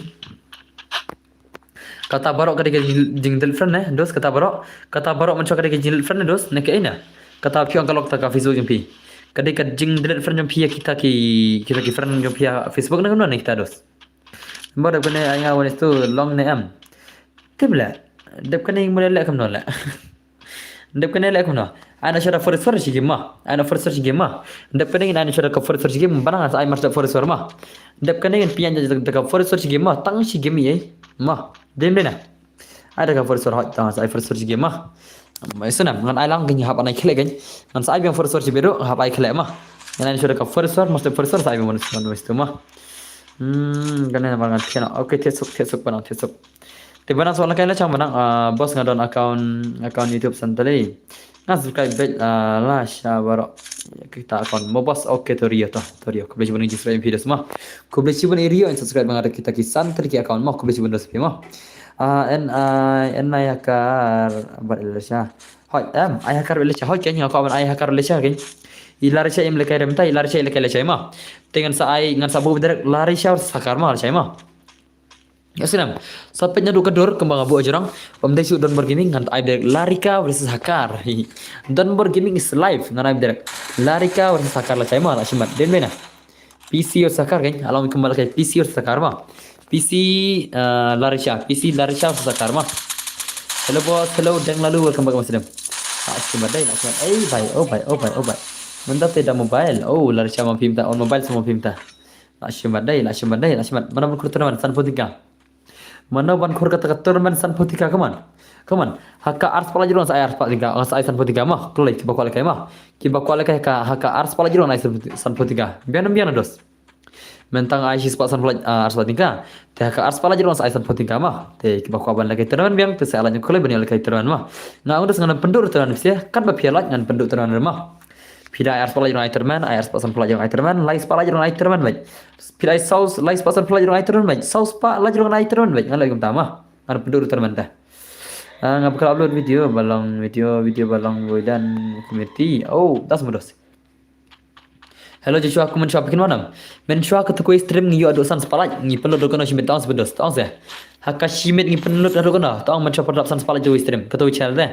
Kata baroh ka dei ka jing, jing delete friend ne, dos, kata baroh. Kata baroh mynshuwa ka dei ka jing delete friend ne, dos, ne kaei ne. Kata phi ong ka lock ta ka Facebook jong phi. Ka dei ka jing delete friend jong phi ïa kita ki, kita ki friend jong phi ïa Facebook ne kumno ne kita, dos. Ba dep kane ai nga wan istu long ne em. Tip le. Dep kane ngin mula le kumno le. Dep kane le kumno. Ai na shada first first game ma. Ai na first first game ma. Dep kane ngin ai na shada ka first first game, bana ngan sa ai mar shada first first ma. Dep kane ngin pian da ka first first game ma. Tang shi game ei. Ma. Dem de na. Ai da ka first first hot tang sa ai first first game ma. Ma isna ngan ai lang kane hap anai khlek kane. Ngan sa ai biang first first bedo hap ai khlek ma. Ngan ai na shada ka first first, mas first first sa ai biang first first ma. Hmm, kane na ngan pian. Okay, thied suk, thied suk, bana thied suk. Te bana soal kai la chang bana, ah, boss nga don account, account YouTube Santali. Nga subscribe beit, ah, la sha baroh. Kita account mo boss, okay, to rio to, to rio. Khublei shibun ngi subscribe video ma. Khublei shibun rio in subscribe nga kita ki Santali ki account ma. Khublei shibun dos pi ma. Ah, en ai, en ai hakar bad Elisha. Hoi, em, ai hakar Elisha. Hoi, ken nga ko ban ai hakar Elisha ken. I Larisha im lekai remta, i Larisha i lekai Elisha ma. Te ngan sa ai, ngan sa bu direct Larisha sakar ma, Larisha ma. Ya, sinem. Sa peit naduh ka dur kumba nga buh jrong. Pam dei shu Donbor Gaming ngan ai direct Larika versus Hakar. Donbor Gaming is live ngan ai direct. Larika versus Hakar la chai ma la shimat. Den bena. P C versus Hakar kan. Along kumba la kai P C versus Hakar ma. P C, eh, Larisha. P C Larisha versus Hakar ma. Hello boss, hello Deng Lalu, welcome back ma sinem. La shimat dai, la shimat. Eh bai, oh bai, oh bai, oh bai. Menda te da mobile. Oh, Larisha ma phim ta, on mobile sama phim ta. La shimat dai, la shimat dai, la shimat. Mana ban khur tournament sanphew tyngka. Mano ban khur kata ka tournament sanphew tyngka, come on. Come on. Haka arspah lajrong sa ai arspah tyngka, sa ai sanphew tyngka ma. Kloi kiba kwalai kai ma. Kiba kwalai kai ka haka arspah lajrong ai sanphew tyngka. Biang biang dos. Mentang ai shispah sanphew laj, ah, arspah tyngka. Te haka arspah lajrong sa ai sanphew tyngka ma. Te kiba kwah ban lehkai tournament biang te sa ai laj kloi ban lehkai tournament ma. Nga ong dos ngan pynduh tournament sia, kat ba phi laj ngan pynduh tournament ma. Phi da ai arspah lajrong ai tournament, ai arspah sanphew lajrong ai tournament, lai spah lajrong ai tournament beit. Phi da ai saw, lai spah sanphew lajrong ai tournament beit. Saw spah lajrong ai tournament beit. Ngan leh kumta ma. Ngan pynduh tournament ta. Ah, nga bakal upload video ba long, video, video ba long Voidan community. Oh, das mudos. Hello Joshua, ku mynshuwa phi kynmaw nam. Mynshuwa kata kawei stream ngi ïoh haduh san spah laj, ngi pynlut haduh kano shi minit, tang shi minit dos, tang se. Haka shi minit ngi pynlut haduh kano, tang mynshuwa pat dap san spah laj kawei stream, kata kawei channel te.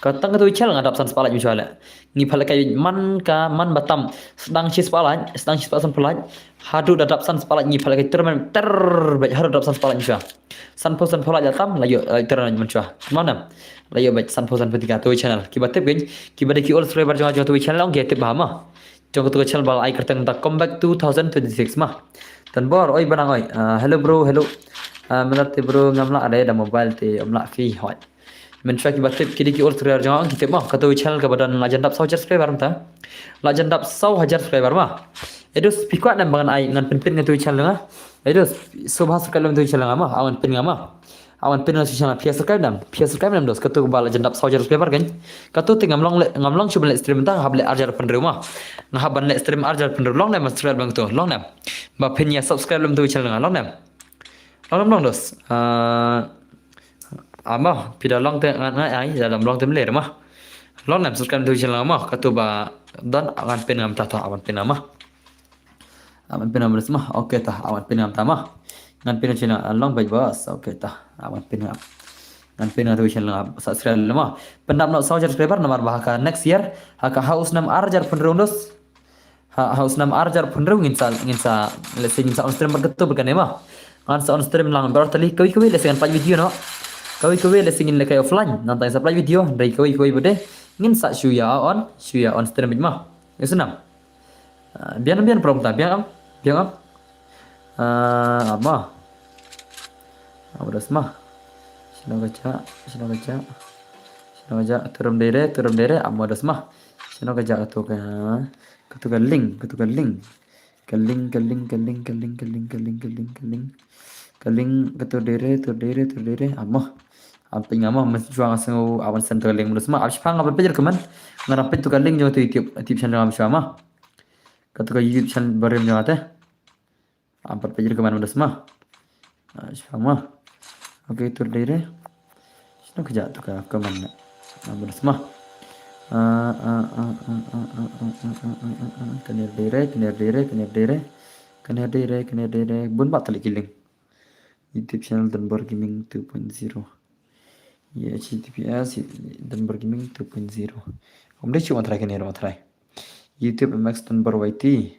Ka tang kata kawei channel nga dap san spah laj mynshuwa le. Ngi pynlut kai man ka, man ba tam, sdang shi spah laj, sdang shi spah sanphew laj. Haduh da dap san spah laj ngi pynlut kai ter man ter beit haduh dap san spah laj mynshuwa. Sanphew, sanphew laj la tam, la ïoh, la ïoh ter man mynshuwa. Kynmaw nam. La ïoh beit sanphew, sanphew tyngka, kata kawei channel. Kiba tip keiñ, kiba dei ki old subscriber jong nga jong kata kawei channel, ong ki tip bha ma. Jong kata ka channel ba la ai kyrteng mynta Comeback two thousand twenty-six ma. Donbor, oi ba nang oi. Ah, hello bro, hello. Ah, mynta te bro ngam lah re da mobile te ym lah phi hoi. Mynshuwa kiba tip ki dei ki old subscriber jong nga ki tip ma. Kata kawei channel kaba don la jan dap saw hajar subscriber mynta. La jan dap saw hajar subscriber ma. Edos phi kwah nam ba ngan ai ngan pynpyn kata kawei channel nga. Edos sngewbha subscribe lem kata kawei channel nga ma. Awan pyn nga ma. Awan pyn na shisha na phi subscribe nam, phi subscribe nam dos, katu ba la jan dap saw hajar subscriber kan. Katu te ngam long le, ngam long shu ban leh stream tang, hap leh ar hajar pynriew ma. Nga hap ban leh stream ar hajar pynriew, long nam subscribe bang tu, long nam. Ba phin ïa subscribe lem tu channel nga, long nam. Long nam long dos. Ah, ama, phi da long te ngan ngai ai, da long te mler ma. Long nam subscribe tu channel nga ma, katu ba don ngan pyn ngam ta ta, awan pyn ma. Awan pyn ngam sma. Okay ta, awan pyn ngam ta ma. Ngan pyn china long bad bas. Okay ta, awan pyn ngam. Ngan pyn ngam tu china sa srel ma. Pyndap noh saw hajar subscriber namar ba haka next year haka house nam ar hajar pynriew dos. Ha, house nam ar hajar pynriew ngin sa, ngin sa, let's say ngin sa on stream bad katu bad kane ma. Ngan sa on stream lang bar tali kawei kawei let's say ngan pynlait video noh. Kawei kawei let's say ngin lehkai offline. Ngan tang sa pynlait video, dei kawei kawei bad dei. Ngin sa shu ïa on, shu ïa on stream bad ma. Ïa snam. Ah, biang, biang prom ta, biang am, biang am. Ah, ama. Ama dos ma. Shino ka ja, shino ka ja. Shino ka ja, turum dere, turum dere, ama dos ma. Shino ka ja katu ka, katu ka link, katu ka link. Ka link, ka link, ka link, ka link, ka link, ka link, ka link, ka link. Ka link katu dere, tu dere, tu dere, ama. Am pyn nga ma, mynshuwa nga sngew awan send tu ka link ma dos ma. Ap shipang nga pynpeit ruh kumne. Nga pynpeit tu ka link jong tu YouTube, YouTube channel nga mynshuwa ma. Katu ka YouTube channel barim jong nga te. Am pat peit ruh kumne ma dos ma. Ah, shipang ma. Okay, tur dei re. Shino ka ja tu ka comment na. Ah, baru semua. Ah, ah, ah, ah, ah, ah, ah, ah, ah, ah, ah, ah. Kane dei re, kane dei re, kane dei re. Kane dei re, kane dei re. Bun ba talik ki link. YouTube channel Dunbar Gaming two point zero. Ya, H T T P S Dunbar Gaming two point zero. Om dei chu wan try kane, wan try. YouTube M X Dunbar Y T,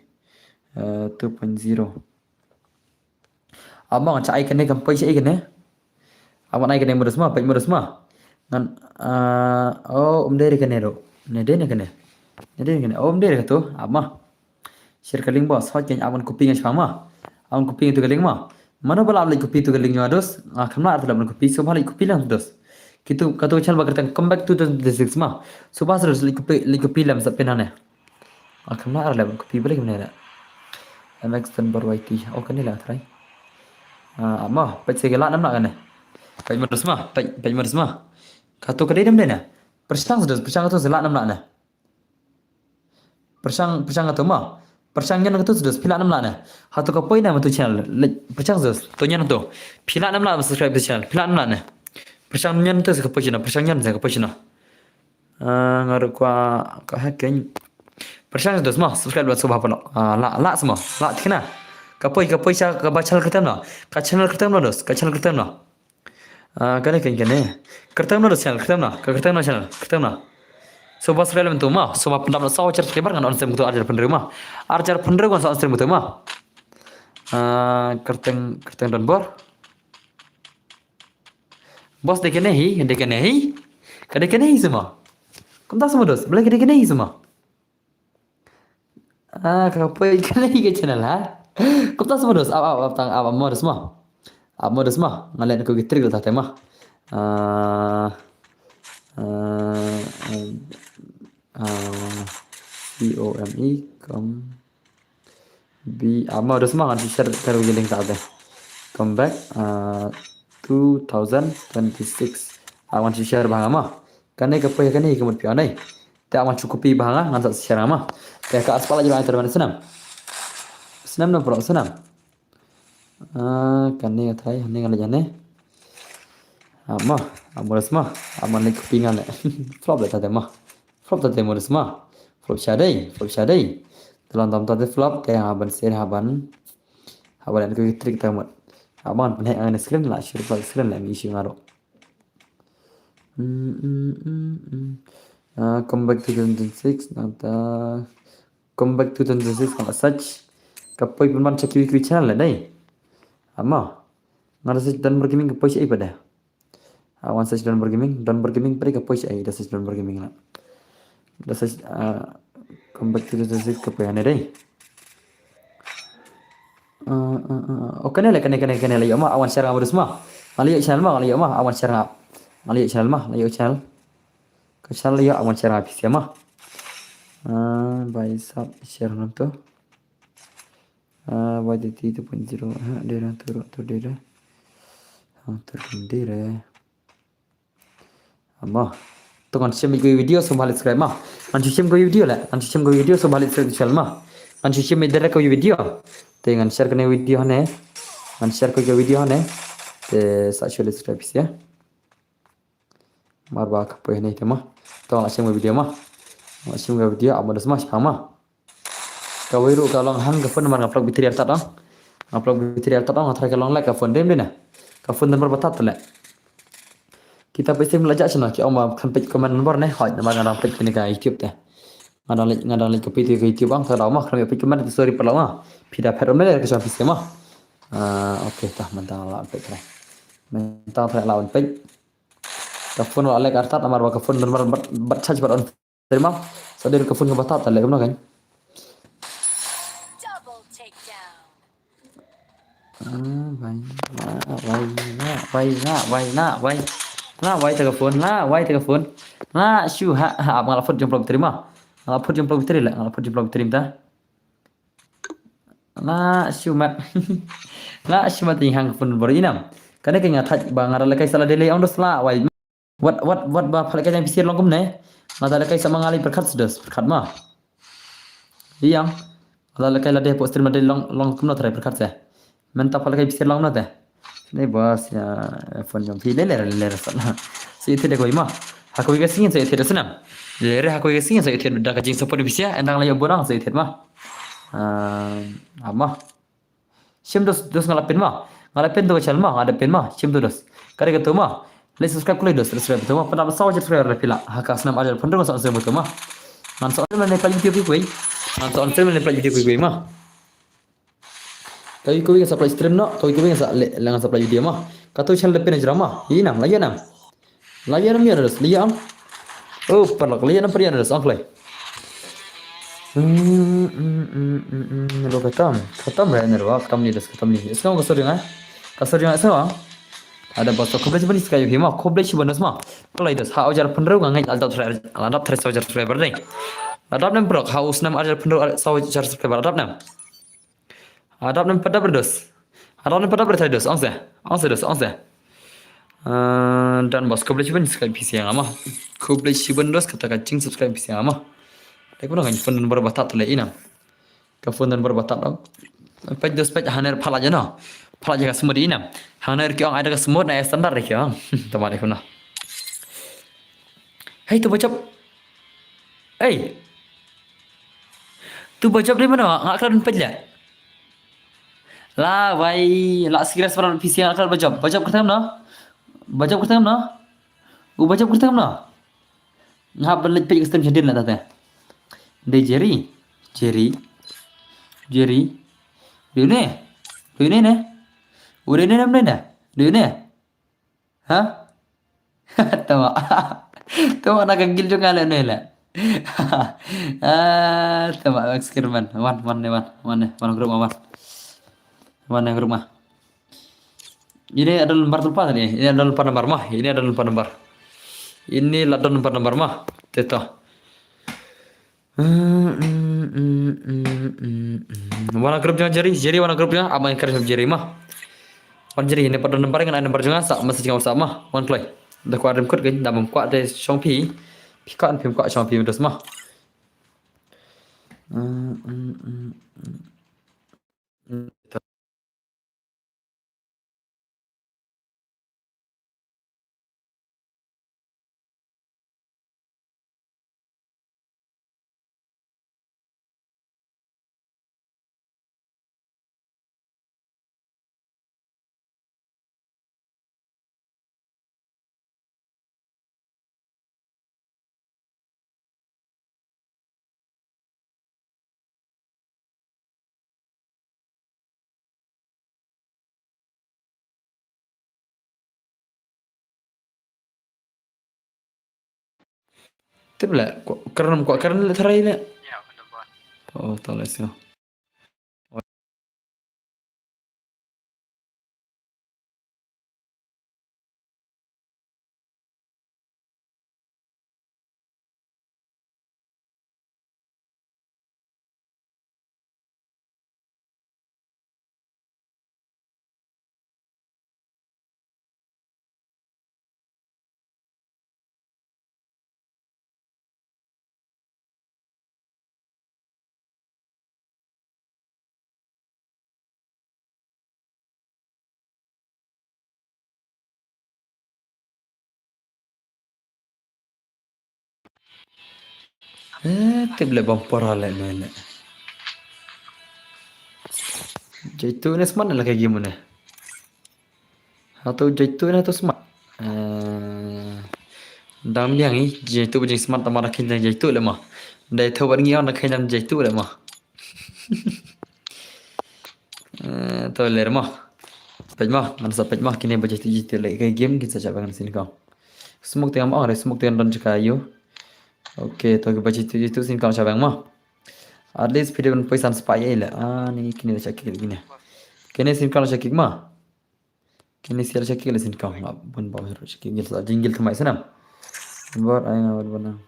eh, two point zero. Ap mo, ngan sa ai kane, kam poi sa ai kane. Ap mo, ai kane modus mo, poi modus mo. Ngan, ah, oh, um dei re kane ro. Ne dei ne kane. Ne dei ne kane. Oh, um dei re kato, ap mo. Share ka link bos, hot kane, ap ngan copy ngan shipang mo. Ap ngan copy tu ka link mo. Mano ba la ap leit copy tu ka link nyo dos. Ah, kam lah ar tu la ap ngan copy, so ba leit copy lang dos. Kitu, kato channel ba kyrteng Comeback two thousand twenty-six mo. So ba sa dos leit copy, leit copy lem sa pin hane. Ah, kam lah ar lem copy balik kane la. M X Dunbar Y T. Oh, kane la try. Ah, mo, peit se ke lah nam lah kane. Peit modus mo, peit, peit modus mo. Kato ka dei dem dei na. Pyrshang sa dos, pyrshang kato se lah nam lah na. Pyrshang, pyrshang kato mo. Pyrshang nion kato sa dos, phi lah nam lah na. Hato ka poi na ma tu channel. Leit, pyrshang sa dos. To nion to. Phi lah nam lah subscribe tu channel. Phi lah nam lah na. Pyrshang nion to sa ka poi channel, pyrshang nion sa ka poi channel. Ah, nga ruh kwah ka hack kein. Pyrshang dos mo, subscribe bad subha palo. Ah, la, la semua. La tikna. Ka poi, ka poi sa ka ba channel kyrteng no. Ka channel kyrteng no dos, ka channel kyrteng no. Ah, kane kein kane. Kyrteng no dos channel, kyrteng no. Ka kyrteng no channel, kyrteng no. So ba subscribe lem tu mo, so ba pyndap no saw hajar subscriber ngan on stream tu arjar pynreu mo. Arjar pynreu ngan sa on stream tu mo. Ah, kyrteng, kyrteng Dunbar. Bos dei kane hi, dei kane hi. Ka dei kane hi semua. Kumta semua dos, balei ka dei kane hi semua. Ah, ka poi kane hi ka channel ha. Kumta semua dos, ap, ap, ap, tang, ap, ap modus mo. Ap modus mo, ngan leh ko ki trick la ta te mo. Ah, ah, ah, ah, C O M E, com. Bi, ah, mo, dos mo ngan share ter wi link ta te. Comeback, ah, two thousand twenty-six. Ah, ngan share ba nga mo. Kane ka poi kane ka mut phi anai. Te ngan shu copy ba nga ngan sa share nga mo. Te ka aspal aja ba ter ban snam. Snam no pro snam. Ah, kane ka try, ne ngan leh ne. Ah, mo, ah, mo dos mo. Ah, mo ne copy ngan leh. Flop leh ta te mo. Flop ta te mo dos mo. Flop sha dei, flop sha dei. Te long tam ta te flop, te ha ban share ha ban. Ha ban ko trick ta mo. Ha ban pynheh ngan screen la, share pa screen la mi issue nga ruh. Hmm, hmm, hmm, hmm. Ah, Comeback two thousand six, nang ta Comeback two thousand six, ngan search. Ka poi pynban sha kiwi kiwi channel la dei. Ap mo. Ngan search Dunbar Gaming ka poi sha i pat de. Ah, wan search Dunbar Gaming, Dunbar Gaming pyrshah ka poi sha i, da search Dunbar Gaming la. Da search, ah, Comeback two thousand six ka poi hane dei. Ah, ah, ah. Oh, kane la, kane, kane, kane la ïoh mo, ah, wan share nga modus mo. Nga la ïoh channel mo, nga la ïoh mo, ah, wan share nga. Nga la ïoh channel mo, la ïoh channel. Ka channel la ïoh, ah, wan share nga phi sia mo. Ah, bai sap share nam to. Ah, Y T T two point zero, ha, dei ra, tur, tur, dei ra. Ha, tur, dei ra. Ap mo. To ngan shem ko video, so ba leit subscribe mo. Ngan shem ko video la. Ngan shem ko video, so ba leit subscribe channel mo. Ngan shem direct ko video. Te ngan share kane video hane. Ngan share ko video hane. Te sa shu leit subscribe sia. Mar ba ka poi hane te mo. To ngan shem ko video mo. Ngan shem ko video, ap mo dos mo, shipang mo. Kawei ruh ka long hang ka phone namar nga plug battery artat ong. Nga plug battery artat ong, nga try ka long leh ka phone dem dei na. Ka phone namar ba tat leh. Kita phi shem la jah shano ki ong ba khlem peit comment number ne, hoi namar nga dang peit kane ka YouTube te. Nga dang leit, nga dang leit copy tu ka YouTube ong, ta dau mo khlem peit comment te sorry pat la ong. Phi da phet ong ne ka shong phi shem mo. Ah, okay, ta mynta la peit try. Mynta try la wan peit. Ka phone la leh artat namar ba ka phone namar bat, bat charge bat on. Terima. Sa dei ka phone ka ba tat ta leh kumno kan. Double takedown. Ah, wai, wai, wai, wai, wai, wai. La wai ta ka phone, la wai ta ka phone. La shu ha, ha, ap nga la phut jong plug battery mo. Nga la phut jong plug battery la, nga la phut jong plug battery mynta. La shu mat. La shu mat ïa hang ka phone bor inam. Kane ka nga thait ba nga da lehkai sa la delay ong dos la wai. Wat, wat, wat ba pha lehkai jang phi shem long kumne. Nga da lehkai sa ma nga lei pyrkhat sa dos, pyrkhat mo. Ïa. Nga da lehkai la dei pok stream la dei long, long kumno trai pyrkhat sa. Mynta pha lehkai phi shem long kumno te. Te bas ïa phone jong phi, lei lei lei lei sa. Sa ïathied da kawei ma. Ha kawei ka sngi sa ïathied da snam. Lei lei ha kawei ka sngi sa ïathied da ka jingsupport phi sha, ynda la ïoh bun sa ïathied ma. Ah, ama. Shim dos, dos nga la pyn ma. Nga la pyn to ka channel ma, nga la pyn ma. Shim to dos. Ka dei kato ma. Lei subscribe ko lei dos, subscribe to ma. Pynban saw hajar subscriber phi la. Ha ka snam ar hajar pynriew ngan sa on stream to ma. Ngan sa on stream lane pynlait video phi kawei. Ngan sa on stream lane pynlait video phi kawei ma. Kawei kawei ngan sa pynlait stream noh, kawei kawei ngan sa leh, ngan sa pynlait video ma. Kato channel da pyn jrong ma. Ïa nam, la ïa nam. La ïa nam ïa dos, la ïa am. Oh, paralok, la ïa nam paralok ïa dos, ong kloi. Hmm, hmm, hmm, hmm, hmm, lo khatam. Khatam re ne ro, khatam ni dos, khatam ni. Isnga ka sori nga. Ka sori nga isnga. Ada bas, khublei shibun ïa ka ïa phi ma, khublei shibun dos ma. Kloi dos, ha hajar pynriew nga ngeit la dap three, la dap three saw hajar subscriber dei. La dap nem paralok, ha u snam ar hajar pynriew saw hajar subscriber, la dap nem. Adap nem padap re dos. Adap nem padap re trai dos. Ong se. Ong se dos. Ong se. Ah, dan bas khublei shibun subscribe phi sha nga ma. Khublei shibun dos kata ka jing subscribe phi sha nga ma. Dei kumno nga phone number ba tad le ina. Ka phone number ba tad dong. Peit dos peit haner phala jano. Phala jaga semut ina. Haner ki ong ada ka semut na standard re ki ong. Tama dei kumno. Hei tu bacap. Ei. Tu bajop dei mano, nga khlad peit leh. La wai, la serious para phi sha nga khlad bajop. Bajop kyrteng no? Bajop kyrteng no? U bajop kyrteng no? Nga hap ban leit peit ka stem shadien la tate. Dei Jerry, Jerry, Jerry. Dei ne? Dei ne ne? U dei ne nam dei ne? Dei ne? Ha? Tama. Tama na ka gil jong nga le ne le. Ah, tama experiment. Wan, wan ne wan. Wan ne, wan group ma wan. Wan ne group ma. Ini ada lembar tempat tadi. Ini ada lembar lembar ma. Ini ada lembar lembar. Ini la don lembar lembar ma. Teta. Wana group jong Jerry, Jerry wana group jong, ama encourage Jerry ma. Wan Jerry ne pat don number ngan ai number jong sa message jong sa ma. Wan kloi. Da kwah rim kut kan da bam kwah te shong phi. Phi kwah phi kwah shong phi dos ma. Tip le, kren ko kren le tharai le. Oh, tole sio. Eh, tip le bam para le ne ne. Jaitu ne smat ne la ka game ne. Hato jaitu ne hato smat. Eh, dang biang i jaitu ba jing smat tama da khin jaitu le ma. Dai tho ba ngi on da khin jaitu le ma. Eh, to ler mo. Peit mo, ngan sa peit mo kine ba jaitu jaitu leh ka game kin sa chap ngan sin kong. Smoke te ngam ong re, smoke te ngan don jaka yu. Okay, to ki ba jaitu jaitu sin kong chap mo. At least phi dei ban poisan spy ei le. Ah, ni kine la chak kik kine. Kine sin kong la chak kik mo. Kine sia la chak kik le sin kong. Bun ba chak kik ngil sa jingil thamai sanam. Bor ai nga bor na.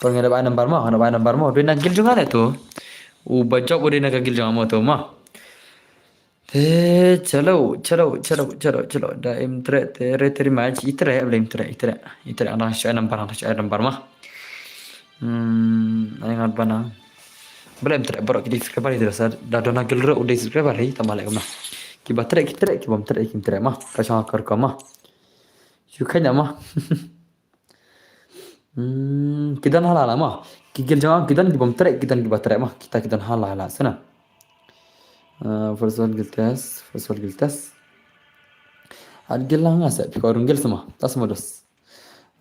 To nga da bai number mo, nga da bai number mo. Dei na guild jong nga ne to. U ba jop u dei na ka guild jong nga mo to mo. Te chalo, chalo, chalo, chalo, chalo. Da im tre, te re te ri ma, i tre, bla im tre, i tre. I tre, ang dang shu number, ang dang shu number mo. Hmm, ai ngat banang. Bla im tre, baroh ki dei subscriber i tre, sa da dona guild ro u dei subscriber hi, tama le mo. Ki ba tre, ki tre, ki bam tre, ki tre mo. Ka shong kar ko mo. Shu khain mo. Hmm, ki don hala hala mo. Ki guild jong nga ki don ki bam tre, ki don ki ba tre mo. Kita ki don hala hala sna. Uh, first world guild test, first world guild test. At guild lang nga se, piko rung guild sama. Tas modus.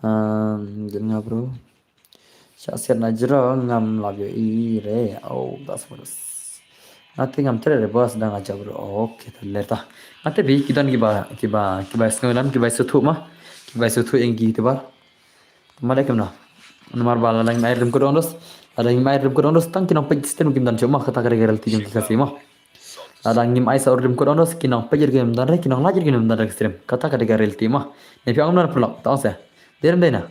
Um, guild nga bro. Syak siat na jero ngam lap ïohi re. Oh, tas modus. Nga te ngam tre re boss da nga jop bro. Okay, ta ler ta. Nga te bi ki don ki ba, ki ba, ki ba sngew lam, ki ba suthu mo. Ki ba suthu ïa ngi te ba. Te ma dei kumno. Namar ba lada ngim ai rim kut ong dos. Lada ngim ai rim kut ong dos tang ki nongpeit stream kim don shuh mo, kata ka dei ka reality jong ki Khasi mo. Lada ngim ai sa ur rim kut ong dos ki nongpeit ruh kim don re, ki nonglike ruh kim don re ka stream. Kata ka dei ka reality mo. Ne phi ong kumno paralok, to ong se. Dei rem dei na.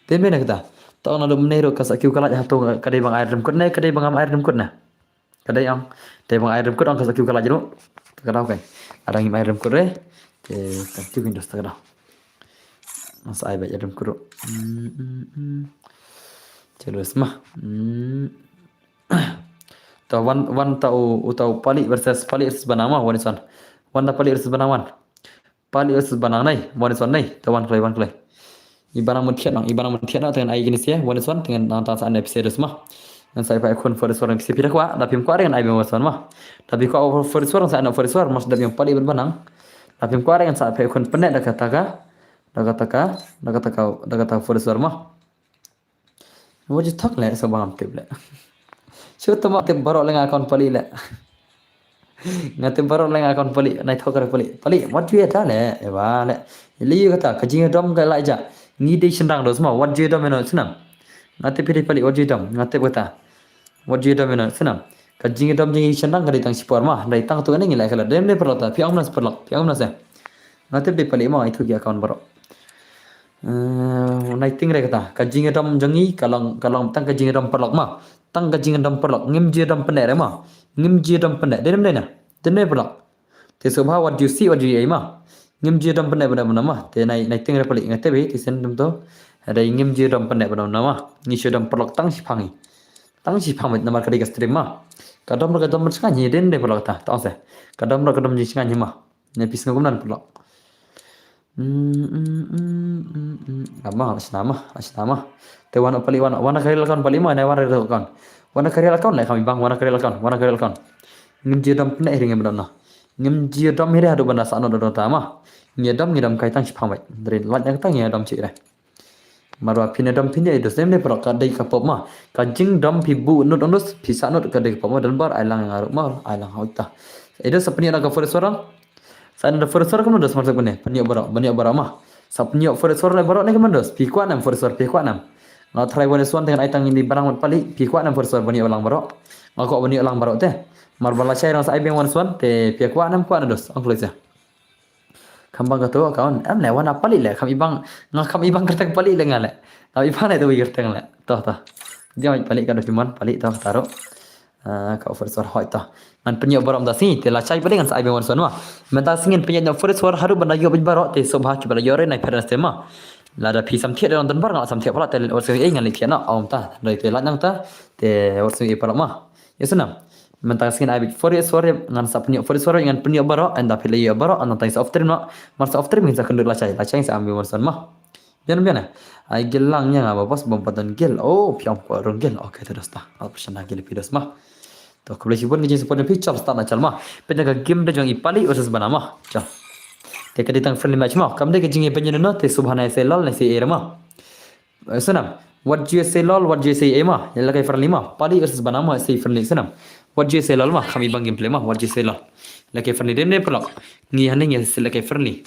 Dei rem dei na kata. To ong naduh mynne ruh ka sa kiew ka like hato ka dei ba nga ai rim kut ne, ka dei ba ngam ai rim kut ne. Ka dei ong, dei ba nga ai rim kut ong ka sa kiew ka like ruh. Ta ka daw kein. Lada ngim ai rim kut re. Te tang kiew kein dos ta ka daw. Nga sa ai beit rim kut ruh. Hmm, hmm, hmm. Chalo sma. Hmm. Ta wan, wan ta u, u ta u Palik versus, Palik versus Banang mo, one is one. Wan ta Palik versus Banang wan. Palik versus Banang nai, one is one nai, ta wan kloi, wan kloi. I Banang mut thiat nang, i Banang mut thiat nang, te ngan ai kine sia, one is one, te ngan nang tang sa an episode sma. Ngan sa ai pa khun first one phi da kwah, da phim kwah re ngan ai one is one ma. Da phi kwah first one, sa an first one, mas da phim Palik bad Banang. Da phim kwah re ngan sa ai pa khun pyneh da kata ka, da kata ka, da kata ka, da kata first one ma. What you talk le, so bang tip le. Shu tama tip baroh le nga account Palik le. Nga tip baroh le nga account Palik, nai thok re Palik. Palik, what you eta le? Eba le. Li kata, ka jingdom ka la ja. Ngi dei shynrang dos ma, what you dom ino snam. Nga tip phi dei Palik, what you dom. Nga tip kata. What you dom ino snam. Ka jingdom jing shynrang ka dei tang shipor ma, dei tang tu ka ngi le kala. Dem dei paralok ta, phi ong nas paralok, phi ong nas ya. Nga tip dei Palik ma, itu ki account baroh. Eh, nai ting re kata. Ka jingdom jong ngi ka long, ka long tang ka jingdom paralok ma. Tang ka jingdom paralok. Ngim jingdom pyneh re ma. Ngim jingdom pyneh. Dei dem dei na. Dem dei paralok. Te subha what you see, what you ai ma. Ngim jingdom pyneh bad Banang ma. Te nai, nai ting re Palik nga te bi, te sen dum to. Dei ngim jingdom pyneh bad Banang ma. Ngi shu dom paralok tang shipang ngi. Tang shipang bad namar ka dei ka stream ma. Ka dom ka dom bad shanga ngi den dei paralok ta. Tang se. Ka dom ka dom jing shanga ngi ma. Ne pis ngam kumnan paralok. Hmm, hmm, hmm, hmm, hmm. Ama, asna ma, asna ma. Te wan Palik wan, wan ka real account Palik ma, ne wan real account. Wan ka real account le kami bang, wan ka real account, wan ka real account. Ngim jingdom pyneh ring em dom na. Ngim jingdom hi re haduh ban da sa not dom ta ma. Ngi dom, ngi dom kai tang shipang bad. Drin lait na kata ngi dom chi re. Marwa phin dom phin ïa i dos dem ne paralok ka dei ka pop ma. Ka jingdom phi buh not ong dos phi sa not ka dei ka pop ma, don bar ai lang nga ruh ma, ai lang ha uta. I dos sa pynïoh na ka first one. Sa na first one kumno dos mar sa pynïoh, pynïoh baroh, pynïoh baroh ma. Sa pynïoh first one le baroh ne kumno dos. Phi kwah nam first one, phi kwah nam. Nga try one is one te ngan ai tang ini Banang bad Palik, phi kwah nam first one pynïoh lang baroh. Nga kwah pynïoh lang baroh te. Mar ba la shai rang sa ai biang one is one te phi kwah nam kwah nam dos. Ong kloi sa. Kham bang ka tu account. Em le wan Palik le. Kham ibang, nga kham ibang kyrteng Palik le nga le. Kham ibang le tu kyrteng le. To, to. Dia mai Palik ka document Palik to ka taruh. Ah, ka first one hoi to. Ngan pynïoh baroh mynta sngi te la shai Palik ngan sa ai biang one is one ma. Mynta sngi ngan pynïoh first one haduh ban da ïoh bad baroh te subha ki ba la ïoh re nai parents te ma. Lada phi samthiah da don bar nga samthiah palat te one is one ei ngan leit thiah na. Om ta. Dei te la nang ta te one is one ei palat ma. Ïa snam. Mynta sngi ai beit four ïa four ngan sa pynïoh four ïa four ngan pynïoh baroh, ynda phi la ïoh baroh, ynda tang sa off stream noh. Mar sa off stream ngin sa kynduh la shai, la shai sa am bi one is one ma. Bian bian eh. Ai gel lang ïa nga ba bos bom pat don gel. Oh, phi ong kwah rung gel. Okay, te dos ta. Al pyrshah na gel phi dos ma. To khublei shibun ka jingsupport phi chal start na chal ma. Pynïoh ka game da jong i Palik versus Banang ma. Chal. Te ka dei tang friendly match ma. Kam dei ka jingïabeiñ ïano te subha nai sei lol nai sei ei re ma. Eh, snam. What you say lol, what you say ei ma. Ïa la kai friendly ma. Palik versus Banang ma sei friendly snam. What you say lol ma. Kham ibang gameplay ma. What you say lol. La kai friendly dem ne paralok. Ngi hangne ngi sei la kai friendly.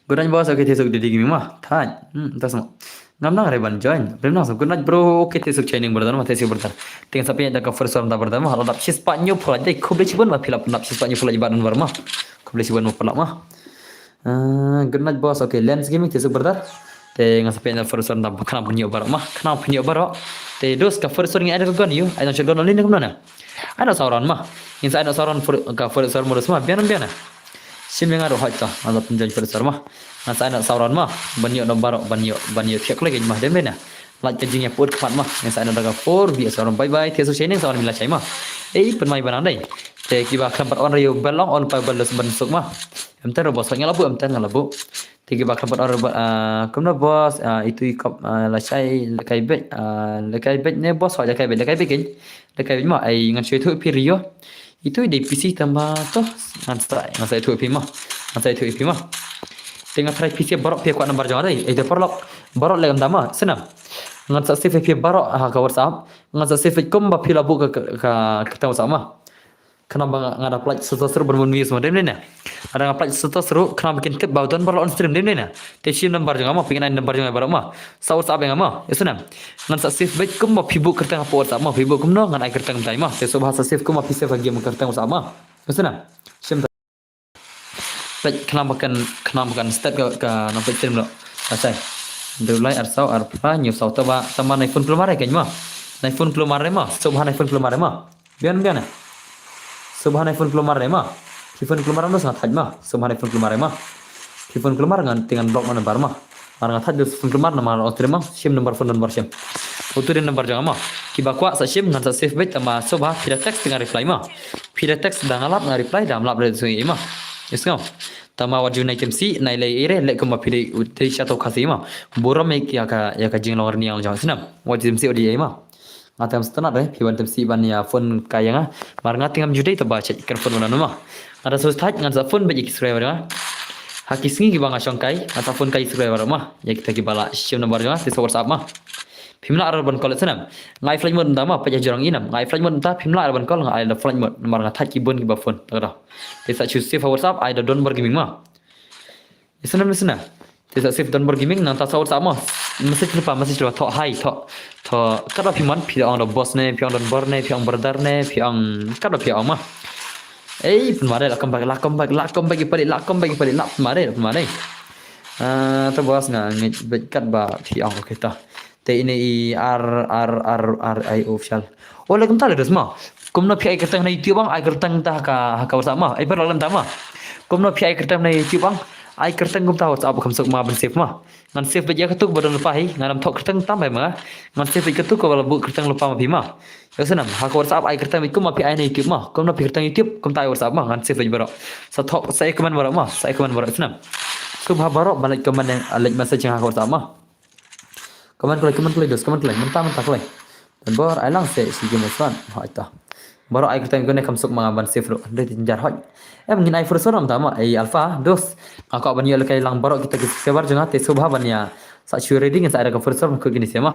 Good night boss, okay, te suk didi gimi ma. Thai. Hmm, ta sama. Ngam nang re ban join. Rem nang sa good night bro. Okay, te suk joining brother ma, te suk brother. Teng sa pynïaid da ka first one da brother ma. Lada shispah hynñiew phew like dei khublei shibun ma, phi la pynlap shispah hynñiew phew like ba don bar ma. Khublei shibun ma paralok ma. Ah, good night boss. Okay, Lens Gaming, te suk brother. Te ngan sa pynïoh first round, khnang pynïoh baroh ma, khnang pynïoh baroh. Te dos ka first round ngi ai da ka gun ïa u, ai nang shotgun only ne kumno ne. Ai nang saw round ma. Ngin sa ai nang saw round for ka first round ma dos ma, biang biang ne. Shim ïa nga ruh hoi to, ngan sa pynjoin first round ma. Ngan sa ai nang saw round ma, ban ïoh nang baroh, ban ïoh, ban ïoh thiah kloi kein ma, dem ne. Lait ka jingïapud khmat ma, ngin sa ai nang da ka four V S round, bye bye, thiah shu shining sa wan mi la shai ma. Ei, pynmai ba nang dei. Te kiba khlem pat on ruh ïa u bell ong, on pa bell dos ban suk ma. Em ten ruh boss, nga la buh, em ten nga la buh. Te kiba khlem pat on ruh ba, ah, kumno boss, ah, itu i kop, ah, la shai, la kai bej, ah, la kai bej ne boss, hoi la kai bej, la kai bej kein. La kai bej ma, ai ngan shu ïathuh phi ïa u. Itu i dei P C tang ba to, ngan sa, ngan sa ïathuh phi ma. Ngan sa ïathuh phi ma. Te nga try P C baroh phi kwah number jong nga dei. Ei te paralok, baroh leh kumta ma, sngewbha. Ngan sa save phi baroh ha ka WhatsApp. Ngan sa save kumba phi la buh ka, ka, ka, ka kyrteng WhatsApp ma. Khnang ba nga, nga da pynlait status ruh ban bun views ma, dem ne. Lada nga pynlait status ruh, khnang ba kin tip ba don baroh on stream, dem ne. Te shim number jong nga ma, phin ai number jong nga baroh ma. Sa WhatsApp ïa nga ma, ïa sngewbha. Ngan sa save beit kumba phi buh kyrteng hapoh WhatsApp ma, phi buh kumno ngan ai kyrteng kumta ma. Te sngewbha sa save kumba phi save ha game kyrteng WhatsApp ma. Ïa sngewbha. Shim ta. Peit khnang ba kan, khnang ba kan start ka, ka nang peit stream lo. Asai. Dulai arsaw arphew hynñiew saw taba, taba nai phone klumar kein ma. Nai phone klumar ma. Sngewbha nai phone klumar ma. Biang biang ne. Sngewbha nai phone klumar ma. Phi phone klumar nus nga thait ma. Sngewbha nai phone klumar ma. Phi phone klumar ngan te ngan block ma number ma. Mar nga thait da phone klumar namar on stream ma. Shim number phone number shim. Utu dei number jong nga ma. Kiba kwah sa shim ngan sa save beit taba sngewbha phi da text te nga reply ma. Phi da text da nga lap nga reply, da ngam lap da sngewbha ma. Ïa sngewbha. Taba wat ju nai kemsi, nai lei ire, leh kumba phi dei, u dei sha to Khasi ma. Burom ïa ka, ïa ka jinglong rniang jong snem. Wat ju kemsi u dei ma. Nga te ngam sngewtynnat re, phi wan kemsi ban ïa phone kai ïa nga. Mar nga te ngam ju dei taba check kan phone wan ma. Nga da sngewtynnat ngan sa phone beit ïa ki subscriber nga. Ha ki sngi kiba nga shong kai, ngan sa phone kai subscriber ma. Ïa kita kiba la shim number jong nga, te sa WhatsApp ma. Phim lah ruh ban call snem. Nga ai flight mode mynta ma, peit ïa jrong inem. Nga ai flight mode mynta, phim lah ruh ban call, nga ai da flight mode. Namar nga thait ki bun kiba phone. Te ka da. Te sa shu save ha WhatsApp, ai da Donbor Gaming ma. Ïa sngewbha, ïa sngewbha. Te sa save Donbor Gaming, nangta sa WhatsApp ma. Message lypa, message lypa, thoh hi, thoh. Thoh, katba phi mon, phi ong da boss ne, phi ong Donbor ne, phi ong brother ne, phi ong, katba phi ong ma. Ei, pynmare, la come back, la come back, la come back, ïa pali, la come back, ïa pali, la pynmare, la pynmare. Ah, to boss nga, ngeit beit katba phi ong, okay to. Te ine i R R R R I official. Oh, leh kumta leh dos ma. Kumno phi ai kyrteng na YouTube ong, ai kyrteng ta ha ka, ha ka WhatsApp ma. Ai paralok leh kumta ma. Kumno phi ai kyrteng na YouTube ong, ai kyrteng kumta WhatsApp kham suk ma ban save ma. Ngan save beit ïa katu ba don lypa hi, ngan ym thoh kyrteng tam bha ma. Ngan save beit katu kaba la buh kyrteng lypa ma phi ma. Ïa sngewbha, ha ka WhatsApp ai kyrteng beit kumba phi ai na YouTube ma. Kumno phi kyrteng YouTube, kumta ai WhatsApp ma, ngan save beit baroh. Sa thoh, sa ai comment baroh ma, sa ai comment baroh sngewbha. Sngewbha baroh, ba leit comment ïa, leit message ha ka WhatsApp ma. Comment kloi, comment kloi dos, comment kloi, mynta, mynta kloi. Donbor, ai lang seh, shi game swan, hoi to. Baroh ai kyrteng kane kham suk ma nga ban save ruh, dei tin jar hoi. Em ngin ai first round mynta ma, ei Alpha, dos. Nga kwah ban ïoh lehkai lang baroh kita ki subscriber jong nga, te sngewbha ban ïa. Sa shu ready ngin sa ai da ka first round kut kine seh ma.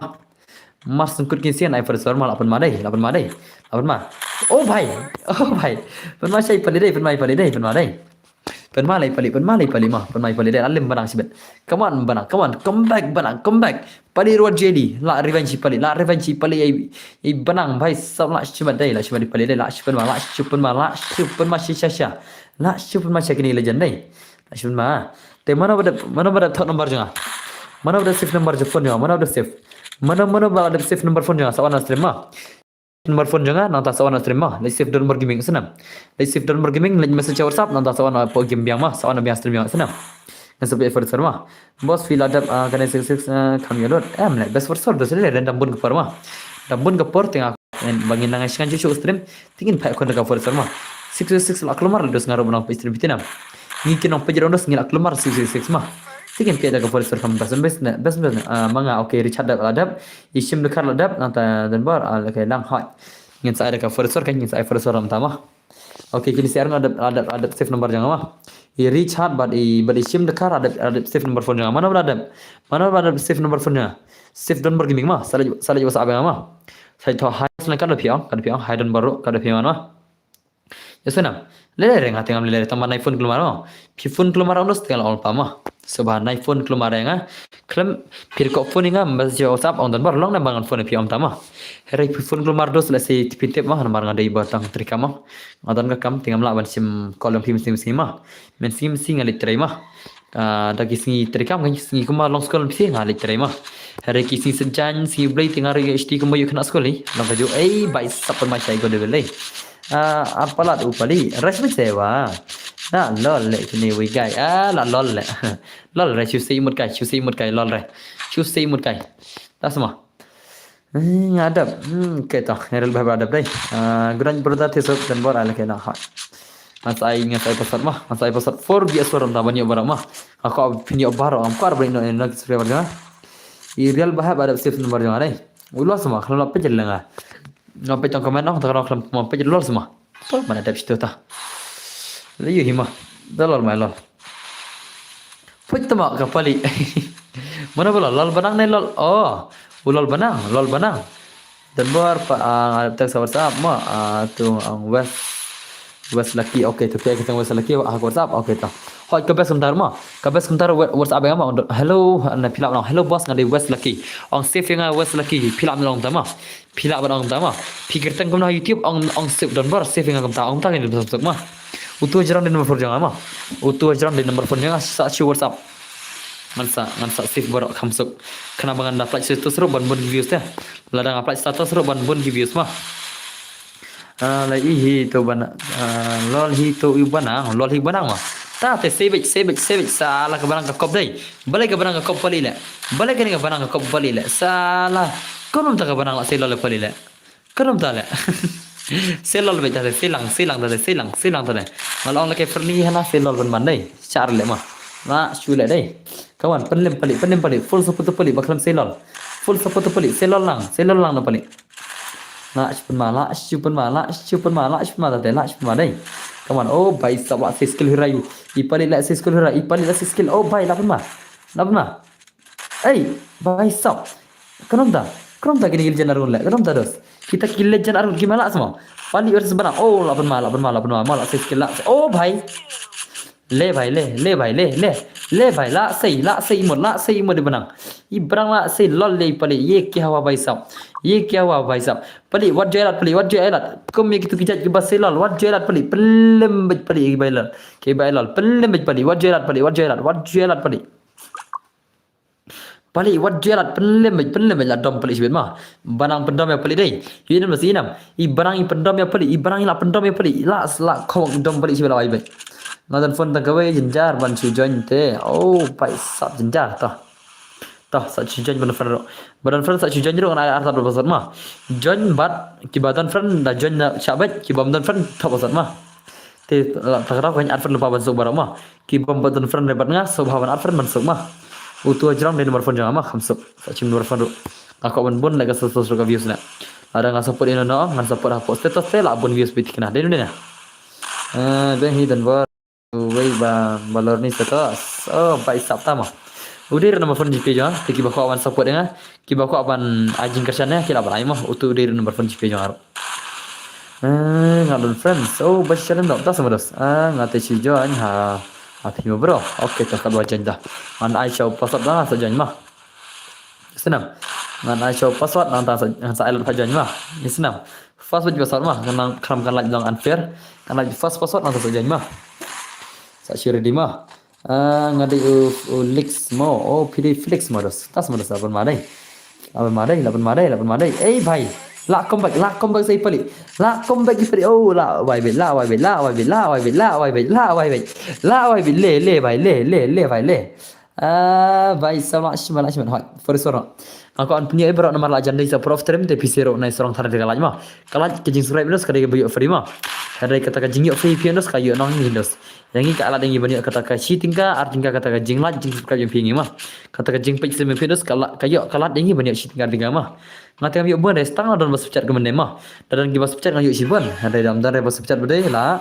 Mar sngkut kine seh ngan ai first round ma, la pynmare dei, la pynmare dei. La pynmare. Oh bhai, oh bhai. Pynmare shai pali dei, pynmare pali dei, pynmare dei. Pynmare pali, pynmare pali ma, pynmare pali dei, la lem Banang shibit. Come on Banang, come on, come back Banang, come back. Pali ruh J D, la revenge pali, la revenge pali ei, ei Banang bhai sab la shimet dei, la shimet pali dei, la shimet ma, la shimet ma, la shimet ma shisha sha. La shimet ma sha kine legend dei. La shimet ma. Te mano ba dep, mano ba dep thoh number jong nga. Mano ba dep save number jong phone jong nga, mano ba dep save. Mano, mano ba dep save number phone jong nga, sa wan na stream ma. Number phone jong nga, nangta sa wan na stream ma. Leit save Donbor Gaming sngewbha. Leit save Donbor Gaming, leit message WhatsApp, nangta sa wan na pok game biang ma, sa wan na biang stream biang sngewbha. Ngan sa peit first ma. Boss phi la dep, ah, kane six six, ah, kham ïa lut. Em leh best first dos leh, dang bun ka por ma. Dang bun ka por te nga, en, ba ngin nang ai sngewbha ju stream. Te ngin peit khun da ka first ma. Six six la klumar dos nga ruh ba nang peit stream phi te nam. Ngi ki nang peit rong dos ngi la klumar six six ma. Te ngin peit da ka first kham best best ne, best best ne. Ah, ma nga, okay, Richard dep la dep. I Shim Dkhar la dep, nangta Donbor, ah, okay, lang hoi. Ngin sa ai da ka first kan, ngin sa ai first mynta ma. Okay, kine seh ar nga la dep, la dep, la dep save number jong nga ma. I Richard bad i, bad i Shim Dkhar la dep, la dep save number phone jong nga. Mano ba la dep? Mano ba la dep save number phone jong nga? Save Donbor Gaming ma. Sa leit, sa leit WhatsApp ïa nga ma. Sa leit thoh hi, sngewbha, katba phi ong, katba phi ong, hi Donbor ruh, katba phi ong ma. Ïa sngewbha. Leh leh re nga te ngam leh leh re, tang ba nai phone klumar ma. Phi phone klumar ong dos te nga la ong lypa ma. Sngewbha nai phone klumar ïa nga. Khlem phi record phone ïa nga, message WhatsApp ong Donbor, long ne ba ngan phone ïa phi ong mynta ma. Hynrei phi phone klumar dos lehse phi tip ma, namar nga dei ba tang trei kam ma. Nga don ka kam te ngam lah ban shim call ïa phi mynsngi mynsngi ma. Mynsngi mynsngi nga leit trei ma. Ah, da ki sngi treikam, ki sngi kumba long skul phi nga leit trei ma. Hynrei ki sngi saitjaiñ, sngi Blei te nga ruh ïoh shti kumba ïoh khynnah skul hi. Long kajuh, ei, bai sap pynmai shai ko de Blei. Ah, ar palat u pali, rush bit sewa. Na lol le kine wei guy. Ah, la lol le. Lol re, shu sei mut kai, shu sei mut kai, lol re. Shu sei mut kai. Ta sma. Eh, nga dap. Hmm, okay to. Nga rel bah dap dei. Ah, good night brother, this up dan bor ala kena ha. Ngan sa ai, ngan sa ai password ma, ngan sa ai password four B S four ram ta ban ïoh baroh ma. Nga kwah phin ïoh baroh, nga kwah ban ïoh ïoh subscriber jong nga. I real bah ba dap save number jong nga dei. U lol sma, khlem lap peit lenga. Nga peit tang comment noh, ta ka khlem peit lol sma. To mana dap situ ta. Lei ïoh hi ma. Da lol mai lol. Put tama ka pali. Mana ba lol, lol banang ne lol. Oh, u lol banang, lol banang. Dan bor pa, ah, text WhatsApp ma, ah, tu ang West, West Lucky. Okay, tu pia kita West Lucky, ah, WhatsApp. Okay, ta. Hoi ka best kumtar ma. Ka best kumtar wa-, WhatsApp ïa nga ma. Hello, na phi lah ban ong hello boss, nga dei West Lucky. Ong save ïa nga West Lucky, phi lah ban ong ta ma. Phi lah ban ong ta ma. Phi kyrteng kumno ha YouTube, ong, ong save don bor, save ïa nga kumta, ong ta ngi dei suk ma. Utu hajrong dei number phone jong nga ma. Utu hajrong dei number phone jong nga, sa shu WhatsApp. Ngan sa, ngan sa save baroh kham suk. Khnang ba ngan da apply status ruh ban bun ki views te. Lada nga apply status ruh ban bun ki views ma. Ah, la i hi to bana, ah, lol hi to i banang, lol hi banang ma. Ta te sei beit, sei beit, sei beit, sala ka banang ka kop dei. Balei ka banang ka kop pali le. Balei kane ka banang ka kop pali le. Sala. Kumno ta ka banang la sei lol pali le. Kumno ta le. Sei lol beit ta te, sei lang, sei lang ta te, sei lang, sei lang ta te. Nga la ong la ke Fernie hana sei lol ban man dei. Shar le ma. Na shu le dei. Kawan, pynlem pali, pynlem pali. Full support pali, ba khlem sei lol. Full support pali, sei lol lang, sei lol lang na pali. La shu pynma, la shu pynma, la shu pynma, la shu pynma ta te, la shu pynma dei. Come on, oh, bai sap la sei skill hira ïu. I pali la sei skill hira, i pali la sei skill. Oh, bai, la pynma. La pynma. Ei, bai sap. Khnang ta, khnang ta kine ki legend arun le, khnang ta dos. Kita ki legend arun ki ma la sma. Pali versus banang, oh, la pynma, la pynma, la pynma, ma la sei skill la. Oh, bai. Le bai le, le bai le, le. Le bai la sei, la sei mut, la sei mut i banang. I banang la sei lol le pali, ye kya hua bai sap. Ye kya hua bai sap. Pali, wat joi lad pali, wat joi lad. Kum ye kitu ki jait ki ba sei lol, wat joi lad pali, pynlem beit pali ki bai lol. Ki bai lol, pynlem beit pali, wat joi lad pali, wat joi lad, wat joi lad pali. Pali, wat joi lad, pynlem beit, pynlem beit la dom pali shibit ma. Banang pyndom ïa pali dei. Ïa nam la sei nam. I banang i pyndom ïa pali, i banang i la pyndom ïa pali. La, la khong dom pali shibit la bai beit. Nga don phone tang kawei jynjar ban shu join te. Oh, bai sap jynjar ta. Ta sa shu join ban friend ruh. Ba don friend sa shu join ruh ngan ai artat ba sat ma. Join bad kiba don friend da join na sha beit, kiba don friend thok ba sat ma. Te la ta ka daw kan add friend lypa ban suk baroh ma. Kiba don friend re bad nga suk ba ban add friend ban suk ma. Utu hajrong dei number phone jong nga ma kham suk. Sa chim number phone ruh. Nga kwah ban bun like ka status ruh ka views na. Lada nga support ino no, ngan support hapoh status te la bun views bit kena. Dei dei na. Eh, dei hi dan bor. Wei ba balor ni status. Oh, bai sap tama. Udir number phone G P jong nga, te kiba kwah ban support ïa nga, kiba kwah ban ai jingkyrshan ïa nga, ki lah ban ai mo, utu udir number phone G P jong nga ruh. Eh, nga don friends. Oh, ba shisha dok ta sama dos. Ah, nga te shu join ha. Ha phi mo bro. Okay, to ka ba join ta. Ngan ai sha u password da sa join ma. Snam. Ngan ai sha u password nangta sa, ngan sa ai lad pat join ma. Snam. First bit password ma, kan kram kan lait long unfair. Kan lait first password nangta sa join ma. Sa shu ready ma. Ah, nga dei u, u Lix mo, oh, phi dei Felix mo dos. Tas mo dos, la pynma dei. La pynma dei, la pynma dei, la pynma dei. Ei bhai. La come back, la come back sa i pali. La come back i pali. Oh, la wai beit, la wai beit, la wai beit, la wai beit, la wai beit, la wai beit. La wai beit, le, le bhai, le, le, le bhai, le. Ah, bhai, sa la shima, la shima. Hoi, for sure. Nga kwah ban pynïoh ïa baroh namar la jan dei sa prof stream te phi sero na i sarong thar de ka lait ma. Ka lait ka jingsubscribe dos ka dei kaba ïoh free ma. Hynrei kata ka jingïoh free phi dos ka ïoh nong hi dos. Ïa ngi ka lad ïa ngi ban ïoh kata ka shi tyngka, ar tyngka kata ka jinglait jingsubscribe jong phi ïa ngi ma. Kata ka jingpeit stream phi dos ka la-, ka ïoh ka lad ïa ngi ban ïoh shi tyngka ar tyngka ma. Nga te ngam ïoh bun re, stang la don ba subscribe ka mynne ma. Da don ki ba subscribe nga ïoh shibun. Hynrei da ym don re ba subscribe ba dei la.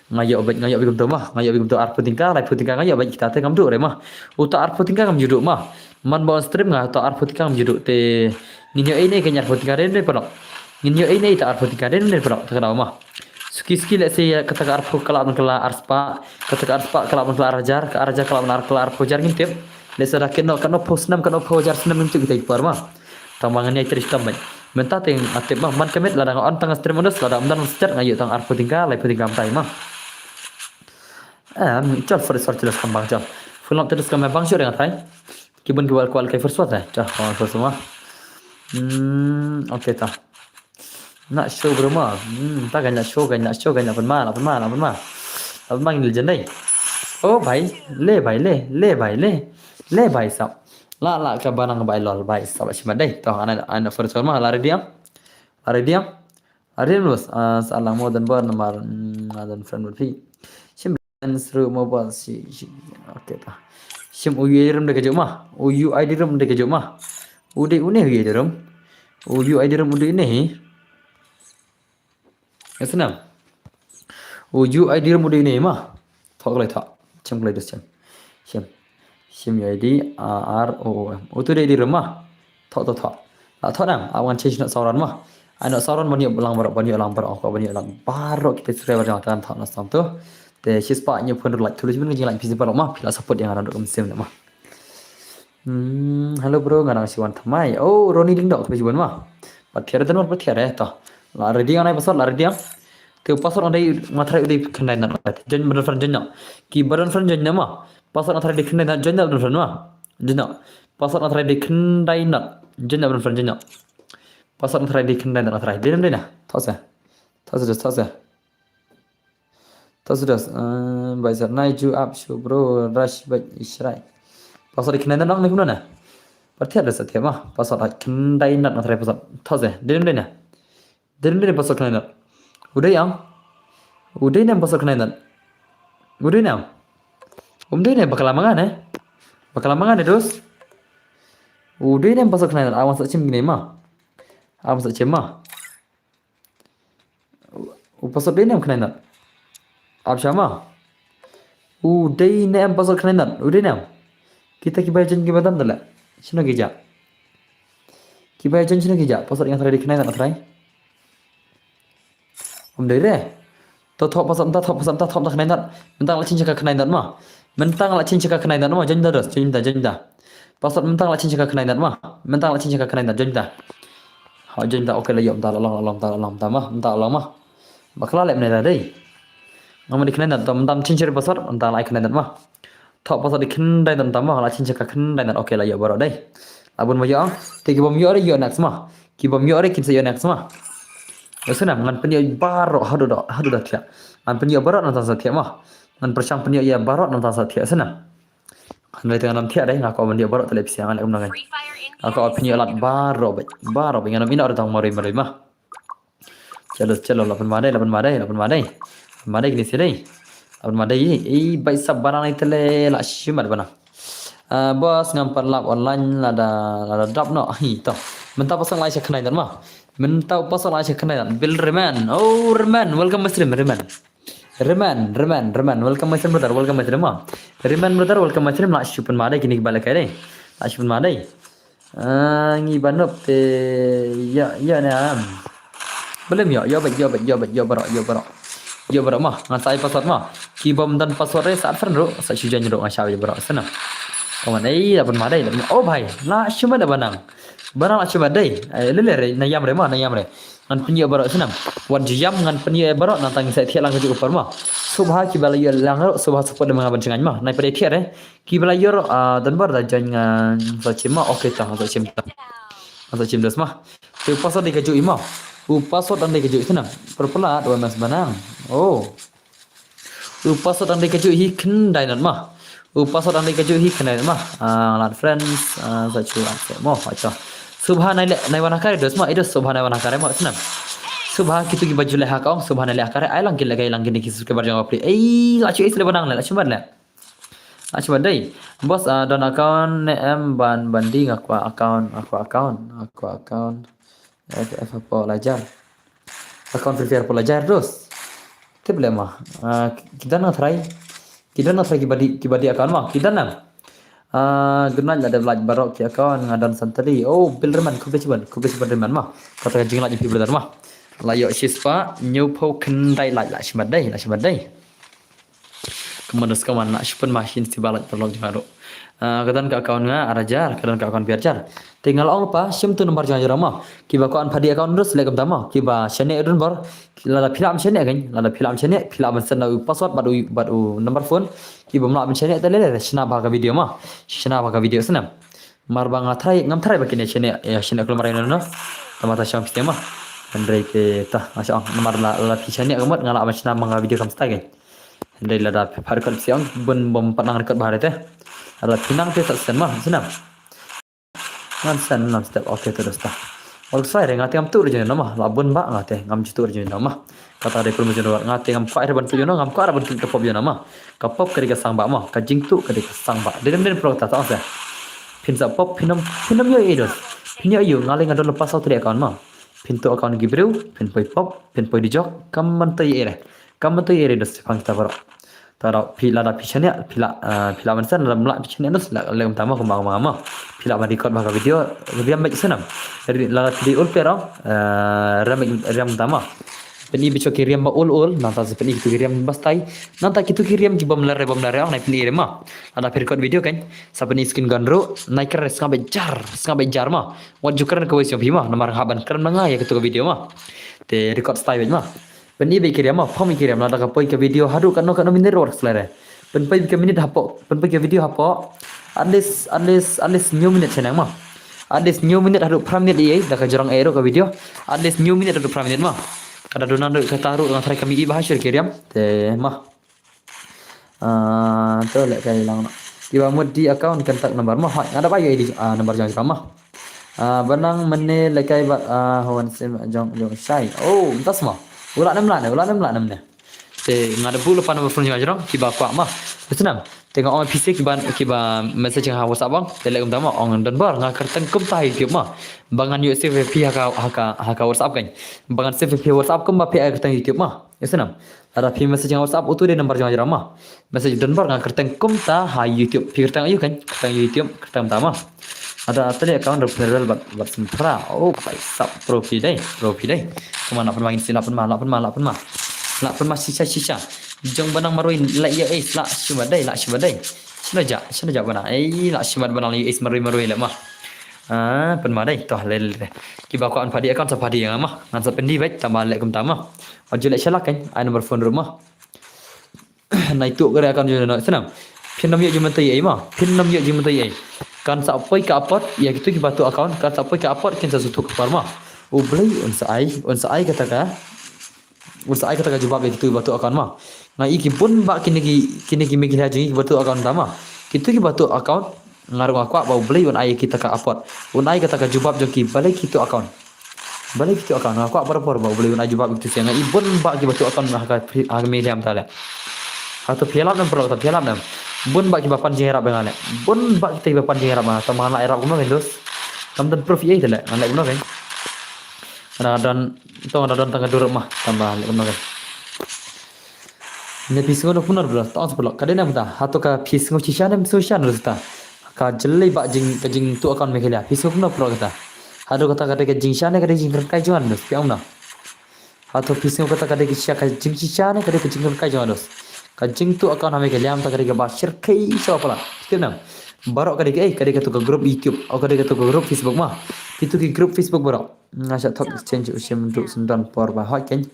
Nga ïoh beit, nga ïoh beit kumto ma. Nga ïoh beit kumto arphew tyngka, laiphew tyngka nga ïoh beit kita te ngam duh re ma. Uta arphew tyngka ngam ju duh ma. Man ba on stream nga uta arphew tyngka ngam ju duh te. Ngin ïoh ei ne ka arphew tyngka re ne paralok. Ngin ïoh ei ne ita arphew tyngka re ne paralok. Ta ka daw ma. Suki suki lehse kata ka arphew ka lah ban kylla arspah. Kata ka arspah ka lah ban kylla arhajar. Ka arhajar ka lah ban kylla arphew hajar ngim tip. Lehse da kano kano phew snem kano phew hajar snem ngim tip kita i por ma. Tang ba ngan ïai trei shitom beit. Mynta te nga tip ma, man ka miet lada nga on tang stream on dos lada ym don subscribe nga ïoh tang arphew tyngka, laiphew tyngka mynta ma. Em, chal for sor chal kham bang chal. Full up terus ka me bang sure nga try. Ki bun ki wal kwal kai first what eh. Dah, oh, first ma. Hmm, okay ta. Nak show bro ma. Hmm, ta kan nak show kan nak show kan nak pun ma, nak pun ma, nak pun ma. Nak pun ma ngin legend dai. Oh bhai, le bhai le, le bhai le. Le bhai sap. La la ka banang bhai lol bhai sap shi ma dai. To ana ana first ma la ready am. La ready am. Arin Rose, ah, sa lang mo dan bar namar, hmm, dan friend bad phi. Shim dan sru mo bal si, si, okay ta. Shim u U I D room de ka juma. U U I D room de ka juma. U de une U U I D room. U U I D room u de une hi. Esnam. U U I D room u de une ma. Thok lai thok. Shim lai dus shim. Shim. Shim U I D, ah, R O O M. U tu de di room ma. Thok thok thok. La thok nang, awan change na sauran ma. Ai na sauran ban ïoh lang baroh, ban ïoh lang baroh, ko ban ïoh lang baroh kita subscriber jong kan thok na sam tu. Te shispah ïoh pun like tu jibun jing like pisi baroh ma, phi la support ïa nga dok kum sim ma. Hmm, hello bro, nga nang siwan thamai. Oh, Ronnie Lyngdoh tu jibun ma. Pat thiar dan pat thiar eh to. La ready ang nai password, la ready ang. Te password ang dei matrai dei khyndai nat. Join bad friend join na. Ki bad friend join na ma. Password nga try dei khyndai nat join da bad friend ma. Join da. Password nga try dei khyndai nat join da bad friend join da. Password nga try dei khyndai nat nga try. Dei nam dei na. Thok se. Thok se thok se. Thok se dos. Eh, bai sar nai ju up shu bro rush bai ishrai. Password dei khyndai nat nang ni kumno na. Pat thiar da sa thiar ma. Password khyndai nat nga try password. Thok se. Dei nam dei na. Dei ne password khyndai nat. U dei em? U dei ne password khyndai nat. U dei ne em? Um dei ne bakla manga ne. Bakla manga ne dos. U dei ne password khyndai nat. Awan sa chim gine ma. Awan sa chim ma. U password dei ne khyndai nat. Ap sha ma. U dei ne password khyndai nat. U dei ne. Kita ki bai jen ki badam dale. Shino ki ja. Ki bai jen shino ki ja. Password nga try dei khyndai nat try. Um dei re. To thok password ta thok password ta thok ta khyndai nat. Mynta la chin chaka khyndai nat ma. Mynta la chin chaka khyndai nat ma. Jen da dos jen da jen da. Password mynta la chin chaka khyndai nat ma. Mynta la chin chaka khyndai nat jen da. Ha jen da okay la ïoh mynta la long la long mynta la long mynta ma. Mynta la long ma. Bakla leh mynta dei. Ngam dei khyndai nat to mynta chin chaka password mynta la khyndai nat ma. Thok password dei khyndai nat mynta ma la chin chaka khyndai nat okay la ïoh baroh dei. La bun ma ïoh. Te ki bom ïoh re ïoh next ma. Ki bom ïoh re kin sa ïoh next ma. Ïoh sana ngan pynïoh baroh haduh da haduh da thiah. Ngan pynïoh baroh ngan sa thiah ma. Ngan pyrshang pynïoh ïa baroh ngan sa thiah sana. Ngan lei tengah nam thiah dei nga ko ban ïoh baroh tele pisa ngan leh kum nang. Nga ko pynïoh lad baroh bai baroh bai ngan nam ina orang tang marui marui ma. Chalo, chalo, lapan madai, lapan madai, lapan madai. Lapan madai kini sini. Lapan madai, eh, bai sab barang ni tele la shimat barang. Ah, bos ngam pat lap online lada lada dap no. Hi to. Mynta pasang lai sha khnai dan ma. Mynta pasang lai sha khnai dan. Bill Reman. Oh, Reman, welcome my stream, Reman. Reman, Reman, Reman, welcome my stream brother, welcome my stream ma. Reman brother, welcome my stream. La shimat madai kini balik kai dei. La shimat madai. Ah, ngi banop te ya ya ne am. Belum ya, ya bet ya bet ya bet ya baroh ya baroh. Ya baroh ma, ngan sai password ma. Ki bom dan password re sa friend ro, sa shu jan ro ngan sa ya baroh sana. Kawan eh lapan madai lapan. Oh bhai, la shuma da banang. Banang la shuma dai. Eh lele re na yam re ma na yam re. Ngan pynïoh baroh sana. Wan ju yam ngan pynïoh baroh nang tang sa thiah lang ka ju upar ma. Subha ki bala ya lang ro, subha support de ma nga ban chengan ma. Nai pade thiah re. Ki bala yor ah, dan bar da jan nga sa chim ma. Okay ta sa chim ta. Sa chim das ma. Te u password dei ka ju i ma. U password dang dei ka ju i sana. Perpela dua mas banang. Oh. U password dang dei ka ju hi khyndai nat ma. U password dang dei ka ju hi khyndai nat ma. Ah, lad friends ah, sa chu accept mo. Acha. Subha nai le nai wana kare dos ma. Idos subha nai wana kare ma sana. Subha kitu ki baju le ha ka ong subha nai le ha kare ai lang ki le kai lang ki ni ki subscriber jong apli. Ei la chu is le banang le la chu mat le. Achu ba dei. Bos ah, don account ne em ban ban di nga kwah account, nga kwah account, nga kwah account. F F po lajar. Account Free Fire po lajar terus. Tip le ma. Ah, ki don nga try. Ki don nga try ki badi ki badi account ma. Ki don nang. Ah, good night la dep like baroh ki account nga don santali. Oh, Bill Reman, khublei chiban, khublei chiban Reman ma. Kata ka jingla jong phi brother ma. La ïoh shispah, hynñiew phew khyndai like la shimat dei, la shimat dei. Kumno ska wan na shipun ma shin si balat paralok jong nga ruh. Ah, ka don ka account nga ar hajar, ka don ka account phi ar hajar. Te nga la ong pa shim tu number jong nga jong ma. Kiba ko an phadi account ruh select kumta ma. Kiba shane dun bor, lada phi la am shane kan, lada phi la am shane, phi la am send u password bad u bad u number phone. Phi bym lah ban shaniah te lei lei, shna bha ka video ma. Shna bha ka video snem. Mar ba nga try, ngam try ba kine shaniah, ïa shaniah kulmar ïa no no. Tama ta shong phi ma. Hynrei ke ta, nga shong, namar la, la phi shaniah ka mut, nga lah ban shna ma nga video kam style ke. Hynrei lada phi record phi ong, bun bym pat nang record bha te. Lada phi nang te sa snem ma, snem. Ngan send ngan step, okay, to dosta. Ol ksai re, nga te ngam tuh re jong no ma, la bun ba nga te ngam ju tuh re jong no ma. Kata re pun jong no, nga te ngam kwah re ban tuh jong no, ngam kwah re ban tuh ka pop jong no ma. Ka pop ka dei ka sang ba ma, ka jingtuh ka dei ka sang ba. Dei dem den pro ta ta se. Phin sa pop, phin ym, phin ym ïoh ïa dos. Phin ïoh ïa, nga lei nga don lepas saw three account ma. Phin tuh account ki briew, phin poi pop, phin poi di jok, kam ban tuh ïa re. Kam ban tuh ïa re dos pang kita baroh. Tara phi lada phi shaniah, phi lah, ah, phi lah ban send, lada phi shaniah dos, lah leh kumta ma, kumba, kumba ma. Phi lah ban record bha ka video, riam beit snem. Ri-, lada phi dei ul pero, eh, riam beit, riam kumta ma. Pyni beit ki riam ba ul ul, nangta sa pyni kitu ki riam ba style, nangta kitu ki riam ki bym lare, bym lare, ong nai pyni re ma. Lada phi record video kan, sa pyni screen gun ruh, nai kren sngap beit jar, sngap beit jar ma. Wat ju kren kawei sha phi ma, namar hap ban kren na nga ïa kitu ki video ma. Te record style beit ma. Pyni beit ki riam ma, pom ki riam lada ka poi ka video haduh katno katno minit ruh slere. Pynpoi ka minit hapoh, pynpoi ka video hapoh. At least, at least, at least hynñiew minit shaneng ma. At least hynñiew minit haduh phra minit ïa, da ka jrong ïa ruh ka video. At least hynñiew minit haduh phra minit ma. Kada duna ruh kata ruh nga tharai kami i bha shur ki riam. Te ma. Ah, to leh kai lang. Kiba mut die account contact number ma. Hoi, nga da ba ïa di, ah, number jong ka ma. Ah, ba nang mynne leh kai bad, ah, Hawan Sim jong, jong shai. Oh, mynta sma. Ula nem la ne, ula nem la nem ne. Te nga da buh lypa number phone jong nga jrong, kiba kwah ma. Te snem. Te nga ong phi sha kiba, kiba message ha WhatsApp bang. Te leh kumta ma, ong don bor, nga kyrteng kumta ha YouTube ma. Ba ngan ïoh save phi ha ka, ha ka, ha ka WhatsApp kan. Ba ngan save phi WhatsApp kumba phi ai kyrteng YouTube ma. Ïa snem. Lada phi message ha WhatsApp utu dei number jong nga jrong ma. Message don bor nga kyrteng kumta ha YouTube. Phi kyrteng aïu kan? Kyrteng YouTube, kyrteng kumta ma. Ada tele account referral bad, bad sempra. Oh, paisap pro phi dei, pro phi dei. Kumba lah pynma ngin si lah pynma, lah pynma, lah pynma. Lah pynma shisha, shisha. Jong ba nang marwei lah ïa, eh, lah shimat dei, lah shimat dei. Shino ja, shino ja ba nang. Eh, lah shimat ba nang ïa, eh, marwei, marwei lah ma. Ah, pynma dei, to leh leh. Kiba kwah ban pha die account sa pha die nga ma. Ngan sa pyni beit, tama leh kumta ma. Aju leh shalak kan, ai number phone ruh ma. Nai tuh kare account jong no, snem. Phin ym ïoh jingmyntoi ei ma. Phin ym ïoh jingmyntoi ei. Kan sa poi ka apot, ïa kitu kiba tuh account, kan sa poi ka apot, kin sa shu tuh ka por ma. U Blei un sa ai, un sa ai kata ka. Un sa ai kata ka jubab ïa kitu kiba tuh account ma. Nga i ki bun ba kine ki, kine ki Meghalaya jong ngi kiba tuh account ta ma. Kitu kiba tuh account, nga ruh nga kwah ba U Blei un ai kita ka apot. Un ai kata ka jubab jong ki balei ki tuh account. Balei ki tuh account, nga kwah barabor ba U Blei un ai jubab ïa kitu sha nga i bun ba kiba tuh account ha ka phi-, ha ka Meghalaya mynta leh. Hato phi ïalap ne em paralok, hato phi ïalap ne em. Bun ba kiba pan jingïarap ïa nga leh. Bun ba kita kiba pan jingïarap ïa nga, tang ba ngan lah ïarap kumno kan dos. Kam don proof ei te leh, ngan leh kumno kan. Nga don, to nga don tang ka dur ma, tang ba leh kumno kan. Ne phi sngew kumno bro, tang sa paralok. Ka dei ne em ta, hato ka phi sngew shisha ne em sngew shisha ne em ta. Ka jyllei ba jing, ka jingtuh account Meghalaya. Phi sngew kumno paralok kata. Hato kata ka dei ka jingshisha ne ka dei ka jingkren kai jong nga ne, phi ong na. Hato phi sngew kata ka dei ka shisha, ka jingshisha ne ka dei ka jingkren kai jong nga dos. Ka jingtuh account ha Meghalaya mynta ka dei kaba shyrkhei sha ba palat. Phi tip ne em. Baroh ka dei ka, eh, ka dei katu ka group YouTube, o ka dei katu ka group Facebook ma. Kitu ki group Facebook baroh. Nga shah thok exchange u shim duh sendon por ba hoi ken.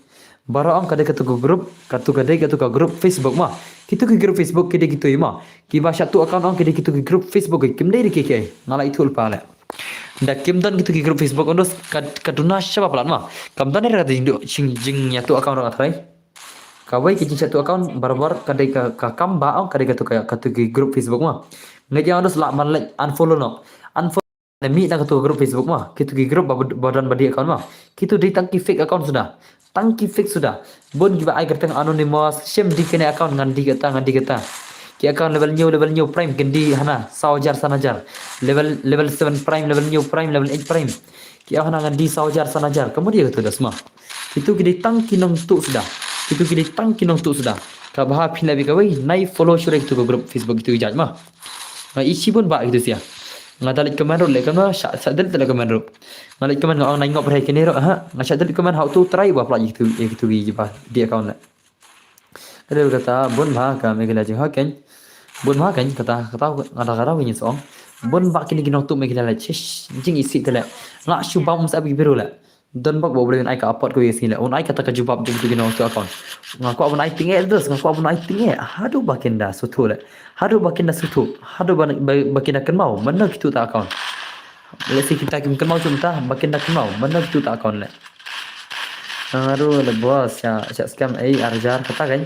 Baroh ong ka dei katu ka group, katu ka dei katu ka group Facebook ma. Kitu ki group Facebook ki dei kitu i ma. Kiba shah tuh account ong ki dei kitu ki group Facebook ki, kim dei dei ki ki. Nga la ithuh lypa leh. Da kim don kitu ki group Facebook ong dos ka, ka duna sha ba palat ma. Kam don ïa kata jingduh jing, jingïatuh account ruh nga tharai. Kawei ka jingshah tuh account barabor ka dei ka, ka kam ba ong ka dei katu ka, katu ki group Facebook ma. Nga ïa ong dos lah ban leh unfollow noh. Unfollow ne mih na katu ka group Facebook ma. Kitu ki group ba, ba don ba die account ma. Kitu dei tang ki fake account suda. Tang ki fake suda. Bun kiba ai kyrteng anonymous, shim die kane account ngan die kata, ngan die kata. Ki account level hynñiew, level hynñiew prime kin die hana saw hajar, san hajar. Level, level seven prime, level hynñiew prime, level eight prime. Ki ong hana ngan die saw hajar, san hajar. Ka mut ïa katu dos ma. Kitu ki dei tang ki nongtuh suda. Kitu ki dei tang ki nongtuh suda. Kaba ha phi leh beit kawei, nai follow shuh ïa kitu ka group Facebook kitu ki jait ma. Nga i shibun ba kitu sia. Nga da leit comment ruh, leit comment, shah, shah delete leit comment ruh. Nga leit comment nga ong nai ngop re kine ruh, ha. Nga shah delete comment ha utu trai ba pla ïa kitu, ïa kitu ki ba die account leh. Ka dei kata bun ba ka Meghalaya jing ha ken. Bun ba ken kata, kata nga da kata wi ngi song. Bun ba kine ki nongtuh Meghalaya leh shish, jing isih te leh. Nga shu bam um sa bi biru leh. Don bok ba U Blei un ai ka apot ko ïa sngi leh. Un ai kata ka jubab jong kitu ki nongtuh account. Nga kwah ban ai tyngeh dos, nga kwah ban ai tyngeh. Haduh ba kin da sngewthuh leh. Haduh ba kin da sngewthuh. Haduh ba, ba, ba kin da kynmaw. Mano kitu ta account. Lehse kita kim kynmaw shuh mynta, ba kin da kynmaw. Mano kitu ta account leh. Nga ruh leh bos, sha, sha scam ei arjar kata kan.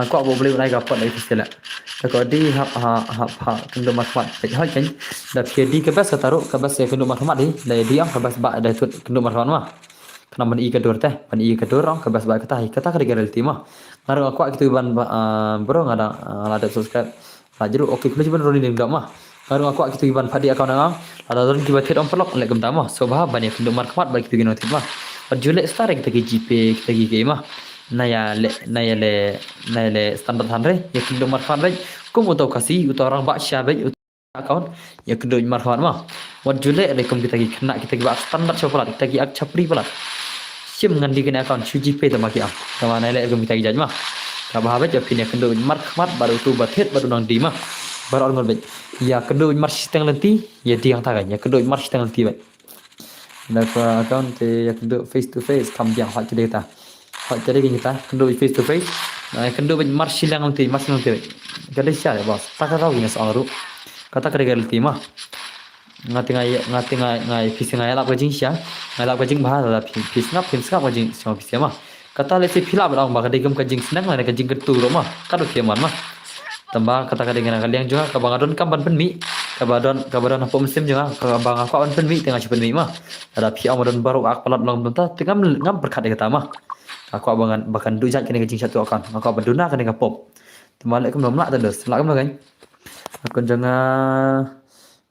Nga kwah ba U Blei un ai ka apot ïa phi sha leh. Da ka dei hap, hap, hap, hap kynduh markhmat peit hoi kan. Da phi dei ka best kata ruh, ka best ïa kynduh markhmat dei, da dei ong ka best ba da tut kynduh markhmat ma. Khnang ban i ka dur te, ban i ka dur ong ka best ba kata, kata ka dei ka reality ma. Nga ruh nga kwah kitu ban ba, ah, bro nga da, ah, la dep subscribe. La jruh, okay, khublei shibun Ronnie Lyngdoh ma. Nga ruh nga kwah kitu ki ban phah dih account nga. Lada don kiba thied ong paralok leh kumta ma. Sngewbha ban ïa kynduh markhmat bad kitu ki nongthied ma. Bad ju leh star ïa kita ki GPay, kita ki kiei ma. Na ïa leh, na ïa leh, na ïa leh standard hynrei ïa kynduh markhmat bad kum uto u Khasi, uto u rangbah sha bad uto u account ïa kynduh markhmat ma. Wat ju leh re kum kita ki khynnah, kita kiba ak standard sha palat, kita ki ak chapri palat. Shim ngan dei kane account shu GPay tang ma ki ong. Tang ma na ïa leh kum kita ki jait ma. Kaba haba ïa phin ïa kynduh markhmat bad uto ba thied bad u nongdie ma. Baroh ngut bad ïa kynduh marshiteng lynti, ïa dei hangta kan, ïa kynduh marshiteng lynti bad. Da ka account te ïa kynduh face to face, kam biang hoi ka dei ta. Hoi ka dei kita, kynduh face to face. Na kynduh bad marshileng lynti, marshileng lynti. Ka dei sha bos. Ta ka rau ïa sa ruh. Kata ka dei ka lynti ma. Nga te nga, nga te nga, nga phi sngap, nga lap ka jingshisha. Nga lap ka jingbha, lada phi, phi sngap, phi sngap ka jingshisha phi sngap ma. Kata lehse phi lah ban ong ba ka dei kum ka jingsneng lane ka jingkyntu ruh ma. Ka dei phi man ma. Tangba kata ka dei kane ka liang jong nga kaba nga donkam ban pynmih. Kaba don, kaba don hapoh mynsiem jong nga kaba nga kwah ban pynmih te nga shu pynmih ma. Lada phi ong ba don baroh ak palat long kumta te ngam, ngam pyrkhat ïa kata ma. Nga kwah ba ngan, ba kan duh jait kane ka jingshah tuh account. Nga kwah ban duna kane ka pop. Tangba leh kumno, ym lah te dos, lah kumno kan. Account jong nga,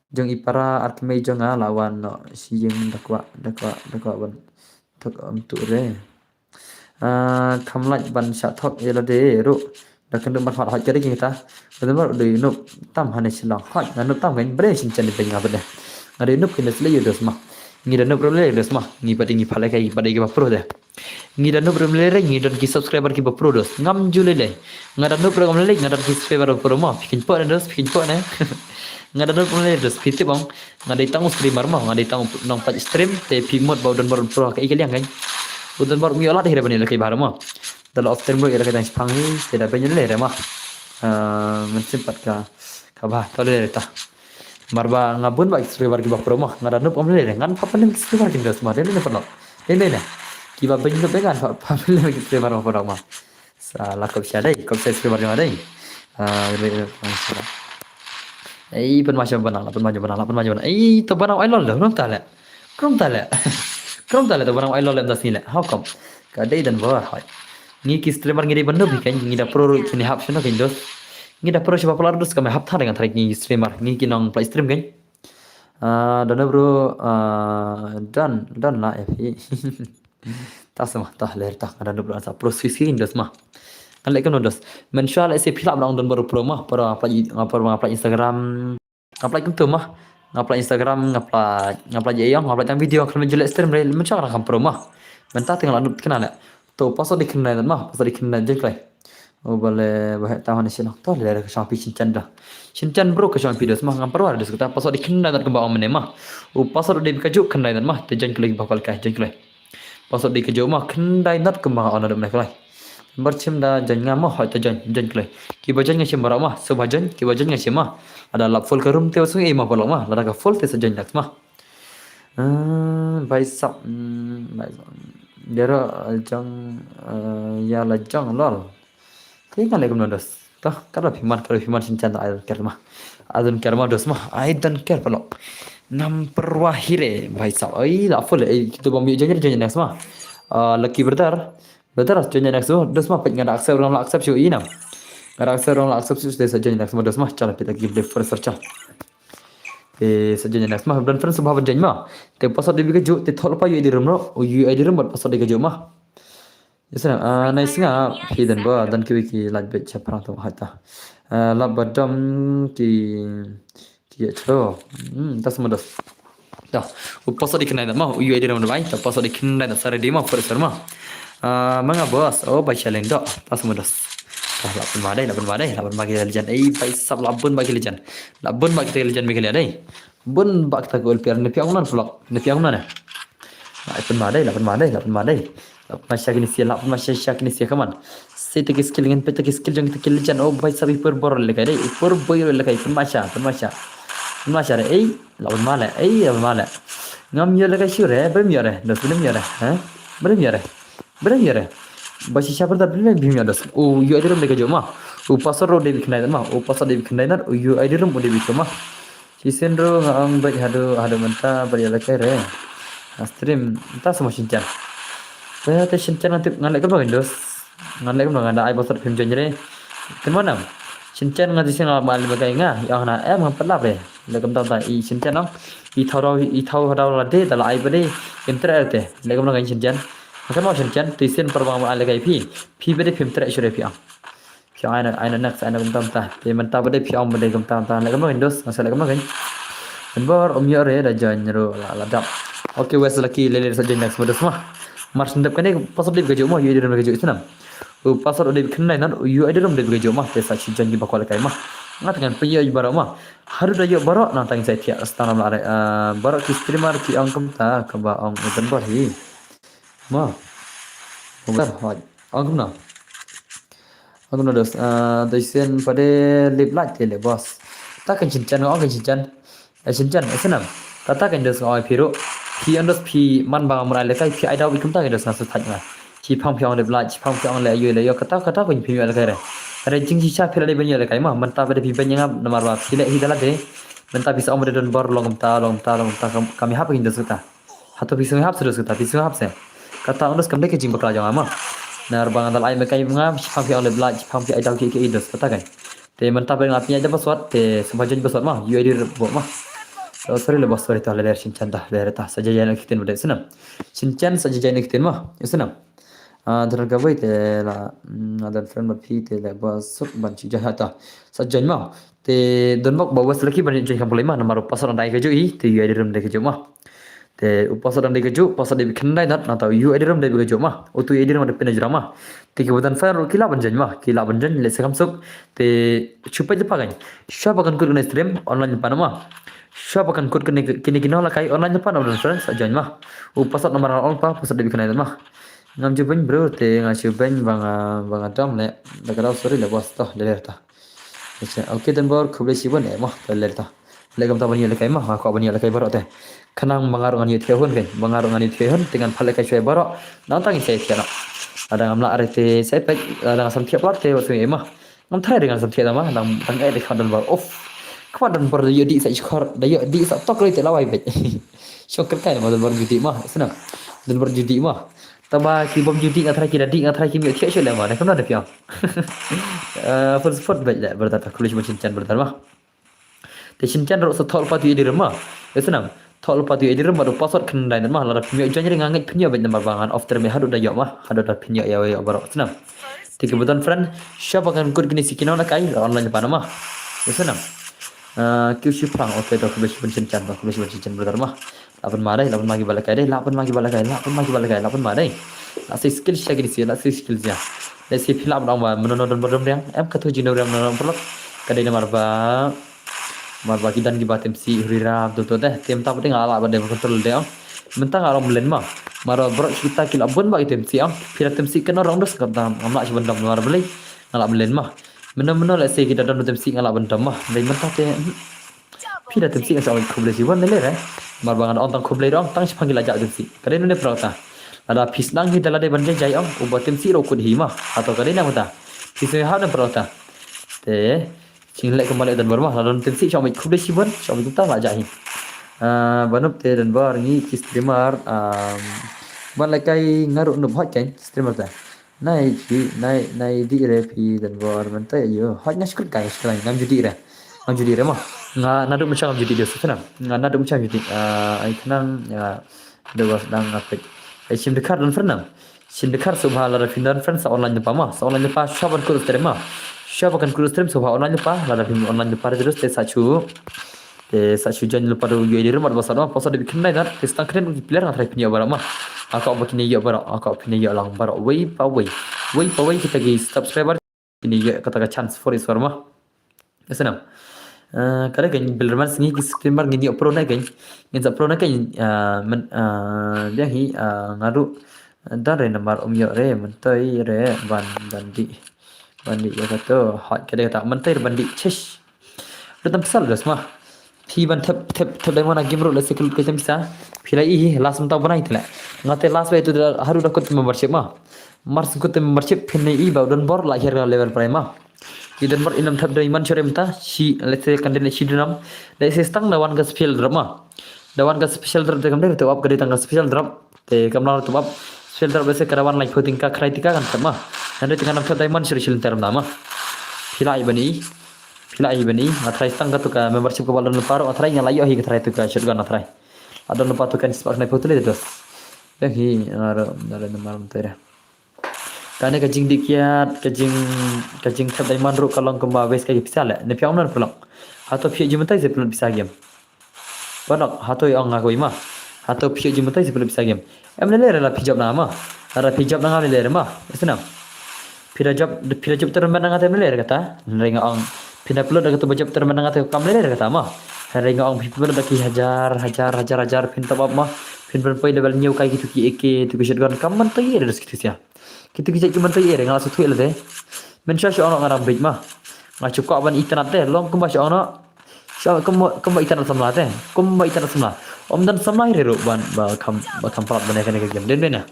jong i para ar kmie jong nga la wan noh shi ïing, da kwah, da kwah, da kwah ban thok ym tuh re. Ah, kham lait ban shah thok ïa lade ruh. Da kynduh markhmat hoi ka dei kita. Ka dei mar u dei u Nup tam hane Shillong. Hoi nga Nup tam kan bre shin chan dei nga bad de. Nga dei u Nup kine sle ïa dos ma. Ngi da Nup ruh lei dos ma. Ngi bad ngi phalai kai bad kiba pro de. Ngi da Nup ruh lei, ngi don ki subscriber kiba pro dos. Ngam ju lei lei. Nga da Nup ruh ngam lei, nga don ki subscriber pro ma. Phi kin po ne dos, phi kin po ne. Nga da Nup ruh lei dos, phi tip ong. Nga dei tang u streamer ma, nga dei tang u nongpeit stream, te phi mut ba u don baroh pro ka i ka liang kan. U don baroh ngi olat hi re ban ïa lehkai bha re ma. Da la off stream ruh ïa lehkai tang shipang hi, te da ben ïa leh re ma. Ah, mynsiem pat ka, ka bha, to leh re ta. Mar ba nga bun ba ki streamer kiba pro ma, nga da Nup ym leh re, ngan pha pynlem ki streamer kin dos ma, dei ne pynlok. Dei ne. Kiba ben Nup ngan pha, pha pynlem ki streamer ma pynlok ma. Sa la kop sha dei, kop sha streamer jong dei. Ah, dei, dei, dei. Ei, pynma sha Banang, la pynma sha Banang, la pynma sha Banang. Ei, to Banang ai lol dah, krum ta leh. Krum ta leh. Krum ta leh to Banang ai lol dah sini leh. How come? Ka dei dan ba hoi. Ngi ki streamer ngi dei ban Nup hi kan, ngi da pro ruh kine hap shano kan dos. Ngi da pro sha ba pala dos ka me hap thar ngan thar ngi streamer, ngi ki nongpeit stream kan. Ah, da Nup ruh, ah, dan, dan la ïa phi. Ta sa ma, ta leh re ta, nga da Nup ruh sa pro sui sui dos ma. Ngan leh kumno dos. Mynshuwa lehse phi lah ban ong don baroh pro ma, para nga pynlait, nga para nga pynlait Instagram. Nga pynlait kumtu ma. Nga pynlait Instagram, nga pynlait, nga pynlait ïa ong, nga pynlait tang video, khlem ju leh stream re, mynshuwa nga dang kham pro ma. Mynta te nga la Nup kane leh. To password dei khyndai nat ma, password dei khyndai nat jong kloi. O ba leh ba heh tang hane Shillong. To leh re ka shong phi shinchan da. Shinchan bro ka shong phi dos ma, ngam pyrwa dos kata password dei khyndai nat kumba ong mynne ma. U password dei kajuh khyndai nat ma, te jong kloi ba pal kai jong kloi. Password dei kajuh ma khyndai nat kumba nga ong na dum ne kloi. Bar chim da join nga ma, hoi ta join, join kloi. Kiba join nga shim baroh ma, sngewbha join, kiba join nga shim ma. Lada lap full ka room te u sngew ei ma baroh ma, lada ka full te sa join next ma. Ah, bai sap, mm, bai sap. Dero, eh, jong, eh, ïa la jong lol. Te nga leh kumno dos. Toh, ka da phi man, ka da phi man shinchan, I don't care ma. I don't care ma dos ma. I don't care paralok. Ngam pyrwa hi re, bai sap. Ai, la full, eh, kitu bym ïoh join, join next ma. Ah, lucky brother. Brother, join next ma. Dos ma, peit nga da accept, ruh ngam la accept shuh i na. Nga da accept, ruh ngam la accept shuh, sa join next ma, dos ma. Chal, peit ki play for search. Te sa join next ma, don friend sngewbha ban join ma. Te password dei kajuh, te thoh lypa U I D room ruh, U I D room bad password dei kajuh ma. Yes, ah, nice nga, phi don ba, don kiwei ki lait beit shaphrang tu hata. Ah, lap ba dom ki, ki ïa chro. Hmm, ta sa ma dos. Ta, u password dei khyndai nat ma, U I D room bai, ta password dei khyndai nat sa ready ma, for sure ma. Ah, ma nga bos, oh, bai shaleng do, ta sa ma dos. Ta, la pynma dei, la pynma dei, la pynma ki legend. Ei, bai sap la bun ba ki legend. La bun ba ki legend Meghalaya dei. Bun ba kita ka ul piar ne piang nan vlog ne piang nan. Lah pynma dei, lah pynma dei, lah pynma dei. Lah pynma sha kine sia, lah pynma sha sha kine sia kaman. Site ki skill ngan peit ki skill jong kita ki legend. Oh bai sa i por bor le kai dei, i por bor le kai pynma sha, pynma sha. Pynma sha re, ei, lah pynma le, ei, lah pynma le. Ngam ïoh le kai shu re, bym ïoh re, dos bym ïoh re, ha? Bym ïoh re. Bym ïoh re. Ba shisha pyrta bym ïoh dos. U ïoh ai dei rum dei ka jong ma. U password u dei bi khyndai ma. U password dei bi khyndai na. U ïoh ai dei rum u dei bi ma. Shisien ruh nga ong bad haduh haduh mynta bad ïa la kai re. Nga stream mynta semua Shinchan. Te te Shinchan ngan tip ngan leh kumno ngan dos. Ngan leh kumno ngan da ai password phim join re. Kynmaw nam. Shinchan nga shisien nga ma leh ba kai nga. Ïa nga em nga pat lap re. Leh kumta ta i Shinchan ong. I thaw daw i thaw daw la de da la ai ba de. Im tre te. Leh kumno ngan Shinchan. Nga kynmaw Shinchan. Te shisien par ba nga ma leh kai phi. Phi ba de phim tre shu re phi ong. Phi ong ai na ai na next ai na kumta ta. Te mynta ba de phi ong ba de kumta ta. Leh kumno ngan dos. Nga sa leh kumno ngan. Ngan bor um ïoh re da join ruh la la dap. Okay West Lucky lele sa join next ba dos ma. Mar sendap kane password dei ka jong ma ïoh ai dei rum dei ka jong i snam. U password u dei bi khyndai na u ïoh ai dei rum dei bi ka jong ma. Te sa shu join ki ba kwah leh kai ma. Nga te ngan pynïoh baroh ma. Haduh da ïoh baroh nangta ngin sa thiah stang lam la re. Ah, baroh ki streamer ki ong kumta kaba ong u Don Bor hi. Ma. Kumta hoi. Ong kumno. Ong kumno dos. Ah, dei shisien pat de lip light te le boss. Ta kan Shinchan ong kan Shinchan. Eh, Shinchan, eh, snam. Kata kan dos nga ong phi ruh. Phi ong dos phi man ba nga mut ai leh kai phi ai daw bad kumta kan dos nga sa thait nga. Shiphang phi ong lip light, shiphang phi ong leh aïu leh aïu kata kata kan phi ong leh kai re. Re jingshisha phi la dei ban ïoh leh kai ma, mynta ba dei phi ban ïa nga namar ba phi leh hi da lade. Mynta phi sa ong ba dei Don Bor long kumta, long kumta, long kumta kam, kam ïahap kan dos kata. Hato phi sngewhap se dos kata, phi sngewhap se. Kata ong dos kam dei ka jingbakla jong nga ma. Namar ba nga da la ai ma kai ma nga, shiphang phi ong lip light, shiphang phi ai daw ki ki dos kata kan. Te mynta ba nga pynïaid da password te sngewbha join password ma, U I D ruh ma. Oh, sorry le boss, sorry ta le ler Shinchan ta le ler ta sa jai jai na ktien ba dei snam. Shinchan sa jai jai na ktien ma, snam. Ah, dara ka bai te la, mm, nga don friend bad phi te le boss suk ban shu jai ha ta. Sa join ma. Te don bok ba West Lucky ban join kam pulai ma, namar u password dei ka jong i, te U I D ruh dei ka jong ma. Te u password dang dei ka jong, password dei bi khyndai nat, nangta u U I D ruh dei bi ka jong ma. Utu U I D ruh dei pynjra ma. Te ki ba don friend ruh ki lah ban join ma, ki lah ban join, lehse kham suk. Te shu peit lypa kan. Shuwa ba kan kut kane stream online lypa na ma. Shuwa ba kan kut kane kine ki nonglakai online lypa na ba don friend sa join ma. U password namar online lypa, password dei bi khyndai nat ma. Ngam ju beiñ bro, te nga shu beiñ ba nga, ba nga dom leh. Da ka dei sorry le boss to, le le ta. Acha, okay Don Bor, khublei shibun eh, mo, to le ta. Leh kumta ban ïoh leh kai mo, nga kwah ban ïoh leh kai baroh te. Khnang ba nga ruh ngan ïoh thiah hun kai, ba nga ruh ngan ïoh thiah hun, te ngan phah leh kai shuwa baroh. Nangta ngin sa ïoh thiah noh. Lada ngam lah re te sa peit, lada nga sam thiah palat te wat sngewsih mo. Ngam tharai re ngan sam thiah da mo, dang dang eh de khmat Don Bor. Uff. Khmat Don Bor da ïoh dih sa shkor, da ïoh dih sa tok re te lawai beit. Shong kyrkai mo Don Bor ju dih mo, snam. Don Bor ju dih mo. Tangba ki bym ju dih nga tharai ki da dih nga tharai kim ïoh thiah shuh leh mo, da kumno da phi ong. Eh, full support beit leh brother, ta khublei shibun Shinchan brother mo. Te Shinchan ruh sa thoh lypa tu ïa i dei rem ma. Ïa snam. Thoh lypa tu ïa i dei rem bad u password khyndai nat ma. Lada phin ïoh join ri nga ngeit phin ïoh beit namar ba ngan off te rem haduh da ïoh ma. Haduh da phin ïoh ïa ïoh baroh snam. Te ki ba don friend. Shuwa ba kan kut kine si ki nonglakai online lypa na ma. Ïa snam. Ah, kiew shi phrang, okay, to khublei shibun Shinchan, to khublei shibun Shinchan brother ma. Lah pynma dei, lah pynma ki ba lehkai dei, lah pynma ki ba lehkai, lah pynma ki ba lehkai, lah pynma dei. Lah sei skill sha kine si, lah sei skill sha. Lehse phi lah ban ong ba mynno don ba dum riang, em ka tu jingdum riang mynno don paralok. Ka dei namar ba, namar ba ki don ki ba tim si huri rap tu tu dei, tim ta pati nga lah ban dei control dei ong. Mynta nga long mlen ma. Namar ba baroh kita ki lah bun ba ki tim si ong. Phi da tim si kano rong dus ka dam, ngam lah shi ban dom namar ba lei. Nga lah mlen ma. Mynno mynno lehse ki da don ba tim si nga lah ban dom ma. Dei mynta te, hmm. Phi da tim si nga sa ong khublei shibun ne le re. Namar ba nga da ong tang khublei da ong tang shipang ki la jah tim si. Ka dei nune paralok ta. Lada phi sdang hi da lade ban jai jai ong uba tim si ruh kut hi ma. Hato ka dei na kata. Phi sngewhap ne paralok ta. Te shin leh kumba leh Don Bor ma. Lada tim si shong khublei shibun shong kumta la jah hi. Ah, ba nup te Don Bor ngi ki streamer, um, ban lehkai nga ruh nup hot kan streamer ta. Nai phi, nai, nai dih re phi Don Bor mynta ïa ïoh. Hot nga shu kyrkai, shu kyrkai, ngam ju dih re. Ngam ju dih re mo. Nga naduh mynshwa ngam ju dih de sa khnang. Nga naduh mynshwa ngam ju dih. Ah, ai khnang, ïa, da was dang nga peit. Ai shim dkhar don friend nam. Shim dkhar sngewbha lada phi don friend sa online lypa mo. Sa online lypa shuwa ban kut stream mo. Shuwa ban kut stream sngewbha online lypa. Lada phi online lypa re terus te sa shu. Te sa shu join lypa da U I D ruh bad password ma, password dei bi khyndai nat, te stang khyndai nat ki player nga tharai phin ïoh baroh ma. Nga kwah ba kine ïoh baroh, nga kwah phin ïoh lang baroh. Wei pa wei. Wei pa wei kita ki subscriber kine ïoh kata ka chance for isor ma. Ïa snam. Ka dei kein, bilderman sngi ki streamer ngin ïoh pro ne kein. Ngin sa pro ne kein. Biang hi nga ruh. Don re namar um ïoh re, myntoi re ban ban dih. Ban dih ïa kato, hot ka dei kata, myntoi re ban dih, chish. Ruh tam pisa lada sma. Phi ban thep thep thep diamond ha game ruh lehse ka lut ka jam pisa. Phi la i hi last mynta u bnai te leh. Nga te last ba ïa tu da haduh da kut membership ma. Mar sngkut te membership phin i ba u don bor la hiar ka level prime ma. I don bor i nam thep diamond shuh re mynta shi lehse kan dei shi dynam. Lehse stang da wan ka special drop ma. Da wan ka special drop te kam dei te wap ka dei tang ka special drop. Te kam lah top up. Special drop lehse ka da wan laiphew tyngka khyndai tyngka kan thep ma. Hynrei te kan nam thep diamond shuh re shi lynter ma. Phi la i ban i. Phi la hi ban i, nga tharai stang katu ka membership kaba la don lypa ruh, nga tharai nga la ïoh hi ka tharai tu ka shotgun nga tharai. La don lypa tu kan spah khyndai phew tylli dos. Biang hi nga ruh, nga ruh namar mynta re. Kane ka jingdih kiad, ka jing, ka jingthep diamond ruh ka long kumba waste ka ki pisa leh. Ne phi ong na phi long. Hato phi ïoh jingmyntoi se phi lut pisa game. Paralok, hato ïa ong nga kawei ma. Hato phi ïoh jingmyntoi se phi lut pisa game. Em lei lei re la phi jop na nga ma. Lada phi jop na nga lei lei re ma. Isnam. Phi da jop, phi da jop tournament na nga te em lei lei re kata. Hynrei nga ong phi da pynlut da katu ba jop tournament na nga te kam lei lei re kata ma. Hynrei nga ong phi pynlut da ki hajar, hajar, hajar, hajar phin top up ma. Phin pynpoi level hynñiew kai kitu ki A K, tu ki shotgun kam myntoi re dos kitu sia. Kitu ki jait ki myntoi re nga la shu thuh lade. Mynshuwa shu ong nga dang beit ma. Nga shu kwah ban itynnad te, long kumba shu ong. Shu ong kumba, kumba itynnad samla te. Kumba itynnad samla. Ym don samla hi ruh ban ba kham, ba kham palat ban ïa kane ka game. Dei dei na.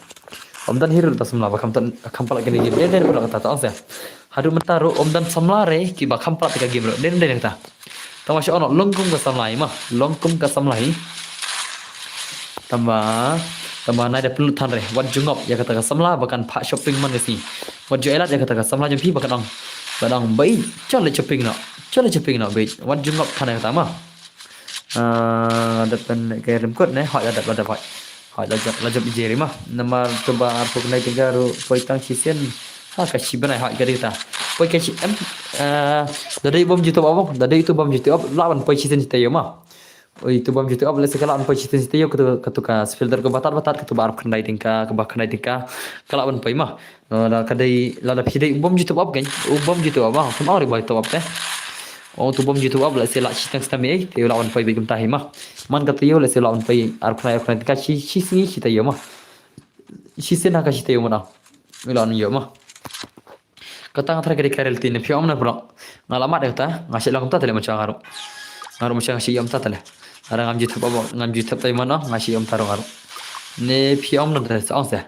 Ym don hi ruh ta samla ba kham, kham palat kane ka game. Dei dei na pura kata ta ong se. Haduh mynta ruh ym don samla re kiba kham palat ka game ruh. Dei dei na kata. Tangba shu ong long kum ka samla hi ma. Long kum ka samla hi. Tangba, tangba nai da pynlut than re. Wat ju ngop ïa kata ka samla ba kan phah shopping man ka sngi. Wat ju ai lad ïa kata ka samla jong phi ba kan ong. Ba kan ong beit, chol leit shopping noh. Chol leit shopping noh beit. Wat ju ngop than ïa kata ma. Ah, dep pen ka ryngkut ne, hoi la dep la dep hoi. Hoi la jop la jop ije re ma. Namar tu ba arphew khyndai tyngka ruh poi tang shisien. Ha ka shi bnai hoi ka dei kata. Poi ka shi em, ah, da dei bym ju top up, da dei tu bym ju top up, lah ban poi shisien shi taïew ma. Oi, tu bym ju top up, lehse ka lah ban poi shisien shi taïew katu, katu ka spell dot kaba tad ba tad katu ba arphew khyndai tyngka, kaba khyndai tyngka. Ka lah ban poi ma. Lada ka dei, lada phi dei u bym ju top up kein, u bym ju top up ma, kam ong re ba top up te. Ong tu bym ju top up lehse lah shi tang stam ei, te u lah ban poi beit kumta hi ma. Man ka taïew lehse u lah ban poi arphew khyndai, arphew khyndai tyngka shi, shi sngi shi taïew ma. Shisien ha ka shi taïew ma dang. U lah ban ïoh ma. Kata nga tharai ka dei ka reality ne phi ong na pyrok. Nga la mad ïa kata, nga shu long kumta te leh mynshwa nga ruh. Nga ruh mynshwa nga shu ïoh kumta te leh. Lada ngam ju thep aba, ngam ju thep diamond noh, nga shu ïoh kumta ruh nga ruh. Ne phi ong na te sa ong se.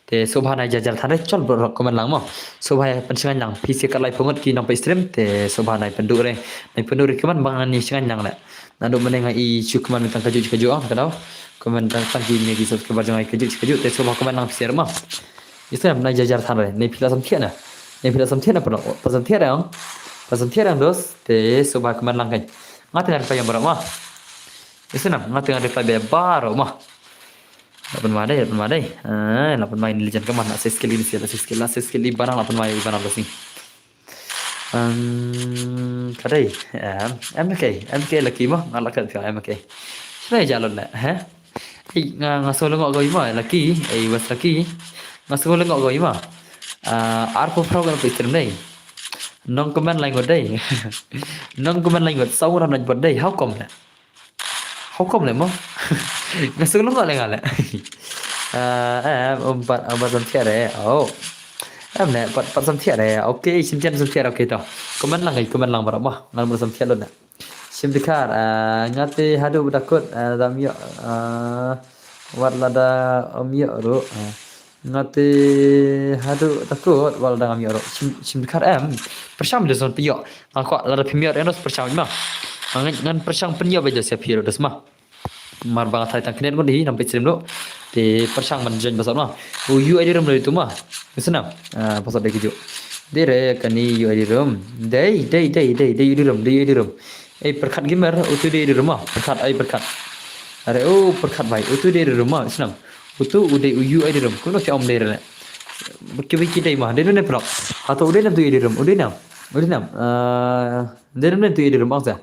Te sngewbha nai jar jar than re chol bro comment lang mo. Sngewbha ïa pynshngaiñ lang. Phi sha ka lai pyngut ki nongpeit stream te sngewbha nai pynduh re. Nai pynduh re comment ba ngan ïa shngaiñ lang leh. Naduh mynne nga i shu comment tang kajuh kajuh ong ka daw. Comment tang tang ki ne ki subscriber jong nga kajuh kajuh te sngewbha comment lang phi share mo. Ïa sngewbha nai jar jar than re. Ne phi la samthiah na. Ne phi la samthiah na pynlong. Pynsamthiah re ong. Pynsamthiah re ong dos. Te sngewbha comment lang kein. Nga te ngan reply ïa baroh mo. Ïa sngewbha nga te ngan reply ïa baroh mo. La pynmai dei, la pynmai dei. Ah, la pynmai ni lijan kaman la skill ni, la skill, la skill i barang la pynmai i barang la sing. Um, ka dei, em, M K, M K lucky mo, nga la kat ka M K. Shwai jalon le, he? Ei, nga, nga solo ngok goi mo, lucky, ei, was lucky. Nga solo ngok goi mo. Ah, arphew phra ngan peit stream dei. Nong comment lai ngot dei. Nong comment lai ngot, saw ngan nang bot dei, how come le? How come le mo? Nga sngewlong le nga le. Ah, em, um, pat, um, pat samthiah re. Oh. Em ne, pat, pat samthiah re. Okay, shin jan samthiah re, okay to. Comment lang, comment lang baroh mo. Ngan mut samthiah lut ne. Shim dkhar, ah, nga te haduh ba da kut, ah, dam ïoh, ah, wat lada ym ïoh ruh, ah. Nga te haduh da kut wat lada ngam ïoh ruh. Shim, shim dkhar em. Pyrshang de son pynïoh. Nga kwah lada phim ïoh ruh pyrshang ma. Ngan, ngan pyrshang pynïoh ba ïoh sia phi ruh dos ma. Mar ba nga tharai tang kynnoh ngut hi nang peit stream ruh. Te pyrshang ban join ba sot ma. U U I D room ruh tu ma. Snam. Ah, ba sot dei kajuh. Dei re kane U I D room. Dei, dei, dei, dei, dei U I D room, dei U I D room. Ei, Pyrkhat Gamer, utu dei U I D room ma. Pyrkhat, ei, Pyrkhat. Are, oh, Pyrkhat bai, utu dei U I D room ma, snam. Utu u dei U I D room. Kumno ki ong dei re. Ki bai ki dei ma, dei ne pyrok. Hato u dei nam tu U I D room, u dei nam. U dei nam. Ah, dei nam tu U I D room ong sa.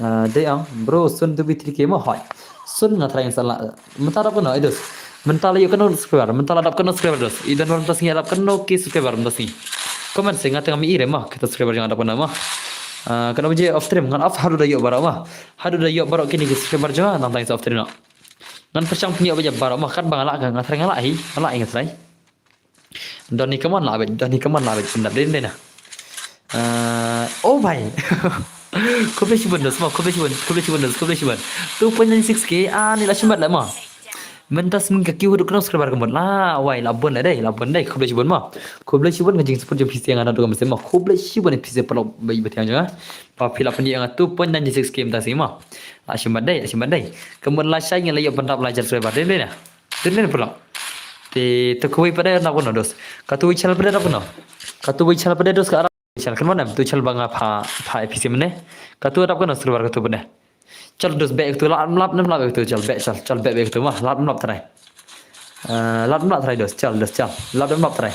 Ah, dei ong, bro, soon to be three K mo hoi. Soon nga tharai sa la. Mynta dap kano, eh, dos. Mynta la ïoh kano subscriber, mynta la dap kano subscriber dos. I don mynta sngi dap kano ki subscriber mynta sngi. Comment se nga tengah mi ire ma, kita subscriber jong nga dap kano ma. Ah, kano ba je off stream, ngan off haduh da ïoh baroh ma. Haduh da ïoh baroh kine ki subscriber jong nga, nang tang sa off stream noh. Ngan pyrshang pynïoh ba je baroh ma, kat ba nga lah ka, nga trai nga lah hi, nga lah hi nga trai. Doni kaman lah bad, doni kaman lah bad, pynda dei dei na. Ah, oh bhai. Khublei shibun dos ma, khublei shibun, khublei shibun dos, khublei shibun. Two point nine six K, ah, ni la shim bad la ma. Mynta sngewbha ka kiew haduh kano subscriber ka mut la, wai la bun la dei, la bun dei, khublei shibun ma. Khublei shibun ka jingsupport jong phi sha nga naduh ka mynsiem ma. Khublei shibun phi sha paralok ba ïeit ba thiang jong nga. Ba phi la pynïoh ïa nga two point nine six K mynta sngi ma. La shim bad dei, la shim bad dei. Ka mut lashai ngi la ïoh pynrap la hajar subscriber dei dei na. Dei dei paralok. Te to kawei pat dei na kano dos. Katu wei channel pat dei na kano. Katu wei channel pat dei dos ka Chal kan mana tu chal ba nga pha pha F C mane. Katu dap kan server katu bane. Chal dos bek tu lap lap nem lap tu chal bek chal chal bek bek tu ma lap lap trai. Eh, lap lap trai dos chal dos chal lap lap trai.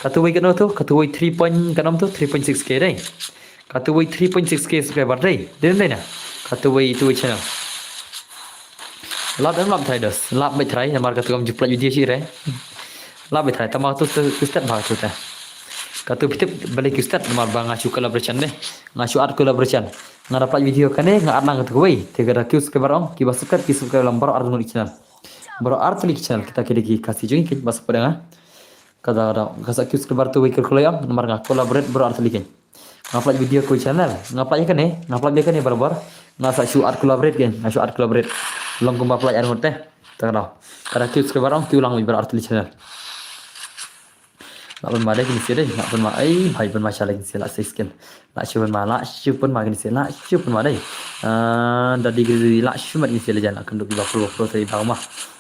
Katu wei kano tu katu wei three point kanom tu three point six K dei. Katu wei three point six K subscriber dei. Dei dei na. Katu wei tu wei channel. Lap em lap trai dos. Lap bek trai namar katu kam ju play video shi re. Lap bek trai tama tu tu step ba tu ta. Katu pitip balik step namar ba nga shu collaboration deh. Nga shu art collaboration. Nga da play video kane nga art nang katu kawei. Te ka da kiew subscriber ong kiba subscribe ki subscribe lang baroh artylli ki channel. Baroh artylli ki channel kita ki dei ki Khasi jong ngi ki ba support nga. Ka da ka da ka sa kiew subscriber tu wei kyrkhu ong namar nga collaborate baroh artylli ki. Nga play video ko channel. Nga play kane, nga play kane barbar. Nga sa shu art collaborate ke, nga shu art collaborate. Long kumba play art ngote. Tang daw. Kada kiew subscriber ong kiew lang wi bar art li channel. La pun ma dei kini sih dei, la pun ma ai, bhai pun ma shalai kini sih la sih skin. La shu pun ma, la shu pun ma kini sih, la shu pun ma dei. Ah, dadi kini sih la shu mat kini sih la jan la kenduk iba pro pro sa iba ma.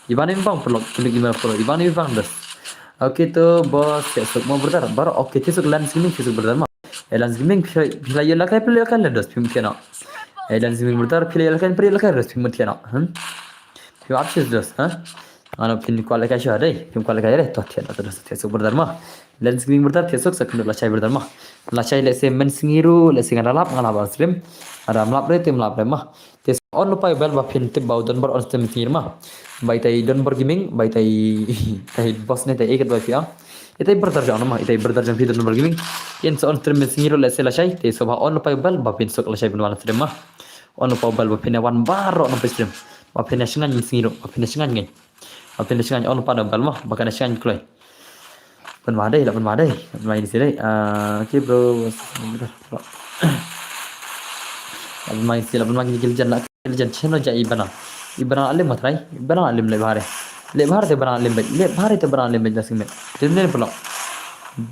Iba ni bang pro, kenduk iba pro, iba ni bang des. Okay to bos, ya suk mo brother. Bar okay, ti suk lens kini, ti suk brother ma. Eh, Lens Gaming, phi la ïoh la kai, phi la ïoh la kai la dos, phim thiah noh. Eh, Lens Gaming brother, phi la ïoh la kai, phi la ïoh la kai dos, phim thiah noh. Hmm? Phim apsis dos, ha? Ano phin kwah la kai sha dei, phim kwah la kai dei, to thiah noh, to dos, thiah suk brother ma. Lens Gaming brother, thiah suk sa kynduh la shai brother ma. La shai lehse men sngi ruh, lehse nga da lap, nga lap on stream. Nga da lap re, te lap re ma. Te on lypa ïa u bell ba phin tip ba u don baroh on stream sngi ruh ma. Ba itai don baroh gaming, ba itai, itai boss ne itai eket ba phi ah. Itai brother jong ma, itai brother jong phi don baroh gaming. Ïen sa on stream sngi ruh lehse la shai, te sngewbha on lypa ïa u bell ba phin suk la shai ban wan stream ma. On lypa ïa u bell ba phin wan baroh on stream. Ba phin shngaiñ sngi ruh, ba phin shngaiñ ngi. Ba phin shngaiñ on lypa ïa u bell ma, ba kan shngaiñ kloi. Pynma dei, la pynma dei. Pynma ini sih dei. Ah, okay bro. La pynma ini sih, la pynma ini giljan la giljan cheno ja i bana. I bana alim matrai. I bana alim le bahare. Le bahare te bana alim bej. Le bahare te bana alim bej nasing met. Dem den pelok.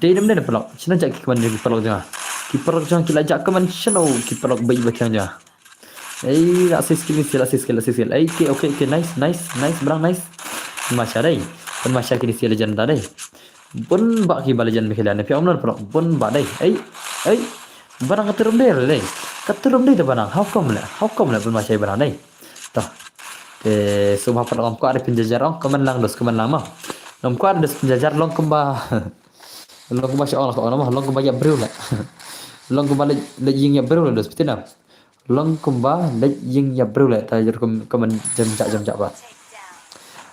Dei dem den pelok. Cheno ja ki kman ki pelok janga. Ki pelok janga ki la ja kman cheno ki pelok bej ba thiang janga. Ei, la six kill, la six kill, la six kill. Ei, okay, okay, okay, nice, nice, nice, brang, nice. Pynma sha dei. Pynma sha kini sih legend da dei. Bun ba ki ba legend mi khela ne phi om non pro. Bun ba dei. Ei, ei. Barang ka turum dei le. Ka turum dei da barang. How come le? How come le pynma sha barang dei. Ta. Te sum ha pro om ko are pynjajar ong. Kaman lang dos, kaman lang ma. Om ko are dos pynjajar long kumba. Long kumba sha ong la ko ong ma. Long kumba ya briew le. Long kumba le, le ying ya briew le dos pitina. Long kumba leit ïing ïa briew leh ta rukom kumne jam ja jam ja ba.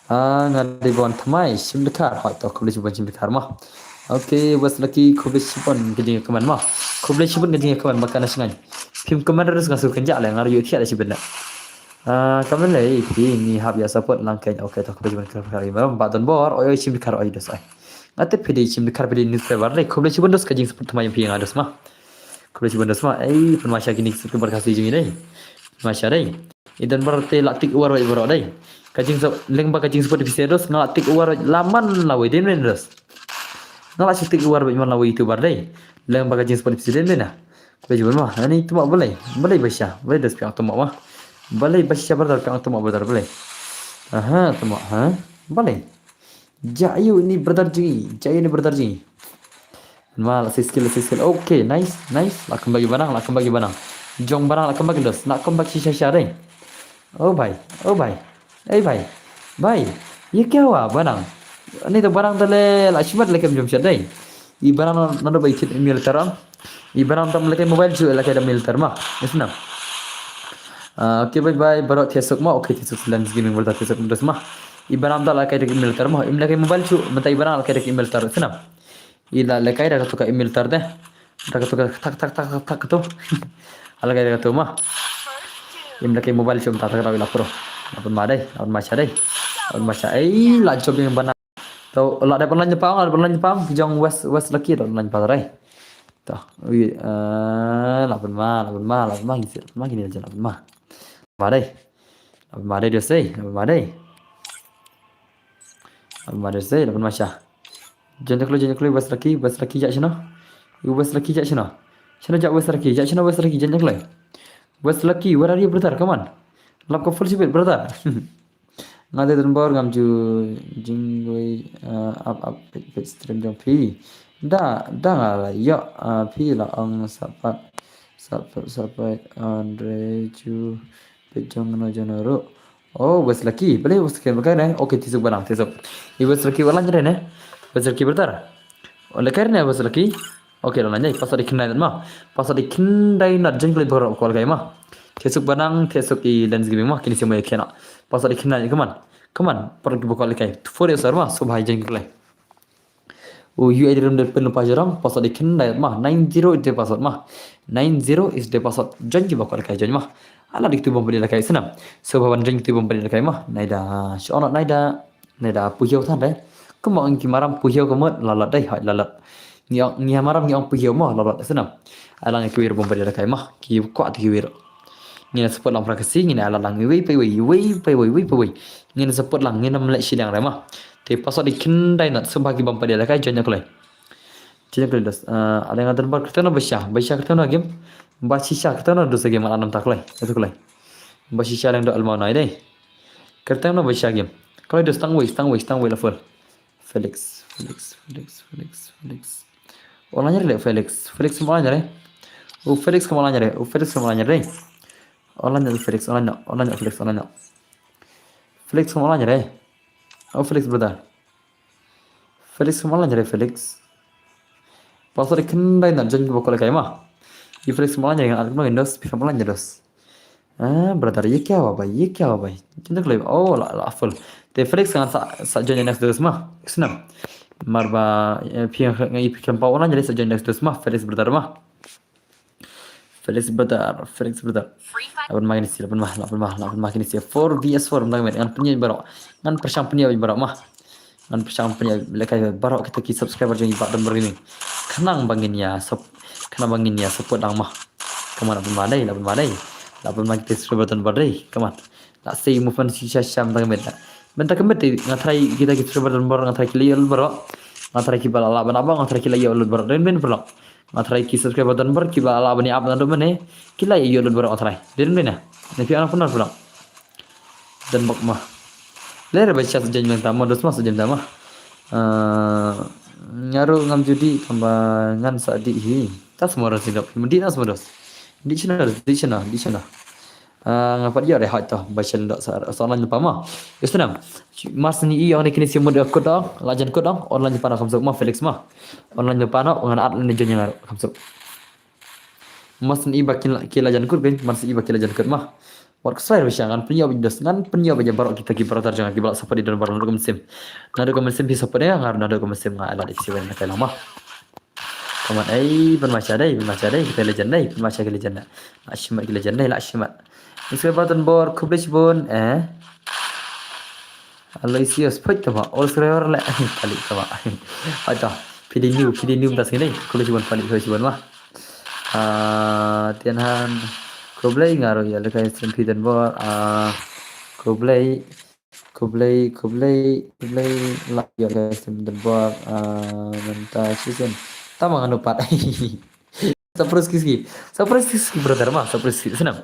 Ah, nga dei ban thymmai shim dkhar hoi to khublei shibun shim dkhar ma. Okay, West Lucky khublei shibun ka jingkmen ma. Khublei shibun ka jingkmen ma kana sngai. Phim kmen rus nga sur kynja leh nga yu thiah da shibun leh. Ah, kmen leh phi ngi hap ïa support lang kein. Okay to khublei shibun ka dkhar ma ba don bor oi oi shim dkhar oi dos ai. Nga te phi dei shim dkhar phi dei newspaper leh khublei shibun dos ka jingsupport thymmai phi nga dos ma. Khublei shibun dos ma, ei, pynma sha kini ki subscriber Khasi jong ngi dei. Pynma sha dei. I don baroh te la tik war wei baroh dei. Ka jing so, leng ba ka jingsupport phi sha dos, nga la tik war wei la man la wei dei men dos. Nga la shu tik war wei man la wei YouTuber dei. Leng ba ka jingsupport phi sha dei men na. Khublei shibun ma, ani tuma balei, balei ba sha, balei dos piang tuma ma. Balei ba sha brother piang tuma brother balei. Aha, tuma, ha, balei. Ja ïa u ni brother jong ngi, ja ïa u ni brother jong ngi. Pynma la six kill, la six kill. Okay, nice, nice. La kembang ïa banang, la kembang ïa banang. Jong banang la kembang ïa dos, la kembang shisha shisha dei. Oh bhai, oh bhai. Ei bhai. Bhai. Ye kya hua banang? Ani to banang to le la shibat le kem jom shat dei. I banang nando bai kit military. I banang tam leke mobile ju leke da military ma. Isna. Ah, okay, bye bye. Baroh thiah suk ma. Okay, thiah suk Lens Gaming brother thiah suk dos ma. I banang da leke da military ma. Im leke mobile ju. Mata i banang leke da military. Isna. I la leke da ka tuka military deh. Da katu ka tak tak tak tak tak katu. Ala kai da katu ma. Im da kai mobile chum tak tak da la pro. Laban ma dei, laban ma cha dei. Laban ma cha ei la chop yang bana. To la dei pynlan nyepang, la dei pynlan nyepang ki jong West West Lucky da pynlan nyepang dei. To ui eh laban ma, laban ma, laban ma ngisi, laban ma kini aja laban ma. Ma dei. Laban ma dei dia sei, laban ma dei. Laban ma dei sei, laban ma cha. Jan kloi, jan kloi West Lucky, West Lucky ja shino. West Lucky ja shino. Shino ja West Lucky, ja shino West Lucky, jan kloi. West Lucky, where are you brother? Come on. Lap ka full speed brother. Nga dei Donbor ngam ju jingwei uh, up up page, page stream jong phi. Da da nga la yo uh, phi la ong sapat sapat sapat Andre ju page jong no jong no ru. Oh West Lucky, bale West Lucky bale ne. Okay, tisuk banang tisuk. I West Lucky wala nyere ne. West Lucky brother. Ole kai ne West Lucky. Okay, la nai. Pasal di khyndai ma. Pasal di khyndai na jeng kali baru call kai ma. Tisuk banang, tisuk i lens giving ma. Kini semua kena. Pasal di khyndai, come on. Come on. Perlu buka likai. Four years ma. Subhai jeng kali. U U I D rum de pen lupa jorong. Pasal di khyndai ma. Nine zero is the password ma. Nine zero is the password. Join ki buka likai join ma. Ala dik tu bom beli likai senam. Subhaban join tu bom beli likai ma. Naida. Shonot naida. Naida puhiau than dai. Kemo ang ki maram puhiau kemot lalat dai hai lalat. Ngi ong ngi maram ngi ong puhiau mo lalat senam. Alang ki wir bom beri da kai ma ki kwa ti ki wir. Ngi na support lang prakasi ngi na ala lang wei pai wei wei pai wei wei pai wei. Ngi na support lang ngi na mlek silang rema. Te pasal di khyndai nat sembah ki bom beri da kai join kloi. Join kloi dos. Ada nga Donbor kerteng na basha basha kerteng na game. Basha kerteng na dos game anam takloi. Itu kloi. Basha lang do alma nai dai. Kerteng na basha game. Kloi dos tang wei tang wei tang wei la full. Felix, Felix, Felix, Felix, Felix. Online re Felix. Felix kam online re. Oh Felix kam online re. Oh Felix kam online re. Online re Felix, online no, online no Felix, online no. Felix kam online re. Oh Felix brother. Felix kam online re Felix. Pasal khyndai na join ki bokol kai ma. I Felix kam online re ngan add ma Windows, pi kam online dos. Ah, brother, ये क्या हुआ भाई? ये क्या हुआ भाई? Jin kloi. Oh, la la full. Te Felix ngan sa sa join next dos ma. Snam. Marba phi ngan i phi klem pa online sa join next dos ma. Felix brother ma. Felix brother, Felix brother. Laban ma kini si, laban ma, laban ma, laban ma kini si. Four V S four ngan pynïaid baroh. Ngan pyrshang pynïaid baroh ma. Ngan pyrshang pynïaid lehkai baroh kita ki subscriber jong i Bah Donbor Gaming. Khnang ba ngin ïa sub khnang ba ngin ïa support lang ma. Kama la pynma dei, la pynma dei. La pynma kita subscriber Donbor dei. Kama la sei movement shisha sham tang met. Mynta ka met nga try kita ki subscriber Donbor nga try ki la ïoh lut baroh. Nga try ki ba la la ban abang nga try ki la ïoh lut baroh. Den ben pyrlok. Nga try ki subscriber Donbor ki ba la la ban ïa ap na do mane. Ki la ïoh lut baroh nga try. Den ben na. Na phi ana pynlok. Dan bak mah. Lere ba chas jan lang tama dos mas jan tama. Ngaru ngam judi kamba ngan sa di hi. Tas mora sidok. Mudi nas modos. Di china, di china, di china. Ngapa dia re hot to ba chel dok sa online pa ma. Yusnam. Mas ni i ong ni kini simud kut ong, lajan kut ong, online pa na kamsuk ma Felix ma. Online pa na ngan at ni jan ngaru kamsuk. Mas ni ba kin ki lajan kut bin, mas ni ba ki lajan kut ma. Wat ksai ba sha ngan pynïoh ba dos ngan pynïoh ba baroh kita ki brother jong ki ba la support i Donbor na dum sim. Na dum sim pi support ya ngar na dum sim nga ala di siwen na kai lama. Kaman ai pynma sha dei, pynma sha dei, kita lajan dei, pynma sha ki lajan. La shimat ki lajan dei, la shimat. Subscriber Donbor khublei shibun eh. Aloysius phoit tama, all subscriber le palik tama. Aja, pidi new, pidi new tas kini, khublei shibun palik, khublei shibun ma. Ah, Tianhan khublei ngaru ïa lehkai stream phi Donbor. Ah, khublei, khublei, khublei, khublei la ïa lehkai stream Donbor. Ah, mynta shisien. Tama nganu pat. Surprise ki ski. Surprise ki ski brother ma, surprise ki snam.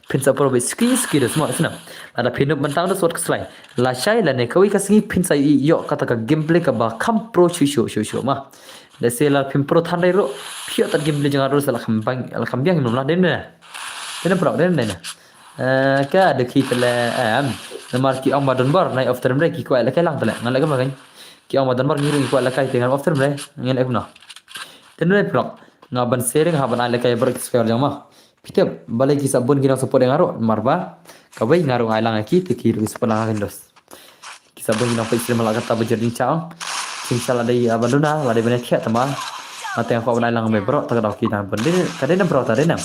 Phin surprise ski ski dos ma snam. Lada phin up mentang dos wat kslai. La shai la ne kawi ka sngi phin sa ïoh kata ka gameplay ka ba kham pro shu shu shu shu ma. Lehse la phim pro than dei ruh, phi ïoh tat gameplay jong nga ruh sa la kham bang, la kham biang nom la den ne. Den pro den ne. Eh, ka de ki tele em. Namar ki ong ba Donbor nai off term dei ki kwai la kai lang tele. Ngan la ka ma kan. Ki ong ba Donbor ngi ruh ki kwai la kai te ngan off term dei. Ngan la ka ma. Den ne pro. Nga ban sharing ha ban ai lehkai baroh ki subscriber jong ma. Phi tip balei ki sa bun ki nang support ïa nga ruh marba kawei nga ruh nga ai lang ïa ki te ki ruh ki support lang ha ki dos. Ki sa bun ki nang peit stream la kata ba jardin chang. Sing sa la dei ban duna la dei ban ïa thiah tama. Ate ko ban ai lang me bro, ta ka dau ki dang ban dei, ka dei na bro ta dei na.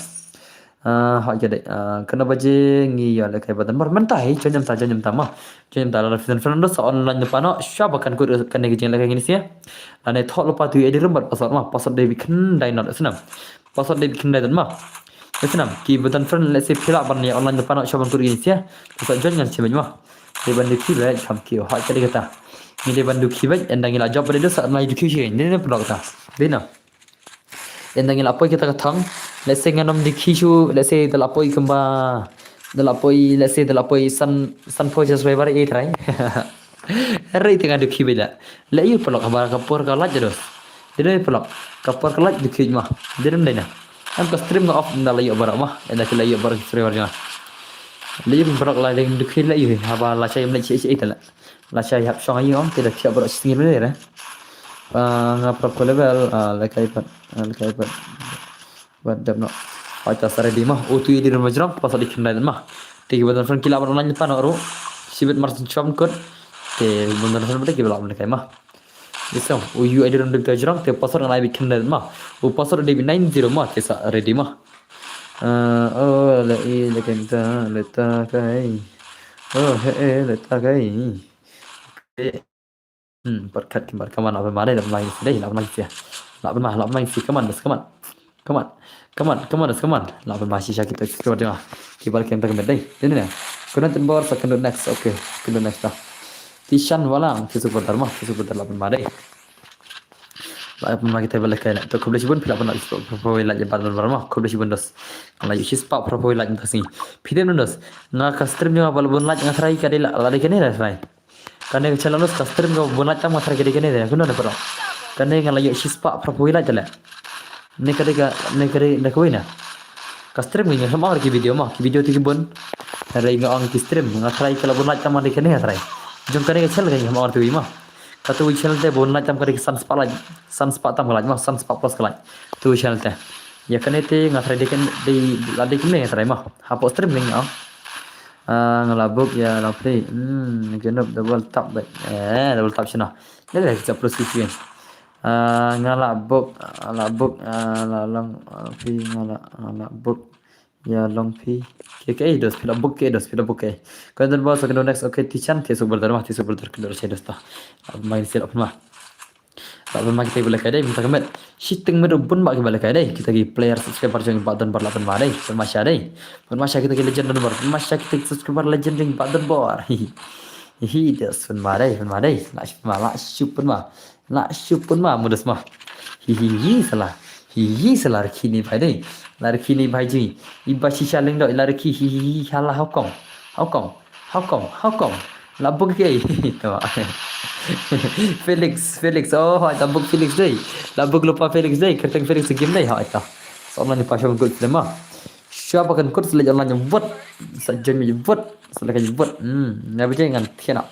Ah, hoi ka dei. Ah, kano baje ngi ïa lehkai ba don bor mynta hi, join mynta, join mynta ma. Join mynta la friend friend sa online pa no, sha ba kan kut kane ka jinglehkai ngin sia. Lane thoh lypa tu ïa di rumbot password ma, password dei bikhyndai not snam. Password dei bikhyndai don ma. Snam, ki ba don friend lehse phi lah ban ïa online pa no, sha ban kut ngin sia. Sa join ngan sia ma. Dei ban dukhi bad kham kiew, hoi ka dei kata. Ngi dei ban dukhi bad, ynda ngi la jop bad dei sa ngi dukhi shi, dei na pynlok ta. Dei na. Ynda ngi la poi kita ka thong, lehse ngan ym dukhi shu, lehse da la poi kumba, da la poi, lehse da la poi san, sanphew subscriber eh trai. Hynrei te nga dukhi bad la. Leh ïa pynlok haba ka por ka lait dos. Dei dei pynlok. Ka por ka lait dukhi ma. Dei dei na. Em ka stream nga off ynda la ïoh baroh ma. Ynda ki la ïoh baroh ki subscriber jong nga. Leh ïa pynlok la dei dukhi leh ïa haba la shai ym leh shi shi ita la. La shai hap shong ïa ong te da thiah baroh shi sngi leh re. Ah, nga prop ko level, ah, lehkai pat, ah, lehkai pat. Bad dep no. Hoi ta sa ready ma. O tu ïa di rumbot jrong, password dei bikhyndai don ma. Te ki ba don friend ki lah ban online pa no ruh. Shibit mar sin chom kut. Te ba don friend ki ba lah ban lehkai ma. Isong, u ïa di rumbot jrong, te password ngan ai bikhyndai don ma. U password dei bi nine zero ma, te sa ready ma. Ah, oh, le i, le kenta, le ta kai. Oh, he, eh, le ta kai. Eh. Hmm, pat khat ki mar kaman, lah ban ma dei, lah ban ma dei, lah ban ma dei. Lah ban ma, lah ban ma dei, kaman, das kaman. Kaman, kaman, kaman, das kaman. Lah ban ma shisha kita, kita dei ma. Ki bar kem ta kamet dei. Dei ne. Kena ten bor sa kendo next, okay. Kendo next dah. Tishan walang, ti super dharma, ti super dharma lah ban ma dei. Lah ban ma kita balik kai. To khublei shibun phi lah ban ma, super, super, like, ya, ban, ban, ban, ma. Khublei shibun dos. Lah yu shi spah, super, like, tas ni. Phi dei dos. Nga ka stream nga bal bun like nga try ka dei la, la dei kane la try. Kane ka channel ka stream ka bun like tam nga try ka dei kane de, kano ne paro. Kane nga la ïoh shi spah phra phew like tale. Ne ka dei ka, ne ka dei, ne ka wei na. Ka stream nga ong ki video ma, ki video te ki bun. Hynrei nga ong ki stream, nga try ka la bun like tam nga dei kane nga try. Jong kane ka channel ka nga ong te wei ma. Ka te wei channel te bun like tam ka dei san spah like, san spah tam ka like ma, san spah plus ka like. Te wei channel te. Ïa kane te nga try dei kane, dei, la dei kane nga try ma. Hapoh stream nga ong. Ah, nga la book ïa long phi. Hmm, kyndup double tap bad. Eh, double tap shano. Ïa, ïa, kita plus kiki. Ah, nga la book, ah, la book, ah, la long, ah, phi nga la, ah, la book ïa long phi. Ke, ke, dos, phi la book ke, dos, phi la book ke. Kau dah bawa sa kena next, okay, Tishan, Tisu brother mah, Tisu brother kena dos ta. Main silap mah. Lah ban ma kita ki ba lehkai dei, mynta ka met. Shiteng met bun ba ki ba lehkai dei. Kita ki player subscriber jong i Bah Don Bar lah ban ma dei. Pynma sha dei. Pynma sha kita ki legend Don Bar. Pynma sha kita ki subscriber legend jong i Bah Don Bar. Hihi. Hihi, dos pynma dei, pynma dei. Lah shu pynma, lah shu pynma. Lah shu pynma, mudas ma. Hihi, hi, salah. Hihi, salah rkhi ni bhai dei. La rkhi ni bhai ji. Iba shisha lengdok, la rkhi, hihi, hi, hala, how come? How come? How come? How come? La book ke. Felix, Felix. Oh, hoi ta book Felix dei. La book lupa Felix dei. Kerteng Felix game dei. Hoi ta. Sa online pa shom good film ah. Sha ba kan kut select online bot. Sa jam bot. Sa lagi bot. Hmm, nga baje ngan thiana.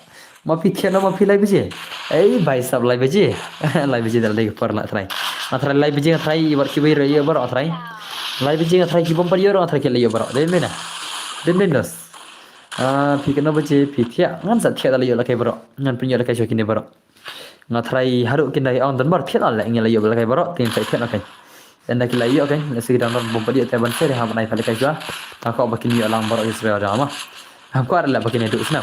Ma phi thiana ma phi lai baje. Ei, bhai sab lai baje. Lai baje dah lai par nak try. Nak try lai baje nak try iwat ki bai ro ïa baroh try. Lai baje nak try ki bom par ïa baroh try ki lai ïa baroh. Dei mena. Dei menos. Ah, phi kano baje phi thiah, ngan sa thiah da la ïoh lehkai baroh. Ngan pynïoh lehkai shuwa kine baroh. Nga try haduh kin da ong Don Bar thiah la leh ngi la ïoh lehkai baroh, tin sa thiah lehkai. Ynda ki la ïoh kan, lehse ki dang don bom pat ïoh te ban share ha ban ai pat lehkai shuwa. Nga kwah ba kin ïoh lang baroh ïa shuwa da ma. Ham kwah leh ba kin ïoh duh snam.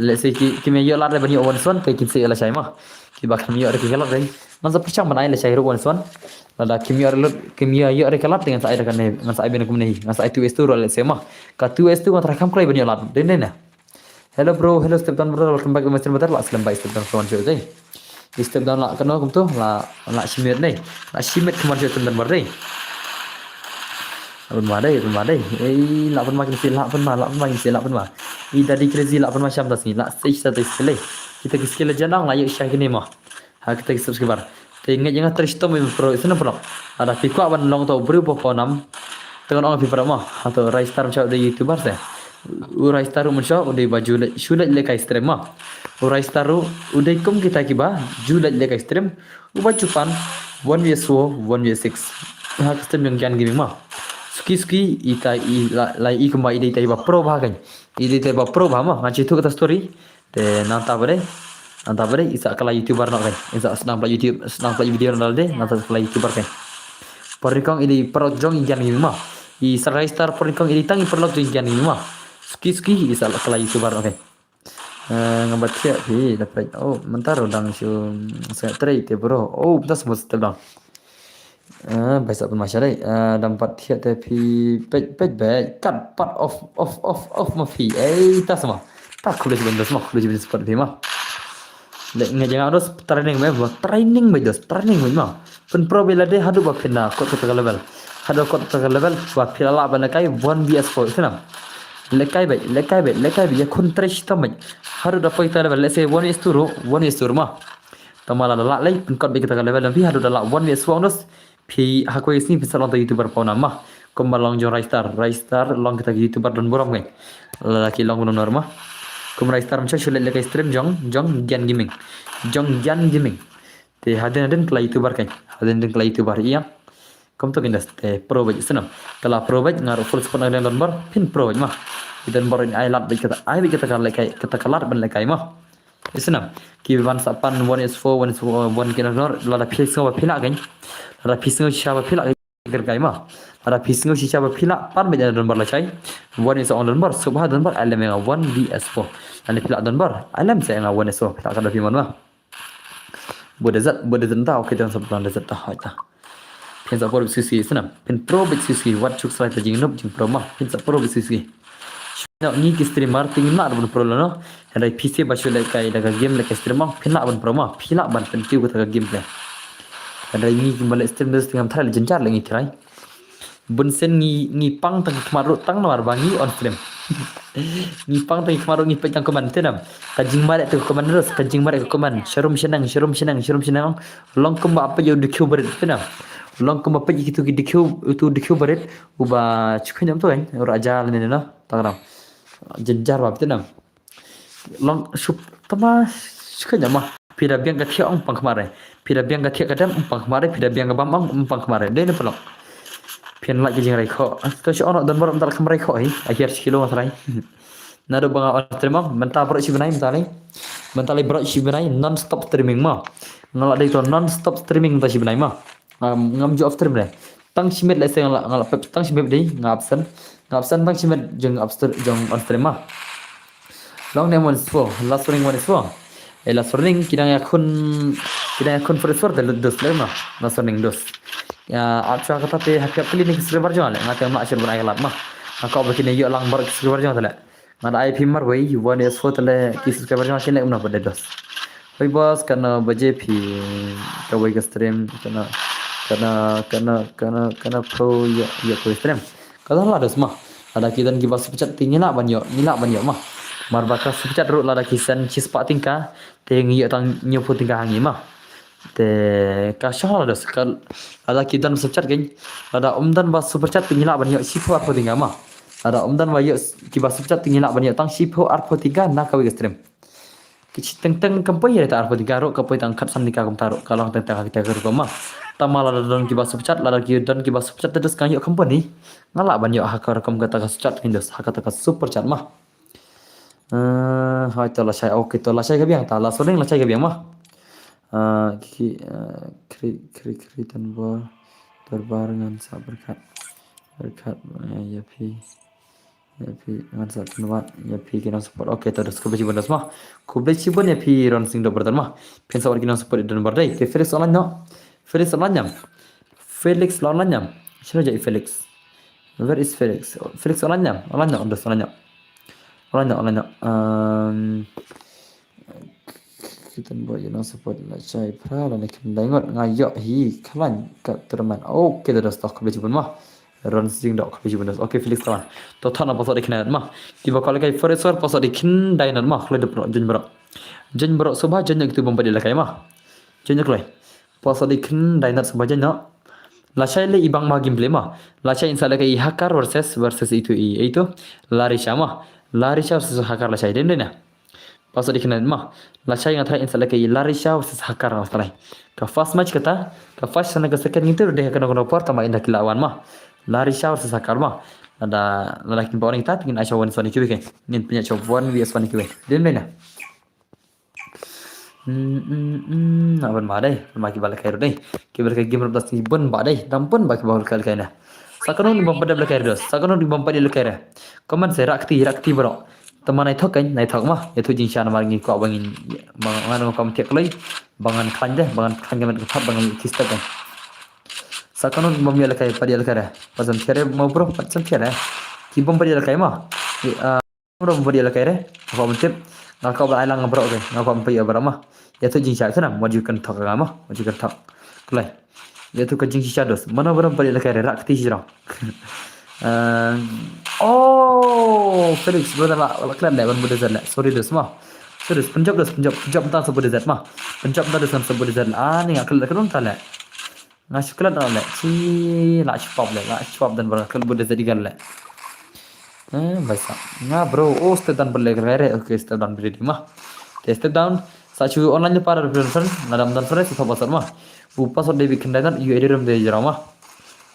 Lehse ki, kim ïoh lad ban ïoh wan suan, te kin sa ïoh lashai ma. Kiba kim ïoh ruh ki lad dei. Ngan sa pyrshang ban ai lashai ruh wan suan. Lada kim ïoh ruh, kim ïoh ruh ki lad, te ngan sa ai ruh kane, ngan sa ai ban kumne, ngan sa ai two S two ruh lehse ma. Ka two S two ngan try kham kloi ban ïoh lad. Dei ne na. Hello bro, hello Step Don brother, welcome back to my stream brother. Lah slem bai Step Don kawan jauh dei. Di Step Don lah kano kumto, lah, lah shimet dei. Lah shimet kawan jauh Step Don brother dei. Lah pynma dei, pynma dei. Ei, lah pynma kin si, lah pynma, lah pynma kin si, lah pynma. I Daddy Crazy lah pynma sham ta si, lah stage sa ta si lei. Kita ki skill janang lah ïoh shai kine ma. Ha kita ki subscriber. Te ngeit ïa nga trei shitom ïa phi pro snem pynlong. Lada phi kwah ban long to briew ba pawnam. Te ngan ong phi para ma. Hato Rai Star mynshuwa u dei YouTuber se. U Rai Star mynshuwa u dei ba ju leh, shu leh lehkai stream ma. U Rai Star u dei kum kita kiba ju leh lehkai stream. U ba ju pan one versus four, one versus six. Ha ka stream jong Gyan Gaming ma. Suki suki i tai i la, la i kumba i dei tai ba pro ba kan. I dei tai ba pro ba ma. Ngan shi tu kata story. Te nangta ba dei. Nangta ba dei i sa kylla YouTuber noh kein. I sa sdang pla YouTube, sdang pla video noh lade, nangta kylla YouTuber kein. Por nyngkong i dei paralok jong i Gian Gaming mo. I sa register por nyngkong i dei tang i paralok jong i Gian Gaming mo. Suki suki i sa kylla YouTuber noh kein. Eh, ngam pat thiah phi da peit. Oh, mynta ruh dang shu, mm, sa trei te bro. Oh, mynta shu step down. Eh, bai sa pynmai sha dei. Eh, dang pat thiah te phi peit peit beit. Kat pat off off off off ma phi. Eh, ta sa ma. Ta khublei shibun dos ma, khublei shibun support phi ma. Leh nga jingau dos training beit, training beit dos, training beit ma. Pynpro beit lade haduh ba phin da kot kata ka level. Haduh kot kata ka level ba phi la lah ban lehkai one V S four snam. Lehkai beit, lehkai beit, lehkai beit, ïakhun trei shitom beit. Haduh da poi kata ka level, let's say one V S two ruh, one V S two ruh ma. Tangba lada lah lei pynkot beit kata ka level, phi haduh da lah one V S four dos. Phi ha kawei ka sngi phin sa long ta YouTuber pawnam ma. Kumba long jong Raistar, Raistar long kita ki YouTuber don burom kein. Lada ki long burom ma. Kum Raistar mynshwa shu leit lehkai stream jong, jong Gian Gaming. Jong Gian Gaming. Te hadien hadien kylla YouTuber kein. Hadien hadien kylla YouTuber ïa. Kumto kein dos te pro beit snam. Kylla pro beit nga ruh full support na ka liang donbor phin pro beit ma. I donbor in ai lad beit kata, ai beit kata ka lehkai, kata ka lad ban lehkai ma. Snam. Ki wan sa pan one S four, one S four, one ki na nor, lada phi sngew ba phi lah kein. Lada phi sngew shisha ba phi lah kein. Kyrkai ma. Lada phi sngew shisha ba phi lah pan beit na donbor lashai. One S four ong donbor, sngewbha donbor, ai lem ïa nga one V S four. Lada phi lah donbor, ai lem sa ïa nga one S four, phi lah ka da phi mon ma. Bud da zat, bud da zat ta, okay, tang sa plan da zat ta, hai ta. Phin sa pro beit suki suki snam. Phin pro beit suki suki, wat suk srai ta jingnup jingpro ma. Phin sa pro beit suki suki. Shu ngi ki streamer te ngim lah ban pro lano. Hynrei phi sngewbha shu lehkai da ka game lehkai stream ma. Phin lah ban pro ma. Phi lah ban pynkiew kata ka game play. Hynrei ngi ki ba leh stream dos te ngam tharai, leh jynjar leh ngi tharai. Bun sien ngi, ngi pang tang ki khmat ruh tang namar ba ngi on stream. Ngi pang tang ki khmat ruh ngi peit tang comment te nam. Ka jingmareh te ka comment dos, ka jingmareh ka comment. Sharum shanang, sharum shanang, sharum shanang. Long kumba peit ïa u dkhiew barit te nam. Long kumba peit ïa kitu ki dkhiew, utu dkhiew barit. Uba chukhe nam tu kan. Ura aja lane no. Tang nam. Jynjar ba te nam. Long shup tama shup kanya ma. Phi da biang ka thiah ong pang khmat re. Phi da biang ka thiah ka dem ong pang khmat re. Phi da biang ka bam ong pang khmat re. Dei ne paralok. Phin lait ka jingrei khoh. To shu ono donbor mynta kham rei khoh hi. Akhir shi kilo ngat rai. Naduh ba nga on stream ong mynta baroh shi bnai mynta lei. Mynta lei baroh shi bnai non stop streaming ma. Nga la dei to non stop streaming mynta shi bnai ma. Ngam, ngam ju off stream re. Tang shi minit lehse nga la, nga la pep tang shi minit dei, nga absent. Nga absent tang shi minit jong absent jong on stream ma. Long ne one S four, last warning one S four. Eh, last warning ki dang ïakhun, ki dang ïakhun for S four te lut dos leh ma. Last warning dos. Ïa, ap shuwa kata te ha phi ap kylli ne ki subscriber jong nga leh, nga te ma shur ban ai ka lad ma. Nga kwah ba kin ïoh lang baroh ki subscriber jong nga te leh. Nga da ai phi marwei, one S four te leh ki subscriber jong nga kin leh kumno pat dei dos. Hoi boss, katno baje phi kawei ka stream, katno, katno, katno, katno, katno pro ïa, ïa kawei stream. Ka dang lah dos ma. Lada ki don kiba super chat te ngi lah ban ïoh, ngi lah ban ïoh ma. Mar ba ka super chat ruh lada ki send shispah tyngka, te ngi ïoh tang hynñiewphew tyngka ha ngi ma. Te ka shong lah dos, ka, lada ki don super chat kein. Lada ym don ba super chat te ngi lah ban ïoh shiphew arphew tyngka ma. Lada ym don ba ïoh kiba super chat te ngi lah ban ïoh tang shiphew arphew tyngka na kawei ka stream. Ki shi teng teng kam poi ïa ta arphew tyngka ruh, ka poi tang khatsan tyngka kumta ruh, ka long teng teng ha kita ka rukom ma. Tangba lada don kiba super chat, lada ki don kiba super chat te dos ka ïoh company. Nga lah ban ïoh ha ka rukom kata ka super chat kein dos, ha kata ka super chat ma. Eh, hai to lashai, okay to lashai ka biang ta, last warning lashai ka biang ma. Eh, ki, eh, kri, kri, kri, tan bor, dorbar ngan sa berkat. Berkat, eh, ïa phi. Ïa phi, ngan sa pynwad, ïa phi ki nong support. Okay, to dos khublei shibun dos ma. Khublei shibun ïa phi Ron Singh Dok Bertan ma. Phin sa wad ki nong support ïa don bor dei. Te Felix online no. Felix online nyam. Felix online nyam. Shano jai Felix. Where is Felix? Felix online nyam. Online no, dos online no. Online no, online no. Um, Kitan bor ïa nong support lashai phra lane khyndai ngut nga ïoh hi khlaiñ ka tournament. Okay, to dos to khublei shibun ma. Ron Singh Dok khublei shibun dos. Okay, Felix Tawan. To thon na pasok dei khyndai ngut ma. Kiba kwah lehkai for S four pasok dei khyndai ngut ma. Khublei da bro, join bro. Join bro sngewbha join ïa kitu bym pat dei lehkai ma. Join ïa khlaiñ. Pasok dei khyndai ngut sngewbha join noh. Lashai leh i bang ma gameplay ma. Lashai in sa lehkai i Hakar versus, versus itu i, itu. Larisha ma. Larisha versus Hakar lashai dei dei na. Pasok dei khyndai ngut ma. Lashai nga tharai in sa lehkai i Larisha versus Hakar nga tharai. Ka first match kata, ka first na ka second ngi tu dei kano kano por tangba in da ki la wan ma. Larisha versus Hakar ma. Lada, lada kin ba wan kita, ngin ai sha one v one kiwei kein. Ngin pynïaid sha one v one kiwei. Dei dei na. Hmm, hmm, hmm, na ban ma dei, ban ma ki ba lehkai ruh dei. Ki ba lehkai game ruh da sngi bun ba dei, dang bun ba ki ba lehkai lehkai na. Sa kano ni bam pat lehkai ruh, sa kano ni bam pat lehkai ruh. Comment se rak ti, rak ti bro. Tama nai thok kan, nai thok ma. Ïa tu jing sha namar ngi kwah ba ngin, ba ngan ma kam tiak lei. Ba ngan klan dei, ba ngan klan gamet ka thap ba ngan ki step kan. Sa kano ni bam ïa lehkai, pat ïa lehkai ruh. Pat sam tiak ruh ma bro, pat sam tiak ruh. Ki bam pat ïa lehkai ma. Ïa, ah, Bro, bro, ïa lehkai re. Nga kwah ban tip. Nga kwah ban ai lang bro ke. Nga kwah ban peit bro ma. Ïa tu jingshah sana. Mo ju kan thok nga ma. Mo ju kan thok. Kulai. Ïa tu ka jingshisha dos. Mano bro, bro, ïa lehkai re. Rak ti shisha. Eh, oh, Felix, brother la, la klan le ban buddha zat le. Sorry dos ma. Sorry dos. Punjab dos, Punjab, Punjab ta sa buddha zat ma. Punjab ta dos sa buddha zat. Ah, ni nga klan klan ta le. Nga shu klet noh leh. Chi la shu pop leh, la shu pop dan bro, klet bud da zat igal leh. Eh, baisa. Nga bro, oh, step down bro leh kret. Okay, step down bro di ma. Te step down. Sa shu online ni para friend, friend. Nga dam dan friend, sa password ma. U password de bi khyndai nat, U I D rum de jrong ma.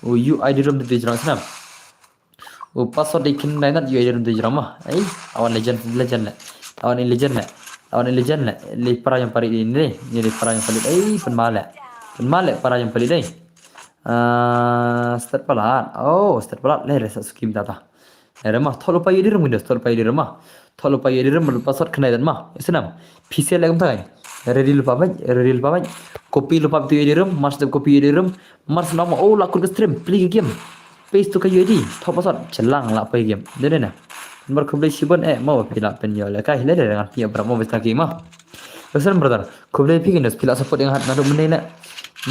U U I D rum de jrong snam. U password dei khyndai nat, U I D rum dei jrong ma. Ei, awan legend, legend le. Awan legend le. Awan legend le. Le para jong pari dei ne. Ni le para jong pari. Ei, pynma le. Pynma le para jong pari dei. Ah, start palat. Oh, start palat. Le re sa skim tata. Le re ma. Thol upa U I D rum ngi dos. Thol upa U I D rum ma. Thol upa U I D rum, password khyndai nat ma. Isnam. Phi se le kumta kai. Ready lupa bait, ready lupa bait. Copy lupa tu U I D rum, mas copy U I D rum, mas nama, oh, la kut ka stream, play ka game. Paste tu ka U I D, thok password, chelang la play game. Dei dei na. Number khublei shibun eh, mo phi la pynïoh lehkai, le le ngan pynïoh bra mo bista ki ma. Listen brother, khublei phi ki nos, phi la support ïa nga naduh mynne le.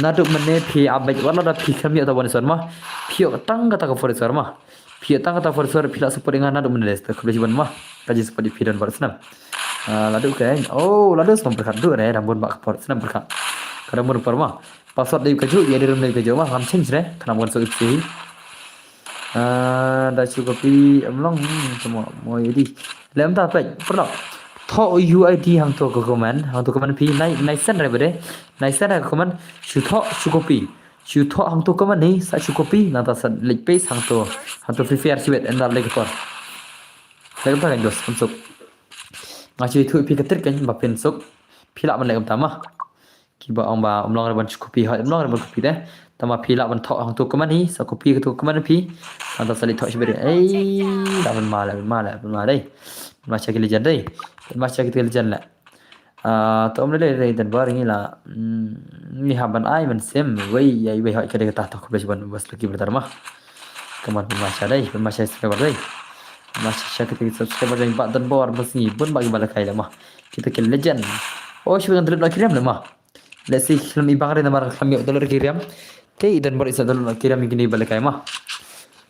Naduh mynne phi ap bait, wat la da phi kham ïoh ta bun sor ma. Phi ïoh tang kata ka for sor ma. Phi ïoh tang kata for sor, phi la support ïa nga naduh mynne le, khublei shibun ma. Ka jingsupport ïa phi don bad snam. Ah, la duh kein. Oh, la duh sngewbha pyrkhat duh re, dang bun ba ka por, snem pyrkhat. Ka dang bun por ma. Password dei kajuh, U I D rum dei kajuh ma, ngam change re, khnang ban suk ipsi. Ah, da shu copy, em long, hmm, tamo, mo U I D. Lem ta pek, pernah. Thoh U I D hangto ka comment, hangto comment phi, nai, nai send re bade. Nai send re ka comment, shu thoh, shu copy. Shu thoh hangto comment ni, sa shu copy, nangta sa leit paste hangto, hangto Free Fire shu wet, ynda leit ka por. Leit ka por kan dos, kan suk. Nga shu ïathuh ïa phi ka trick kan ba phin suk. Phi lah ban leh kumta ma. Kiba ong ba ym long re ban shu copy hoi, ym long re ban copy de. Tangba phi lah ban thoh hangto comment hi, sa copy hangto comment phi. Nangta sa leit thoh shibit. Ei, lah ban ma leh, ban ma leh, ban ma dei. Ban ma sha ki legend dei. Ban ma sha ki legend leh. Ah, to ym lei lei lei dan bar ngi la. Hmm, ngi hap ban ai ban sim. Wei, ïa, wei hoi ka dei kata to khublei shibun bas laki brother ma. Kaman ban ma sha dei, ban ma sha subscriber dei. Ban ma sha kita ki subscriber dei ba dan bor bas ngi bun ba ki ba lehkai la ma. Kita ki legend. Oh, shu ngan download la ki riam la ma. Let's see, khlem i bang re namar khlem ïoh download ki riam. Te i don bor i sa download la ki riam ïa kine ba lehkai ma.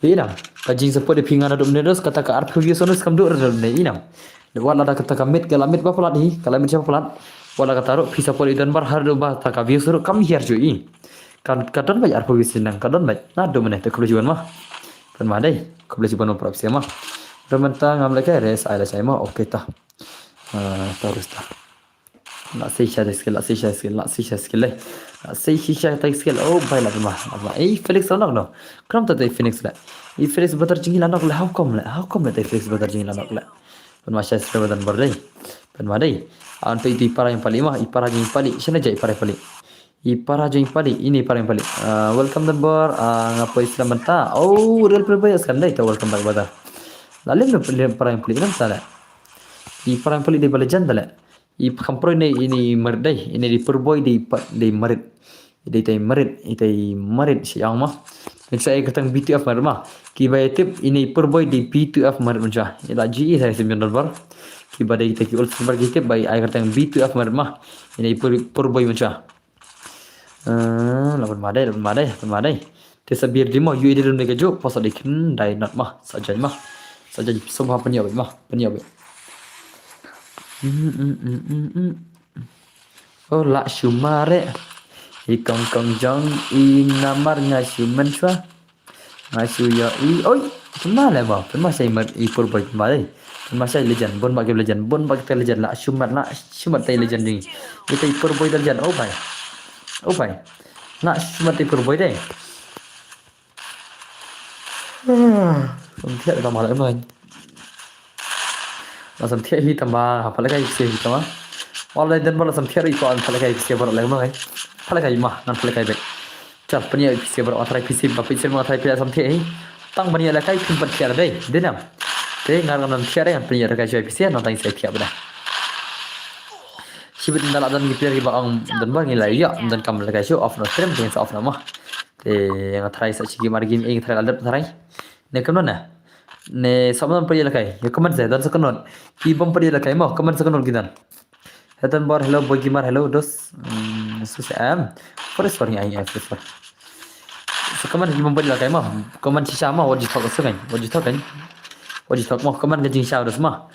Ïa na, ka jingsupport ïa phi nga naduh mynne dos, kata ka arphew views on skam duh re mynne ïa na. Wat la da kata ka miet, ka la miet ba palat hi, ka la miet sha ba palat. Wat la kata ruh phi support i don bor haduh ba ta ka views ruh kam hiar ju i. Kan ka don bad arphew views nang, ka don bad. Naduh mynne te khublei shibun ma. Kan ma dei, khublei shibun ma prap sia ma. Rum mynta ngam lehkai re sa ai la shai ma, okay ta. Ah, terus ta. La sei sha ta skill, la sei sha skill, la sei sha skill, eh. La sei sha ta skill. Oh, bai la ma, la ma. Eh, Felix la nok no. Kram ta, ta Felix la. Eh, Felix brother jingïalang nok la, how come la? How come la ta Felix brother jingïalang nok la? Pynma sha skill brother bor dei. Pynma dei. An pe i para jong pali ma, i para jong pali. Shana jai para pali. I para jong pali, ini para pali. Ah, welcome don bor, ah, nga poi slam banta. Oh, real player boy skam dei ta welcome back brother. La lem, lem para pali, nam ta la. I para pali dei ba legend ta la. I kham pyroi ne ini marit dei, ini dei pyrboy dei pa-, dei marit. Dei tai marit, i tai marit shi yang ma. Ni sa ai kyrteng B two F marit ma. Ki ba tip ini pyrboy dei B two F marit mancha. Ila G E sai sim jon bar. Ki ba dei tai ki ul sim bar ki tip ba ai kyrteng B two F marit ma. Ini pyr-, pyrboy mancha. Eh, laban madai, laban madai, laban madai. Te sa bir di ma, U I D rum dei kajuh, pos dei khyndai nat ma, sa jai ma. Sa jai, so ma pynïoh ma, pynïoh. Mm, mm, mm, mm, mm. Oh, la shu mare. I kong kong jong i namar nga shu mynshwa. Nga shu ïohi. Oi, pynma leh ma. Pynma shai mat i pyrboy pynma dei. Pynma shai legend. Bun ba ki legend. Bun ba ki legend la. Shu mat la. Shu mat tai legend jong ngi. Ita i pyrboy legend. Oh bai. Oh bai. La shu mat i pyrboy dei. Sam thiah tama la bai. La sam thiah hi tama. Hapa la kai hi tama. Online don ba la sam thiah ruh i kwah ban pynlehkai phi sha baroh leh ma ngan. Pynlehkai ma ngan pynlehkai beit. Chal pynïa phi sha baroh nga tharai phi sha ba phi sha ma nga tharai phi la sam thiah hi. Tang ban ïa lehkai phin pat thiah dei. Dei nam. Te ngan ngan thiah dei ngan pynïa lehkai sha phi sha nang tang sha thiah ba dei. Shibit nda la don ki player ki ba ong don ba ngi la ïa don kam lehkai shu off na stream te sa off na ma. Te nga tharai sa shi game ar game ei nga tharai la dep tharai. Ne kam na. Ne sa ma don pynïa lehkai. Ïa comment sa don sa kynnoh. Ki bym pynïa lehkai ma comment sa kynnoh ki don. Hetan Bor, hello, Boy Gamer, hello, dos. Hmm, sus em. Forest War ngi ai ai Forest War. So comment ki bym pynïa lehkai ma. Comment shisha ma, what you talk so kan. What you talk kan. What you talk ma, comment ka jingshisha dos ma.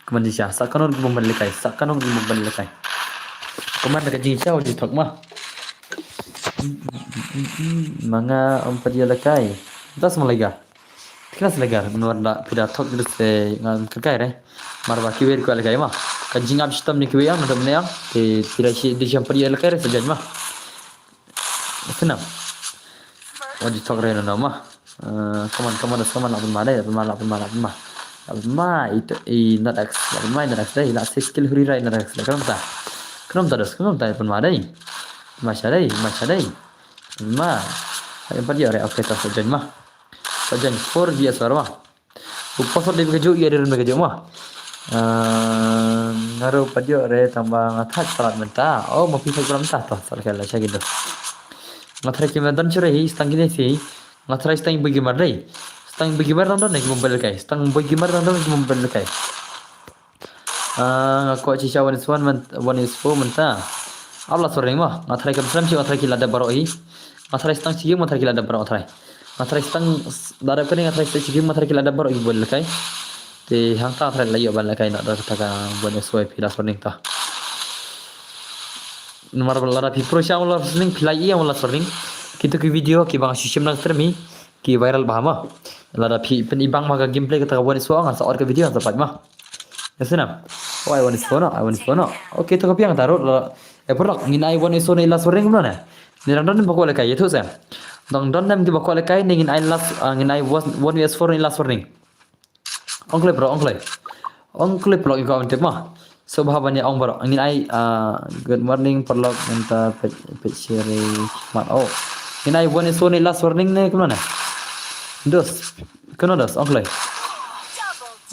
Comment shisha. Sa kano ki bym pynïa lehkai. Sa kano ki bym pynïa lehkai. Comment ka jingshisha, what you talk ma. Ma nga ym pynïa lehkai. Das ma lega. Tikna selegar menwar da pida thok gitu se ngan kekai re. Mar ba kiwei kwah lehkai ma. Ka jingap shitom ni kiwei ang nadam ne ang. Te pida shi di jam padi lehkai re sejak ma. Senam. Wajib thok re no ma. Eh, come on, come on, come on, lapan ma dai, lapan ma, lapan ma, lapan ma. Lapan ma itu i not X, lapan ma not X dai, la sis skill huri rai not X. Kenapa ta? Kenapa ta dos? Kenapa ta lapan ma dai? Masha dai, masha dai. Ma. Yang padi re okay ta sejak ma. Pajan four V S four ma. U password dei ba ka juh ïa dei run ba ka juh ma. Ah, nga ruh pat ïoh re tang ba nga thait palat mynta. Oh, ma phi thait palat mynta to. Sal kala sha ki dos. Nga tharai ki ma don shuh re hi stang kine si. Nga tharai stang Boy Gamer dei. Stang Boy Gamer dang don ne ki bym pynlehkai. Stang Boy Gamer dang don ne ki bym pynlehkai. Ah, nga kwah shisha one is one, one is four mynta. Ap la soreng ma. Nga tharai kam srem shuh, nga tharai ki la dep baroh hi. Nga tharai stang shi game, nga tharai ki la dep baroh, nga tharai. Nga tharai stang s-, la dep kane, nga tharai stang shi game, nga tharai ki la dep baroh ki bym lehkai. Te hangta nga tharai la ïoh ban lehkai na da kata ka one is four phi la soreng ta. Namar lada phi pro sha la soreng, phi la ïa la soreng. Kitu ki video ki bang shisha nang stream hi. Ki viral bha ma. Lada phi pyn ibang ma ka gameplay kata ka one is four ngan sa or ka video ngan sa pait ma. Ïa sina. Oh, ai one is four no, ai one is four no. Okay, to ka biang taruh la. Eh, pyrlok ngin ai one is four ne la soreng kumno ne. Ni dang don ba kwah lehkai ïathuh sa. Dang don ne ki ba kwah lehkai ne ngin ai la, ah, ngin ai one, one V S four ne la soreng. Ong kloi bro, ong kloi. Ong kloi bro, iko am tip ma. So bha ban ïa ong bro. Ngin ai, ah, good morning pyrlok mynta peit peit share mat. Oh. Ngin ai one is four ne last warning ne kumno ne. Dos. Kumno dos, ong kloi.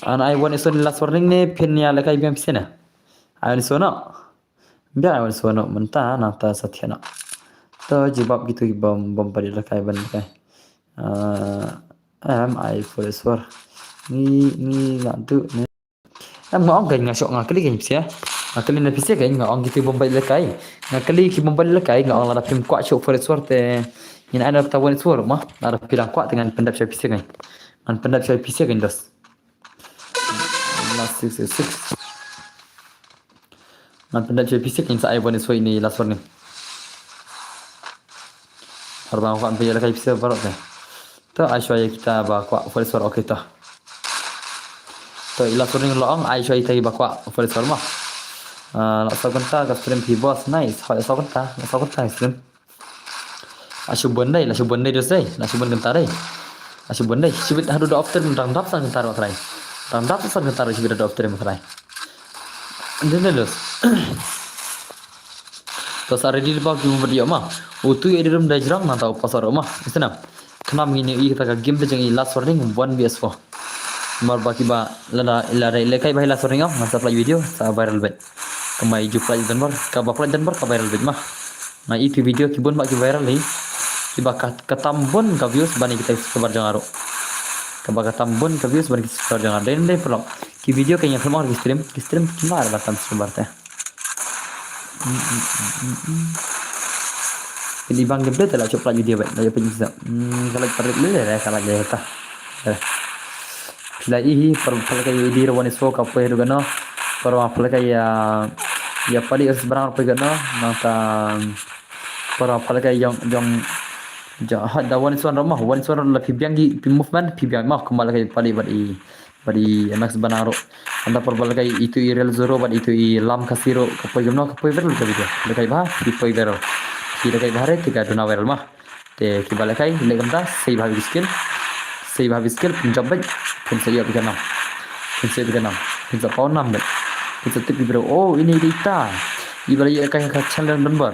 An ai one is four ne last warning ne phin ïa lehkai biang phi sha ne. Ai one is four no. Biang ai one is four no mynta nangta sa thiah no. To jubab kitu ki bym bym padi lehkai ban lehkai. Ah, em ai four is four. Ngi ngi nga tu ne. Em nga ong kein nga shoh nga kylli kein phi sha. Nga kylli na phi sha kein nga ong kitu bym padi lehkai. Nga kylli ki bym padi lehkai nga ong lada phim kwah shoh four is four te. Ngin ai na ta one is four ma. Lada phi dang kwah te ngan pyndep sha phi sha kein. Ngan pyndep sha phi sha kein dos. Last six six six. Ngan pyndep sha phi sha kein sa ai one is four ne last warning. Har ba kwah phi lehkai phi sha baroh te. To ai shuwa ïa kita ba kwah four is four okay to. To i last warning la ong ai shuwa ïa kita ba kwah four is four ma. Ah, la saw kynta ka stream phi boss nice. Hoi la saw kynta, la saw kynta stream. La shu bun dei, la shu bun dei dos dei, la shu bun kynta dei. La shu bun dei, shibit haduh da off stream dang dap san kynta ruh trai. Dang dap san kynta ruh shibit haduh off stream trai. Nden dei dos. To sa ready ba ki bym padi ïoh ma. Utu ïa dei rum da jrong nangta u password ma. Isna. Khnam ngin ïa i kata ka game te jong i last warning one V S four. Mar ba ki ba lada lada lehkai ba i last warning ong ngan sa plie video sa viral bad. Ka mai ju plie dan bar ka ba plie dan bar ka viral bad ma. Nga i ki video ki bun ba ki viral hi. Ki ba ka tam bun ka views ban i kita subscriber jong nga ruh. Ka ba ka tam bun ka views ban ki subscriber jong nga. Dei dei pyrlok. Ki video ka ïa khlem ong ki stream ki stream ki mar ba tam subscriber te. Pynibang gameplay te la chop la video bet la pynisa. Hmm, ka la parit le le ka la le ta. Pynlai hi par pynlai ka ïa di rawan iso ka poi ruh kano. Par pynlai ka ïa ïa pali ers barang poi kano. Nangta par pynlai ka ïong ïong ïong ha da wan iso ram ma wan iso ram la phi biang ki phi movement phi biang ma kumba la ka pali bad i. Bad i Max Banang ruh. Anta por ba lehkai itu i rel zero bad itu i lam kasi ruh ka poi kumno ka poi viral ka video. Lehkai bha ki poi viral. Ki lehkai bha re ki ka duna viral ma. Te ki ba lehkai leh kumta sei bha ki skill. Sei bha ki skill pynjop bad pynsa ïoh phi ka nam. Pynsa ïoh phi ka nam. Pynsa paw nam bad. Phi sa tip ïa bro. Oh, ine i dei ita. Iba la ïalehkai ha ka channel don bor.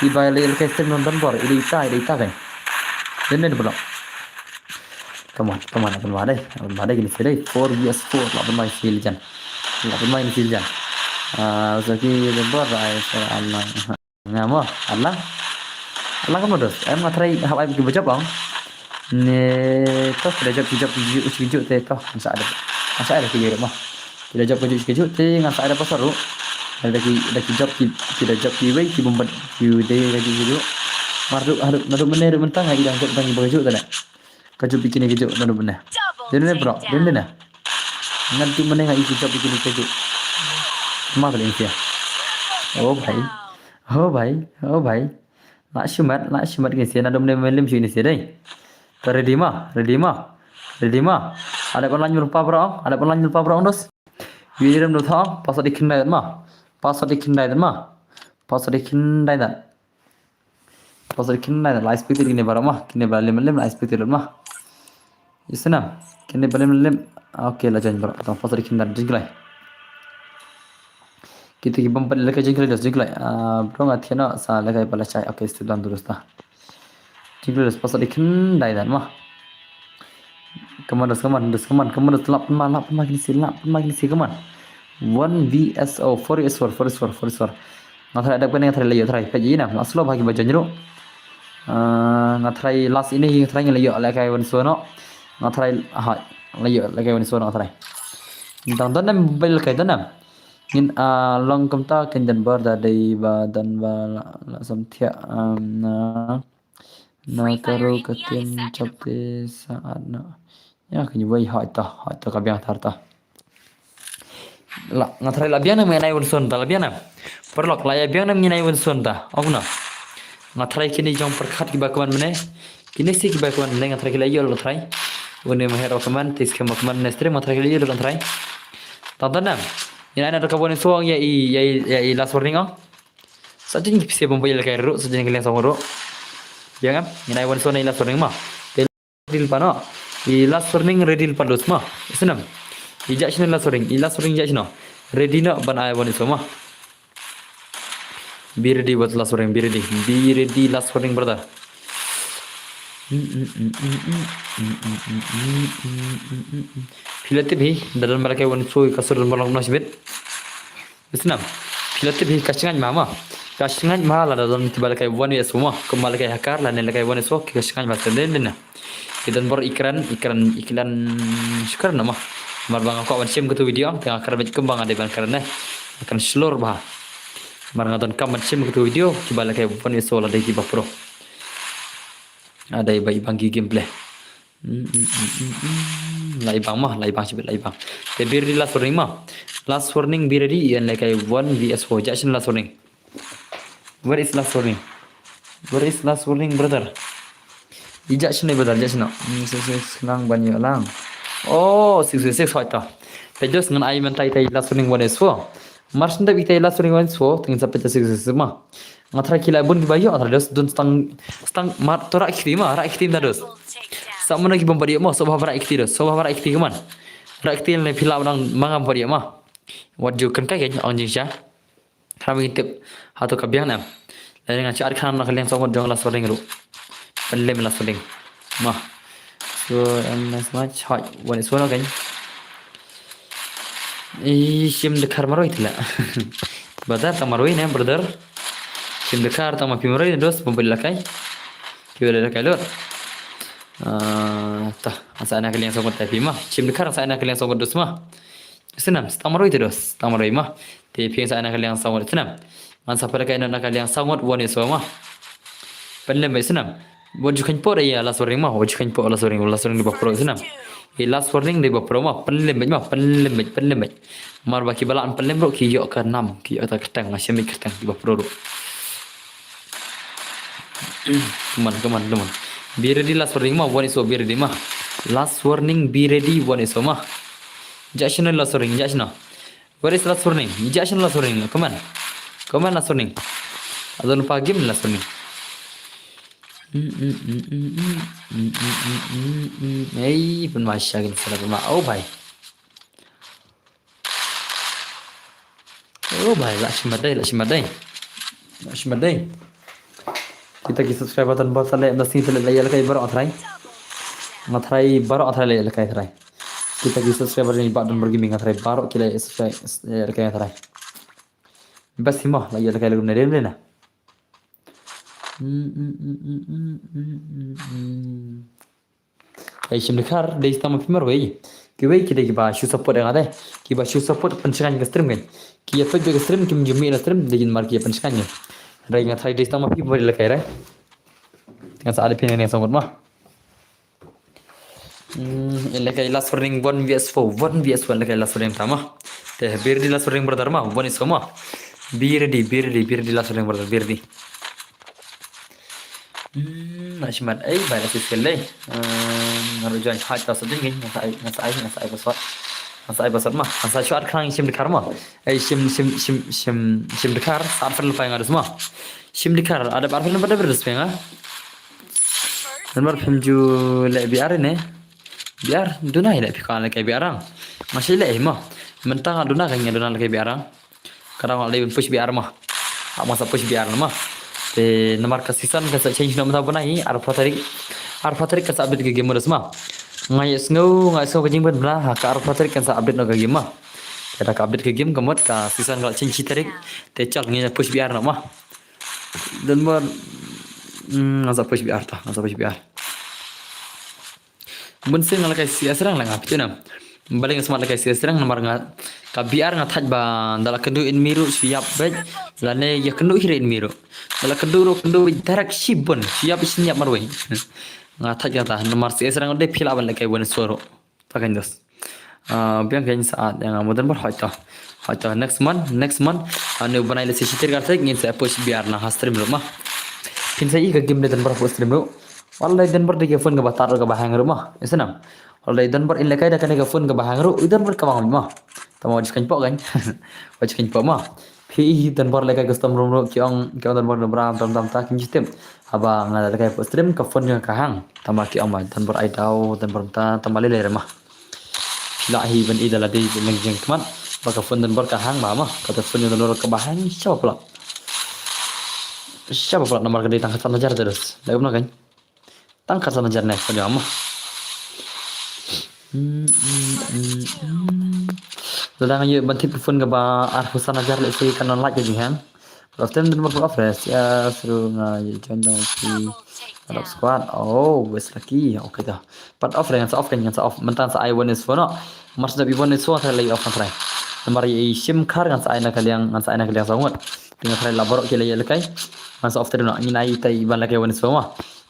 Iba la ïalehkai stream don bor. I dei ita, i dei ita kan. Dei ne bro. Come on, come on, come on dei. Come on dei, kine shisha dei. Four versus four. Lah pynmai shisha jan. Lah pynmai shisha jan. Ah, so ki don bor ai sa Allah. Nga mo, Allah. Allah ka mo dos. Em nga try hap ai ki bajop ong. Ne to ki da jop ki jop ki juh ki juh te to. Ngan sa ada. Ngan sa ada ki juh mo. Ki da jop ki juh ki juh te ngan sa ada pasal ru. Da ki da ki jop ki ki da jop ki wei ki bombat ki de ka juh ki juh. Mar ru haduh naduh mene ru mentang ai dang jop dang ki bajop te na. Ka juh bikini ka juh naduh mene. Dei ne bro, dei ne. Naduh mene nga i ka juh bikini ka juh. Ma ka leng sia. Oh bhai. Oh bhai, oh bhai. La shimat, la shimat kine shisha, naduh mene me lim shu kine shisha dei. To ready ma, ready ma, ready ma. Ada online rupa bro, ada online rupa bro dos. Wi rem do tha, password i khyndiat ma. Password i khyndiat ma. Password i khyndiat. Password i khyndiat, la expected kine baroh ma, kine ba lim lim la expected ma. Isnam, kine ba lim lim. Okay, la join bro. Tang password i khyndiat, join klai. Kita ki bym pat lehkai jingkhlaiñ dos, jingkhlaiñ. Ah, bro nga thiah noh sa lehkai ba la shai. Okay, step down terus ta. Jingkhlaiñ dos, password i khyndiat ma. Come on dos, come on dos, come on, come on dos, lap ma, lap ma kine shisha, lap ma kine shisha, come on. One versus four, four versus four, four versus four, four versus four. Nga try dak pyneng, nga try la ïoh try. Peit ïa ina, nga slow bha ki ba join ruh. Ah, nga try last ine hi, nga try ngi la ïoh lehkai one so noh. Nga try ha la ïoh lehkai one so noh nga try. Tang don em bai lehkai don em. Ngin, ah, long kumta kin don bor da dei ba don ba la, la sam thiah, am, na, na ka ru ka tin chap te sa at na. Ïa ka wei hoi ta, hoi ta ka biang thar ta. La, nga try la biang na ngin ai one so noh ta la biang na. Paralok la ïa biang na ngin ai one so noh ta. Ong na. Nga try kine jong pyrkhat ki ba kman mene. Kine shisha ki ba kman mene nga try ki la ïoh la try. Une ma hero kman, tis kman kman ne stream nga try ki la ïoh la try. Tang tang na. Ngin ai na ka one so ïa i, ïa i, ïa i last warning ong. Sa jin ki pisa bym bai lehkai ruh, sa jin ki leng song ruh. Ïa ngam, ngin ai one so na i last warning ma. Te ready lypa noh. I last warning ready lypa dos ma. Isnam. I jah shino last warning, i last warning jah shino. Ready noh ban ai one so ma. Be ready with last warning, be ready. Be ready last warning brother. Phi la tip hi, da don ba lehkai one so ka sur don ba long noh shibit. Isnam. Phi la tip hi ka shngaiñ ma ma. Ka shngaiñ ma lada don kiba lehkai one versus four ma. Kumba lehkai hacker lane lehkai one versus four ki ka shngaiñ ma sendin din na. Ki don bor i kren, i kren, i kren shukran na ma. Mar ba nga kwah ban shim katu video, te nga kren bad kumba nga dei ban kren ne. Nga kren shlur bha. Mar nga donkam ban shim katu video, kiba lehkai one versus four la dei kiba pro. Nga dei ba i bang ki gameplay. Mm, mm, mm, mm, mm. Lai bang ma, lai bang shibit lai bang. Te be ready last warning ma. Last warning be ready, ïa lehkai one versus four. Jah shino last warning. Where is last warning? Where is last warning brother? I jah shino brother, jah shino. Hmm, six six lang ban ïoh lang. Oh, six six hoi ta. Te just ngan ai mynta ita i last warning one versus four. Mar shen dep ita i last warning one versus four, te ngin sa peit six six ma. Nga try ki la bun kiba ïoh, nga try dos dun stang, stang mar to rak kiti ma, rak kiti ma dos. Sa mano ki bym pat ïoh ma, sa ba rak kiti dos, sa ba rak kiti kman. Rak kiti ne phi la nang mangam pat ïoh ma. Wat ju kan kai kan ong jingshisha. Khnang ba ngin tip hato ka biang ne em. Lane nga shah khnang na ka liang song jong last warning ruh. Pynlem last warning. Ma. So, em, nice match. Hoi, one versus four kan. I shim dkhar marwei tila. Brother, tang marwei ne, brother. Shim dkhar tang ma phi marwei, dos, bym pat lehkai. Ki ba lehkai lut. Ah, ta, sa na ka liang song ta phi ma. Shim dkhar sa na ka liang song dos ma. Isnam, stang marwei te dos, stang marwei ma. Te phi sa na ka liang song isnam. Ngan sa pyrkhat na ka liang song one versus four ma. Pynlem isnam. Wat ju khein por ïa last warning ma, wat ju khein por last warning, last warning dei ba pro isnam. I last warning dei ba pro ma, pynlem ma, pynlem, pynlem. Mar ba kiba lah pynlem ruh ki ïoh ka nam, ki ïoh ka kyrteng, nga shim kyrteng kiba pro ruh. Come on, come on, come on. Be ready last warning ma, one versus four be ready ma. Last warning be ready one versus four ma. Jah shino last warning, jah shino. Where is last warning? Jah shino last warning? Come on. Come on last warning. Adon pa game last warning. Ei, pynma sha kin sala pynma. Oh bhai. Oh bai, lah shimat dei, lah shimat dei. Lah shimat dei. Kita ki subscriber tan ba sa leh, na sini leh, leh lehkai baroh nga tharai. Nga tharai baroh nga tharai leh lehkai tharai. Kita ki subscriber ni ba don bergimi nga tharai baroh ki leh subscribe, leh lehkai nga tharai. Bas hi mo, leh lehkai lagu na dem na. Ei shim dkhar, dei tang ma phi marwei. Kiwei ki dei kiba shu support ïa nga de. Kiba shu support pynshngaiñ ka stream kan. Ki ïa peit ka stream, kim ju mih na stream, dei namar ki ïa pynshngaiñ. Hynrei nga tharai dei tang ma phi marwei lehkai re. Te ngan sa add phi ne ne song ma. Hmm, lehkai last warning, one V S four, one V S four lehkai last warning tama. Te be ready last warning brother ma, one is four ma. Be ready, be ready, be ready last warning brother, be ready. Hmm, na shimat, ei, bai la sis kele. Hmm, ngaru join haj ta soding ni, ngasa ai, ngasa ai, ngasa ai password. Ngasa ai password ma, ngasa shuat khang shim dkhar ma. Ei, shim, shim, shim, shim, shim dkhar, sa arfel pai ngarus ma. Shim dkhar, ada arfel pada berus penga. Namar phim ju leh B R ne. B R, duna leh phi ka leh kai B R ang. Masih leh ma. Mentang duna kan duna leh kai B R ang. Kadang leh push B R ma. Ak masa push B R ma. Te namar ka season ka sa change no mata bnai arphew tarik. Arphew tarik ka sa update ka game modus ma. Ngai sngew, ngai sngew ka jingban bna ha ka arphew tarik ka sa update no ka game ma. Te da ka update ka game ka mut ka season ka change shi tarik. Te chal ngi push B R no ma. Dan ba, hmm, nga sa push B R ta, nga sa push B R. Bun sien nga lehkai C S rang la nga phi na. Balei nga smat lehkai C S rang namar nga ka B R nga thaj ba da la kynduh in miru shu ïap bej. Lane ïa kynduh hi re in miru. Da la kynduh ru kynduh bej direct shibun shu ïap shu ïap marwei. Nga thaj kata namar C S rang de phi lah ban lehkai wan soro. Ta kan dos. Ah, biang kan saat yang modern bar hoi to. Hoi to next month, next month. Anu banai le sisi tir kar sek ngin sa push B R na ha stream ru ma. Phin sa i ka game le dan bar push stream ru. Wal dei dan bar dei ka phone ka batar ka bahang ru ma. Isnam. Wal dei dan bar in lehkai da kane ka phone ka bahang ru. I dan bar ka bang ma. Tama wajib kan pok kan. Wajib kan pok ma. Phi i dan bar lehkai custom room ru ki ong ki ong dan bar ru bra tam tam ta kim jitim. Haba nga lehkai push stream ka phone ka hang. Tama ki ong ma dan bar ai dau dan bar ta tama le le ma. Phi lah hi ban i da lade jeng jeng khmat ba ka phone dan bar ka hang ma ma ka phone dan bar ka ba hang sha ba pla. Sha ba pla namar ka dei tang katan hajar terus. Dah guna kan? Tang katan hajar ne phone ma. Hmm, hmm, hmm, hmm. Lada nga ïoh ban tip ka phone ka ba arphew san hajar lehse kan like ka jinghang. Last time dun ba pura fresh ya seru nga ïa join dong ki Arab squad. Oh, best laki. Okay dah. Pat off re ngan sa off kan ngan sa off. Mentan sa ai one is four no. Mar sa da bi one is four sa lei off kan try. Namar i shim khar ngan sa ai na kaliang ngan sa ai na kaliang sa ngut. Tinga try la borok ki lei lekai. Ngan sa off tadi no. Ngin ai tai ban lekai one is four ma.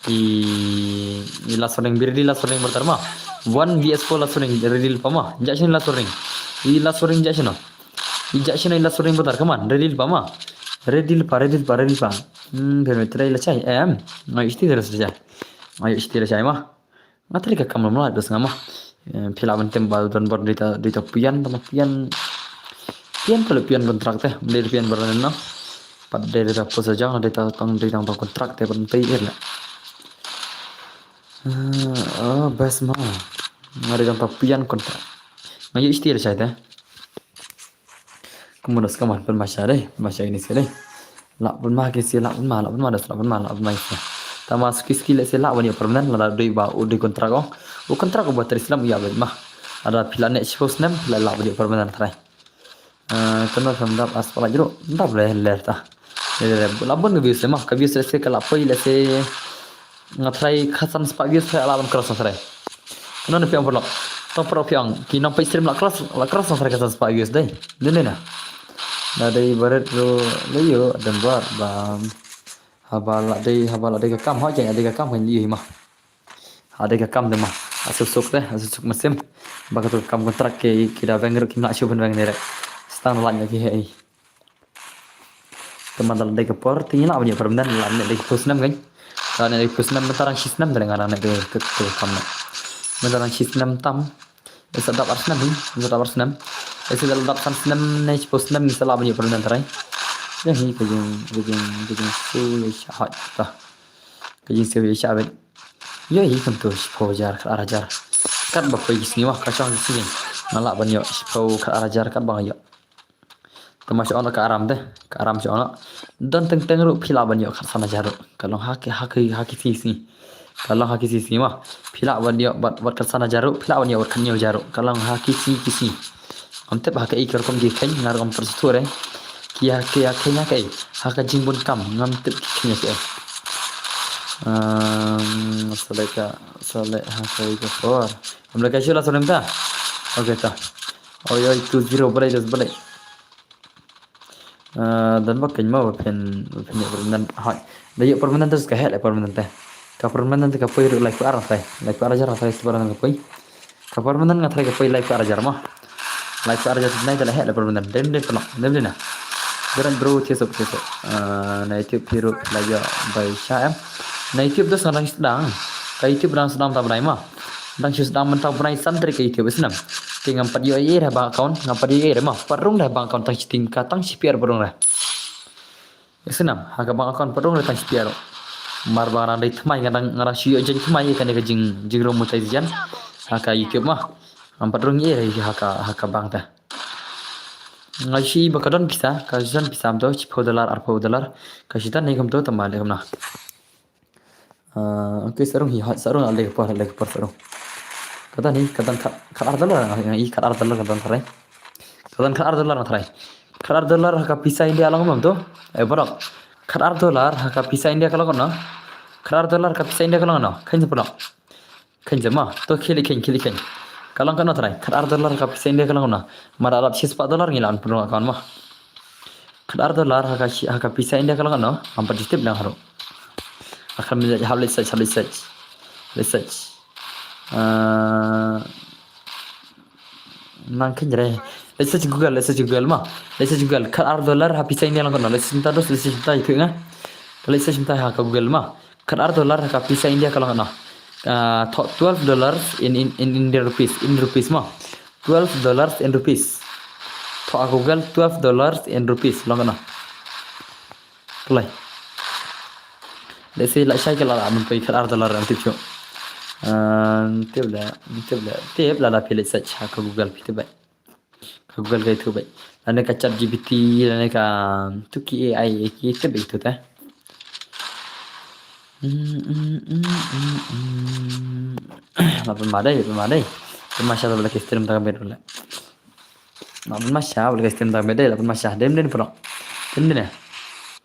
I, i last warning birdi last warning bertar ma. One V S four last warning ready pa ma. Jakshin last warning. I last warning jakshin no. Ijak sino ila suring putar, come on, ready pa ma. Ready pa, ready pa, ready pa. Hmm, pher me try la chai em. Ngai isti la chai. Ngai isti la chai ma. Nga try ka kam lam la dos nga ma. Phi lah ban tem ba don bor data data pian tama pian. Pian pala pian kontrak te, beli pian bor na. Pat data posa jang data tang data tang kontrak te ban tai ir la. Ah, best ma. Nga data tang pian kontrak. Ngai isti la chai te. Kumno ska man pynmasa dei, pynmasa ini ska dei. Lak pynma ki si lak pynma, lak pynma das lak pynma, lak pynma isi. Tama suki suki lek si lak bani permanent lada dei ba u dei kontrak ong. U kontrak u ba teri snem u ya bad ma. Ada pila nek sipos snem pila lak bani permanent trai. Kena kam dap as pala jero, dap le ler ta. Lak bun ka views ma, ka views lek si ka lak poi lek si. Nga try khatsan spah views try ala ban cross nga try. Kano ne piang pulak. Tong pro piang ki nang page stream la cross la cross nga try khatsan spah views dei. Dei ne na. Na dei barit ro leyo dan bar bam. Haba la dei haba la dei ka kam ha jai dei ka kam kan liyo ma. Ha dei ka kam de ma. Asu suk de asu suk masim. Ba ka tu kam kontrak ke ki da veng ro ki na shu ban veng ne re. Stang la nya ki hei. Te man dal dei ka por te ngi lah ban ïoh permanent lah ne dei ka phew snem kan. Lah ne dei ka phew snem mynta rang shi snem te nga rang ne dei ka kam ne. Mynta rang shi snem tam. Isa dap ar snem hi, isa dap ar snem. Isa dal dap san snem ne shi phew snem isa lah ban ïoh permanent te rang. Ïa hi ka jing ka jing ka jing su ïa sha hot ta. Ka jing su ïa sha bet. Ïa hi kan tu shi phew hajar khat ar hajar. Kat ba poi ki sngi ma ka shong ki sngi. Nga lah ban ïoh shi phew khat ar hajar kat ba nga ïoh. Tang ma shu ong ka aram te, ka aram shu ong. Don teng teng ruh phi lah ban ïoh khatsan hajar ruh. Ka long ha ki, ha ki, ha ki sngi sngi. Ka long ha ki sngi sngi ma. Phi lah ban ïoh bad, bad khatsan hajar ruh, phi lah ban ïoh bad khathynñiew hajar ruh. Ka long ha ki sngi ki sngi. Ngam tip ha kaei ka rukom ki kheiñ, nga ruh ngam pat sngewthuh re. Ki ha, ki ha kheiñ ha kaei. Ha ka jingbun kam, ngam tip ki kheiñ ha kaei. Ehm, sa leh ka, sa leh ha kaei ka por. Am leh ka shu la sa lem ta. Okay ta. Oi oi, two zero, balei, dos balei. Ah, don ba keiñ mo ba phin, ba phin ïoh permanent. Hooid. Da ïoh permanent te ka heh leh permanent te. Ka permanent te ka poi ruh laiphew ar hynrei. Laiphew ar hajar hynrei permanent ka poi. Ka permanent nga tharai ka poi laiphew ar hajar mo. Laiphew ar hajar nai te la heh leh permanent. Dem dem pynlong. Dem dem na. Geran bro thiah suk thiah suk. Ah, na YouTube phi ruh la ïoh bai sha em. Na YouTube dos nga dang sdang. Ka YouTube dang sdang ta bnai mo. Dang shu sdang mynta bnai san tarik ka YouTube isnam. Te ngam pat ïoh ei ei re bank account, ngam pat ïoh ei ei re mo. Pat rung re bank account tang shi tyngka tang shi pyiar pat rung re. Isnam, ha ka bank account pat rung re tang shi pyiar. Mar ba nga dang dei thymmai nga dang, nga dang shu ïoh jaiñ thymmai ïa kane ka jing, jingrum monetization. Ha ka YouTube mo. Ngam pat rung ei ei re ha ka, ha ka bank te. Nga shu i ba ka don pisa, ka don pisa kumto, shiphew dollar, arphew dollar. Ka shu don hi kumto, tang ba leh kumno. Ah, okay, sa rung hi, hooid, sa rung, ale ka por, ale ka por, sa rung. Ka don hi, ka don khat, khat ar dollar, nga i khat ar dollar, ka don tharai. Ka don khat ar dollar, nga tharai. Khat ar dollar, ha ka pisa India long mo to. Eh, paralok. Khat ar dollar, ha ka pisa India ka long kumno. Khat ar dollar, ha ka pisa India ka long kumno. Kheiñ sa paralok. Kheiñ sa mo. To khie leit kheiñ, khie leit kheiñ. Ka long kumno tharai. Khat ar dollar, ha ka pisa India ka long kumno. Mar la dap shispah dollar ngi la pynrung account mo. Khat ar dollar ha ka shi-, ha ka pisa India ka long kumno, ngam pat ju tip dang haruh. Akhar mi hap leit search, hap leit search. Leit search. Ah, nang kheiñ re. Leit search Google, leit search Google mo. Leit search Google. Khat ar dollar ha pisa India long kumno. Leit search mynta dos, leit search mynta ïathuh ïa nga. Leit search mynta ha ka Google mo. Khat ar dollar ha ka pisa India ka long kumno. Ah, thoh twelve dollars in, in, in Indian rupees, in rupees mo. Twelve dollars in rupees. Thoh ha Google twelve dollars in rupees long kumno. Kloi. Lehse lashai ka la lah ban poi khat ar dollar, ngam tip shuh. Ah, tip leh, tip leh, tip lada phi leit search ha ka Google phi tip beit. Ka Google ka ïathuh beit. Lane ka ChatGPT, lane ka tu ki A I ki tip beit tu te. Hmm, hmm, hmm, hmm, hmm. Lah pynmad dei, pynmad dei. Pynmad sha, lah pynmad sha, lah pynmad sha, lah pynmad sha, dem dem pynlong. Dem dem.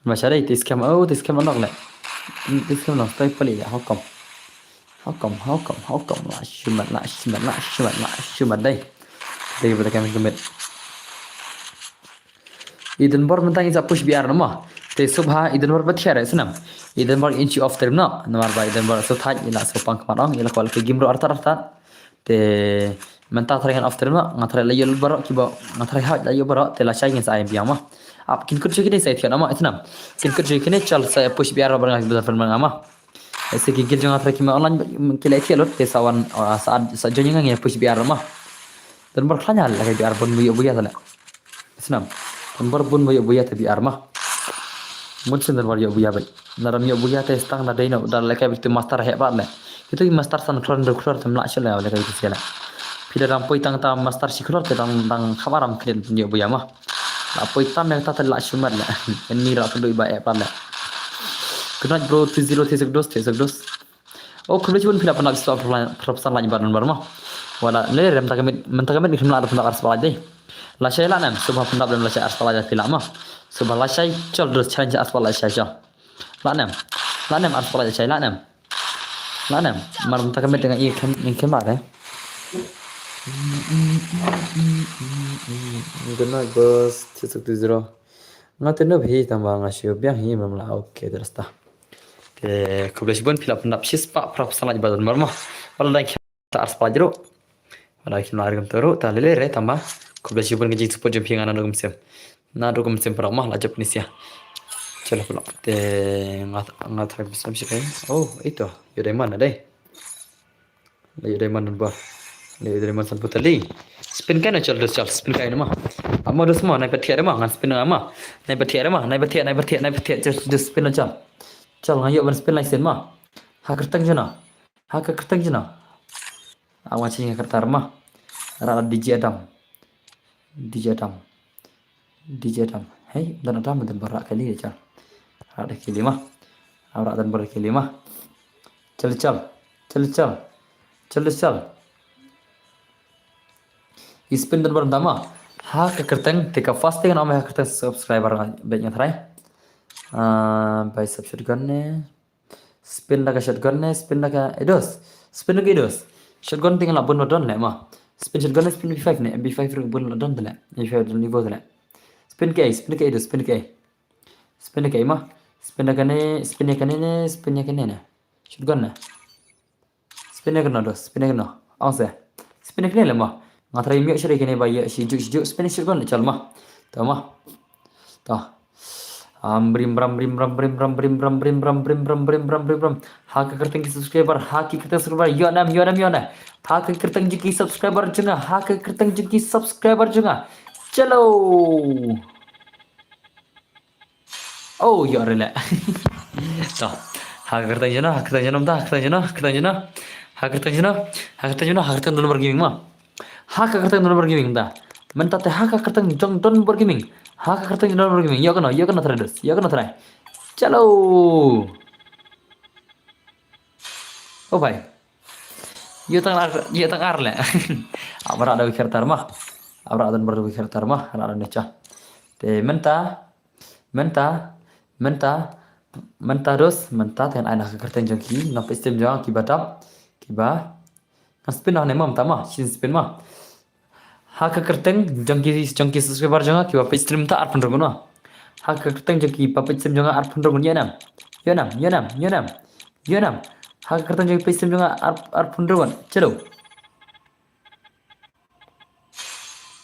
Pynmad sha dei, te scam, oh, te scam anok leh. Te scam anok, stoi pali leh, how come? How come, how come, how come? Lah shimet, lah shimet, lah shimet, lah shimet dei. Dei ba da ka met ka met. I Denbor mynta ngin sa push B R no mo. Te sngewbha i Denbor ba thiah re snam. I Denbor in shu off stream no. Namar ba i Denbor sngewthait i la sngewpang khmat ong i la kwah leh ka game ruh artat artat. Te mynta tharai ngan off stream no. Nga tharai la ïoh baroh kiba, nga tharai hooid la ïoh baroh te lashai ngin sa ai biang mo. Ap kin kut shu kine sa thiah no mo snam. Kin kut shu kine chal sa push B R ba nga ba fan nga mo. Lehse ki guild jong nga tharai ki ma online ki la thiah lut te sa wan, ah, sa, sa join ïa nga ngin push B R mo. Denbor khlaiñ ha lehkai B R bun ba ïoh buia tale. Snam. Denbor bun ba ïoh buia te B R mo. Mut sien Denbor ïoh buia beit. Nara ym ïoh buia te stang da dei no da lehkai beit te master heh pat leh. Itu ki master san klur hynriew klur te ym lah shuh leh lehkai beit te leh. Phi da dang poi tang ta master shi klur te dang, dang kham aram khyndiat ïoh buia mo. La poi tam ïa kata te lah shimet leh. Ini ra kynduh ba eh pat leh. Good night bro, two zero, three six dos, three six dos. Oh, khublei shibun phi la pyndap shispah phraphew san like bad number mo. Wala, le re mynta ka miet, mynta ka miet ngim lah da pyndap arspah like dei. Lashai lah nem, sngewbha pyndap lem lashai arspah like phi lah mo. Sngewbha lashai, chol dos challenge arspah like lashai chol. Lah nem, lah nem arspah like lashai, lah nem. Lah nem, mar mynta ka miet nga i khem, i khem lah de. Good night, boss. Three six two zero. Nga te nop hi tang ba nga shu biang hi mem la. Okay, te rasta. Te khublei shibun phi la pyndap shispah phraphew san like bad number mo. Wala dang khem ta arspah like ruh. Wala khem la rukom te ruh ta lele re tang ba. Khublei shibun ka jingsupport jong phi nga naduh kum sem. Naduh kum sem paralok mo la jop nisia. Chalo paralok. Te nga, nga try bsam shi kai. Oh, ito. Ïoh diamond dei. La ïoh diamond ba. La ïoh diamond san phew tylli. Spin kai na chal dos chal, spin kai na ma. Amo dos ma, nai pat thiah re ma, ngan spin na ma. Nai pat thiah re ma, nai pat thiah, nai pat thiah, nai pat thiah, chal dos spin na chal. Chal nga ïoh ban spin lai sien ma. Ha kyrteng jana. Ha ka kyrteng jana. Awa ching ha kyrteng ma. Ra la D J Adam. D J Adam. D J Adam. Hei, don Adam, don Barak kali aja. Ada kali mah. Ada don Barak kali mah. Chal chal. Chal chal. Chal chal. Spin don Barak dama. Ha ka kyrteng te ka first thing na me ha kyrteng subscriber nga bet nga try. Ah, bai subscribe ne. Spin da ka shotgun ne, spin da ka eidos. Spin da ka eidos. Shotgun ting la bun la don ne ma. Spin shotgun ne, spin M P five ne, M P five ru bun la don ne. M P five don ni bo ne. Spin ka ei, spin ka eidos, spin ka ei. Spin ka ei ma. Spin da ka ne, spin ka ne ne, spin ka ne ne. Shotgun ne. Spin ka no dos, spin ka no. Ang se. Spin ka ne le ma. Nga try miok shari ka ne ba ya shi juk shi juk spin shotgun le chal ma. To ma. To. Am brim bram brim bram brim bram brim bram brim bram brim bram brim bram brim bram. Ha ka kyrteng ki subscriber, ha ki kyrteng subscriber, yo nam, yo nam, yo nam. Ha ka kyrteng jong ki subscriber jong nga, ha ka kyrteng jong ki subscriber jong nga. Chalo. Oh, yo rela. To. Ha ka kyrteng jong nga, ha ka kyrteng jong nga, ha ka kyrteng jong nga, ha ka kyrteng jong nga. Ha ka kyrteng jong nga, ha ka kyrteng jong nga, ha ka kyrteng jong nga, ha ka kyrteng Don Bar Gaming mynta. Mynta te ha ka kyrteng jong Don Bar Gaming. Ha ka kyrteng jong Don Bar Gaming. Ïoh kano, ïoh kano try dos. Ïoh kano try. Chalo. Oh bhai. Ïoh tang ar, ïoh tang ar le. Abra da wikhir tar ma. Abra Don Bar wikhir tar ma. Ra da necha. Te mynta. Mynta. Mynta. Mynta dos. Mynta te ai na ka kyrteng jong ki. Nang peit stem jong ki ba dap. Ki ba. Ngan spin noh ne ma mynta ma, shin spin ma. Ha ka kyrteng jong ki, jong ki subscriber jong nga kiba peit stream mynta arphew hynriew ngut ma. Ha ka kyrteng jong kiba peit stream jong nga arphew hynriew ngut, ïa nam. Ïa nam, ïa nam, ïa nam. Ïa nam. Ha ka kyrteng jong kiba peit stream jong nga ar, arphew hynriew ngut. Chalo.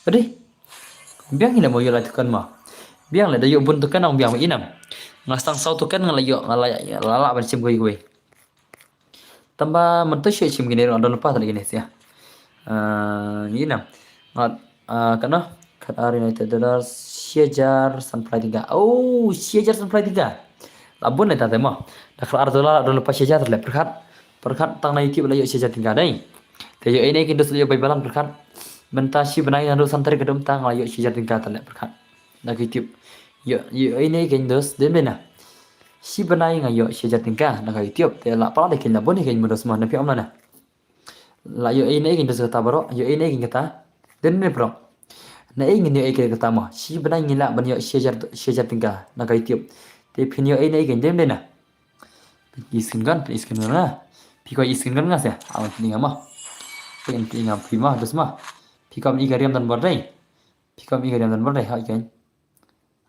Adi. Biang hi la mo ïoh lai token ma. Biang la da ïoh bun token ong biang ma, ïa nam. Nga sdang saw token nga la ïoh, nga la, la, la ban shim kawei kawei. Tangba mynta shu shim kine ruh, don lypa tang kine sha. Ah, ïa nam. Ngat, ah, kano? Qatar United dollar shi hajar sanphew lai tyngka. Oh, shi hajar sanphew lai tyngka. La bun ne ta te mo. Da khlad ar dollar don lypa shi hajar le pyrkhat. Pyrkhat tang na YouTube la ïoh shi hajar tyngka dei. Te ïoh ei ne ei kein dos la ïoh bai balan pyrkhat. Mynta shi bnai naduh san tarik haduh mynta nga la ïoh shi hajar tyngka te le pyrkhat. Na ka YouTube. Ïoh, ïoh ei ne ei kein dos dei mynta. Shi bnai nga ïoh shi hajar tyngka na ka YouTube. Te la pala da kein la bun ne kein mynta dos ma na phi ong na na. La ïoh ei ne ei kein dos kata baroh, ïoh ei ne ei kein kata. Dei ne pyrkhat. Na ei ngin ïoh ei kein kata ma. Shi bnai ngin lah ban ïoh shi hajar, shi hajar tyngka na ka YouTube. Te phin ïoh ei ne ei kein dei mynta. Phi skin gun, phi skin gun nga. Phi ko i skin gun nga se. Awan phi nga ma. Phi nga phi ma, dos ma. Phi ko i ka riam Don Bar dei. Phi ko i ka riam Don Bar dei, ha kein.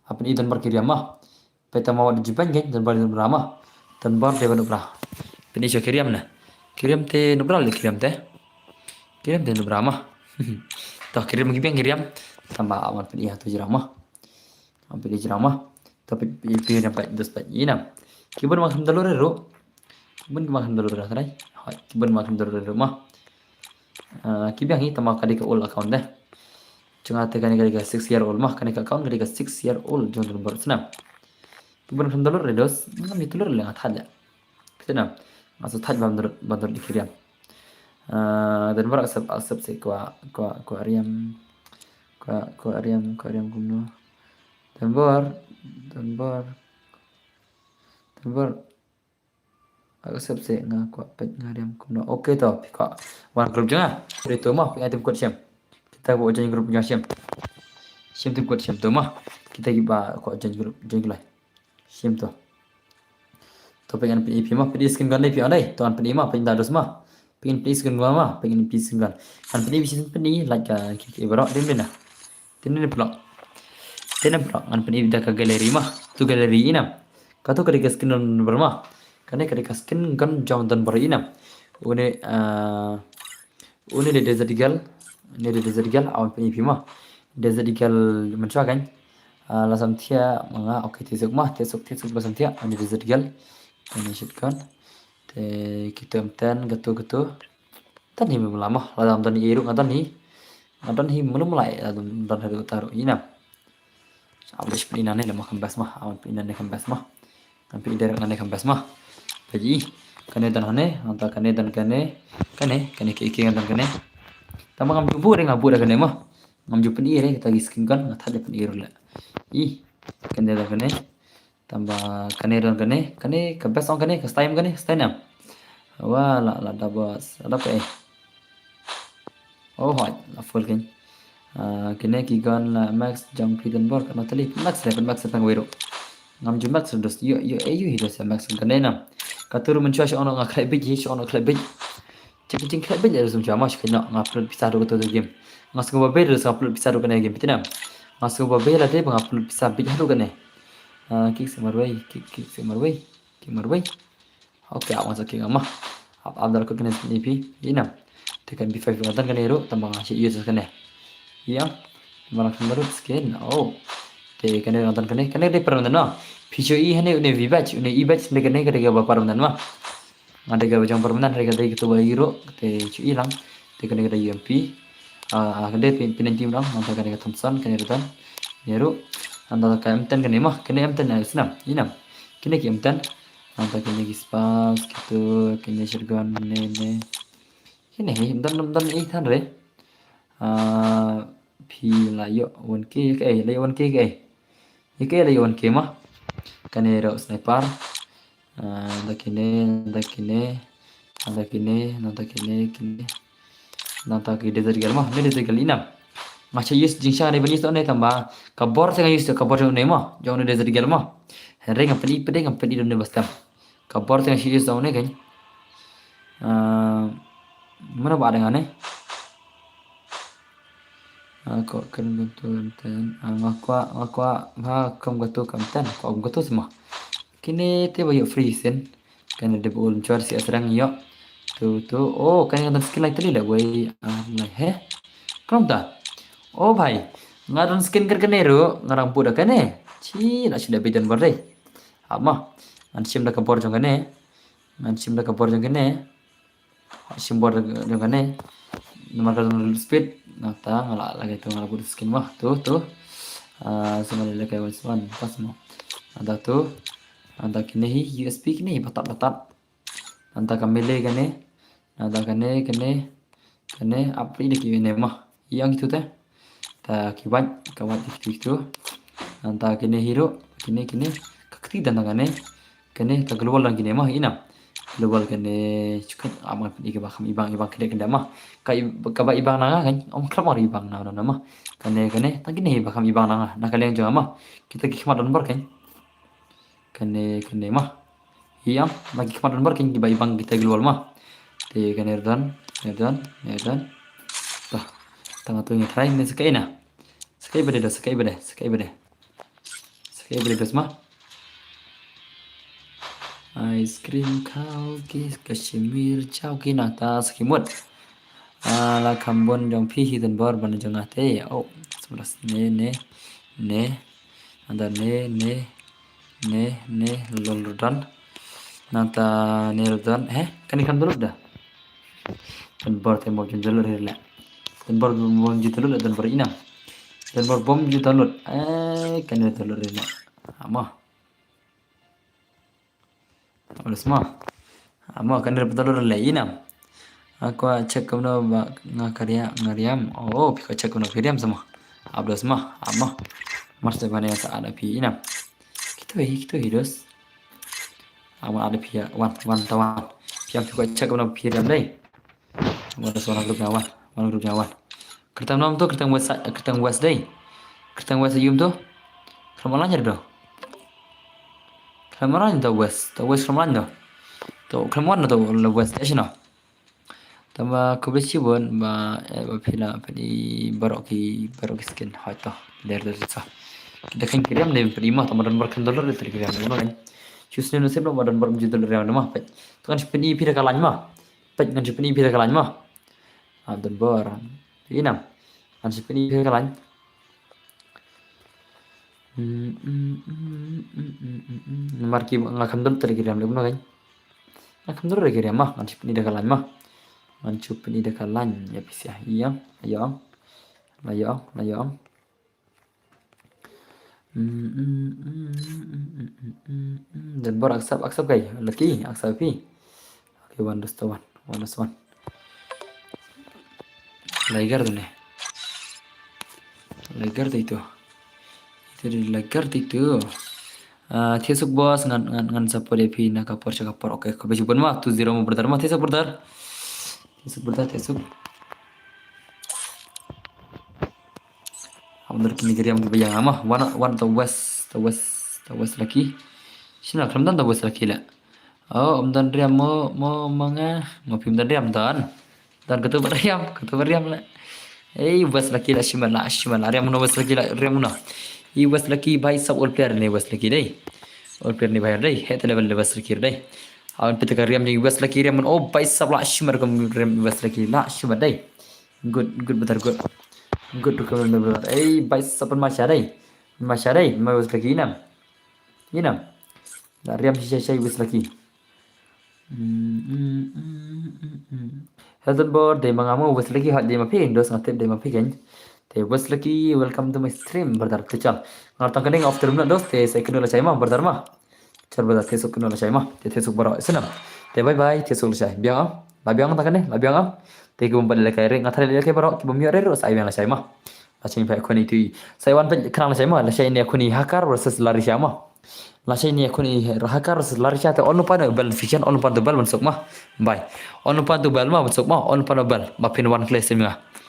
Apan i Don Bar ki riam ma. Peta ma wat jipan kein, Don Bar Nubra ma. Don Bar dei Nubra. Pyn i sha ki riam na. Ki riam te Nubra le ki riam te. Ki riam te Nubra ma. To ki riam ki biang ki riam. Tangba awan pyn i ha tu jrang ma. Am pyn i jrang ma. To pyn i pyn i pyn dos pyn i nam. Ki bun ma kham dalur ru. Ki bun ma kham dalur ru trai. Hai, ki bun ma kham dalur ru ma. Ah, ki biang hi tangba ka dei ka old account de. Jong nga te kane ka dei ka six year old ma, kane ka account ka dei ka six year old jong Don Bar snam. Ki bun kham dalur ru dos, ngam i dalur le nga thad le. Snam. Nga sa thad bam dalur, bam dalur di ki riam. Ah, Don Bar accept, accept se kwa, kwa, kwa riam. Kwa, kwa riam, kwa riam kumno. Don Bar, Don Bar. Don Bar. Accept se nga kwah peit nga riam kumno. Okay to, phi kwah wan group jong nga. Dei to ma, phi ai team code shim. Kita kwah join group jong shim. Shim team code shim to ma. Kita kiba kwah join group, join group. Shim to. To peit ngan pyn i phi ma, pyn i skin gun dei phi on dei. To ngan pyn i ma, peit da dos ma. Pyn i skin gun ma, pyn i skin gun. Ngan pyn i phi shin pyn i, like, uh, ki, ki baroh dei mynta. Te ne pyrkhat. Te ne pyrkhat ngan pyn i da ka gallery ma. Tu gallery i nam. Kato ka dei ka skin gun Don Bar ma. Kane ka dei ka skin gun jong Don Bar i nam. Une, ah, une dei Desert Eagle. Une dei Desert Eagle, awan pyn i phi ma. Desert Eagle mynshuwa kan. Ah, la sam thiah ma nga, okay, te suk ma, te suk, te suk ba sam thiah. Une Desert Eagle. Une shotgun. Te kito em ten, kato, kato. Don hi mlem ma, lada don hi ruh nga don hi. Nga don hi mlem lai, lada don hi ruh ta ruh i nam. Awan pyn i nangne lama kham best ma, awan pyn i nangne kham best ma. Ngan pyn i direct nangne kham best ma. Peit i. Kane don hangne, nangta kane don kane. Kane, kane ki ki don kane. Tangba ngam ju buh re nga buh da kane ma. Ngam ju pyni re kita ki skin gun, nga thad da pyni re le. I, kane da kane. Tamba kane da kane, kane ka best ong kane, ka style kane, style nam. Wa la la da bas, la da pe. Oh hoi, la full kin. Ah, kine ki gun la max jong phi Don Bor, ka no tali max re, max tang wero. Ngam ju max dos, yo yo e yu hi dos max kane nam. Ka tur mun chwa sha ono nga khlai bit hi, sha ono khlai bit. Chik chik khlai bit ya dos mun chwa ma sha kino nga plut pisa do to game. Nga sngo ba be dos nga plut pisa do kane game piti nam. Nga sngo ba be la de ba nga plut pisa bit ha do kane. Ah, kick se marwei, kick kick se marwei, kick marwei. Okay, awan sa kick ma. Ap ap dal ko kane skin pi. Inam. Te kan B five ngan tan kane ru tamba nga shi use kane. Yang. Mana kan baru skin. Oh. Te kane ngan tan kane. Kane de permanent ma. Picho i hane une V batch, une E batch de kane kane ba permanent ma. Nga de ba jong permanent re kane kito ba iro. Te chu i lang. Te kane kane U M P. Ah, kane pin pin tim lang. Ngan tan kane Thompson kane Rutan. Neru. Ngan tan ka M ten kane ma. Kane M ten na snam. Inam. Kine ki M ten. Nangta kine ki spas, kitu, kine shotgun, ne, ne. Kine hi, mdan, mdan, eh, than re. Ah, phi la ïoh one K, ka eh, la ïoh one K, ka eh. Ïa ka eh, la ïoh one K ma. Kane ro sniper. Ah, nangta kine, nangta kine, nangta kine, nangta kine, kine. Nangta ki Desert Eagle ma, ne Desert Eagle inam. Nga cha use jingshisha ne ban use ne tamba. Ka bor te nga use ka bor jong ne ma, jong ne Desert Eagle ma. Hynrei nga pynï pynï nga pynï ne bastam. Ka bor te nga cha use ne kan. Ah, mana ba ada nga ne. Ah, ko kan betul ten. Ah, nga kwa, nga kwa, ha, kam gatu kam ten. Ko am gatu sima. Kine te ba ïoh free sin. Kane de ba ul mchwar si asrang ïoh. Tu, tu. Oh, kane nga don skin lai tali la wei. Ah, lai he. Krom ta. Oh, bhai. Nga don skin kar kane ru, nga rang buda kane. Chi, la chi da bidan bor dei. Ama. Ngan shim da ka bor jong kane. Ngan shim da ka bor jong kane. Shim bor jong kane. Namar ka don speed. Nangta nga la lagi tu nga la buda skin mah. Tu, tu. Ah, sama lagi one one. Pas mah. Nangta tu. Nangta kine hi U S P kine hi batat batat. Nangta ka melee kane. Nangta kane kane kane ap ri de ki ne ma. Ïa ngi tu te. Ta ki wait ka wait ki tu. Nangta kine hero kine kine ka kti dan kane. Kane ka global dan kine ma inam. Global kane chukat aman kine ki ba kham ibang ibang kine kine ma. Ka ib- ka ba ibang nanga kan. Om khlap ma ibang nanga ma. Kane kane ta kine ba kham ibang nanga. Na ka leng jong ma. Kita ki khmat don bor kan. Kane kane ma. Ïam, ma ki khmat don bor kin ki ba ibang kita global ma. Te kane rdon, rdon, rdon. Tah. Tang tu ngi try ne sakai na. Sakai bade do, sakai bade, sakai bade. Sakai bade dos ma. Ice cream khao ki kashmir chao ki nangta sakai mut. Ah, la kham bun jong phi hi don bor ban jong nga te. Oh, sebelas ne ne ne. Nangta ne ne ne ne lol rudan. Nangta ne rudan. He, kani kan download da. Don bor te mo jin download re le. Don bor mo jin download don bor inam. Don bor bom jin download. Eh, kani download re le. Ama. Udah semua. Ama kan dari betul le inam. Aku check kumno ba nga karya ngariam. Oh, piko check kumno kariam sama. Abdos mah, ama. Mas de bane sa ada pi inam. Kita hi, kita hi dos. Ama ada pi ya, wan, wan tawan. Piam piko check kumno pi riam dai. Wan dos wan group nyawan, wan group nyawan. Kertang nom tu, kertang west, kertang west dai. Kertang west yum tu. Kertang online do. Khlem wan to west, to west khlem wan to. To khlem wan to le west station no. Tama ko besi bon ba eh, ba pila pedi barok ki barok ki skin hoi to. Der der sa. Kita kan kirim le pedi ma tama don barkan dollar de kirim le ma kan. Chus ne no sem no ma don barok ju dollar ya ma. Pet. To kan pedi pira kalan ma. Pet kan pedi pira kalan ma. Ah, don bor. Inam. Kan pedi pira kalan. Namar ki nga kham dol teri kiriam le buno kan. Nga kham dol teri kiriam mah ngan sip ni da kalan mah. Ngan sip ni da kalan ya pisia. Iya, ayo. Ayo, ayo. Dan bor accept, accept kai. Laki, accept pi. Okay, one dos to one. One dos one. Laigar dune. Lagar dei tu. Itu dei lagar dei tu. Ah, thiasuk boss ngan ngan ngan support ïa phi na ka por sha ka por. Okay, khublei shibun ma, two zero ma brother ma, thiasuk brother. Thiasuk brother, thiasuk. Am dur kini geriam ki bayang ama. One one the west, the west, the west laki. Sina kram dan the west laki la. Oh, om dan riam mo mo manga. Mo phim dan riam dan. Dan katu bariam, katu bariam la. Ei, west laki la shimat la, shimat la. Riam no west laki la, riam no. I west laki bhai sab all player ne west laki dei. All player ne bhai dei. Het level de west laki dei. Awan pita ka riam ni west laki riam no. Oh, bhai sab la shimat kam riam west laki la shimat dei. Good, good brother, good. Good recommend brother. Ei, bhai sab ma sha dei. Ma sha dei, ma west laki inam. Inam. La riam shisha shai west laki. Heldon Bor, dei ma nga mo west laki hot dei ma phi, dos nga tip dei ma phi kan. Te west laki, welcome to my stream, brother. Te chal. Ngar tang kane nga off term na dos, te sai kenu la shai ma, brother ma. Chal brother, thiasuk kenu la shai ma. Te thiasuk baro, senam. Te bye bye, thiasuk la shai. Biang am, la biang tang kane, la biang am. Te ki bum bad le kai re, nga thale le kai baro, ki bum yo re ro, sai biang la shai ma. La shai pa khuni tu. Sai wan pa khrang la shai ma, la shai ne khuni Hakar versus Larisha ma. La shai ne khuni Hakar versus Larisha te on pan bel fiction on pan bel mansuk ma. Bye. On pan bel ma mansuk ma, on pan bel. Ma phin wan kle semia.